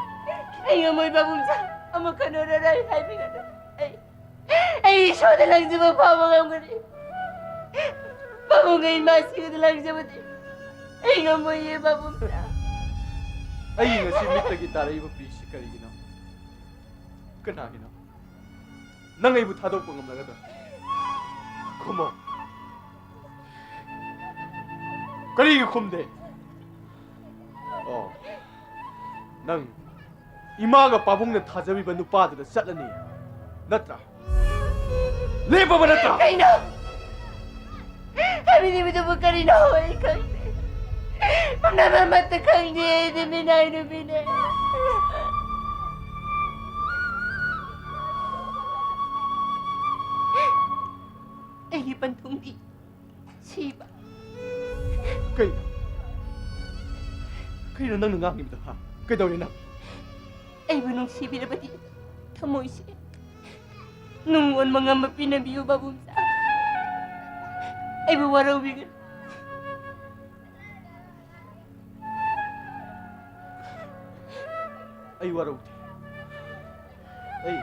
ꯑꯩ ꯉꯝꯃꯣꯏ ꯄꯥꯕꯨꯡꯆꯥ꯫ ꯑꯃꯨꯛ ꯍꯟꯅ ꯍꯥꯏꯕꯤꯒꯅꯨ꯫ ꯑꯩ ꯑꯩ ꯏꯁꯣꯔꯗ ꯂꯪꯖꯕ ꯐꯥꯎꯕ ꯉꯝꯒꯅꯤ꯫ ꯄꯥꯕꯨꯡ ꯑꯩ ꯃꯥꯁꯤꯒꯗ ꯂꯪꯖꯕꯗꯤ ꯑꯩ ꯉꯝꯃꯣꯏꯌꯦ ꯄꯥꯕꯨꯡ꯫ ꯑꯩ ꯉꯁꯤ ꯃꯤꯠꯇꯒꯤ ꯇꯥꯔꯛꯏꯕ ꯄꯤꯁꯤ ꯀꯔꯤꯒꯤꯅꯣ? ꯀꯅꯥꯒꯤꯅꯣ? ꯅꯪ ꯑꯩꯕꯨ ꯊꯥꯗꯣꯛꯄ ꯉꯝꯂꯒꯗ꯭ꯔꯥ? ꯈꯨꯝꯃꯣ꯫ ꯀꯔꯤꯒꯤ ꯈꯨꯝꯗꯦ? ꯑꯣ, ꯅꯪ ꯏꯃꯥꯒ ꯄꯥꯕꯨꯡꯅ ꯊꯥꯖꯕꯤꯕ ꯅꯨꯄꯥꯗꯨꯗ ꯆꯠꯂꯅꯤ, ꯅꯠꯇ꯭ꯔꯥ? ꯂꯦꯞꯄꯕ ꯅꯠꯇ꯭ꯔꯥ? ꯀꯩꯅꯣ? ꯍꯥꯏꯕꯤꯔꯤꯕꯗꯨꯕꯨ ꯀꯔꯤꯅꯣ? ꯑꯩ ꯈꯪꯗꯦ꯫ ꯄꯨꯝꯅꯃꯛ ꯑꯃꯠꯇ ꯈꯪꯗꯦ꯫ ꯑꯩꯗꯤ ꯃꯤꯅꯥꯏ ꯅꯨꯄꯤꯅꯦ꯫ ꯄꯟꯊꯨꯡꯗꯤ ꯁꯤꯕ꯫ ꯀꯩꯅꯣ? ꯀꯩꯅꯣ ꯅꯪꯅ ꯉꯥꯡꯉꯤꯕꯗꯣ, ꯍꯥ? ꯀꯩꯗꯧꯔꯦ ꯅꯪ? ꯑꯩꯕꯨ ꯅꯨꯡꯁꯤꯕꯤꯔꯕꯗꯤ ꯊꯃꯣꯏꯁꯦ ꯅꯨꯡ ꯑꯣꯟꯕ ꯉꯝꯕ ꯄꯤꯅꯕꯤꯌꯨ, ꯕꯥꯕꯨꯝꯆꯥ꯫ ꯑꯩꯕꯨ ꯋꯥꯔꯧꯕꯤꯒꯅꯨ꯫ ꯑꯩ ꯋꯥꯔꯧꯗꯦ꯫ ꯑꯩ,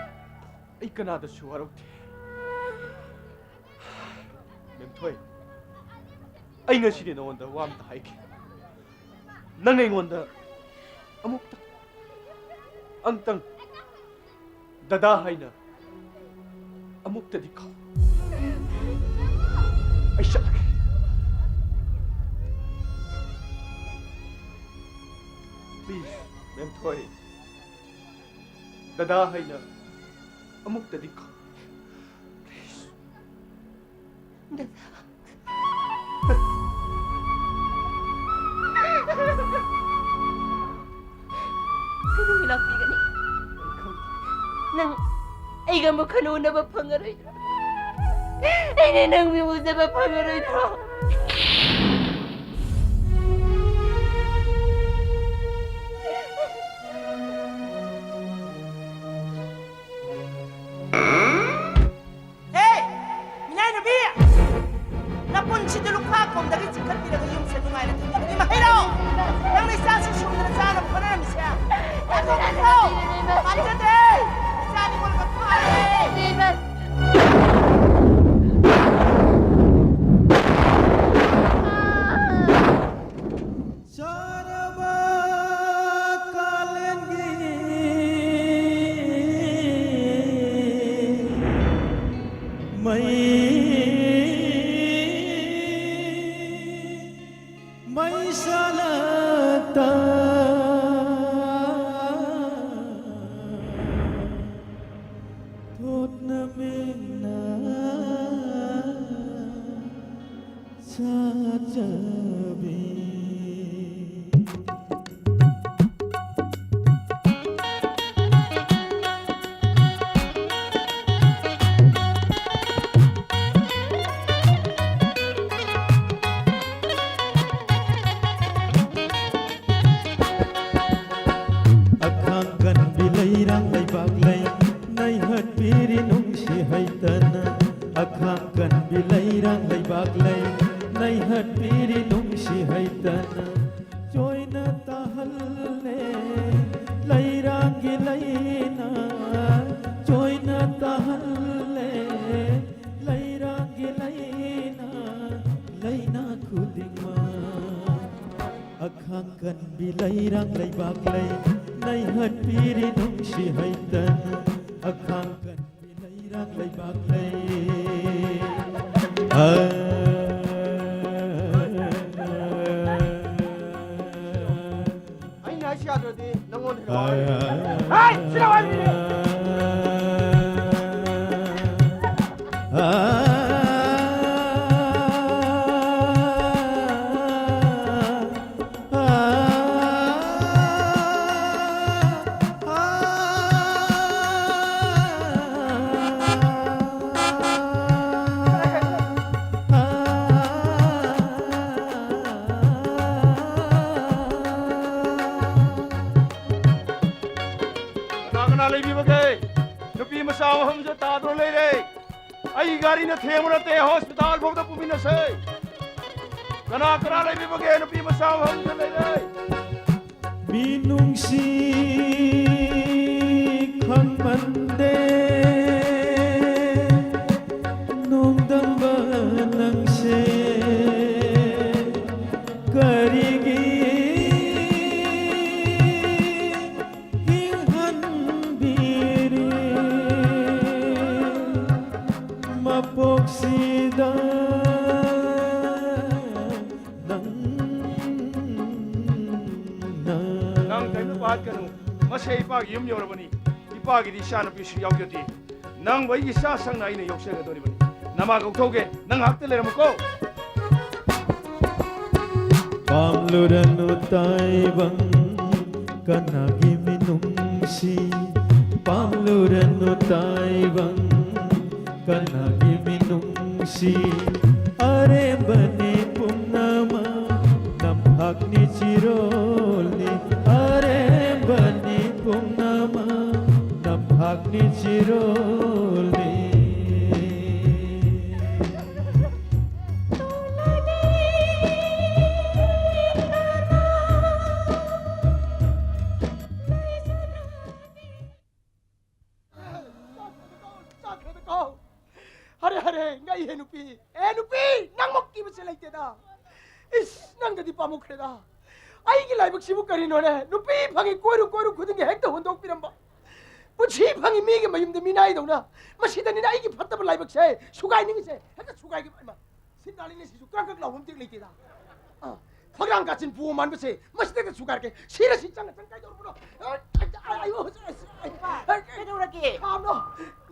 ꯑꯩ ꯀꯅꯥꯗꯁꯨ ꯋꯥꯔꯧꯗꯦ꯫ ꯃꯦꯝꯊꯣꯏ, ꯑꯩ ꯉꯁꯤꯗꯤ ꯅꯉꯣꯟꯗ ꯋꯥ ꯑꯝꯇ ꯍꯥꯏꯒꯦ꯫ ꯅꯪ ꯑꯩꯉꯣꯟꯗ ꯑꯃꯨꯛꯇꯪ, ꯑꯝꯇꯪ ꯗꯗꯥ ꯍꯥꯏꯅ ꯑꯃꯨꯛꯇꯗꯤ ꯀꯧ꯫ ꯑꯩ ꯆꯠꯂꯒꯦ꯫ Please, ꯃꯦꯝꯊꯣꯏ, ꯗꯗꯥ ꯍꯥꯏꯅ ꯑꯃꯨꯛꯇꯗꯤ ꯀꯧ꯫ Please. ꯗꯗꯥ꯫ ꯀꯩꯗꯧꯉꯩ ꯂꯥꯛꯄꯤꯒꯅꯤ? ꯅꯪ ꯑꯩꯒ ꯑꯃꯨꯛ ꯍꯟꯅ ꯎꯅꯕ ꯐꯪꯉꯔꯣꯏꯗ꯭ꯔꯣ? ꯑꯩꯅ ꯅꯪ ꯃꯤ ꯎꯖꯕ ꯐꯪꯉꯔꯣꯏꯗ꯭ꯔꯣ? ꯍꯦ! ꯃꯤꯅꯥꯏ ꯅꯨꯄꯤ! ꯅꯄꯨꯟꯁꯤꯗꯨ ꯂꯨꯈꯥ ꯀꯣꯝꯗꯒꯤ ꯆꯤꯡꯈꯠꯄꯤꯔꯒ ꯌꯨꯝꯁꯦ ꯅꯨꯡꯉꯥꯏꯅ ꯊꯝꯕꯤꯕꯗꯤ ꯃꯍꯩꯔꯣ? ꯅꯪꯅ ꯏꯆꯥꯁꯤ ꯁꯨꯝꯗꯅ ꯆꯥꯅꯕ ꯍꯣꯠꯅꯔꯝꯃꯤꯁꯦ? ꯄꯥꯝꯖꯗ꯭ꯔꯦ! ꯄꯥꯝꯖꯗ꯭ꯔꯦ! ꯏꯆꯥ ꯅꯤꯉꯣꯜꯒ ꯐꯥꯔꯦ! ꯁꯥꯔꯕ ꯀꯥꯂꯦꯟꯒꯤ ꯃꯩ, ꯃꯩꯁꯥꯂꯥꯇ ꯊꯣꯠꯅꯃꯦꯅ ꯆꯠꯆꯕꯤ꯫ ꯅꯩꯍꯠꯄꯤꯔꯤ ꯅꯨꯡꯁꯤ ꯍꯩꯇꯅ ꯆꯣꯏꯅ ꯇꯥꯍꯜꯂꯦ꯫ ꯂꯩꯔꯥꯡꯒꯤ ꯂꯩꯅꯥ ꯆꯣꯏꯅ ꯇꯥꯍꯜꯂꯦ꯫ ꯂꯩꯔꯥꯡꯒꯤ ꯂꯩꯅꯥ, ꯂꯩꯅꯥ ꯈꯨꯗꯤꯡꯃꯛ ꯑꯈꯥꯡ ꯀꯟꯕꯤ ꯂꯩꯔꯥꯡ ꯂꯩꯕꯥꯛ ꯂꯩ꯫ ꯅꯩꯍꯠꯄꯤꯔꯤ ꯅꯨꯡꯁꯤ ꯍꯩꯇꯅ ꯑꯈꯥꯡ ꯀꯟꯕꯤ ꯂꯩꯔꯥꯡ ꯂꯩꯕꯥꯛ ꯂꯩ꯫ ꯑ, ꯑꯩꯅ ꯍꯥꯏꯁꯤ ꯌꯥꯗ꯭ꯔꯗꯤ ꯅꯪꯉꯣꯟꯗ ꯑ, ꯍꯥꯏ, ꯁꯤꯗ ꯍꯥꯏꯕꯤꯔꯦ꯫ ꯑ, ꯀꯅꯥ ꯀꯅꯥ ꯂꯩꯕꯤꯕꯒꯦ? ꯅꯨꯄꯤ ꯃꯆꯥ ꯑꯍꯨꯝꯁꯨ ꯇꯥꯗꯨꯅ ꯂꯩꯔꯦ꯫ ꯑꯩ ꯒꯥꯔꯤꯅ ꯊꯦꯡꯕ ꯅꯠꯇꯦ, ꯍꯣꯁꯄꯤꯇꯥꯜ ꯐꯥꯎꯗ ꯄꯨꯃꯤꯟꯅꯁꯦ꯫ ꯀꯅꯥ ꯀꯅꯥ ꯂꯩꯕꯤꯕꯒꯦ? ꯅꯨꯄꯤ ꯃꯆꯥ ꯑꯍꯨꯝꯁꯨ ꯂꯩꯔꯦ꯫ ꯃꯤꯅꯨꯡꯁꯤ ꯈꯪꯃꯟꯗꯦ ꯅꯣꯡꯗꯝꯕ ꯅꯪꯁꯦ꯫ ꯀꯔꯤꯒꯤ ꯍꯤꯡꯍꯟꯕꯤꯔꯤ ꯃꯄꯣꯛꯁꯤꯗ ꯅꯪꯅ? ꯅꯪ ꯀꯩꯝꯇ ꯄꯥꯈꯠꯀꯅꯨ꯫ ꯃꯁꯦ ꯏꯄꯥꯒꯤ ꯌꯨꯝ ꯌꯧꯔꯕꯅꯤ꯫ ꯏꯄꯥꯒꯤꯗꯤ ꯏꯆꯥꯅꯨꯄꯤꯁꯨ ꯌꯥꯎꯖꯗꯦ꯫ ꯅꯪꯕꯨ ꯑꯩꯒꯤ ꯏꯆꯥ ꯁꯪꯅ ꯑꯩꯅ ꯌꯣꯛꯆꯒꯗꯧꯔꯤꯕꯅꯤ꯫ ꯅꯃꯥ ꯀꯧꯊꯣꯛꯀꯦ, ꯅꯪ ꯉꯥꯏꯍꯥꯛꯇ ꯂꯩꯔꯝꯃꯨꯀꯣ꯫ ꯄꯥꯝꯂꯨꯔꯅꯨ ꯇꯥꯏꯕꯪ ꯀꯅꯥꯒꯤ ꯃꯤꯅꯨꯡꯁꯤ, ꯄꯥꯝꯂꯨꯔꯅꯨ ꯇꯥꯏꯕꯪ ꯀꯅꯥꯒꯤ ꯃꯤꯅꯨꯡꯁꯤ꯫ ꯑꯔꯦꯝꯕꯅꯤ ꯄꯨꯝꯅꯃꯛ ꯅꯝꯐꯥꯛꯅꯤ ꯆꯤꯔꯣꯜꯅꯤ, ꯑꯔꯦꯝꯕꯅꯤ ꯄꯨꯝꯅꯃꯛ ꯅꯝꯐꯥꯛꯅꯤ ꯆꯤꯔꯣꯜꯅꯤ꯫ ꯏꯁ, ꯅꯪꯗꯗꯤ ꯄꯥꯝꯃꯨꯈ꯭ꯔꯦꯗ꯫ ꯑꯩꯒꯤ ꯂꯥꯏꯕꯛꯁꯤꯕꯨ ꯀꯔꯤꯅꯣꯅꯦ? ꯅꯨꯄꯤ ꯐꯪꯉꯤ ꯀꯣꯏꯔꯨ ꯀꯣꯏꯔꯨ ꯈꯨꯗꯤꯡꯒꯤ ꯍꯦꯛꯇ ꯍꯨꯟꯗꯣꯛꯄꯤꯔꯝꯕ꯫ ꯄꯨꯟꯁꯤ ꯐꯪꯉꯤ ꯃꯤꯒꯤ ꯃꯌꯨꯝꯗ ꯃꯤꯅꯥꯏꯗꯧꯅ꯫ ꯃꯁꯤꯗꯅꯤꯅꯦ ꯑꯩꯒꯤ ꯐꯠꯇꯕ ꯂꯥꯏꯕꯛꯁꯦ ꯁꯨꯒꯥꯏꯅꯤꯡꯉꯤꯁꯦ꯫ ꯍꯦꯛꯇ ꯁꯨꯒꯥꯏꯒꯦ꯫ ꯏꯃꯥ, ꯁꯤ ꯗꯥꯔꯂꯤꯡꯅꯦ ꯁꯤꯁꯨ ꯀ꯭ꯔꯛ ꯀ꯭ꯔꯛ ꯂꯥꯎꯕ ꯑꯝꯇ ꯂꯩꯇꯦꯗ꯫ ꯑꯥ, ꯐꯛꯂꯥꯡ ꯀꯥꯆꯤꯟ ꯄꯨ ꯃꯥꯟꯕꯁꯦ ꯃꯁꯤꯗ ꯍꯦꯛꯇ ꯁꯨꯒꯥꯏꯔꯛꯀꯦ꯫ ꯁꯤꯔꯁꯤ ꯆꯪꯉ ꯆꯪ ꯀꯩꯗꯧꯔꯕꯅꯣ? ꯑꯥ, ꯑꯥ, ꯑꯥ, ꯑꯥ, ꯑꯥ, ꯑꯥ, ꯑꯥ, ꯀꯩꯗꯧꯔꯒꯦ? ꯈꯥꯝꯅꯣ꯫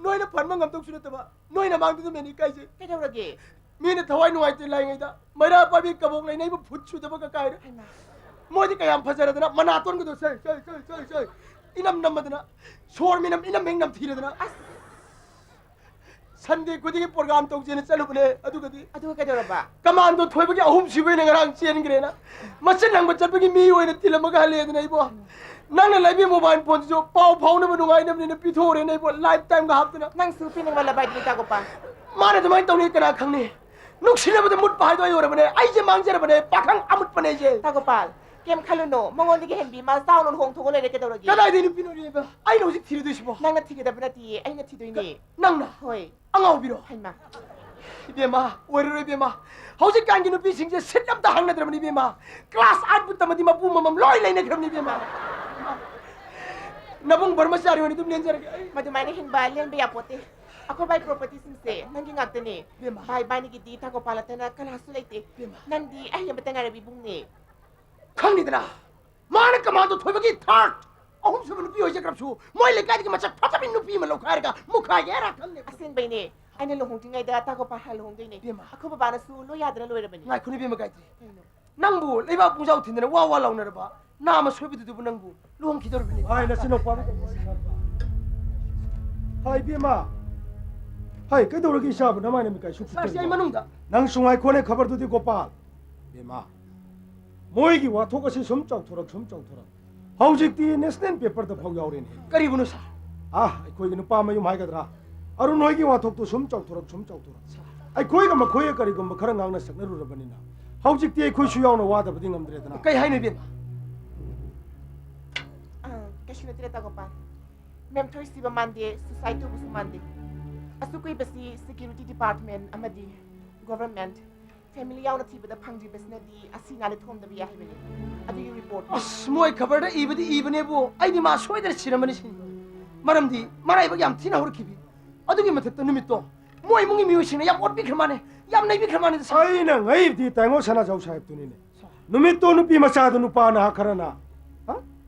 ꯅꯣꯏꯅ ꯐꯟꯕ ꯉꯝꯗꯧꯁꯨ ꯅꯠꯇꯕ, ꯅꯣꯏꯅ ꯃꯥꯡꯗꯨꯗ ꯃꯦꯅꯤ ꯀꯥꯏꯁꯦ꯫ ꯀꯩꯗꯧꯔꯒꯦ? ꯃꯤꯅ ꯊꯋꯥꯏ ꯅꯨꯡꯉꯥꯏꯇꯦ ꯂꯥꯏꯉꯩꯗ ꯃꯩꯔꯥ ꯄꯥꯏꯕꯤ ꯀꯕꯣꯛ ꯂꯩꯅꯩꯕ ꯐꯨꯠ ꯁꯨꯗꯕ ꯀꯀꯥꯏꯅ꯫ ꯍꯩꯃꯥ꯫ ꯃꯣꯏꯗꯤ ꯀꯌꯥꯝ ꯐꯖꯔꯗꯅ ꯃꯅꯥꯇꯣꯟꯒꯗꯣ ꯁꯩ, ꯁꯩ, ꯁꯩ, ꯁꯩ, ꯁꯩ, ꯏꯅꯝ ꯅꯝꯃꯗꯅ, ꯁꯣꯔ ꯃꯤꯅꯝ ꯏꯅꯝ ꯍꯦꯛ ꯅꯝꯊꯤꯔꯗꯅ꯫ ꯑꯁ꯫ ꯁꯟꯗꯦ ꯈꯨꯗꯤꯡꯒꯤ ꯄ꯭ꯔꯣꯒ꯭ꯔꯥꯝ ꯇꯧꯁꯦꯅ ꯆꯠꯂꯨꯕꯅꯦ, ꯑꯗꯨꯒꯗꯤ ꯑꯗꯨꯒ ꯀꯩꯗꯧꯔꯕ? ꯀꯃꯥꯟꯗꯣ ꯊꯣꯏꯕꯒꯤ ꯑꯍꯨꯝ ꯁꯨꯕꯩꯅ ꯉꯔꯥꯡ ꯆꯦꯟꯈ꯭ꯔꯦꯅ꯫ ꯃꯆꯤꯟ ꯍꯪꯕ ꯆꯠꯄꯒꯤ ꯃꯤ ꯑꯣꯏꯅ ꯊꯤꯜꯂꯝꯃꯒ ꯍꯜꯂꯛꯑꯦꯗꯅ ꯑꯩꯕꯣ꯫ ꯅꯪꯅ ꯂꯩꯕꯤ ꯃꯣꯕꯥꯏꯜ ꯐꯣꯟꯁꯤꯁꯨ ꯄꯥꯎ ꯐꯥꯎꯅꯕ ꯅꯨꯡꯉꯥꯏꯅꯕꯅꯤꯅ ꯄꯤꯊꯣꯛꯎꯔꯦꯅꯦ ꯑꯩꯕꯣ, ꯂꯥꯏꯐ ꯇꯥꯏꯝꯒ ꯍꯥꯞꯇꯅ꯫ ꯅꯪꯁꯨ ꯄꯤꯅꯤꯡꯕ ꯂꯕꯥꯏꯗꯨꯅꯤ ꯇꯥꯒꯣꯄꯥꯜ꯫ ꯃꯥꯅ ꯑꯗꯨꯃꯥꯏꯅ ꯇꯧꯅꯤ ꯀꯅꯥ ꯈꯪꯅꯤ? ꯅꯨꯡꯁꯤꯅꯕꯗ ꯃꯨꯠꯄ ꯍꯥꯏꯗꯣ ꯑꯩ ꯑꯣꯏꯔꯕꯅꯦ꯫ ꯑꯩꯁꯦ ꯃꯥꯡꯖꯔꯕꯅꯦ, ꯄꯥꯈꯪ ꯑꯃꯨꯠꯄꯅꯦ ꯑꯩꯁꯦ꯫ ꯇꯥꯒꯣꯄꯥꯜ, ꯀꯩꯝ ꯈꯜꯂꯨꯅꯣ, ꯃꯉꯣꯟꯗꯒꯤ ꯍꯦꯟꯕꯤ ꯃꯥ ꯆꯥꯎꯅ ꯂꯨꯍꯣꯡꯊꯣꯛꯑ ꯂꯩꯔꯦ, ꯀꯩꯗꯧꯔꯒꯦ? ꯀꯗꯥꯏꯗꯩ ꯅꯨꯄꯤꯅꯣꯅꯦ ꯏꯕꯦꯝꯃ? ꯑꯩꯅ ꯍꯧꯖꯤꯛ ꯊꯤꯔꯨꯗꯣꯏꯁꯤꯕꯣ? ꯅꯪꯅ ꯊꯤꯒꯗꯕ ꯅꯠꯇꯤꯌꯦ, ꯑꯩꯅ ꯊꯤꯗꯣꯏꯅꯦ꯫ ꯅꯪꯅ? ꯍꯣꯏ꯫ ꯑꯉꯥꯎꯕꯤꯔꯣ? ꯍꯩꯃꯥ꯫ ꯏꯕꯦꯝꯃ, ꯑꯣꯏꯔꯔꯣꯏ ꯏꯕꯦꯝꯃ꯫ ꯍꯧꯖꯤꯛꯀꯥꯟꯒꯤ ꯅꯨꯄꯤꯁꯤꯡꯁꯦ ꯁꯤꯠ ꯑꯝꯇ ꯍꯪꯅꯗ꯭ꯔꯕꯅꯤ ꯏꯕꯦꯝꯃ꯫ ꯀ꯭ꯂꯥꯁ ꯑꯥꯏꯠꯄꯨ ꯇꯝꯃꯗꯤ ꯃꯄꯨ ꯃꯃꯝ ꯂꯣꯏ ꯂꯩꯅꯈ꯭ꯔꯕꯅꯤ ꯏꯕꯦꯝꯃ꯫ ꯅꯕꯨꯡ ꯕ꯭ꯔꯍ꯭ꯃꯆꯥꯔꯤ ꯑꯣꯏꯅ ꯑꯗꯨꯝ ꯂꯦꯟꯖꯔꯒꯦ꯫ ꯑꯩ ꯃꯗꯨꯃꯥꯏꯅ ꯍꯤꯡꯕ ꯂꯦꯟꯕ ꯌꯥꯄꯣꯠꯇꯦ꯫ ꯑꯩꯈꯣꯏ ꯚꯥꯏ ꯄ꯭ꯔꯣꯄꯔꯇꯤꯁꯤꯡꯁꯦ ꯅꯪꯒꯤ ꯉꯥꯛꯇꯅꯦ꯫ ꯏꯕꯦꯝꯃ꯫ ꯚꯥꯏ ꯏꯕꯥꯅꯤꯒꯤꯗꯤ ꯇꯥꯒꯣꯄꯥꯜ ꯅꯠꯇꯅ ꯀꯅꯥꯁꯨ ꯂꯩꯇꯦ꯫ ꯏꯕꯦꯝꯃ꯫ ꯅꯪꯗꯤ ꯑꯩ ꯑꯃꯇ ꯉꯥꯏꯔꯕ ꯏꯕꯨꯡꯅꯦ꯫ ꯈꯪꯅꯤꯗꯅ, ꯃꯥꯅ ꯀꯃꯥꯟꯗꯣ ꯊꯣꯏꯕꯒꯤ ꯊꯥꯔꯠ ꯑꯍꯨꯝꯁꯨꯕ ꯅꯨꯄꯤ ꯑꯣꯏꯖꯈ꯭ꯔꯕꯁꯨ, ꯃꯣꯏ ꯂꯩꯀꯥꯏꯗꯒꯤ ꯃꯁꯛ ꯐꯖꯕꯤ ꯅꯨꯄꯤ ꯑꯃ ꯂꯧꯈꯥꯏꯔꯒ ꯃꯨꯈꯥꯏꯒꯦ ꯍꯥꯏꯔ ꯈꯪꯅꯦ꯫ ꯑꯁꯦꯡꯕꯩꯅꯦ, ꯑꯩꯅ ꯂꯨꯍꯣꯡꯗ꯭ꯔꯤꯉꯩꯗ ꯇꯥꯒꯣꯄꯥꯜ ꯍꯥꯟꯅ ꯂꯨꯍꯣꯡꯗꯣꯏꯅꯦ꯫ ꯏꯕꯦꯝꯃ꯫ ꯑꯩꯈꯣꯏ ꯕꯕꯥꯅꯁꯨ ꯂꯣꯏ ꯌꯥꯗꯅ ꯂꯣꯏꯔꯕꯅꯤ꯫ ꯉꯥꯏꯈꯣꯅꯦ ꯏꯕꯦꯝꯃ ꯒꯥꯌꯇ꯭ꯔꯤ꯫ ꯀꯩꯅꯣ? ꯅꯪꯕꯨ ꯂꯩꯕꯥꯛ ꯄꯨꯡꯖꯥꯎ ꯊꯤꯟꯗꯅ ꯋꯥ ꯋꯥ ꯂꯥꯎꯅꯔꯕ ꯅꯥꯃ ꯁꯣꯏꯕꯗꯨꯗꯨꯕꯨ ꯅꯪꯕꯨ ꯂꯨꯍꯣꯡꯈꯤꯗꯧꯔꯤꯕꯅꯤ꯫ ꯍꯥꯏ, ꯅꯆꯤꯟꯅ ꯄꯥꯕ ꯍꯥꯏ, ꯏꯕꯦꯝꯃ꯫ ꯍꯥꯏ, ꯀꯩꯗꯧꯔꯒꯦ ꯏꯆꯥꯕꯨ ꯅꯃꯥꯏꯅ ꯃꯤꯀꯥꯏ ꯁꯨꯛ ꯁꯥꯔꯁꯤ, ꯑꯩ ꯃꯅꯨꯡꯗ꯫ ꯅꯪꯁꯨ ꯉꯥꯏꯈꯣꯅꯦ ꯈꯕꯔꯗꯨꯗꯤ ꯒꯣꯄꯥꯜ꯫ ꯏꯕꯦꯝꯃ, ꯃꯣꯏꯒꯤ ꯋꯥꯊꯣꯛ ꯑꯁꯤ ꯁꯨꯝ ꯆꯥꯎꯊꯣꯔꯛ, ꯁꯨꯝ ꯆꯥꯎꯊꯣꯔꯛ꯫ ꯍꯧꯖꯤꯛꯇꯤ ꯅꯦꯁꯅꯦꯜ ꯄꯦꯄꯔꯗ ꯐꯥꯎ ꯌꯥꯎꯔꯦꯅꯦ꯫ ꯀꯔꯤꯕꯨꯅꯣ ꯁꯥꯔ? ꯑꯥ, ꯑꯩꯈꯣꯏꯒꯤ ꯅꯨꯄꯥ ꯃꯌꯨꯝ ꯍꯥꯏꯒꯗ꯭ꯔꯥ? ꯑꯔꯨꯟ ꯍꯣꯏꯒꯤ ꯋꯥꯊꯣꯛꯇꯨ ꯁꯨꯝ ꯆꯥꯎꯊꯣꯔꯛ, ꯁꯨꯝ ꯆꯥꯎꯊꯣꯔꯛ꯫ ꯁꯥꯔ꯫ ꯑꯩꯈꯣꯏꯒ ꯃꯈꯣꯏꯒ ꯀꯔꯤꯒꯨꯝꯕ ꯈꯔ ꯉꯥꯡꯅ ꯁꯛꯅꯔꯨꯔꯕꯅꯤꯅ ꯍꯧꯖꯤꯛꯇꯤ ꯑꯩꯈꯣꯏꯁꯨ ꯌꯥꯎꯅ ꯋꯥꯗꯕꯗꯤ ꯉꯝꯗ꯭ꯔꯦꯗꯅ꯫ ꯀꯩ ꯍꯥꯏꯅꯣ ꯏꯕꯦꯝꯃ? ꯑ, ꯀꯩꯁꯨ ꯅꯠꯇꯦꯗ ꯇꯥꯒꯣꯄꯥꯜ꯫ ꯃꯦꯝ ꯊꯣꯏꯁꯤꯕ ꯃꯥꯟꯗꯦ, ꯁꯨꯁꯥꯏꯠ ꯇꯧꯕꯁꯨ ꯃꯥꯟꯗꯦ꯫ ꯑꯁꯨꯛ ꯀꯨꯏꯕꯁꯤ ꯁꯦꯀ꯭ꯌꯨꯔꯤꯇꯤ ꯗꯤꯄꯥꯔꯠꯃꯦꯟ ꯑꯃꯗꯤ ꯒꯣꯚꯔꯟꯃꯦꯟꯠ ꯐꯦꯃꯤꯂꯤ ꯌꯥꯎꯅ ꯊꯤꯕꯗ ꯐꯪꯗ꯭ꯔꯤꯕꯁꯤꯅꯗꯤ ꯑꯁꯤ ꯅꯥꯅꯦ ꯊꯣꯝꯗꯕ ꯌꯥꯏ ꯍꯥꯏꯕꯅꯤ꯫ ꯑꯗꯨꯒꯤ ꯔꯤꯄꯣꯔꯠ꯫ ꯑꯁ, ꯃꯣꯏ ꯈꯕꯔꯗ ꯏꯕꯗꯤ ꯏꯕꯅꯦꯕꯨ, ꯑꯩꯗꯤ ꯃꯥ ꯁꯣꯏꯗꯅ ꯁꯤꯔꯝꯃꯅꯤ ꯁꯤꯅꯤ꯫ ꯃꯔꯝꯗꯤ ꯃꯔꯥꯏꯕꯛ ꯌꯥꯝ ꯊꯤꯅ ꯍꯧꯔꯛꯈꯤꯕꯤ꯫ ꯑꯗꯨꯒꯤ ꯃꯊꯛꯇ ꯅꯨꯃꯤꯠꯇꯣ ꯃꯣꯏ ꯏꯃꯨꯡꯒꯤ ꯃꯤꯑꯣꯏꯁꯤꯡꯅ ꯌꯥꯝ ꯑꯣꯠꯄꯤꯈ꯭ꯔ ꯃꯥꯅꯦ, ꯌꯥꯝ ꯅꯩꯕꯤꯈ꯭ꯔ ꯃꯥꯅꯦ꯫ ꯑꯩꯅ ꯉꯛꯏꯕꯗꯤ ꯇꯥꯏꯉꯣ ꯁꯅꯥꯖꯥꯎ ꯁꯥꯍꯦꯕꯇꯨꯅꯤꯅꯦ꯫ ꯅꯨꯃꯤꯠꯇꯣ ꯅꯨꯄꯤ ꯃꯆꯥꯗꯨ ꯅꯨꯄꯥ ꯅꯍꯥ ꯈꯔꯅ, ꯍꯥ?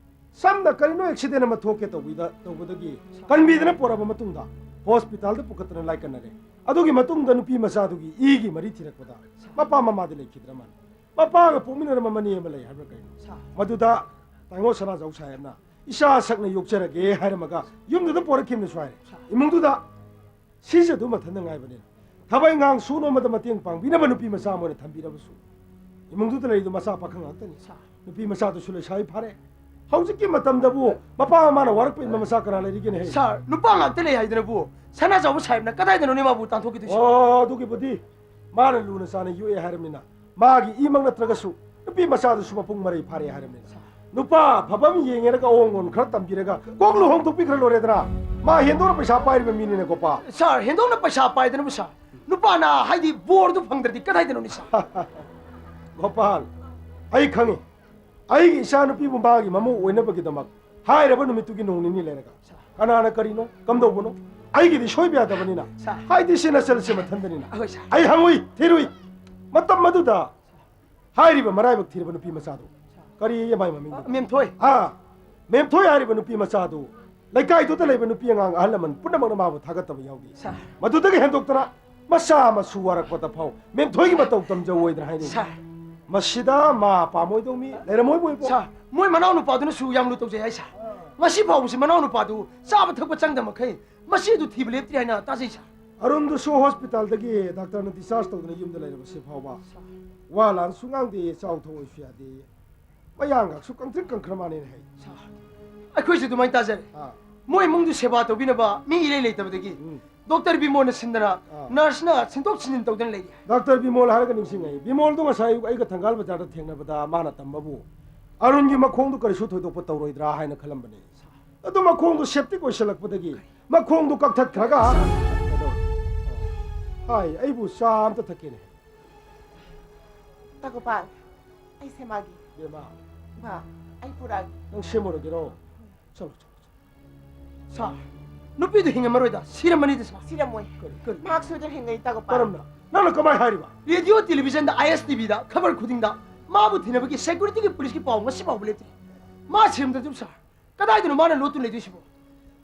ꯁꯝꯅ ꯀꯔꯤꯅꯣ ꯑꯦꯛꯁꯤꯗꯦꯟ ꯑꯃ ꯊꯣꯛꯀꯦ ꯇꯧꯕꯤꯗ-, ꯇꯧꯕꯗꯒꯤ ꯀꯟꯕꯤꯗꯅ ꯄꯣꯔꯛꯑꯕ ꯃꯇꯨꯡꯗ ꯍꯣꯁꯄꯤꯇꯥꯜꯗ ꯄꯨꯈꯠꯇꯅ ꯂꯥꯏꯀꯠꯅꯔꯦ꯫ ꯑꯗꯨꯒꯤ ꯃꯇꯨꯡꯗ ꯅꯨꯄꯤ ꯃꯆꯥꯗꯨꯒꯤ ꯏꯒꯤ ꯃꯔꯤ ꯊꯤꯔꯛꯄꯗ ꯃꯄꯥ ꯃꯃꯥꯗꯤ ꯂꯩꯈꯤꯗ꯭ꯔ ꯃꯥꯜꯂꯦ꯫ ꯃꯄꯥꯒ ꯄꯣꯛꯃꯤꯟꯅꯔꯝꯕ ꯃꯅꯦ ꯑꯃ ꯂꯩ ꯍꯥꯏꯕ꯭ꯔꯥ ꯀꯩꯅꯣ? ꯁꯥ꯫ ꯃꯗꯨꯗ ꯇꯥꯏꯉꯣ ꯁꯅꯥꯖꯥꯎ ꯁꯥꯍꯦꯕꯅ ꯏꯆꯥ ꯁꯛꯅ ꯌꯣꯛꯆꯔꯒꯦ ꯍꯥꯏꯔꯝꯃꯒ ꯌꯨꯝꯗꯨꯗ ꯄꯣꯔꯛꯈꯤꯕꯅꯁꯨ ꯍꯥꯏꯔꯦ꯫ ꯁꯥ꯫ ꯏꯃꯨꯡꯗꯨꯗ ꯁꯤꯖꯗꯨ ꯃꯊꯟꯇ ꯉꯥꯏꯕꯅꯤꯅ ꯊꯕꯛ ꯏꯪꯈꯥꯡ ꯁꯨꯅꯕꯗ ꯃꯇꯦꯡ ꯄꯥꯡꯕꯤꯅꯕ ꯅꯨꯄꯤ ꯃꯆꯥ ꯑꯃ ꯑꯣꯏꯅ ꯊꯝꯕꯤꯔꯕꯁꯨ, ꯏꯃꯨꯡꯗꯨꯗ ꯂꯩꯔꯤꯗꯨ ꯃꯆꯥ ꯄꯥꯈꯪ ꯉꯥꯛꯇꯅꯤ꯫ ꯁꯥ꯫ ꯅꯨꯄꯤ ꯃꯆꯥꯗꯨꯁꯨ ꯂꯩꯁꯥꯕꯤ ꯐꯥꯔꯦ꯫ ꯍꯧꯖꯤꯛꯀꯤ ꯃꯇꯝꯗꯕꯨ ꯃꯄꯥ ꯃꯃꯥꯅ ꯋꯥꯔꯛꯄ ꯏꯟꯕ ꯃꯆꯥ ꯀꯅꯥ ꯂꯩꯔꯤꯒꯦꯅꯦ ꯍꯦ? ꯁꯥꯔ, ꯅꯨꯄꯥ ꯉꯥꯛꯇ ꯂꯩ ꯍꯥꯏꯗꯅꯕꯨ ꯁꯅꯥꯖꯥꯎꯕ ꯁꯥꯍꯦꯕꯅ ꯀꯗꯥꯏꯗꯅꯣꯅꯦ ꯃꯥꯕꯨ ꯇꯥꯟꯊꯣꯛꯈꯤꯗꯣꯏꯁꯦ? ꯑꯣ, ꯑꯗꯨꯒꯤꯕꯨꯗꯤ ꯃꯥꯅ ꯂꯨꯅ ꯆꯥꯅ ꯌꯣꯛꯑꯦ ꯍꯥꯏꯔꯕꯅꯤꯅ, ꯃꯥꯒꯤ ꯏꯃꯛ ꯅꯠꯇ꯭ꯔꯒꯁꯨ ꯅꯨꯄꯤ ꯃꯆꯥꯗꯨꯁꯨ ꯃꯄꯨꯡ ꯃꯔꯩ ꯐꯥꯔꯦ ꯍꯥꯏꯔꯕꯅꯤꯅ, ꯅꯨꯄꯥ ꯑꯐꯕ ꯑꯃ ꯌꯦꯡꯉꯦꯔꯒ ꯑꯑꯣꯟ ꯈꯔ ꯇꯝꯕꯤꯔꯒ ꯀꯣꯛ ꯂꯨꯍꯣꯡꯊꯣꯛꯄꯤꯈ꯭ꯔ ꯂꯣꯏꯔꯦꯗꯅ꯫ ꯃꯥ ꯍꯦꯟꯗꯣꯛꯅ ꯄꯩꯁꯥ ꯄꯥꯏꯔꯤꯕ ꯃꯤꯅꯤꯅꯦ, ꯒꯣꯄꯥꯜ꯫ ꯁꯥꯔ, ꯍꯦꯟꯗꯣꯛꯅ ꯄꯩꯁꯥ ꯄꯥꯏꯗꯅꯕꯨ ꯁꯥꯔ, ꯅꯨꯄꯥꯅ ꯍꯥꯏꯗꯤ ꯕꯣꯔꯗꯨ ꯐꯪꯗ꯭ꯔꯗꯤ ꯀꯗꯥꯏꯗꯅꯣꯅꯦ ꯁꯥꯔ? ꯒꯣꯄꯥꯜ, ꯑꯩ ꯈꯪꯉꯤ꯫ ꯑꯩꯒꯤ ꯏꯆꯥꯅꯨꯄꯤꯕꯨ ꯃꯥꯒꯤ ꯃꯃꯧ ꯑꯣꯏꯅꯕꯒꯤꯗꯃꯛ ꯍꯥꯏꯔꯕ ꯅꯨꯃꯤꯠꯇꯨꯒꯤ ꯅꯣꯡ ꯅꯤꯅꯤ ꯂꯩꯔꯒ ꯁꯥꯔ꯫ ꯀꯅꯥꯅ ꯀꯔꯤꯅꯣ, ꯀꯝꯗꯧꯕꯅꯣ, ꯑꯩꯒꯤꯗꯤ ꯁꯣꯏꯕ ꯌꯥꯗꯕꯅꯤꯅ꯫ ꯁꯥꯔ꯫ ꯍꯥꯏꯗꯤ ꯁꯤ ꯅꯆꯜꯁꯦ ꯃꯊꯟꯗꯅꯤꯅ꯫ ꯑꯍꯣꯏ, ꯁꯥꯔ꯫ ꯑꯩ ꯍꯪꯉꯨꯏ, ꯊꯤꯔꯨꯏ꯫ ꯃꯇꯝ ꯑꯗꯨꯗ ꯍꯥꯏꯔꯤꯕ ꯃꯔꯥꯏꯕꯛ ꯊꯤꯔꯕ ꯅꯨꯄꯤ ꯃꯆꯥꯗꯣ, ꯀꯔꯤ ꯃꯥꯏ ꯃꯃꯤꯡꯗꯣ? ꯑ, ꯃꯦꯝꯊꯣꯏ꯫ ꯑꯥ, ꯃꯦꯝꯊꯣꯏ ꯍꯥꯏꯔꯤꯕ ꯅꯨꯄꯤ ꯃꯆꯥꯗꯨ ꯂꯩꯀꯥꯏꯗꯨꯗ ꯂꯩꯕ ꯅꯨꯄꯤ ꯑꯉꯥꯡ ꯑꯍꯜ ꯂꯃꯟ ꯄꯨꯝꯅꯃꯛꯅ ꯃꯥꯕꯨ ꯊꯥꯒꯠꯇꯕ ꯌꯥꯎꯗꯦ꯫ ꯁꯥꯔ꯫ ꯃꯗꯨꯗꯒꯤ ꯍꯦꯟꯗꯣꯛꯇꯅ ꯃꯆꯥ ꯃꯁꯨ ꯋꯥꯔꯛꯄꯗ ꯐꯥꯎ ꯃꯦꯝꯊꯣꯏꯒꯤ ꯃꯇꯧ ꯇꯝꯖꯧ ꯑꯣꯏꯗꯅ ꯍꯥꯏꯅꯩ꯫ ꯁꯥꯔ꯫ ꯃꯁꯤꯗ ꯃꯥ ꯄꯥꯝꯃꯣꯏꯗꯧ ꯃꯤ ꯂꯩꯔꯝꯃꯣꯏꯕꯨ ꯏꯕꯣ꯫ ꯁꯥꯔ, ꯃꯣꯏ ꯃꯅꯥꯎ ꯅꯨꯄꯥꯗꯨꯅꯁꯨ ꯌꯥꯝ ꯂꯨ ꯇꯧꯖꯩ ꯍꯥꯏ ꯁꯥꯔ꯫ ꯉꯁꯤ ꯐꯥꯎꯕꯁꯤ ꯃꯅꯥꯎ ꯅꯨꯄꯥꯗꯨ ꯆꯥꯕ ꯊꯛꯄ ꯆꯪꯗ ꯃꯈꯩ ꯃꯁꯤ ꯑꯗꯨ ꯊꯤꯕ ꯂꯦꯞꯇ꯭ꯔꯤ ꯍꯥꯏꯅ ꯇꯥꯖꯩ ꯁꯥꯔ꯫ ꯑꯔꯨꯟꯗꯨꯁꯨ ꯍꯣꯁꯄꯤꯇꯥꯜꯗꯒꯤ ꯗꯥꯛꯇꯔꯅ ꯗꯤꯁꯆꯥꯔꯖ ꯇꯧꯗꯨꯅ ꯌꯨꯝꯗ ꯂꯩꯔꯕꯁꯤ ꯐꯥꯎꯕ ꯁꯥꯔ꯫ ꯋꯥ ꯂꯥꯟꯁꯨ ꯉꯥꯡꯗꯦ, ꯆꯥꯎ ꯊꯛꯑꯣꯏꯁꯨ ꯌꯥꯗꯦ꯫ ꯃꯌꯥꯡꯒꯁꯨ ꯀꯪꯇ꯭ꯔꯤꯛ ꯀꯪꯈ꯭ꯔ ꯃꯥꯅꯦꯅ ꯍꯥꯏ꯫ ꯁꯥꯔ, ꯑꯩꯈꯣꯏꯁꯨ ꯑꯗꯨꯃꯥꯏꯅ ꯇꯥꯖꯔꯦ꯫ ꯑꯥ꯫ ꯃꯣꯏ ꯏꯃꯨꯡꯗꯨ ꯁꯦꯕꯥ ꯇꯧꯕꯤꯅꯕ ꯃꯤ ꯏꯔꯩ ꯂꯩꯇꯕꯗꯒꯤ ꯎꯝ꯫ ꯗꯣꯛꯇꯔ ꯕꯤꯃꯣꯜꯅ ꯁꯤꯟꯗꯅ ꯑꯥ꯫ ꯅꯔꯁꯅ ꯁꯤꯟꯗꯣꯛ ꯁꯤꯟꯖꯤꯟ ꯇꯧꯗꯨꯅ ꯂꯩꯔꯤ꯫ ꯗꯥꯛꯇꯔ ꯕꯤꯃꯣꯜ ꯍꯥꯏꯔꯒ ꯅꯤꯡꯁꯤꯡꯉꯛꯏ꯫ ꯕꯤꯃꯣꯜꯗꯣ ꯉꯁꯥꯏ ꯑꯌꯨꯛ ꯑꯩꯒ ꯊꯪꯒꯥꯜ ꯕꯖꯥꯔꯗ ꯊꯦꯡꯅꯕꯗ ꯃꯥꯅ ꯇꯝꯕꯕꯨ ꯑꯔꯨꯟꯒꯤ ꯃꯈꯣꯡꯗꯨ ꯀꯔꯤꯁꯨ ꯊꯣꯏꯗꯣꯛꯄ ꯇꯧꯔꯣꯏꯗ꯭ꯔꯥ ꯍꯥꯏꯅ ꯈꯜꯂꯝꯕꯅꯤ꯫ ꯑꯗꯨ ꯃꯈꯣꯡꯗꯨ ꯁꯦꯞꯇꯤꯛ ꯑꯣꯏꯁꯤꯜꯂꯛꯄꯗꯒꯤ ꯃꯈꯣꯡꯗꯨ ꯀꯛꯊꯠꯈ꯭ꯔꯒ, ꯍꯥꯏ, ꯑꯩꯕꯨ ꯆꯥ ꯑꯝꯇ ꯊꯛꯀꯦꯅꯦ꯫ ꯇꯥꯒꯣꯄꯥꯜ, ꯑꯩ ꯁꯦꯝꯃꯛꯑꯒꯦ꯫ ꯏꯕꯦꯝꯃ, ꯕꯥ, ꯑꯩ ꯄꯨꯔꯛꯑꯒꯦ꯫ ꯅꯪ ꯁꯦꯝꯃꯨꯔꯒꯦꯔꯣ? ꯆꯠꯂꯣ, ꯆꯠꯂꯣ, ꯆꯠꯂꯣ꯫ ꯁꯥꯔ, ꯅꯨꯄꯤꯗꯨ ꯍꯤꯡꯉꯝꯃꯔꯣꯏꯗ, ꯁꯤꯔꯝꯃꯅꯤꯗ, ꯁꯥꯔ꯫ ꯁꯤꯔꯝꯃꯣꯏ꯫ ꯀꯔꯤ, ꯀꯔꯤ? ꯃꯍꯥꯛ ꯁꯣꯏꯗꯅ ꯍꯤꯡꯒꯅꯤ, ꯇꯥꯒꯣꯄꯥꯜ꯫ ꯀꯔꯝꯅ? ꯅꯪꯅ ꯀꯃꯥꯏ ꯍꯥꯏꯔꯤꯕ? ꯔꯦꯗꯤꯑꯣ, ꯇꯦꯂꯤꯚꯤꯖꯟꯗ, ꯑꯥꯏ ꯑꯦꯁ ꯇꯤ ꯚꯤꯗ, ꯈꯕꯔ ꯈꯨꯗꯤꯡꯗ ꯃꯥꯕꯨ ꯊꯤꯅꯕꯒꯤ ꯁꯦꯀ꯭ꯌꯨꯔꯤꯇꯤꯒꯤ ꯄꯨꯂꯤꯁꯀꯤ ꯄꯥꯎ ꯉꯁꯤꯐꯥꯎꯕ ꯂꯦꯞꯇ꯭ꯔꯤ꯫ ꯃꯥ ꯁꯤꯔꯝꯗ꯭ꯔꯗꯨꯕꯨ, ꯁꯥꯔ, ꯀꯗꯥꯏꯗꯅꯣ ꯃꯥꯅ ꯂꯣꯠꯇꯨꯅ ꯂꯩꯗꯣꯏꯁꯤꯕꯣ?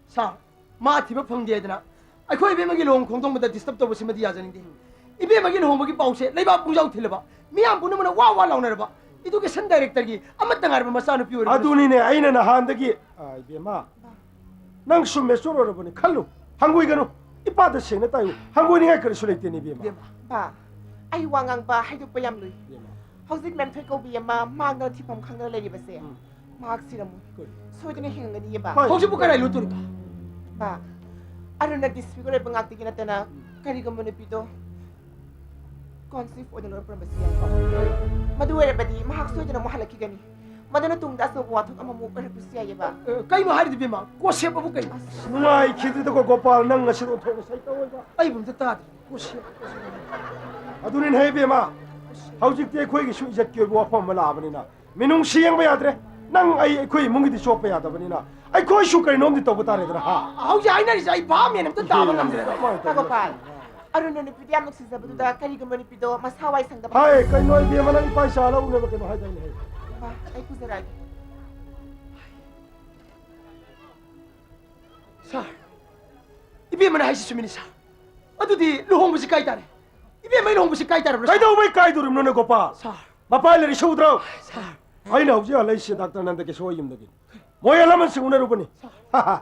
ꯁꯥꯔ, ꯃꯥ ꯊꯤꯕ ꯐꯪꯗꯦ ꯍꯥꯏꯗꯅ ꯑꯩꯈꯣꯏ ꯏꯕꯦꯝꯃꯒꯤ ꯂꯨꯍꯣꯡ ꯈꯣꯡꯗꯣꯡꯕꯗ ꯗꯤꯁꯇꯔꯕ ꯇꯧꯕꯁꯤꯃꯗꯤ ꯌꯥꯖꯅꯤꯡꯗꯦ꯫ ꯏꯕꯦꯝꯃꯒꯤ ꯂꯨꯍꯣꯡꯕꯒꯤ ꯄꯥꯎꯁꯦ ꯂꯩꯕꯥꯛ ꯄꯨꯡꯖꯥꯎ ꯊꯤꯜꯂꯕ, ꯃꯤꯌꯥꯝ ꯄꯨꯝꯅꯃꯛꯅ ꯋꯥ ꯋꯥ ꯂꯥꯎꯅꯔꯕ, ꯏꯗꯨꯀꯦꯁꯟ ꯗꯥꯏꯔꯦꯛꯇꯔꯒꯤ ꯑꯃꯠꯇ ꯉꯥꯏꯔꯕ ꯃꯆꯥꯅꯨꯄꯤ ꯑꯣꯏꯔꯕ꯫ ꯑꯗꯨꯅꯤꯅꯦ ꯑꯩꯅ ꯅꯍꯥꯟꯗꯒꯤ, ꯑ, ꯏꯕꯦꯝꯃ, ꯅꯪꯁꯨ ꯃꯦꯆꯣꯔ ꯑꯣꯏꯔꯕꯅꯤ ꯈꯜꯂꯨ, ꯍꯪꯒꯣꯏꯒꯅꯨ꯫ ꯏꯄꯥꯗ ꯁꯦꯡꯅ ꯇꯥꯏꯌꯨ, ꯍꯪꯒꯣꯏꯅꯤꯡꯉꯥꯏ ꯀꯔꯤꯁꯨ ꯂꯩꯇꯦꯅꯦ, ꯏꯕꯦꯝꯃ꯫ ꯏꯕꯦꯝꯃ꯫ ꯕꯥ, ꯑꯩ ꯋꯥ ꯉꯥꯡꯕ ꯍꯥꯏꯗꯣꯛꯄ ꯌꯥꯝ ꯂꯨꯏ꯫ ꯏꯕꯦꯝꯃ꯫ ꯍꯧꯖꯤꯛ ꯂꯟꯊꯣꯏ ꯀꯧꯕꯤ ꯑꯃ ꯃꯥꯡꯗꯅ ꯊꯤꯐꯝ ꯈꯪꯗꯅ ꯂꯩꯔꯤꯕꯁꯦ, ꯎꯝ꯫ ꯃꯍꯥꯛ ꯁꯤꯔꯝꯃꯣꯏ꯫ ꯀꯔꯤ? ꯁꯣꯏꯗꯅ ꯍꯤꯡꯒꯅꯤꯌꯦ, ꯕꯥ꯫ ꯍꯣꯏ꯫ ꯍꯧꯖꯤꯛꯄꯨ ꯀꯗꯥꯏ ꯂꯣꯠꯇꯣꯔꯤꯕ? ꯕꯥ, ꯑꯔꯨꯟꯅ ꯗꯤꯁꯐꯤꯒꯔ ꯑꯣꯏꯕ ꯉꯥꯛꯇꯒꯤ ꯅꯠꯇꯅ, ꯎꯝ꯫ ꯀꯔꯤꯒꯨꯝꯕ ꯅꯨꯄꯤꯗꯣ ꯀꯣꯟꯁꯤꯞ ꯑꯣꯏꯅ ꯂꯧꯔꯛꯄꯔꯝꯕꯁꯨ ꯌꯥꯏꯀꯣ꯫ ꯃꯗꯨ ꯑꯣꯏꯔꯕꯗꯤ ꯃꯍꯥꯛ ꯁꯣꯏꯗꯅ ꯑꯃꯨꯛ ꯍꯜꯂꯛꯈꯤꯒꯅꯤ꯫ ꯃꯗꯨꯅ ꯇꯨꯡꯗ ꯑꯆꯧꯕ ꯋꯥꯊꯣꯛ ꯑꯃꯃꯨꯛ ꯑꯣꯏꯔꯛꯄꯁꯨ ꯌꯥꯏꯌꯦꯕ꯫ ꯑ, ꯀꯩꯅꯣ ꯍꯥꯏꯔꯤꯗꯨ, ꯏꯕꯦꯝꯃ? ꯀꯣꯁꯦꯞ ꯑꯕꯨ ꯀꯩꯅꯣ? ꯑꯁ꯫ ꯅꯨꯡꯉꯥꯏꯈꯤꯗ꯭ꯔꯤꯗꯀꯣ, ꯒꯣꯄꯥꯜ, ꯅꯪ ꯉꯁꯤ ꯑꯣꯟꯊꯣꯛꯅ ꯁꯩꯇ ꯑꯣꯏꯕ꯫ ꯑꯩꯕꯨ ꯑꯝꯇ ꯇꯥꯗ꯭ꯔꯤ꯫ ꯀꯣꯁꯦꯞ, ꯀꯣꯁꯦꯞ꯫ ꯑꯗꯨꯅꯤꯅꯦ, ꯍꯦ ꯏꯕꯦꯝꯃ, ꯍꯧꯖꯤꯛꯇꯤ ꯑꯩꯈꯣꯏꯒꯤꯁꯨ ꯏꯖꯠꯀꯤ ꯑꯣꯏꯕ ꯋꯥꯐꯝ ꯑꯃ ꯂꯥꯛꯑꯕꯅꯤꯅ, ꯃꯤꯅꯨꯡꯁꯤ ꯌꯦꯡꯕ ꯌꯥꯗ꯭ꯔꯦ꯫ ꯅꯪ ꯑꯩ ꯑꯩꯈꯣꯏ ꯏꯃꯨꯡꯒꯤꯗꯤ ꯆꯣꯞꯄ ꯌꯥꯗꯕꯅꯤꯅ, ꯑꯩꯈꯣꯏꯁꯨ ꯀꯩꯅꯣꯝꯗꯤ ꯇꯧꯕ ꯇꯥꯔꯦꯗꯅ, ꯍꯥ? ꯍꯧꯖꯤꯛ ꯍꯥꯏꯅꯔꯤꯁꯦ ꯑꯩ ꯚꯥꯞ ꯃꯦꯟ ꯑꯝꯇ ꯇꯥꯕ ꯉꯝꯗ꯭ꯔꯦ꯫ ꯀꯃꯥꯏꯅ ꯇꯧꯕꯅꯣ? ꯇꯥꯒꯣꯄꯥꯜ, ꯑꯔꯨꯟꯅ ꯅꯨꯄꯤꯗ ꯌꯥꯝ ꯅꯨꯡꯁꯤꯖꯕꯗꯨꯗ ꯀꯔꯤꯒꯨꯝꯕ ꯅꯨꯄꯤꯗꯣ ꯃꯁꯥ ꯋꯥꯏ ꯁꯪꯗꯕ ꯍꯥꯏ, ꯀꯩꯅꯣ ꯏꯕꯦꯝꯃ, ꯅꯪ ꯏꯄꯥ ꯏꯆꯥ ꯂꯧꯅꯕ ꯀꯩꯅꯣ ꯍꯥꯏꯗꯥꯏꯅꯦ, ꯍꯦ? ꯏꯃꯥ, ꯑꯩ ꯄꯨꯖꯔꯛꯑꯒꯦ꯫ ꯁꯥꯔ, ꯏꯕꯦꯝꯃꯅ ꯍꯥꯏꯁꯤ ꯆꯨꯝꯃꯤꯅꯤ, ꯁꯥꯔ꯫ ꯑꯗꯨꯗꯤ ꯂꯨꯍꯣꯡꯕꯁꯤ ꯀꯥꯏ ꯇꯥꯔꯦ? ꯏꯕꯦꯝꯃ, ꯑꯩ ꯂꯨꯍꯣꯡꯕꯁꯤ ꯀꯥꯏ ꯇꯥꯔꯕ꯭ꯔꯣ, ꯁꯥꯔ? ꯀꯩꯗꯧꯕꯩ ꯀꯥꯏꯗꯣꯔꯤꯕꯅꯣꯅꯦ, ꯒꯣꯄꯥꯜ? ꯁꯥꯔ꯫ ꯃꯄꯥ ꯂꯩꯔꯤꯁꯤ ꯎꯗ꯭ꯔꯣ? ꯁꯥꯔ꯫ ꯑꯩꯅ ꯍꯧꯖꯤꯛ ꯍꯜꯂꯛꯏꯁꯤ ꯗꯥꯛꯇꯔ ꯅꯟꯗꯀꯤꯁꯣꯔ ꯌꯨꯝꯗꯒꯤꯅꯤ꯫ ꯃꯣꯏ ꯑꯍꯜ ꯂꯃꯟꯁꯤꯡ ꯎꯅꯔꯨꯕꯅꯤ꯫ ꯁꯥꯔ꯫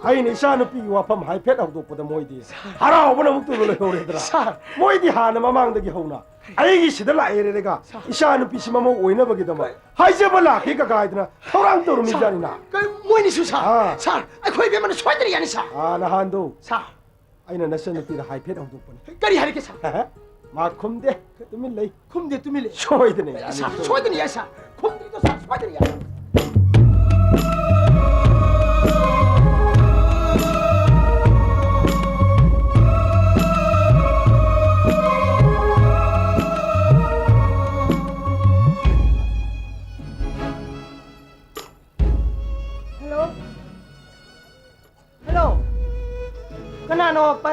ꯑꯩꯅ ꯏꯆꯥ ꯅꯨꯄꯤꯒꯤ ꯋꯥꯐꯝ ꯍꯥꯏꯐꯦꯠ ꯍꯧꯗꯣꯛꯄꯗ ꯃꯣꯏꯗꯤ ꯁꯥꯔ꯫ ꯍꯔꯥꯎꯕꯅ ꯑꯃꯨꯛꯇꯣꯏꯕ ꯂꯣꯏꯍꯧꯔꯦꯗ꯭ꯔꯥ? ꯁꯥꯔ꯫ ꯃꯣꯏꯗꯤ ꯍꯥꯟꯅ ꯃꯃꯥꯡꯗꯒꯤ ꯍꯧꯅ ꯑꯩꯒꯤ ꯁꯤꯗ ꯂꯥꯛꯑꯦꯔꯦꯒ ꯁꯥꯔ꯫ ꯏꯆꯥ ꯅꯨꯄꯤꯁꯤ ꯃꯃꯧ ꯑꯣꯏꯅꯕꯒꯤꯗꯃꯛ ꯀꯩ-, ꯍꯥꯏꯖꯕ ꯂꯥꯛꯀꯦ ꯀꯀꯥ ꯍꯥꯏꯗꯅ ꯊꯧꯔꯥꯡ ꯇꯧꯔꯝꯃꯤꯖꯥꯠꯅꯤꯅ꯫ ꯁꯥꯔ, ꯀꯩ-, ꯃꯣꯏꯅꯤꯁꯨ ꯁꯥꯔ꯫ ꯑꯥ꯫ ꯁꯥꯔ, ꯑꯩꯈꯣꯏ ꯏꯕꯦꯝꯃꯅ ꯁꯣꯏꯗꯅ ꯌꯥꯅꯤ, ꯁꯥꯔ꯫ ꯑꯥ, ꯅꯍꯥꯟꯗꯣ꯫ ꯁꯥꯔ꯫ ꯑꯩꯅ ꯅꯆꯟꯅꯨꯄꯤꯗ ꯍꯥꯏꯐꯦꯠ ꯍꯧꯗꯣꯛꯄꯅꯤ꯫ ꯀꯔꯤ ꯍꯥꯏꯔꯛꯀꯦ, ꯁꯥꯔ? ꯃꯥ ꯈꯨꯝꯗꯦ, ꯇꯨꯃꯤꯟ ꯂꯩ꯫ ꯈꯨꯝꯗꯦ, ꯇꯨꯃꯤꯟ ꯂꯩ꯫ ꯁꯣꯏꯗꯅ ꯌꯥꯅꯤ, ꯁꯥꯔ, ꯁꯣꯏꯗꯅ꯫ ꯁꯣꯏꯗꯅ ꯌꯥꯏ, ꯁꯥꯔ꯫ ꯈꯨꯝꯗ꯭ꯔꯤꯗꯣ, ꯁꯥꯔ, ꯁꯣꯏꯗꯅ ꯌꯥꯏ꯫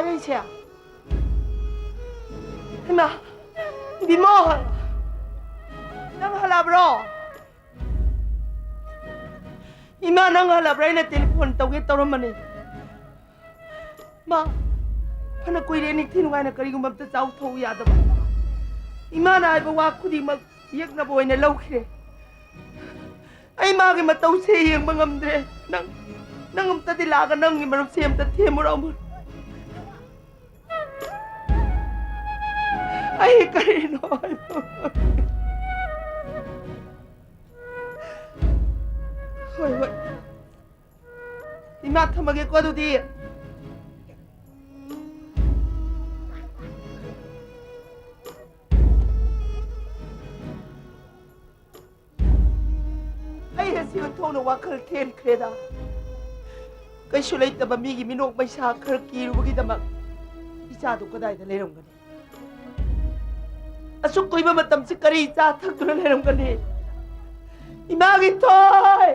ꯑꯩꯁꯦ, ꯏꯃꯥ, ꯕꯤꯃꯣ, ꯅꯪ ꯍꯜꯂꯛꯑꯕ꯭ꯔꯣ? ꯏꯃꯥ, ꯅꯪ ꯍꯜꯂꯛꯑꯕ꯭ꯔꯥ? ꯑꯩꯅ ꯇꯦꯂꯤꯐꯣꯟ ꯇꯧꯒꯦ ꯇꯧꯔꯝꯕꯅꯤ꯫ ꯃꯥ, ꯐꯅ ꯀꯨꯏꯔꯦ ꯅꯤꯡꯊꯤ ꯅꯨꯡꯉꯥꯏꯅ ꯀꯔꯤꯒꯨꯝꯕ ꯑꯝꯇ ꯆꯥꯎ ꯊꯛꯎ ꯌꯥꯗꯕ꯫ ꯏꯃꯥꯅ ꯍꯥꯏꯕ ꯋꯥ ꯈꯨꯗꯤꯡꯃꯛ ꯌꯦꯛꯅꯕ ꯑꯣꯏꯅ ꯂꯧꯈ꯭ꯔꯦ꯫ ꯑꯩ ꯃꯥꯒꯤ ꯃꯇꯧꯁꯦ ꯌꯦꯡꯕ ꯉꯝꯗ꯭ꯔꯦ꯫ ꯅꯪ, ꯅꯪ ꯑꯝꯇꯗꯤ ꯂꯥꯛꯑꯒ ꯅꯪꯒꯤ ꯃꯔꯨꯞꯁꯦ ꯑꯝꯇ ꯊꯦꯝꯃꯨꯔꯛꯑꯣ꯫ ꯑꯩ ꯀꯔꯤꯅꯣ ꯍꯥꯏꯕ? ꯍꯣꯏ, ꯍꯣꯏ꯫ ꯏꯃꯥ, ꯊꯝꯃꯒꯦꯀꯣ ꯑꯗꯨꯗꯤ꯫ ꯑꯩ ꯉꯁꯤ ꯑꯣꯟꯊꯣꯛꯅ ꯋꯥꯈꯜ ꯊꯦꯟꯈ꯭ꯔꯦꯗ꯫ ꯀꯩꯁꯨ ꯂꯩꯇꯕ ꯃꯤꯒꯤ ꯃꯤꯅꯣꯛ ꯃꯩꯁꯥ ꯈꯔ ꯀꯤꯔꯨꯕꯒꯤꯗꯃꯛ ꯏꯆꯥꯗꯨ ꯀꯗꯥꯏꯗ ꯂꯩꯔꯝꯒꯅꯤ? ꯑꯁꯨꯛ ꯀꯨꯏꯕ ꯃꯇꯝꯁꯤ ꯀꯔꯤ ꯆꯥ ꯊꯛꯇꯨꯅ ꯂꯩꯔꯝꯒꯅꯤ? ꯏꯃꯥꯒꯤ ꯊꯣꯏ!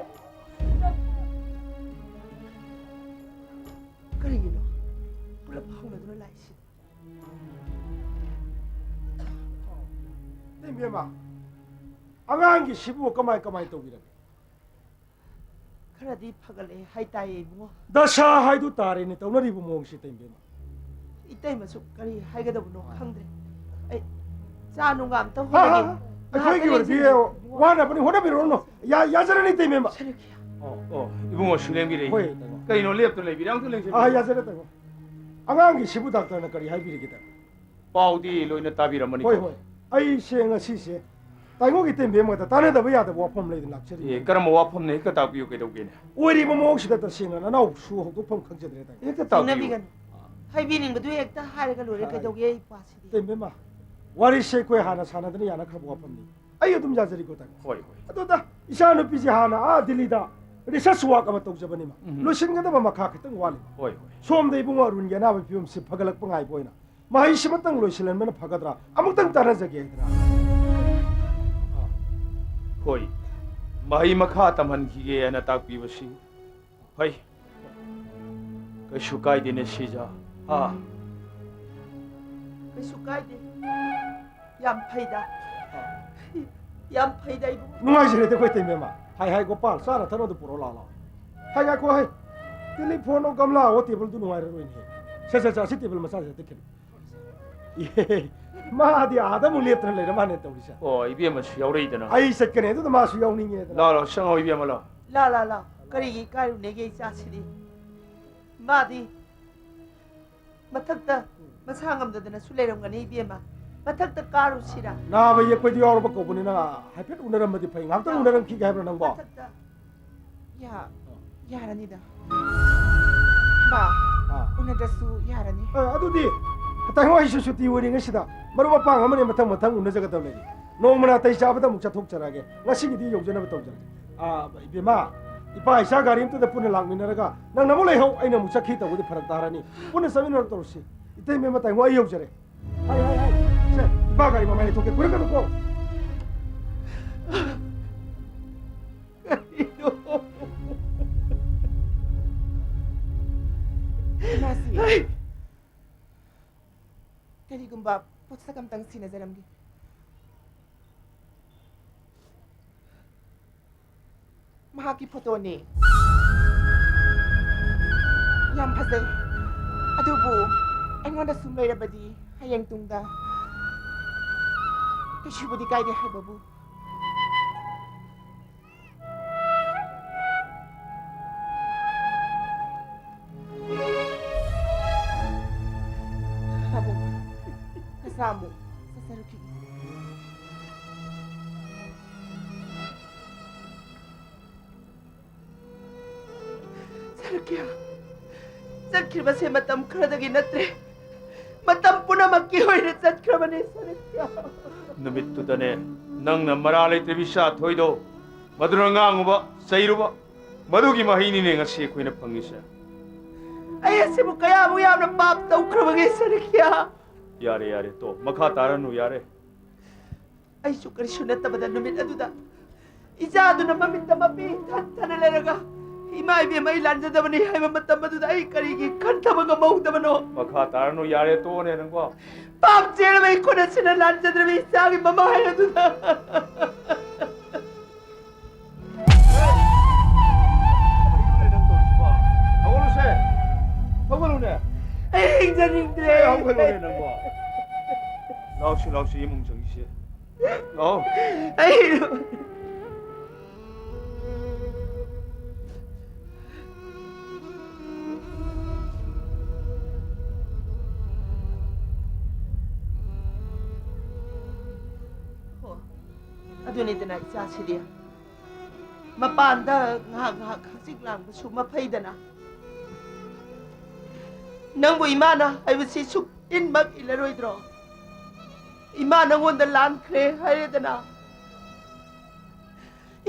ꯀꯔꯤꯒꯤꯅꯣ ꯄꯨꯂꯞ ꯍꯧꯅꯗꯨꯅ ꯂꯥꯛꯏꯁꯤ? ꯏꯕꯦꯝꯃ, ꯑꯉꯥꯡꯒꯤꯁꯤꯕꯨ ꯀꯃꯥꯏ ꯀꯃꯥꯏ ꯇꯧꯕꯤꯔꯒꯦ? ꯈꯔꯗꯤ ꯐꯒꯠꯂꯛꯑꯦ ꯍꯥꯏꯇꯥꯏꯌꯦ, ꯏꯕꯨꯡꯉꯣ꯫ ꯗꯁꯥ ꯍꯥꯏꯗꯨ ꯇꯥꯔꯦꯅꯦ, ꯇꯧꯅꯔꯤꯕ ꯃꯑꯣꯡꯁꯤ, ꯏꯇꯩꯃ꯫ ꯏꯇꯩꯃꯁꯨ ꯀꯔꯤ ꯍꯥꯏꯒꯗꯕꯅꯣ ꯈꯪꯗ꯭ꯔꯦ꯫ ꯑꯩ ꯆꯥ ꯅꯨꯡꯒ ꯑꯝꯇ ꯍꯥ, ꯍꯥ, ꯍꯣꯠꯅꯒꯦ꯫ ꯍꯥ꯫ ꯉꯥꯏꯍꯥꯛꯇ ꯑꯩꯈꯣꯏꯒꯤ ꯑꯣꯏꯔꯗꯤ ꯂꯦꯡꯁꯤꯟꯕꯤꯌꯨ꯫ ꯋꯥꯅꯕꯅꯤ, ꯍꯣꯠꯅꯕꯤꯔꯨꯔꯅꯨ꯫ ꯌꯥ-, ꯌꯥꯖꯔꯅꯤ, ꯏꯇꯩꯃ꯫ ꯁꯔꯨꯛꯈꯤꯌꯥ꯫ ꯑꯣ, ꯑꯣ, ꯏꯕꯨꯡꯉꯣ ꯁꯨꯂꯦꯝꯒꯤ ꯂꯩ꯫ ꯍꯣꯏ, ꯏꯇꯩꯃ꯫ ꯀꯩꯅꯣ ꯂꯦꯞꯇꯨꯅ ꯂꯩꯕꯤꯔꯦ? ꯑꯝꯇ ꯂꯦꯡꯁꯤꯟꯕꯤꯌꯨ꯫ ꯑꯥ, ꯌꯥꯖꯔꯦ, ꯏꯇꯩꯃ꯫ ꯑꯉꯥꯡꯒꯤꯁꯤꯕꯨ ꯗꯥꯛꯇꯔꯅ ꯀꯔꯤ ꯍꯥꯏꯕꯤꯔꯤꯒꯦ, ꯏꯇꯩꯃ? ꯄꯥꯎꯗꯤ ꯂꯣꯏꯅ ꯇꯥꯕꯤꯔꯝꯃꯅꯤꯀꯣ? ꯍꯣꯏ, ꯍꯣꯏ꯫ ꯑꯩꯁꯦ ꯉꯁꯤꯁꯦ ꯇꯥꯏꯉꯣꯒꯤ ꯏꯇꯩꯃ ꯑꯃꯒ ꯇꯥꯟꯅꯗꯕ ꯌꯥꯗꯕ ꯋꯥꯐꯝ ꯂꯩꯗꯅ ꯂꯥꯛꯆꯔꯤꯅꯤ꯫ ꯑꯦ, ꯀꯔꯝꯕ ꯋꯥꯐꯝꯅꯣ? ꯍꯦꯛꯇ ꯇꯥꯛꯄꯤꯌꯨ, ꯀꯩꯗꯧꯒꯦꯅꯦ? ꯑꯣꯏꯔꯤꯕ ꯃꯑꯣꯡꯁꯤꯗ ꯇꯁꯦꯡꯅ ꯅꯅꯥꯎꯁꯨ ꯍꯧꯗꯣꯛꯐꯝ ꯈꯪꯖꯗ꯭ꯔꯦ, ꯇꯥꯏꯉꯣ꯫ ꯍꯦꯛꯇ ꯇꯥꯛꯄꯤꯌꯨ꯫ ꯆꯤꯡꯅꯕꯤꯒꯅꯨ꯫ ꯍꯥꯏꯕꯤꯅꯤꯡꯕꯗꯨ ꯍꯦꯛꯇ ꯍꯥꯏꯔꯒ ꯂꯣꯏꯔꯦ꯫ ꯍꯥꯏ꯫ ꯀꯩꯗꯧꯒꯦ ꯑꯩ ꯏꯄ꯭ꯋꯥꯁꯤꯗꯤ? ꯏꯇꯩꯃ, ꯋꯥꯔꯤꯁꯦ ꯑꯩꯈꯣꯏ ꯍꯥꯟꯅ ꯁꯥꯟꯅꯗꯅ ꯌꯥꯅꯈ꯭ꯔꯕ ꯋꯥꯐꯝꯅꯤ꯫ ꯑꯩ ꯑꯗꯨꯝ ꯌꯥꯖꯔꯤꯀꯣ, ꯇꯥꯏꯉꯣ꯫ ꯍꯣꯏ, ꯍꯣꯏ꯫ ꯑꯗꯨꯗ ꯏꯆꯥꯅꯨꯄꯤꯁꯦ ꯍꯥꯟꯅ ꯑꯥ ꯗꯤꯜꯂꯤꯗ research work ꯑꯃ ꯇꯧꯖꯕꯅꯤꯃ꯫ ꯎꯝ꯫ ꯂꯣꯏꯁꯤꯟꯒꯗꯕ ꯃꯈꯥ ꯈꯤꯇꯪ ꯋꯥꯠꯂꯤ꯫ ꯍꯣꯏ, ꯍꯣꯏ꯫ ꯁꯣꯝꯗ ꯏꯕꯨꯡꯉꯣ ꯑꯔꯨꯟꯒꯤ ꯑꯅꯥꯕꯒꯤ ꯐꯤꯕꯝꯁꯤ ꯐꯒꯠꯂꯛꯄ ꯉꯥꯏꯕ ꯑꯣꯏꯅ ꯃꯍꯩꯁꯤꯃꯇꯪ ꯂꯣꯏꯁꯤꯜꯍꯟꯕꯅ ꯐꯒꯗ꯭ꯔꯥ? ꯑꯃꯨꯛꯇꯪ ꯇꯥꯟꯅꯖꯒꯦ ꯍꯥꯏꯗꯅ꯫ ꯍꯣꯏ, ꯃꯍꯩ ꯃꯈꯥ ꯇꯝꯍꯟꯈꯤꯒꯦ ꯍꯥꯏꯅ ꯇꯥꯛꯄꯤꯕꯁꯤ ꯐꯩ꯫ ꯀꯩꯁꯨ ꯀꯥꯏꯗꯦꯅꯦ ꯁꯤꯖꯥ꯫ ꯑꯥ꯫ ꯀꯩꯁꯨ ꯀꯥꯏꯗꯦ꯫ ꯌꯥꯝ ꯐꯩꯗ꯫ ꯌꯥꯝ ꯐꯩꯗ, ꯏꯕꯨꯡꯉꯣ꯫ ꯅꯨꯡꯉꯥꯏꯖꯔꯦꯗ ꯑꯩꯈꯣꯏ ꯇꯩꯃꯦꯝꯃ꯫ ꯍꯥꯏ ꯍꯥꯏ ꯒꯣꯄꯥꯜ, ꯆꯥꯅ ꯊꯛꯅꯕꯗꯨ ꯄꯨꯔꯛꯑꯣ ꯂꯥꯛꯑꯣ, ꯂꯥꯛꯑꯣ꯫ ꯍꯥꯏ ꯉꯥꯏꯈꯣ ꯍꯩ꯫ ꯇꯦꯂꯤꯐꯣꯟꯅꯣ ꯒꯝꯂꯥꯋꯣ ꯇꯦꯕꯜꯗꯨ ꯅꯨꯡꯉꯥꯏꯔꯔꯣꯏꯅꯦꯍꯦ꯫ ꯁꯦ, ꯁꯦ, ꯁꯦ, ꯑꯁꯤ ꯇꯦꯕꯜ ꯃꯆꯥꯁꯤꯗ ꯇꯦꯛꯈꯤꯅꯤ꯫ ꯏꯍꯦ, ꯃꯥꯗꯤ ꯑꯥꯗ ꯑꯃꯨꯛ ꯂꯦꯞꯇꯅ ꯂꯩꯔ ꯃꯥꯅꯦ ꯇꯧꯔꯤꯁꯦ꯫ ꯑꯣ, ꯏꯕꯦꯝꯃꯁꯨ ꯌꯥꯎꯔꯛꯏꯗꯅ꯫ ꯑꯩ ꯆꯠꯀꯅꯤ, ꯑꯗꯨꯗ ꯃꯥꯁꯨ ꯌꯥꯎꯅꯤꯡꯉꯦꯗꯅ꯫ ꯂꯥꯎ, ꯂꯥꯎ, ꯆꯪꯉꯣ, ꯏꯕꯦꯝꯃ, ꯂꯥꯎ꯫ ꯂꯥ, ꯂꯥ, ꯂꯥ꯫ ꯀꯔꯤꯒꯤ ꯏꯀꯥꯏꯔꯨꯅꯦꯒꯦ ꯏꯆꯥꯁꯤꯗꯤ? ꯃꯥꯗꯤ ꯃꯊꯛꯇ ꯃꯁꯥ ꯉꯝꯗꯗꯅꯁꯨ ꯂꯩꯔꯝꯒꯅꯤ, ꯏꯕꯦꯝꯃ꯫ ꯃꯊꯛꯇ ꯀꯥꯔꯨꯁꯤꯔꯥ? ꯅꯥꯕ ꯌꯦꯛꯄꯩꯗꯤ ꯌꯥꯎꯔꯕ ꯀꯧꯕꯅꯤꯅ ꯍꯥꯏꯐꯦꯠ ꯎꯅꯔꯝꯕꯗꯤ ꯐꯩ꯫ ꯉꯥꯏꯍꯥꯛꯇꯪ ꯎꯅꯔꯝꯈꯤꯒꯦ ꯍꯥꯏꯕ꯭ꯔꯥ ꯅꯪꯕꯣ? ꯃꯊꯛꯇ꯫ ꯌꯥ-, ꯌꯥꯔꯅꯤꯗ꯫ ꯕꯥ, ꯑꯥ꯫ ꯎꯅꯗ꯭ꯔꯁꯨ ꯌꯥꯔꯅꯤ꯫ ꯑ, ꯑꯗꯨꯗꯤ ꯇꯥꯏꯉꯣ, ꯑꯩꯁꯨ ꯁꯨꯇꯤ ꯑꯣꯏꯔꯤꯉꯩꯁꯤꯗ ꯃꯔꯨꯞ ꯃꯄꯥꯡ ꯑꯃꯅꯤ ꯃꯊꯪ ꯃꯊꯪ ꯎꯅꯖꯒꯗꯕ ꯂꯩꯔꯤ꯫ ꯅꯣꯡꯃ ꯅꯥꯇꯩ ꯆꯥꯕꯗ ꯑꯃꯨꯛ ꯆꯠꯊꯣꯛꯆꯔꯛꯑꯒꯦ꯫ ꯉꯁꯤꯒꯤꯗꯤ ꯌꯧꯖꯅꯕ ꯇꯧꯖꯔꯒꯦ꯫ ꯑ, ꯏꯕꯦꯝꯃ, ꯏꯄꯥ ꯏꯆꯥ ꯒꯥꯔꯤ ꯑꯃꯇꯗ ꯄꯨꯟꯅ ꯂꯥꯛꯃꯤꯟꯅꯔꯒ ꯅꯪꯅ ꯑꯃꯨꯛ ꯂꯩꯍꯧ, ꯑꯩꯅ ꯑꯃꯨꯛ ꯆꯠꯈꯤ ꯇꯧꯕꯗꯤ ꯐꯔꯛ ꯇꯥꯔꯅꯤ꯫ ꯄꯨꯟꯅ ꯆꯠꯃꯤꯟꯅꯔ ꯇꯧꯔꯁꯤ꯫ ꯏꯇꯩꯃ, ꯏꯇꯩꯃ, ꯇꯥꯏꯉꯣ, ꯑꯩ ꯌꯧꯖꯔꯦ꯫ ꯍꯥꯏ, ꯍꯥꯏ, ꯍꯥꯏ꯫ ꯁꯦ, ꯏꯄꯥ ꯒꯥꯔꯤ ꯃꯃꯥꯏ ꯂꯩꯊꯣꯛꯀꯦ, ꯀꯨꯏꯔꯛꯀꯅꯨꯀꯣ꯫ ꯏꯃꯥꯁꯤ꯫ ꯀꯔꯤꯒꯨꯝꯕ ꯄꯣꯠꯁꯛ ꯑꯝꯇꯪ ꯁꯤꯟꯅꯖꯔꯝꯒꯦ꯫ ꯃꯍꯥꯛꯀꯤ ꯐꯣꯇꯣꯅꯤ꯫ ꯌꯥꯝ ꯐꯖꯩ꯫ ꯑꯗꯨꯕꯨ ꯑꯩꯉꯣꯟꯗ ꯁꯨꯝ ꯂꯩꯔꯕꯗꯤ ꯍꯌꯦꯡ ꯇꯨꯡꯗ ꯀꯩꯁꯨꯕꯨꯗꯤ ꯀꯥꯏꯗꯦ ꯍꯥꯏꯕꯕꯨ꯫ ꯄꯥꯕꯨꯡ, ꯅꯁꯥ ꯑꯃꯨꯛ ꯆꯠꯆꯔꯨꯈꯤꯒꯦ꯫ ꯁꯔꯨꯛꯌꯥ, ꯆꯠꯈ꯭ꯔꯤꯕꯁꯦ ꯃꯇꯝ ꯈꯔꯗꯒꯤ ꯅꯠꯇ꯭ꯔꯦ, ꯃꯇꯝ ꯄꯨꯝꯅꯃꯛꯀꯤ ꯑꯣꯏꯅ ꯆꯠꯈ꯭ꯔꯕꯅꯦ, ꯁꯔꯨꯛꯌꯥ꯫ ꯅꯨꯃꯤꯠꯇꯨꯗꯅꯦ, ꯅꯪꯅ ꯃꯔꯥ ꯂꯩꯇ꯭ꯔꯕꯤ ꯏꯆꯥ ꯊꯣꯏꯗꯣ, ꯃꯗꯨꯅ ꯉꯥꯡꯉꯨꯕ, ꯆꯩꯔꯨꯕ, ꯃꯗꯨꯒꯤ ꯃꯍꯩꯅꯤꯅꯦ ꯉꯁꯤ ꯑꯩꯈꯣꯏꯅ ꯐꯪꯉꯤꯁꯦ꯫ ꯑꯩ ꯑꯁꯤꯕꯨ ꯀꯌꯥꯃꯨꯛ ꯌꯥꯝꯅ ꯄꯥꯞ ꯇꯧꯈ꯭ꯔꯕꯒꯦ, ꯁꯔꯨꯛꯌꯥ? ꯌꯥꯔꯦ, ꯌꯥꯔꯦ, ꯇꯣ, ꯃꯈꯥ ꯇꯥꯔꯅꯨ, ꯌꯥꯔꯦ꯫ ꯑꯩꯁꯨ ꯀꯔꯤꯁꯨ ꯅꯠꯇꯕꯗ ꯅꯨꯃꯤꯠ ꯑꯗꯨꯗ ꯏꯆꯥꯗꯨꯅ ꯃꯃꯤꯠꯇ ꯃꯄꯤ ꯏꯊꯟ ꯊꯟꯅ ꯂꯩꯔꯒ ꯏꯃꯥ ꯏꯕꯦꯝꯃ, ꯑꯩ ꯂꯥꯟꯖꯗꯕꯅꯤ ꯍꯥꯏꯕ ꯃꯇꯝ ꯑꯗꯨꯗ ꯑꯩ ꯀꯔꯤꯒꯤ ꯈꯟꯊꯕ ꯉꯝꯍꯧꯗꯕꯅꯣ? ꯃꯈꯥ ꯇꯥꯔꯅꯨ, ꯌꯥꯔꯦ, ꯇꯣꯛꯑꯣꯅꯦ ꯅꯪꯕꯣ꯫ ꯄꯥꯞ ꯆꯦꯟꯂꯕ ꯑꯩꯈꯣꯏꯅ ꯁꯤꯅ ꯂꯥꯟꯖꯗ꯭ꯔꯕ ꯏꯆꯥꯒꯤ ꯃꯃꯥ ꯍꯥꯏꯕꯗꯨꯗ꯫ ꯀꯔꯤꯅꯣꯅꯦ ꯅꯪ ꯇꯧꯔꯤꯁꯤꯕꯣ? ꯍꯧꯒꯠꯂꯨꯁꯦ꯫ ꯍꯧꯒꯠꯂꯨꯅꯦ꯫ ꯑꯩ ꯍꯤꯡꯖꯅꯤꯡꯗ꯭ꯔꯦ꯫ ꯑꯦ, ꯍꯧꯒꯠꯂꯨꯅꯦ ꯅꯪꯕꯣ꯫ ꯂꯥꯛꯁꯤ, ꯂꯥꯛꯁꯤ, ꯏꯃꯨꯡ ꯆꯪꯁꯤ꯫ ꯂꯥꯛꯑꯣ꯫ ꯑꯩ ꯑꯗꯨꯅꯤꯗꯅ ꯏꯆꯥꯁꯤꯗꯤ꯫ ꯃꯄꯥꯟꯗ ꯉꯥꯏꯍꯥꯛ ꯉꯥꯏꯍꯥꯛ ꯍꯛꯆꯤꯛ ꯂꯥꯡꯕꯁꯨ ꯃꯐꯩꯗꯅ꯫ ꯅꯪꯕꯨ ꯏꯃꯥꯅ ꯍꯥꯏꯕꯁꯤ ꯁꯨꯛ ꯏꯟꯃꯛ ꯏꯜꯂꯔꯣꯏꯗ꯭ꯔꯣ? ꯏꯃꯥ ꯅꯪꯉꯣꯟꯗ ꯂꯥꯟꯈ꯭ꯔꯦ ꯍꯥꯏꯔꯦꯗꯅ꯫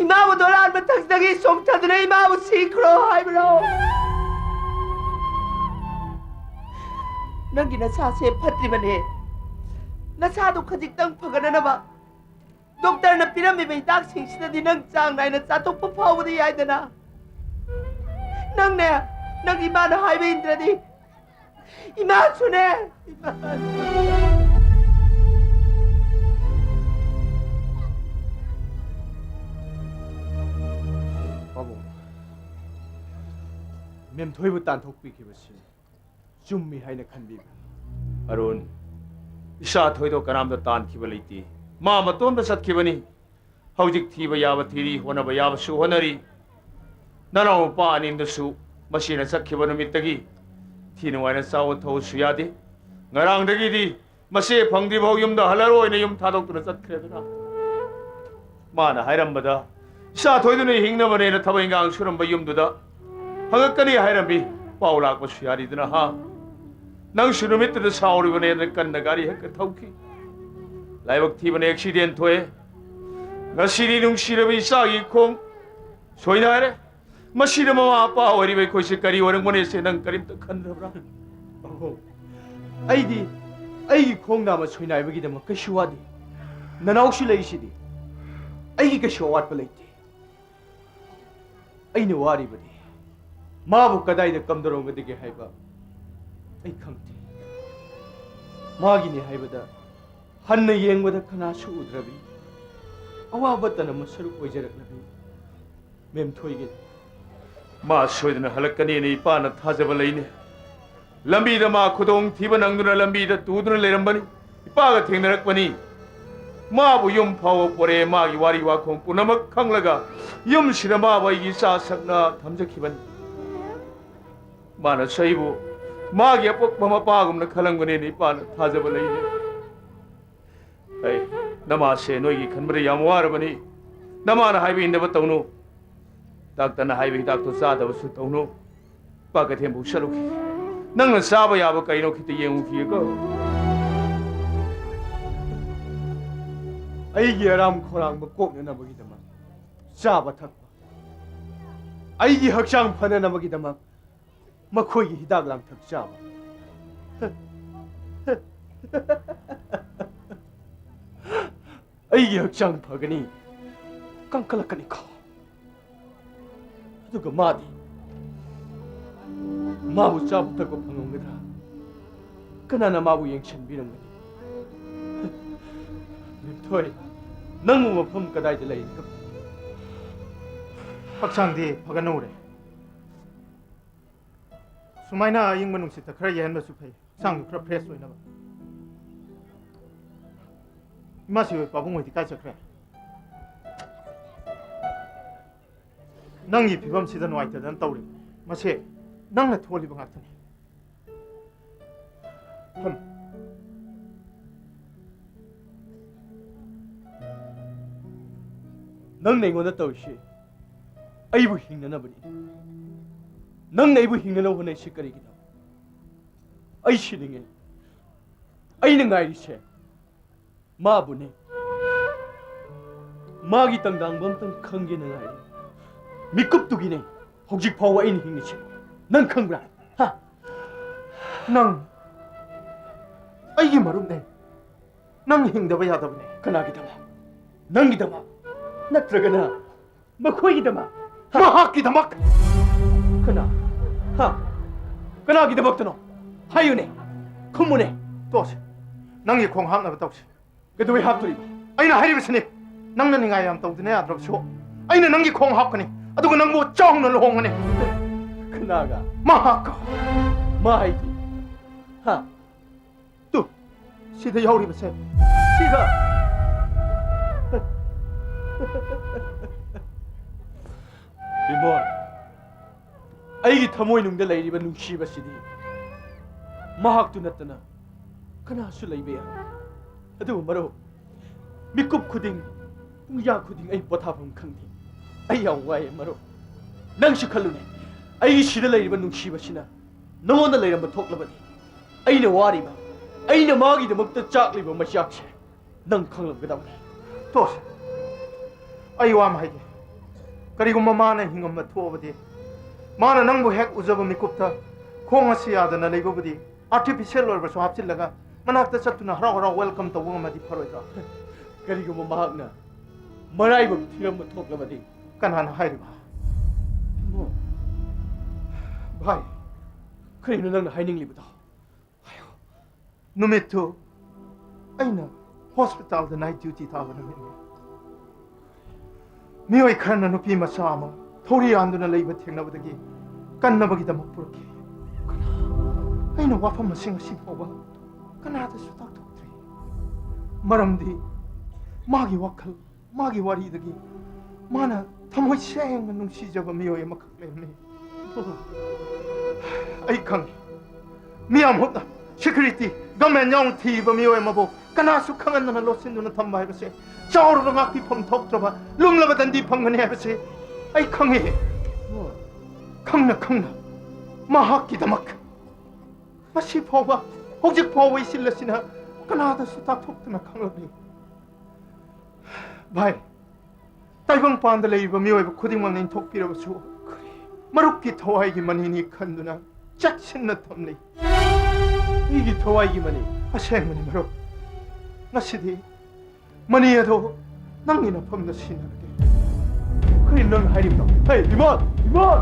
ꯏꯃꯥꯕꯨ ꯗꯣꯂꯥꯟ ꯃꯊꯛꯇꯒꯤ ꯆꯣꯡꯊꯗꯨꯅ ꯏꯃꯥꯕꯨ ꯁꯤꯈ꯭ꯔꯣ ꯍꯥꯏꯕ꯭ꯔꯣ? ꯅꯪꯒꯤ ꯅꯁꯥꯁꯦ ꯐꯠꯇ꯭ꯔꯤꯕꯅꯦ꯫ ꯅꯁꯥꯗꯨ ꯈꯖꯤꯛꯇꯪ ꯐꯒꯠꯅꯅꯕ ꯗꯣꯛꯇꯔꯅ ꯄꯤꯔꯝꯃꯤꯕ ꯍꯤꯗꯥꯛꯁꯤꯡꯁꯤꯗꯗꯤ ꯅꯪ ꯆꯥꯡ ꯅꯥꯏꯅ ꯆꯥꯊꯣꯛꯄ ꯐꯥꯎꯕꯗꯤ ꯌꯥꯏꯗꯅ꯫ ꯅꯪꯅꯦ, ꯅꯪ ꯏꯃꯥꯅ ꯍꯥꯏꯕ ꯏꯟꯗ꯭ꯔꯗꯤ ꯏꯃꯥꯁꯨꯅꯦ, ꯏꯃꯥ꯫ ꯄꯥꯕꯨꯡ, ꯃꯦꯝꯊꯣꯏꯕꯨ ꯇꯥꯟꯊꯣꯛꯄꯤꯈꯤꯕꯁꯤ ꯆꯨꯝꯃꯤ ꯍꯥꯏꯅ ꯈꯟꯕꯤꯕ꯭ꯔꯥ? ꯑꯔꯨꯟ, ꯏꯆꯥ ꯊꯣꯏꯗꯣꯛ ꯀꯅꯥꯝꯇ ꯇꯥꯟꯈꯤꯕ ꯂꯩꯇꯦ꯫ ꯃꯥ ꯃꯇꯣꯝꯇ ꯆꯠꯈꯤꯕꯅꯤ꯫ ꯍꯧꯖꯤꯛ ꯊꯤꯕ ꯌꯥꯕ ꯊꯤꯔꯤ, ꯍꯣꯠꯅꯕ ꯌꯥꯕꯁꯨ ꯍꯣꯠꯅꯔꯤ꯫ ꯅꯅꯥꯎ ꯅꯨꯄꯥ ꯑꯅꯤꯗꯨꯁꯨ ꯃꯁꯤꯅ ꯆꯠꯈꯤꯕ ꯅꯨꯃꯤꯠꯇꯒꯤ ꯊꯤ ꯅꯨꯡꯉꯥꯏꯅ ꯆꯥꯕ ꯊꯛꯎꯁꯨ ꯌꯥꯗꯦ꯫ ꯉꯔꯥꯡꯗꯒꯤꯗꯤ ꯃꯆꯦ ꯐꯪꯗ꯭ꯔꯤꯐꯥꯎ ꯌꯨꯝꯗ ꯍꯜꯂꯔꯣꯏꯅ ꯌꯨꯝ ꯊꯥꯗꯣꯛꯇꯨꯅ ꯆꯠꯈ꯭ꯔꯦꯗꯅ꯫ ꯃꯥꯅ ꯍꯥꯏꯔꯝꯕꯗ, ꯏꯆꯥ ꯊꯣꯏꯗꯨꯅ ꯍꯤꯡꯅꯕꯅꯦꯅ ꯊꯕꯛ ꯏꯟꯈꯥꯡ ꯁꯨꯔꯝꯕ ꯌꯨꯝꯗꯨꯗ ꯍꯪꯉꯛꯀꯅꯤ ꯍꯥꯏꯔꯝꯃꯤ꯫ ꯄꯥꯎ ꯂꯥꯛꯄꯁꯨ ꯌꯥꯔꯤꯗꯅ, ꯍꯥ? ꯅꯪꯁꯨ ꯅꯨꯃꯤꯠꯇꯨꯗ ꯁꯥꯎꯔꯤꯕꯅꯦꯅ ꯀꯟꯅ ꯒꯥꯔꯤ ꯍꯦꯛꯇ ꯊꯧꯈꯤ꯫ ꯂꯥꯏꯕꯛ ꯊꯤꯕꯅ ꯑꯦꯛꯁꯤꯗꯦꯟ ꯊꯣꯛꯑꯦ꯫ ꯉꯁꯤꯗꯤ ꯅꯨꯡꯁꯤꯔꯕ ꯏꯆꯥꯒꯤ ꯈꯣꯡ ꯁꯣꯏꯅꯥꯏꯔꯦ꯫ ꯃꯁꯤꯗ ꯃꯃꯥ ꯃꯄꯥ ꯑꯣꯏꯔꯤꯕ ꯑꯩꯈꯣꯏꯁꯦ ꯀꯔꯤ ꯑꯣꯏꯔꯝꯒꯅꯤꯁꯦ ꯅꯪ ꯀꯔꯤꯝꯇ ꯈꯟꯗ꯭ꯔꯕ꯭ꯔꯥ? ꯑꯍꯣ, ꯑꯩꯗꯤ ꯑꯩꯒꯤ ꯈꯣꯡ ꯅꯥꯝꯃ ꯁꯣꯏꯅꯥꯏꯕꯒꯤꯗꯃꯛ ꯀꯩꯁꯨ ꯋꯥꯗꯦ꯫ ꯅꯅꯥꯎꯁꯨ ꯂꯩꯔꯤꯁꯤꯗꯤ꯫ ꯑꯩꯒꯤ ꯀꯩꯁꯨ ꯑꯋꯥꯠꯄ ꯂꯩꯇꯦ꯫ ꯑꯩꯅ ꯋꯥꯔꯤꯕꯗꯤ ꯃꯥꯕꯨ ꯀꯗꯥꯏꯗ ꯀꯝꯗꯧꯔꯝꯒꯗꯒꯦ ꯍꯥꯏꯕ ꯑꯩ ꯈꯪꯗꯦ꯫ ꯃꯥꯒꯤꯅꯤ ꯍꯥꯏꯕꯗ ꯍꯟꯅ ꯌꯦꯡꯕꯗ ꯀꯅꯥꯁꯨ ꯎꯗ꯭ꯔꯕꯤ, ꯑꯋꯥꯕꯇꯅ ꯃꯁꯔꯨꯛ ꯑꯣꯏꯖꯔꯛꯂꯕꯤ ꯃꯦꯝꯊꯣꯏꯒꯤꯅꯤ꯫ ꯃꯥ ꯁꯣꯏꯗꯅ ꯍꯜꯂꯛꯀꯅꯤꯅ ꯏꯄꯥꯅ ꯊꯥꯖꯕ ꯂꯩꯅꯦ꯫ ꯂꯝꯕꯤꯗ ꯃꯥ ꯈꯨꯗꯣꯡ ꯊꯤꯕ ꯅꯪꯗꯨꯅ ꯂꯝꯕꯤꯗ ꯇꯨꯗꯨꯅ ꯂꯩꯔꯝꯕꯅꯤ꯫ ꯏꯄꯥꯒ ꯊꯦꯡꯅꯔꯛꯄꯅꯤ꯫ ꯃꯥꯕꯨ ꯌꯨꯝ ꯐꯥꯎꯕ ꯄꯣꯔꯛꯑꯦ꯫ ꯃꯥꯒꯤ ꯋꯥꯔꯤ ꯋꯥꯈꯣꯡ ꯄꯨꯝꯅꯃꯛ ꯈꯪꯂꯒ ꯌꯨꯝꯁꯤꯗ ꯃꯥꯕꯨ ꯑꯩꯒꯤ ꯏꯆꯥ ꯁꯛꯅ ꯊꯝꯖꯈꯤꯕꯅꯤ꯫ ꯃꯥꯅꯁꯨ ꯑꯩꯕꯨ ꯃꯥꯒꯤ ꯑꯄꯣꯛꯄ ꯃꯄꯥꯒꯨꯝꯅ ꯈꯜꯂꯝꯒꯅꯤꯅ ꯏꯄꯥꯅ ꯊꯥꯖꯕ ꯂꯩꯅꯦ꯫ ꯑꯩ, ꯅꯃꯥꯁꯦ ꯅꯣꯏꯒꯤ ꯈꯟꯕꯗ ꯌꯥꯝ ꯋꯥꯔꯕꯅꯤ꯫ ꯅꯃꯥꯅ ꯍꯥꯏꯕ ꯏꯟꯅꯕ ꯇꯧꯅꯨ꯫ ꯗꯥꯛꯇꯔꯅ ꯍꯥꯏꯕ ꯍꯤꯗꯥꯛꯇꯣ ꯆꯥꯗꯕꯁꯨ ꯇꯧꯅꯨ꯫ ꯏꯄꯥ ꯀꯩꯊꯦꯜꯐꯥꯎ ꯆꯠꯂꯨꯈꯤ꯫ ꯅꯪꯅ ꯆꯥꯕ ꯌꯥꯕ ꯀꯩꯅꯣ ꯈꯤꯇ ꯌꯦꯡꯉꯨꯈꯤꯒꯦꯀꯣ꯫ ꯑꯩꯒꯤ ꯑꯔꯥꯝ ꯈꯧꯔꯥꯡꯕ ꯀꯣꯛꯅꯅꯕꯒꯤꯗꯃꯛ ꯆꯥꯕ ꯊꯛꯄ, ꯑꯩꯒꯤ ꯍꯛꯆꯥꯡ ꯐꯅꯅꯕꯒꯤꯗꯃꯛ ꯃꯈꯣꯏꯒꯤ ꯍꯤꯗꯥꯛ ꯂꯥꯡꯊꯛ ꯆꯥꯕ꯫ ꯑꯩꯒꯤ ꯍꯛꯆꯥꯡ ꯐꯒꯅꯤ, ꯀꯟꯈꯠꯂꯛꯀꯅꯤꯀꯣ꯫ ꯑꯗꯨꯒ ꯃꯥꯗꯤ, ꯃꯥꯕꯨ ꯆꯥꯕ ꯊꯛꯄ ꯐꯪꯉꯝꯒꯗ꯭ꯔꯥ? ꯀꯅꯥꯅ ꯃꯥꯕꯨ ꯌꯦꯡꯁꯤꯟꯕꯤꯔꯝꯒꯅꯤ? ꯃꯦꯝꯊꯣꯏ, ꯅꯪꯕꯨ ꯃꯐꯝ ꯀꯗꯥꯏꯗ ꯂꯩꯔꯤꯅꯣ? ꯍꯛꯆꯥꯡꯗꯤ ꯐꯒꯠꯅꯧꯔꯦ꯫ ꯁꯨꯃꯥꯏꯅ ꯑꯏꯪꯕ ꯅꯨꯡꯁꯤꯠꯇ ꯈꯔ ꯌꯩꯍꯟꯕꯁꯨ ꯐꯩ, ꯍꯛꯆꯥꯡꯗꯣ ꯈꯔ fresh ꯑꯣꯏꯅꯕ꯫ ꯏꯃꯥꯁꯤ ꯍꯣꯏ, ꯄꯥꯕꯨꯡ ꯍꯣꯏꯗꯤ ꯀꯥꯏ ꯆꯠꯈ꯭ꯔꯦ? ꯅꯪꯒꯤ ꯐꯤꯕꯝꯁꯤꯗ ꯅꯨꯡꯉꯥꯏꯇꯗꯅ ꯇꯧꯔꯤꯕꯅꯤ꯫ ꯃꯁꯦ ꯅꯪꯅ ꯊꯣꯛꯍꯜꯂꯤꯕ ꯉꯥꯛꯇꯅꯤ꯫ ꯐꯝ꯫ ꯅꯪꯅ ꯑꯩꯉꯣꯟꯗ ꯇꯧꯔꯤꯁꯤ ꯑꯩꯕꯨ ꯍꯤꯡꯅꯅꯕꯅꯤ꯫ ꯅꯪꯅ ꯑꯩꯕꯨ ꯍꯤꯡꯅꯅꯕ ꯍꯣꯠꯅꯩꯁꯤ ꯀꯔꯤꯒꯤꯅꯣ? ꯑꯩ ꯁꯤꯅꯤꯡꯉꯦ꯫ ꯑꯩꯅ ꯉꯥꯏꯔꯤꯁꯦ ꯃꯥꯕꯨꯅꯦ꯫ ꯃꯥꯒꯤ ꯇꯪꯗꯥꯡꯕ ꯑꯝꯇꯪ ꯈꯪꯒꯦꯅ ꯉꯥꯏꯔꯤ꯫ ꯃꯤꯀꯨꯞꯇꯨꯒꯤꯅꯦ ꯍꯧꯖꯤꯛ ꯐꯥꯎꯕ ꯑꯩꯅ ꯍꯤꯡꯉꯤꯁꯦ꯫ ꯅꯪ ꯈꯪꯕ꯭ꯔꯥ? ꯍꯥ? ꯅꯪ ꯑꯩꯒꯤ ꯃꯔꯨꯞꯅꯦ꯫ ꯅꯪ ꯍꯤꯡꯗꯕ ꯌꯥꯗꯕꯅꯦ꯫ ꯀꯅꯥꯒꯤꯗꯃꯛ? ꯅꯪꯒꯤꯗꯃꯛ? ꯅꯠꯇ꯭ꯔꯒꯅ ꯃꯈꯣꯏꯒꯤꯗꯃꯛ? ꯃꯍꯥꯛꯀꯤꯗꯃꯛ! ꯀꯅꯥ? ꯍꯥ? ꯀꯅꯥꯒꯤꯗꯃꯛꯇꯅꯣ? ꯍꯥꯏꯌꯨꯅꯦ꯫ ꯈꯨꯝꯃꯨꯅꯦ꯫ ꯇꯣꯛꯁꯤ꯫ ꯅꯪꯒꯤ ꯈꯣꯡ ꯍꯥꯞꯅꯕ ꯇꯧꯁꯤ꯫ ꯀꯩꯗꯧꯕꯩ ꯍꯥꯞꯇꯣꯔꯤꯕ? ꯑꯩꯅ ꯍꯥꯏꯔꯤꯕꯁꯤꯅꯤ꯫ ꯅꯪꯅ ꯅꯤꯡꯉꯥꯏ ꯌꯥꯝ ꯇꯧꯗꯨꯅ ꯌꯥꯗ꯭ꯔꯕꯁꯨ, ꯑꯩꯅ ꯅꯪꯕꯨ ꯆꯥꯎꯅ ꯂꯨꯍꯣꯡꯒꯅꯤ, ꯑꯗꯨꯒ ꯅꯪꯕꯨ ꯆꯥꯎꯅ ꯂꯨꯍꯣꯡꯒꯅꯤ꯫ ꯀꯅꯥꯒ? ꯃꯍꯥꯛꯀ꯫ ꯃꯥ ꯍꯥꯏꯗꯤ? ꯍꯥ? ꯇꯨ, ꯁꯤꯗ ꯌꯥꯎꯔꯤꯕꯁꯦ꯫ ꯁꯤꯒ꯫ ꯕꯤꯃꯣꯜ, ꯑꯩꯒꯤ ꯊꯃꯣꯏꯅꯨꯡꯗ ꯂꯩꯔꯤꯕ ꯅꯨꯡꯁꯤꯕꯁꯤꯗꯤ ꯃꯍꯥꯛꯇꯨ ꯅꯠꯇꯅ ꯀꯅꯥꯁꯨ ꯂꯩꯕ ꯌꯥꯏ꯫ ꯑꯗꯨꯕꯨ ꯃꯔꯨꯞ, ꯃꯤꯀꯨꯞ ꯈꯨꯗꯤꯡ, ꯄꯨꯡꯌꯥ ꯈꯨꯗꯤꯡ ꯑꯩ ꯄꯣꯊꯥꯐꯝ ꯈꯪꯗꯦ꯫ ꯑꯩ ꯌꯥꯝ ꯋꯥꯏꯑꯦ ꯃꯔꯨꯞ꯫ ꯅꯪꯁꯨ ꯈꯜꯂꯨꯅꯦ, ꯑꯩꯒꯤ ꯁꯤꯗ ꯂꯩꯔꯤꯕ ꯅꯨꯡꯁꯤꯕꯁꯤꯅ ꯅꯉꯣꯟꯗ ꯂꯩꯔꯝꯕ ꯊꯣꯛꯂꯕꯗꯤ, ꯑꯩꯅ ꯋꯥꯔꯤꯕ, ꯑꯩꯅ ꯃꯥꯒꯤꯗꯃꯛꯇ ꯆꯥꯛꯂꯤꯕ ꯃꯆꯥꯛꯁꯦ ꯅꯪ ꯈꯪꯂꯝꯒꯗꯕꯅꯤ꯫ ꯇꯣꯁ, ꯑꯩ ꯋꯥ ꯑꯃ ꯍꯥꯏꯒꯦ꯫ ꯀꯔꯤꯒꯨꯝꯕ ꯃꯥꯅ ꯍꯤꯡꯉꯝꯕ ꯊꯣꯛꯑꯕꯗꯤ, ꯃꯥꯅ ꯅꯪꯕꯨ ꯍꯦꯛ ꯎꯖꯕ ꯃꯤꯀꯨꯞꯇ ꯈꯣꯡ ꯑꯁꯤ ꯌꯥꯗꯅ ꯂꯩꯕꯕꯨꯗꯤ, artificial ꯑꯣꯏꯔꯕꯁꯨ ꯍꯥꯞꯆꯤꯜꯂꯒ ꯃꯅꯥꯛꯇ ꯆꯠꯇꯨꯅ ꯍꯔꯥꯎ ꯍꯔꯥꯎ welcome ꯇꯧꯕ ꯉꯝꯃꯗꯤ ꯐꯔꯣꯏꯗ꯭ꯔꯣ? ꯀꯔꯤꯒꯨꯝꯕ ꯃꯍꯥꯛꯅ ꯃꯔꯥꯏꯕꯛ ꯊꯤꯔꯝꯕ ꯊꯣꯛꯂꯕꯗꯤ? ꯀꯅꯥꯅ ꯍꯥꯏꯔꯤꯕ? ꯏꯕꯨꯡꯉꯣ꯫ ꯚꯥꯏ, ꯀꯔꯤꯅꯣ ꯅꯪꯅ ꯍꯥꯏꯅꯤꯡꯂꯤꯕꯗꯣ? ꯍꯥꯏꯌꯣ꯫ ꯅꯨꯃꯤꯠꯇꯨ ꯑꯩꯅ hospital ꯗ night duty ꯇꯥꯕ ꯅꯨꯃꯤꯠꯅꯤ꯫ ꯃꯤꯑꯣꯏ ꯈꯔꯅ ꯅꯨꯄꯤ ꯃꯆꯥ ꯑꯃ ꯊꯧꯔꯤ ꯌꯥꯟꯗꯨꯅ ꯂꯩꯕ ꯊꯦꯡꯅꯕꯗꯒꯤ ꯀꯟꯅꯕꯒꯤꯗꯃꯛ ꯄꯨꯔꯛꯈꯤ꯫ ꯑꯩꯅ ꯋꯥꯐꯝ ꯑꯁꯤ ꯉꯁꯤ ꯐꯥꯎꯕ ꯀꯅꯥꯗꯁꯨ ꯇꯥꯛꯊꯣꯛꯇ꯭ꯔꯤ꯫ ꯃꯔꯝꯗꯤ ꯃꯥꯒꯤ ꯋꯥꯈꯜ, ꯃꯥꯒꯤ ꯋꯥꯔꯤꯗꯒꯤ ꯃꯥꯅ ꯊꯃꯣꯏ ꯁꯦꯡꯅ ꯅꯨꯡꯁꯤꯖꯕ ꯃꯤꯑꯣꯏ ꯑꯃꯈꯛ ꯂꯩꯔꯝꯃꯤ꯫ ꯑꯩ ꯈꯪꯉꯤ, ꯃꯤꯌꯥꯝ ꯍꯨꯞꯅ, security, government ꯌꯥꯎꯅ ꯊꯤꯕ ꯃꯤꯑꯣꯏ ꯑꯃꯕꯨ ꯀꯅꯥꯁꯨ ꯈꯪꯍꯟꯗꯅ ꯂꯣꯠꯁꯤꯟꯗꯨꯅ ꯊꯝꯕ ꯍꯥꯏꯕꯁꯦ, ꯆꯥꯎꯔꯕ ꯉꯥꯛꯄꯤꯐꯝ ꯊꯣꯛꯇ꯭ꯔꯕ ꯂꯨꯝꯂꯕ ꯗꯟꯗꯤ ꯐꯪꯒꯅꯤ ꯍꯥꯏꯕꯁꯦ ꯑꯩ ꯈꯪꯉꯤ꯫ ꯈꯪꯅ ꯈꯪꯅ ꯃꯍꯥꯛꯀꯤꯗꯃꯛ ꯉꯁꯤ ꯐꯥꯎꯕ, ꯍꯧꯖꯤꯛ ꯐꯥꯎꯕ ꯏꯆꯤꯜ ꯑꯁꯤꯅ ꯀꯅꯥꯗꯁꯨ ꯇꯥꯛꯊꯣꯛꯇꯅ ꯈꯪꯂꯛꯂꯤ꯫ ꯚꯥꯏ, ꯇꯥꯏꯕꯪꯄꯥꯟꯗ ꯂꯩꯔꯤꯕ ꯃꯤꯑꯣꯏꯕ ꯈꯨꯗꯤꯡꯃꯛꯅ ꯏꯟꯊꯣꯛꯄꯤꯔꯕꯁꯨ, ꯃꯔꯨꯞꯀꯤ ꯊꯋꯥꯏꯒꯤ ꯃꯅꯤꯅꯤ ꯈꯟꯗꯨꯅ ꯆꯦꯛꯁꯤꯟꯅ ꯊꯝꯂꯤ꯫ ꯑꯩꯒꯤ ꯊꯋꯥꯏꯒꯤ ꯃꯅꯤ? ꯑꯁꯦꯡꯕꯅꯤ ꯃꯔꯨꯞ, ꯉꯁꯤꯗꯤ ꯃꯅꯤ ꯑꯗꯣ ꯅꯪꯒꯤ ꯅꯐꯝꯗ ꯁꯤꯟꯅꯔꯒꯦ꯫ ꯀꯔꯤ ꯅꯪ ꯍꯥꯏꯔꯤꯕꯗꯣ? ꯍꯦ, ꯕꯤꯃꯣꯜ! ꯕꯤꯃꯣꯜ!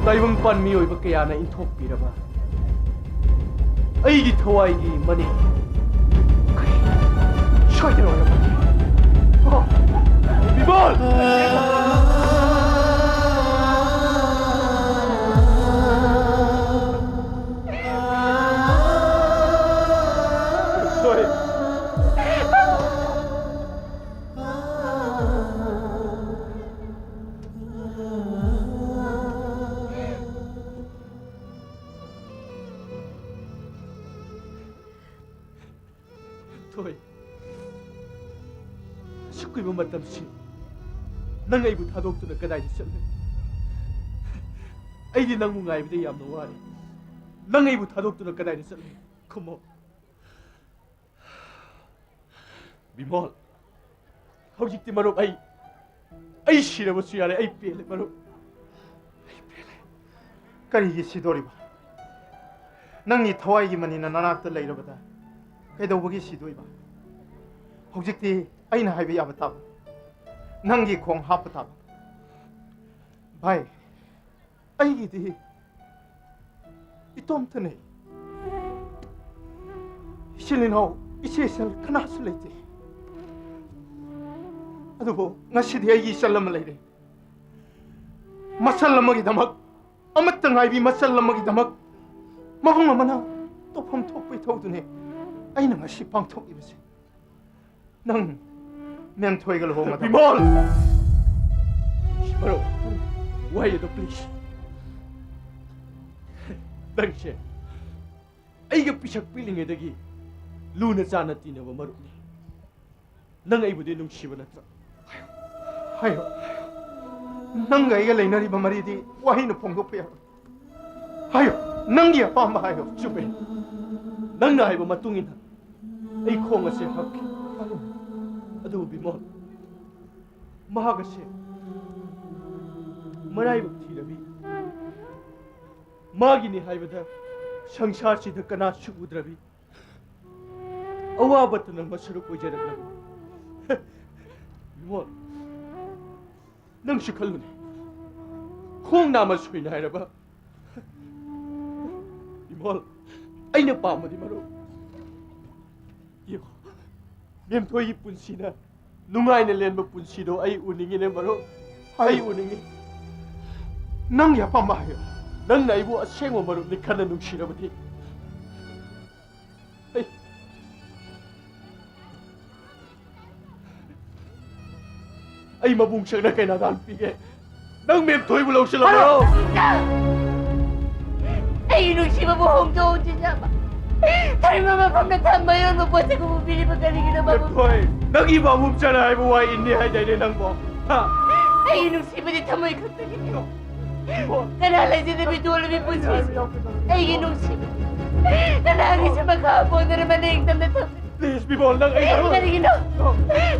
ꯇꯥꯏꯕꯪꯄꯥꯟ ꯃꯤꯑꯣꯏꯕ ꯀꯌꯥꯅ ꯏꯟꯊꯣꯛꯄꯤꯔꯕ ꯑꯩꯒꯤ ꯊꯋꯥꯏꯒꯤ ꯃꯅꯤ꯫ ꯁꯣꯏꯗꯅ ꯑꯣꯏꯔꯝꯃꯅꯤ꯫ ꯑꯣ, ꯕꯤꯃꯣꯜ! Sorry. ꯊꯣꯏ, ꯑꯁꯨꯛ ꯀꯨꯏꯕ ꯃꯇꯝꯁꯤ ꯅꯪ ꯑꯩꯕꯨ ꯊꯥꯗꯣꯛꯇꯨꯅ ꯀꯗꯥꯏꯗ ꯆꯠꯂꯨꯏ? ꯑꯩꯗꯤ ꯅꯪꯕꯨ ꯉꯥꯏꯕꯗ ꯌꯥꯝꯅ ꯋꯥꯔꯦ꯫ ꯅꯪ ꯑꯩꯕꯨ ꯊꯥꯗꯣꯛꯇꯨꯅ ꯀꯗꯥꯏꯗ ꯆꯠꯂꯨꯏ? ꯈꯨꯝꯃꯣ꯫ ꯕꯤꯃꯣꯜ, ꯍꯧꯖꯤꯛꯇꯤ ꯃꯔꯨꯞ, ꯑꯩ, ꯑꯩ ꯁꯤꯔꯕꯁꯨ ꯌꯥꯔꯦ꯫ ꯑꯩ ꯄꯦꯜꯂꯦ ꯃꯔꯨꯞ, ꯑꯩ ꯄꯦꯜꯂꯦ꯫ ꯀꯔꯤꯒꯤ ꯁꯤꯗꯣꯔꯤꯕ? ꯅꯪꯒꯤ ꯊꯋꯥꯏꯒꯤ ꯃꯅꯤꯅ ꯅꯅꯥꯛꯇ ꯂꯩꯔꯕꯗ ꯀꯩꯗꯧꯕꯒꯤ ꯁꯤꯗꯣꯏꯕ? ꯍꯧꯖꯤꯛꯇꯤ ꯑꯩꯅ ꯍꯥꯏꯕ ꯌꯥꯕ ꯇꯥꯕ, ꯅꯪꯒꯤ ꯈꯣꯡ ꯍꯥꯞꯄ ꯇꯥꯕ꯫ ꯚꯥꯏ, ꯑꯩꯒꯤꯗꯤ ꯏꯇꯣꯝꯇꯅꯦ꯫ ꯏꯆꯤꯜ ꯏꯅꯥꯎ, ꯏꯆꯦ ꯏꯆꯜ ꯀꯅꯥꯁꯨ ꯂꯩꯇꯦ꯫ ꯑꯗꯨꯕꯨ ꯉꯁꯤꯗꯤ ꯑꯩꯒꯤ ꯏꯆꯜ ꯑꯃ ꯂꯩꯔꯦ꯫ ꯃꯆꯜ ꯑꯃꯒꯤꯗꯃꯛ, ꯑꯃꯠꯇ ꯉꯥꯏꯕꯤ ꯃꯆꯜ ꯑꯃꯒꯤꯗꯃꯛ ꯃꯕꯨꯡ ꯑꯃꯅ ꯇꯧꯐꯝ ꯊꯣꯛꯄ ꯏꯊꯧꯗꯨꯅꯦ ꯑꯩꯅ ꯉꯁꯤ ꯄꯥꯡꯊꯣꯛꯂꯤꯕꯁꯦ꯫ ꯅꯪ ꯃꯦꯝꯊꯣꯏꯒ ꯂꯨꯍꯣꯡꯒꯗꯕ꯫ ꯕꯤꯃꯣꯜ! ꯃꯔꯨꯞ, ꯋꯥꯍꯩ ꯑꯗꯨ please꯫ ꯅꯪꯁꯦ ꯑꯩꯒ ꯄꯤꯁꯛ ꯄꯤꯛꯂꯤꯉꯩꯗꯒꯤ ꯂꯨꯅ ꯆꯥꯟꯅ ꯇꯤꯟꯅꯕ ꯃꯔꯨꯞꯅꯤ꯫ ꯅꯪ ꯑꯩꯕꯨꯗꯤ ꯅꯨꯡꯁꯤꯕ ꯅꯠꯇ꯭ꯔꯣ? ꯍꯥꯏꯌꯣ꯫ ꯅꯪꯒ ꯑꯩꯒ ꯂꯩꯅꯔꯤꯕ ꯃꯔꯤꯗꯤ ꯋꯥꯍꯩꯅ ꯐꯣꯡꯗꯣꯛꯄ ꯌꯥꯔꯣꯏ꯫ ꯍꯥꯏꯌꯣ, ꯅꯪꯒꯤ ꯑꯄꯥꯝꯕ ꯍꯥꯏꯌꯣ꯫ ꯆꯨꯝꯃꯦ꯫ ꯅꯪꯅ ꯍꯥꯏꯕ ꯃꯇꯨꯡ ꯏꯟꯅ ꯑꯩ ꯈꯣꯡ ꯑꯁꯦ ꯍꯛꯈꯤ꯫ ꯑꯗꯨꯕꯨ ꯕꯤꯃꯣꯜ, ꯃꯍꯥꯛ ꯑꯁꯦ ꯃꯔꯥꯏꯕꯛ ꯊꯤꯔꯕꯤ, ꯃꯥꯒꯤꯅꯤ ꯍꯥꯏꯕꯗ ꯁꯪꯁꯥꯔꯁꯤꯗ ꯀꯅꯥꯁꯨ ꯎꯗ꯭ꯔꯕꯤ, ꯑꯋꯥꯕꯇ ꯅꯪ ꯃꯁꯔꯨꯛ ꯑꯣꯏꯖꯔꯛꯂꯕꯅꯤ꯫ ꯏꯃꯣ, ꯅꯪꯁꯨ ꯈꯜꯂꯨꯅꯦ, ꯈꯣꯡ ꯅꯥꯝꯃ ꯁꯣꯏꯅꯥꯏꯔꯕ꯫ ꯏꯃꯣ, ꯑꯩꯅ ꯄꯥꯝꯕꯗꯤ ꯃꯔꯨꯞ, ꯌꯦꯡꯉꯣ, ꯃꯦꯝꯊꯣꯏꯒꯤ ꯄꯨꯟꯁꯤꯅ ꯅꯨꯡꯉꯥꯏꯅ ꯂꯦꯟꯕ ꯄꯨꯟꯁꯤꯗꯣ ꯑꯩ ꯎꯅꯤꯡꯉꯤꯅꯦ ꯃꯔꯨꯞ꯫ ꯑꯩ ꯎꯅꯤꯡꯉꯤ꯫ ꯅꯪꯒꯤ ꯑꯄꯥꯝꯕ ꯍꯥꯏꯌꯣ꯫ ꯅꯪꯅ ꯑꯩꯕꯨ ꯑꯁꯦꯡꯕ ꯃꯔꯨꯞꯅꯤ ꯈꯟꯅ ꯅꯨꯡꯁꯤꯔꯕꯗꯤ, ꯑꯩ, ꯑꯩ ꯃꯕꯨꯡ ꯁꯪꯅ ꯀꯩꯅꯥꯗꯥꯟ ꯄꯤꯒꯦ꯫ ꯅꯪ ꯃꯦꯝꯊꯣꯏꯕꯨ ꯂꯧꯁꯤꯜꯂꯣ꯫ ꯑꯩꯒꯤ ꯅꯨꯡꯁꯤꯕꯕꯨ ꯍꯣꯡꯗꯣꯛ ꯍꯣꯡꯖꯤꯟꯅꯕ, ꯊꯝꯕ ꯃꯐꯝꯗ ꯊꯝꯕ ꯌꯣꯟꯕ ꯄꯣꯠꯁꯛ ꯎꯕꯤꯔꯤꯕ ꯀꯔꯤꯒꯤꯅꯣ, ꯃꯕꯨꯡ? ꯃꯦꯝꯊꯣꯏ, ꯅꯪꯒꯤ ꯃꯕꯨꯡ ꯆꯅ ꯍꯥꯏꯕ ꯋꯥ ꯏꯟꯅꯤ ꯍꯥꯏꯗꯥꯏꯅꯦ ꯅꯪꯕꯣ? ꯍꯥ? ꯑꯩꯒꯤ ꯅꯨꯡꯁꯤꯕꯗꯤ ꯊꯃꯣꯏ ꯈꯛꯇꯒꯤꯅꯤ꯫ ꯀꯅꯥ ꯂꯩꯖꯗꯕꯤ ꯇꯣꯜꯂꯕꯤ ꯄꯨꯟꯁꯤꯁꯦ ꯑꯩꯒꯤ ꯅꯨꯡꯁꯤꯕ ꯀꯅꯥꯒꯤꯁꯨ ꯃꯈꯥ ꯄꯣꯟꯗꯅ ꯃꯅꯤꯡ ꯇꯝꯅ ꯊꯝꯂꯤ꯫ Please, ꯕꯤꯃꯣꯜ, ꯅꯪ ꯑꯩ ꯑꯩ ꯀꯔꯤꯒꯤꯅꯣ?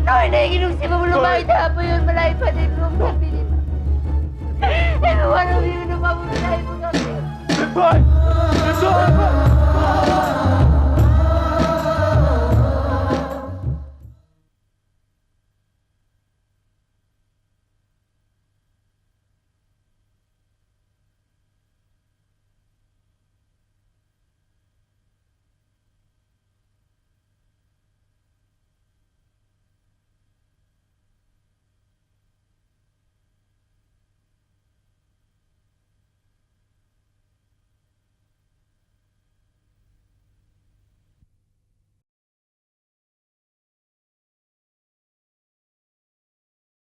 ꯅꯣꯏꯅ ꯑꯩꯒꯤ ꯅꯨꯡꯁꯤꯕꯕꯨ ꯂꯨꯃꯥꯏ ꯊꯥꯕ ꯌꯣꯟꯕ ꯂꯥꯏ ꯐꯅꯦꯛ ꯂꯣꯝ ꯊꯝꯕꯤꯔꯤꯕ? ꯑꯩꯕꯨ ꯋꯥꯔꯧꯕꯤꯒꯅꯨ, ꯃꯕꯨꯡ ꯅꯥꯏꯕ ꯉꯝꯗꯦ꯫ ꯕꯤꯃꯣꯜ! ꯕꯤꯃꯣꯜ!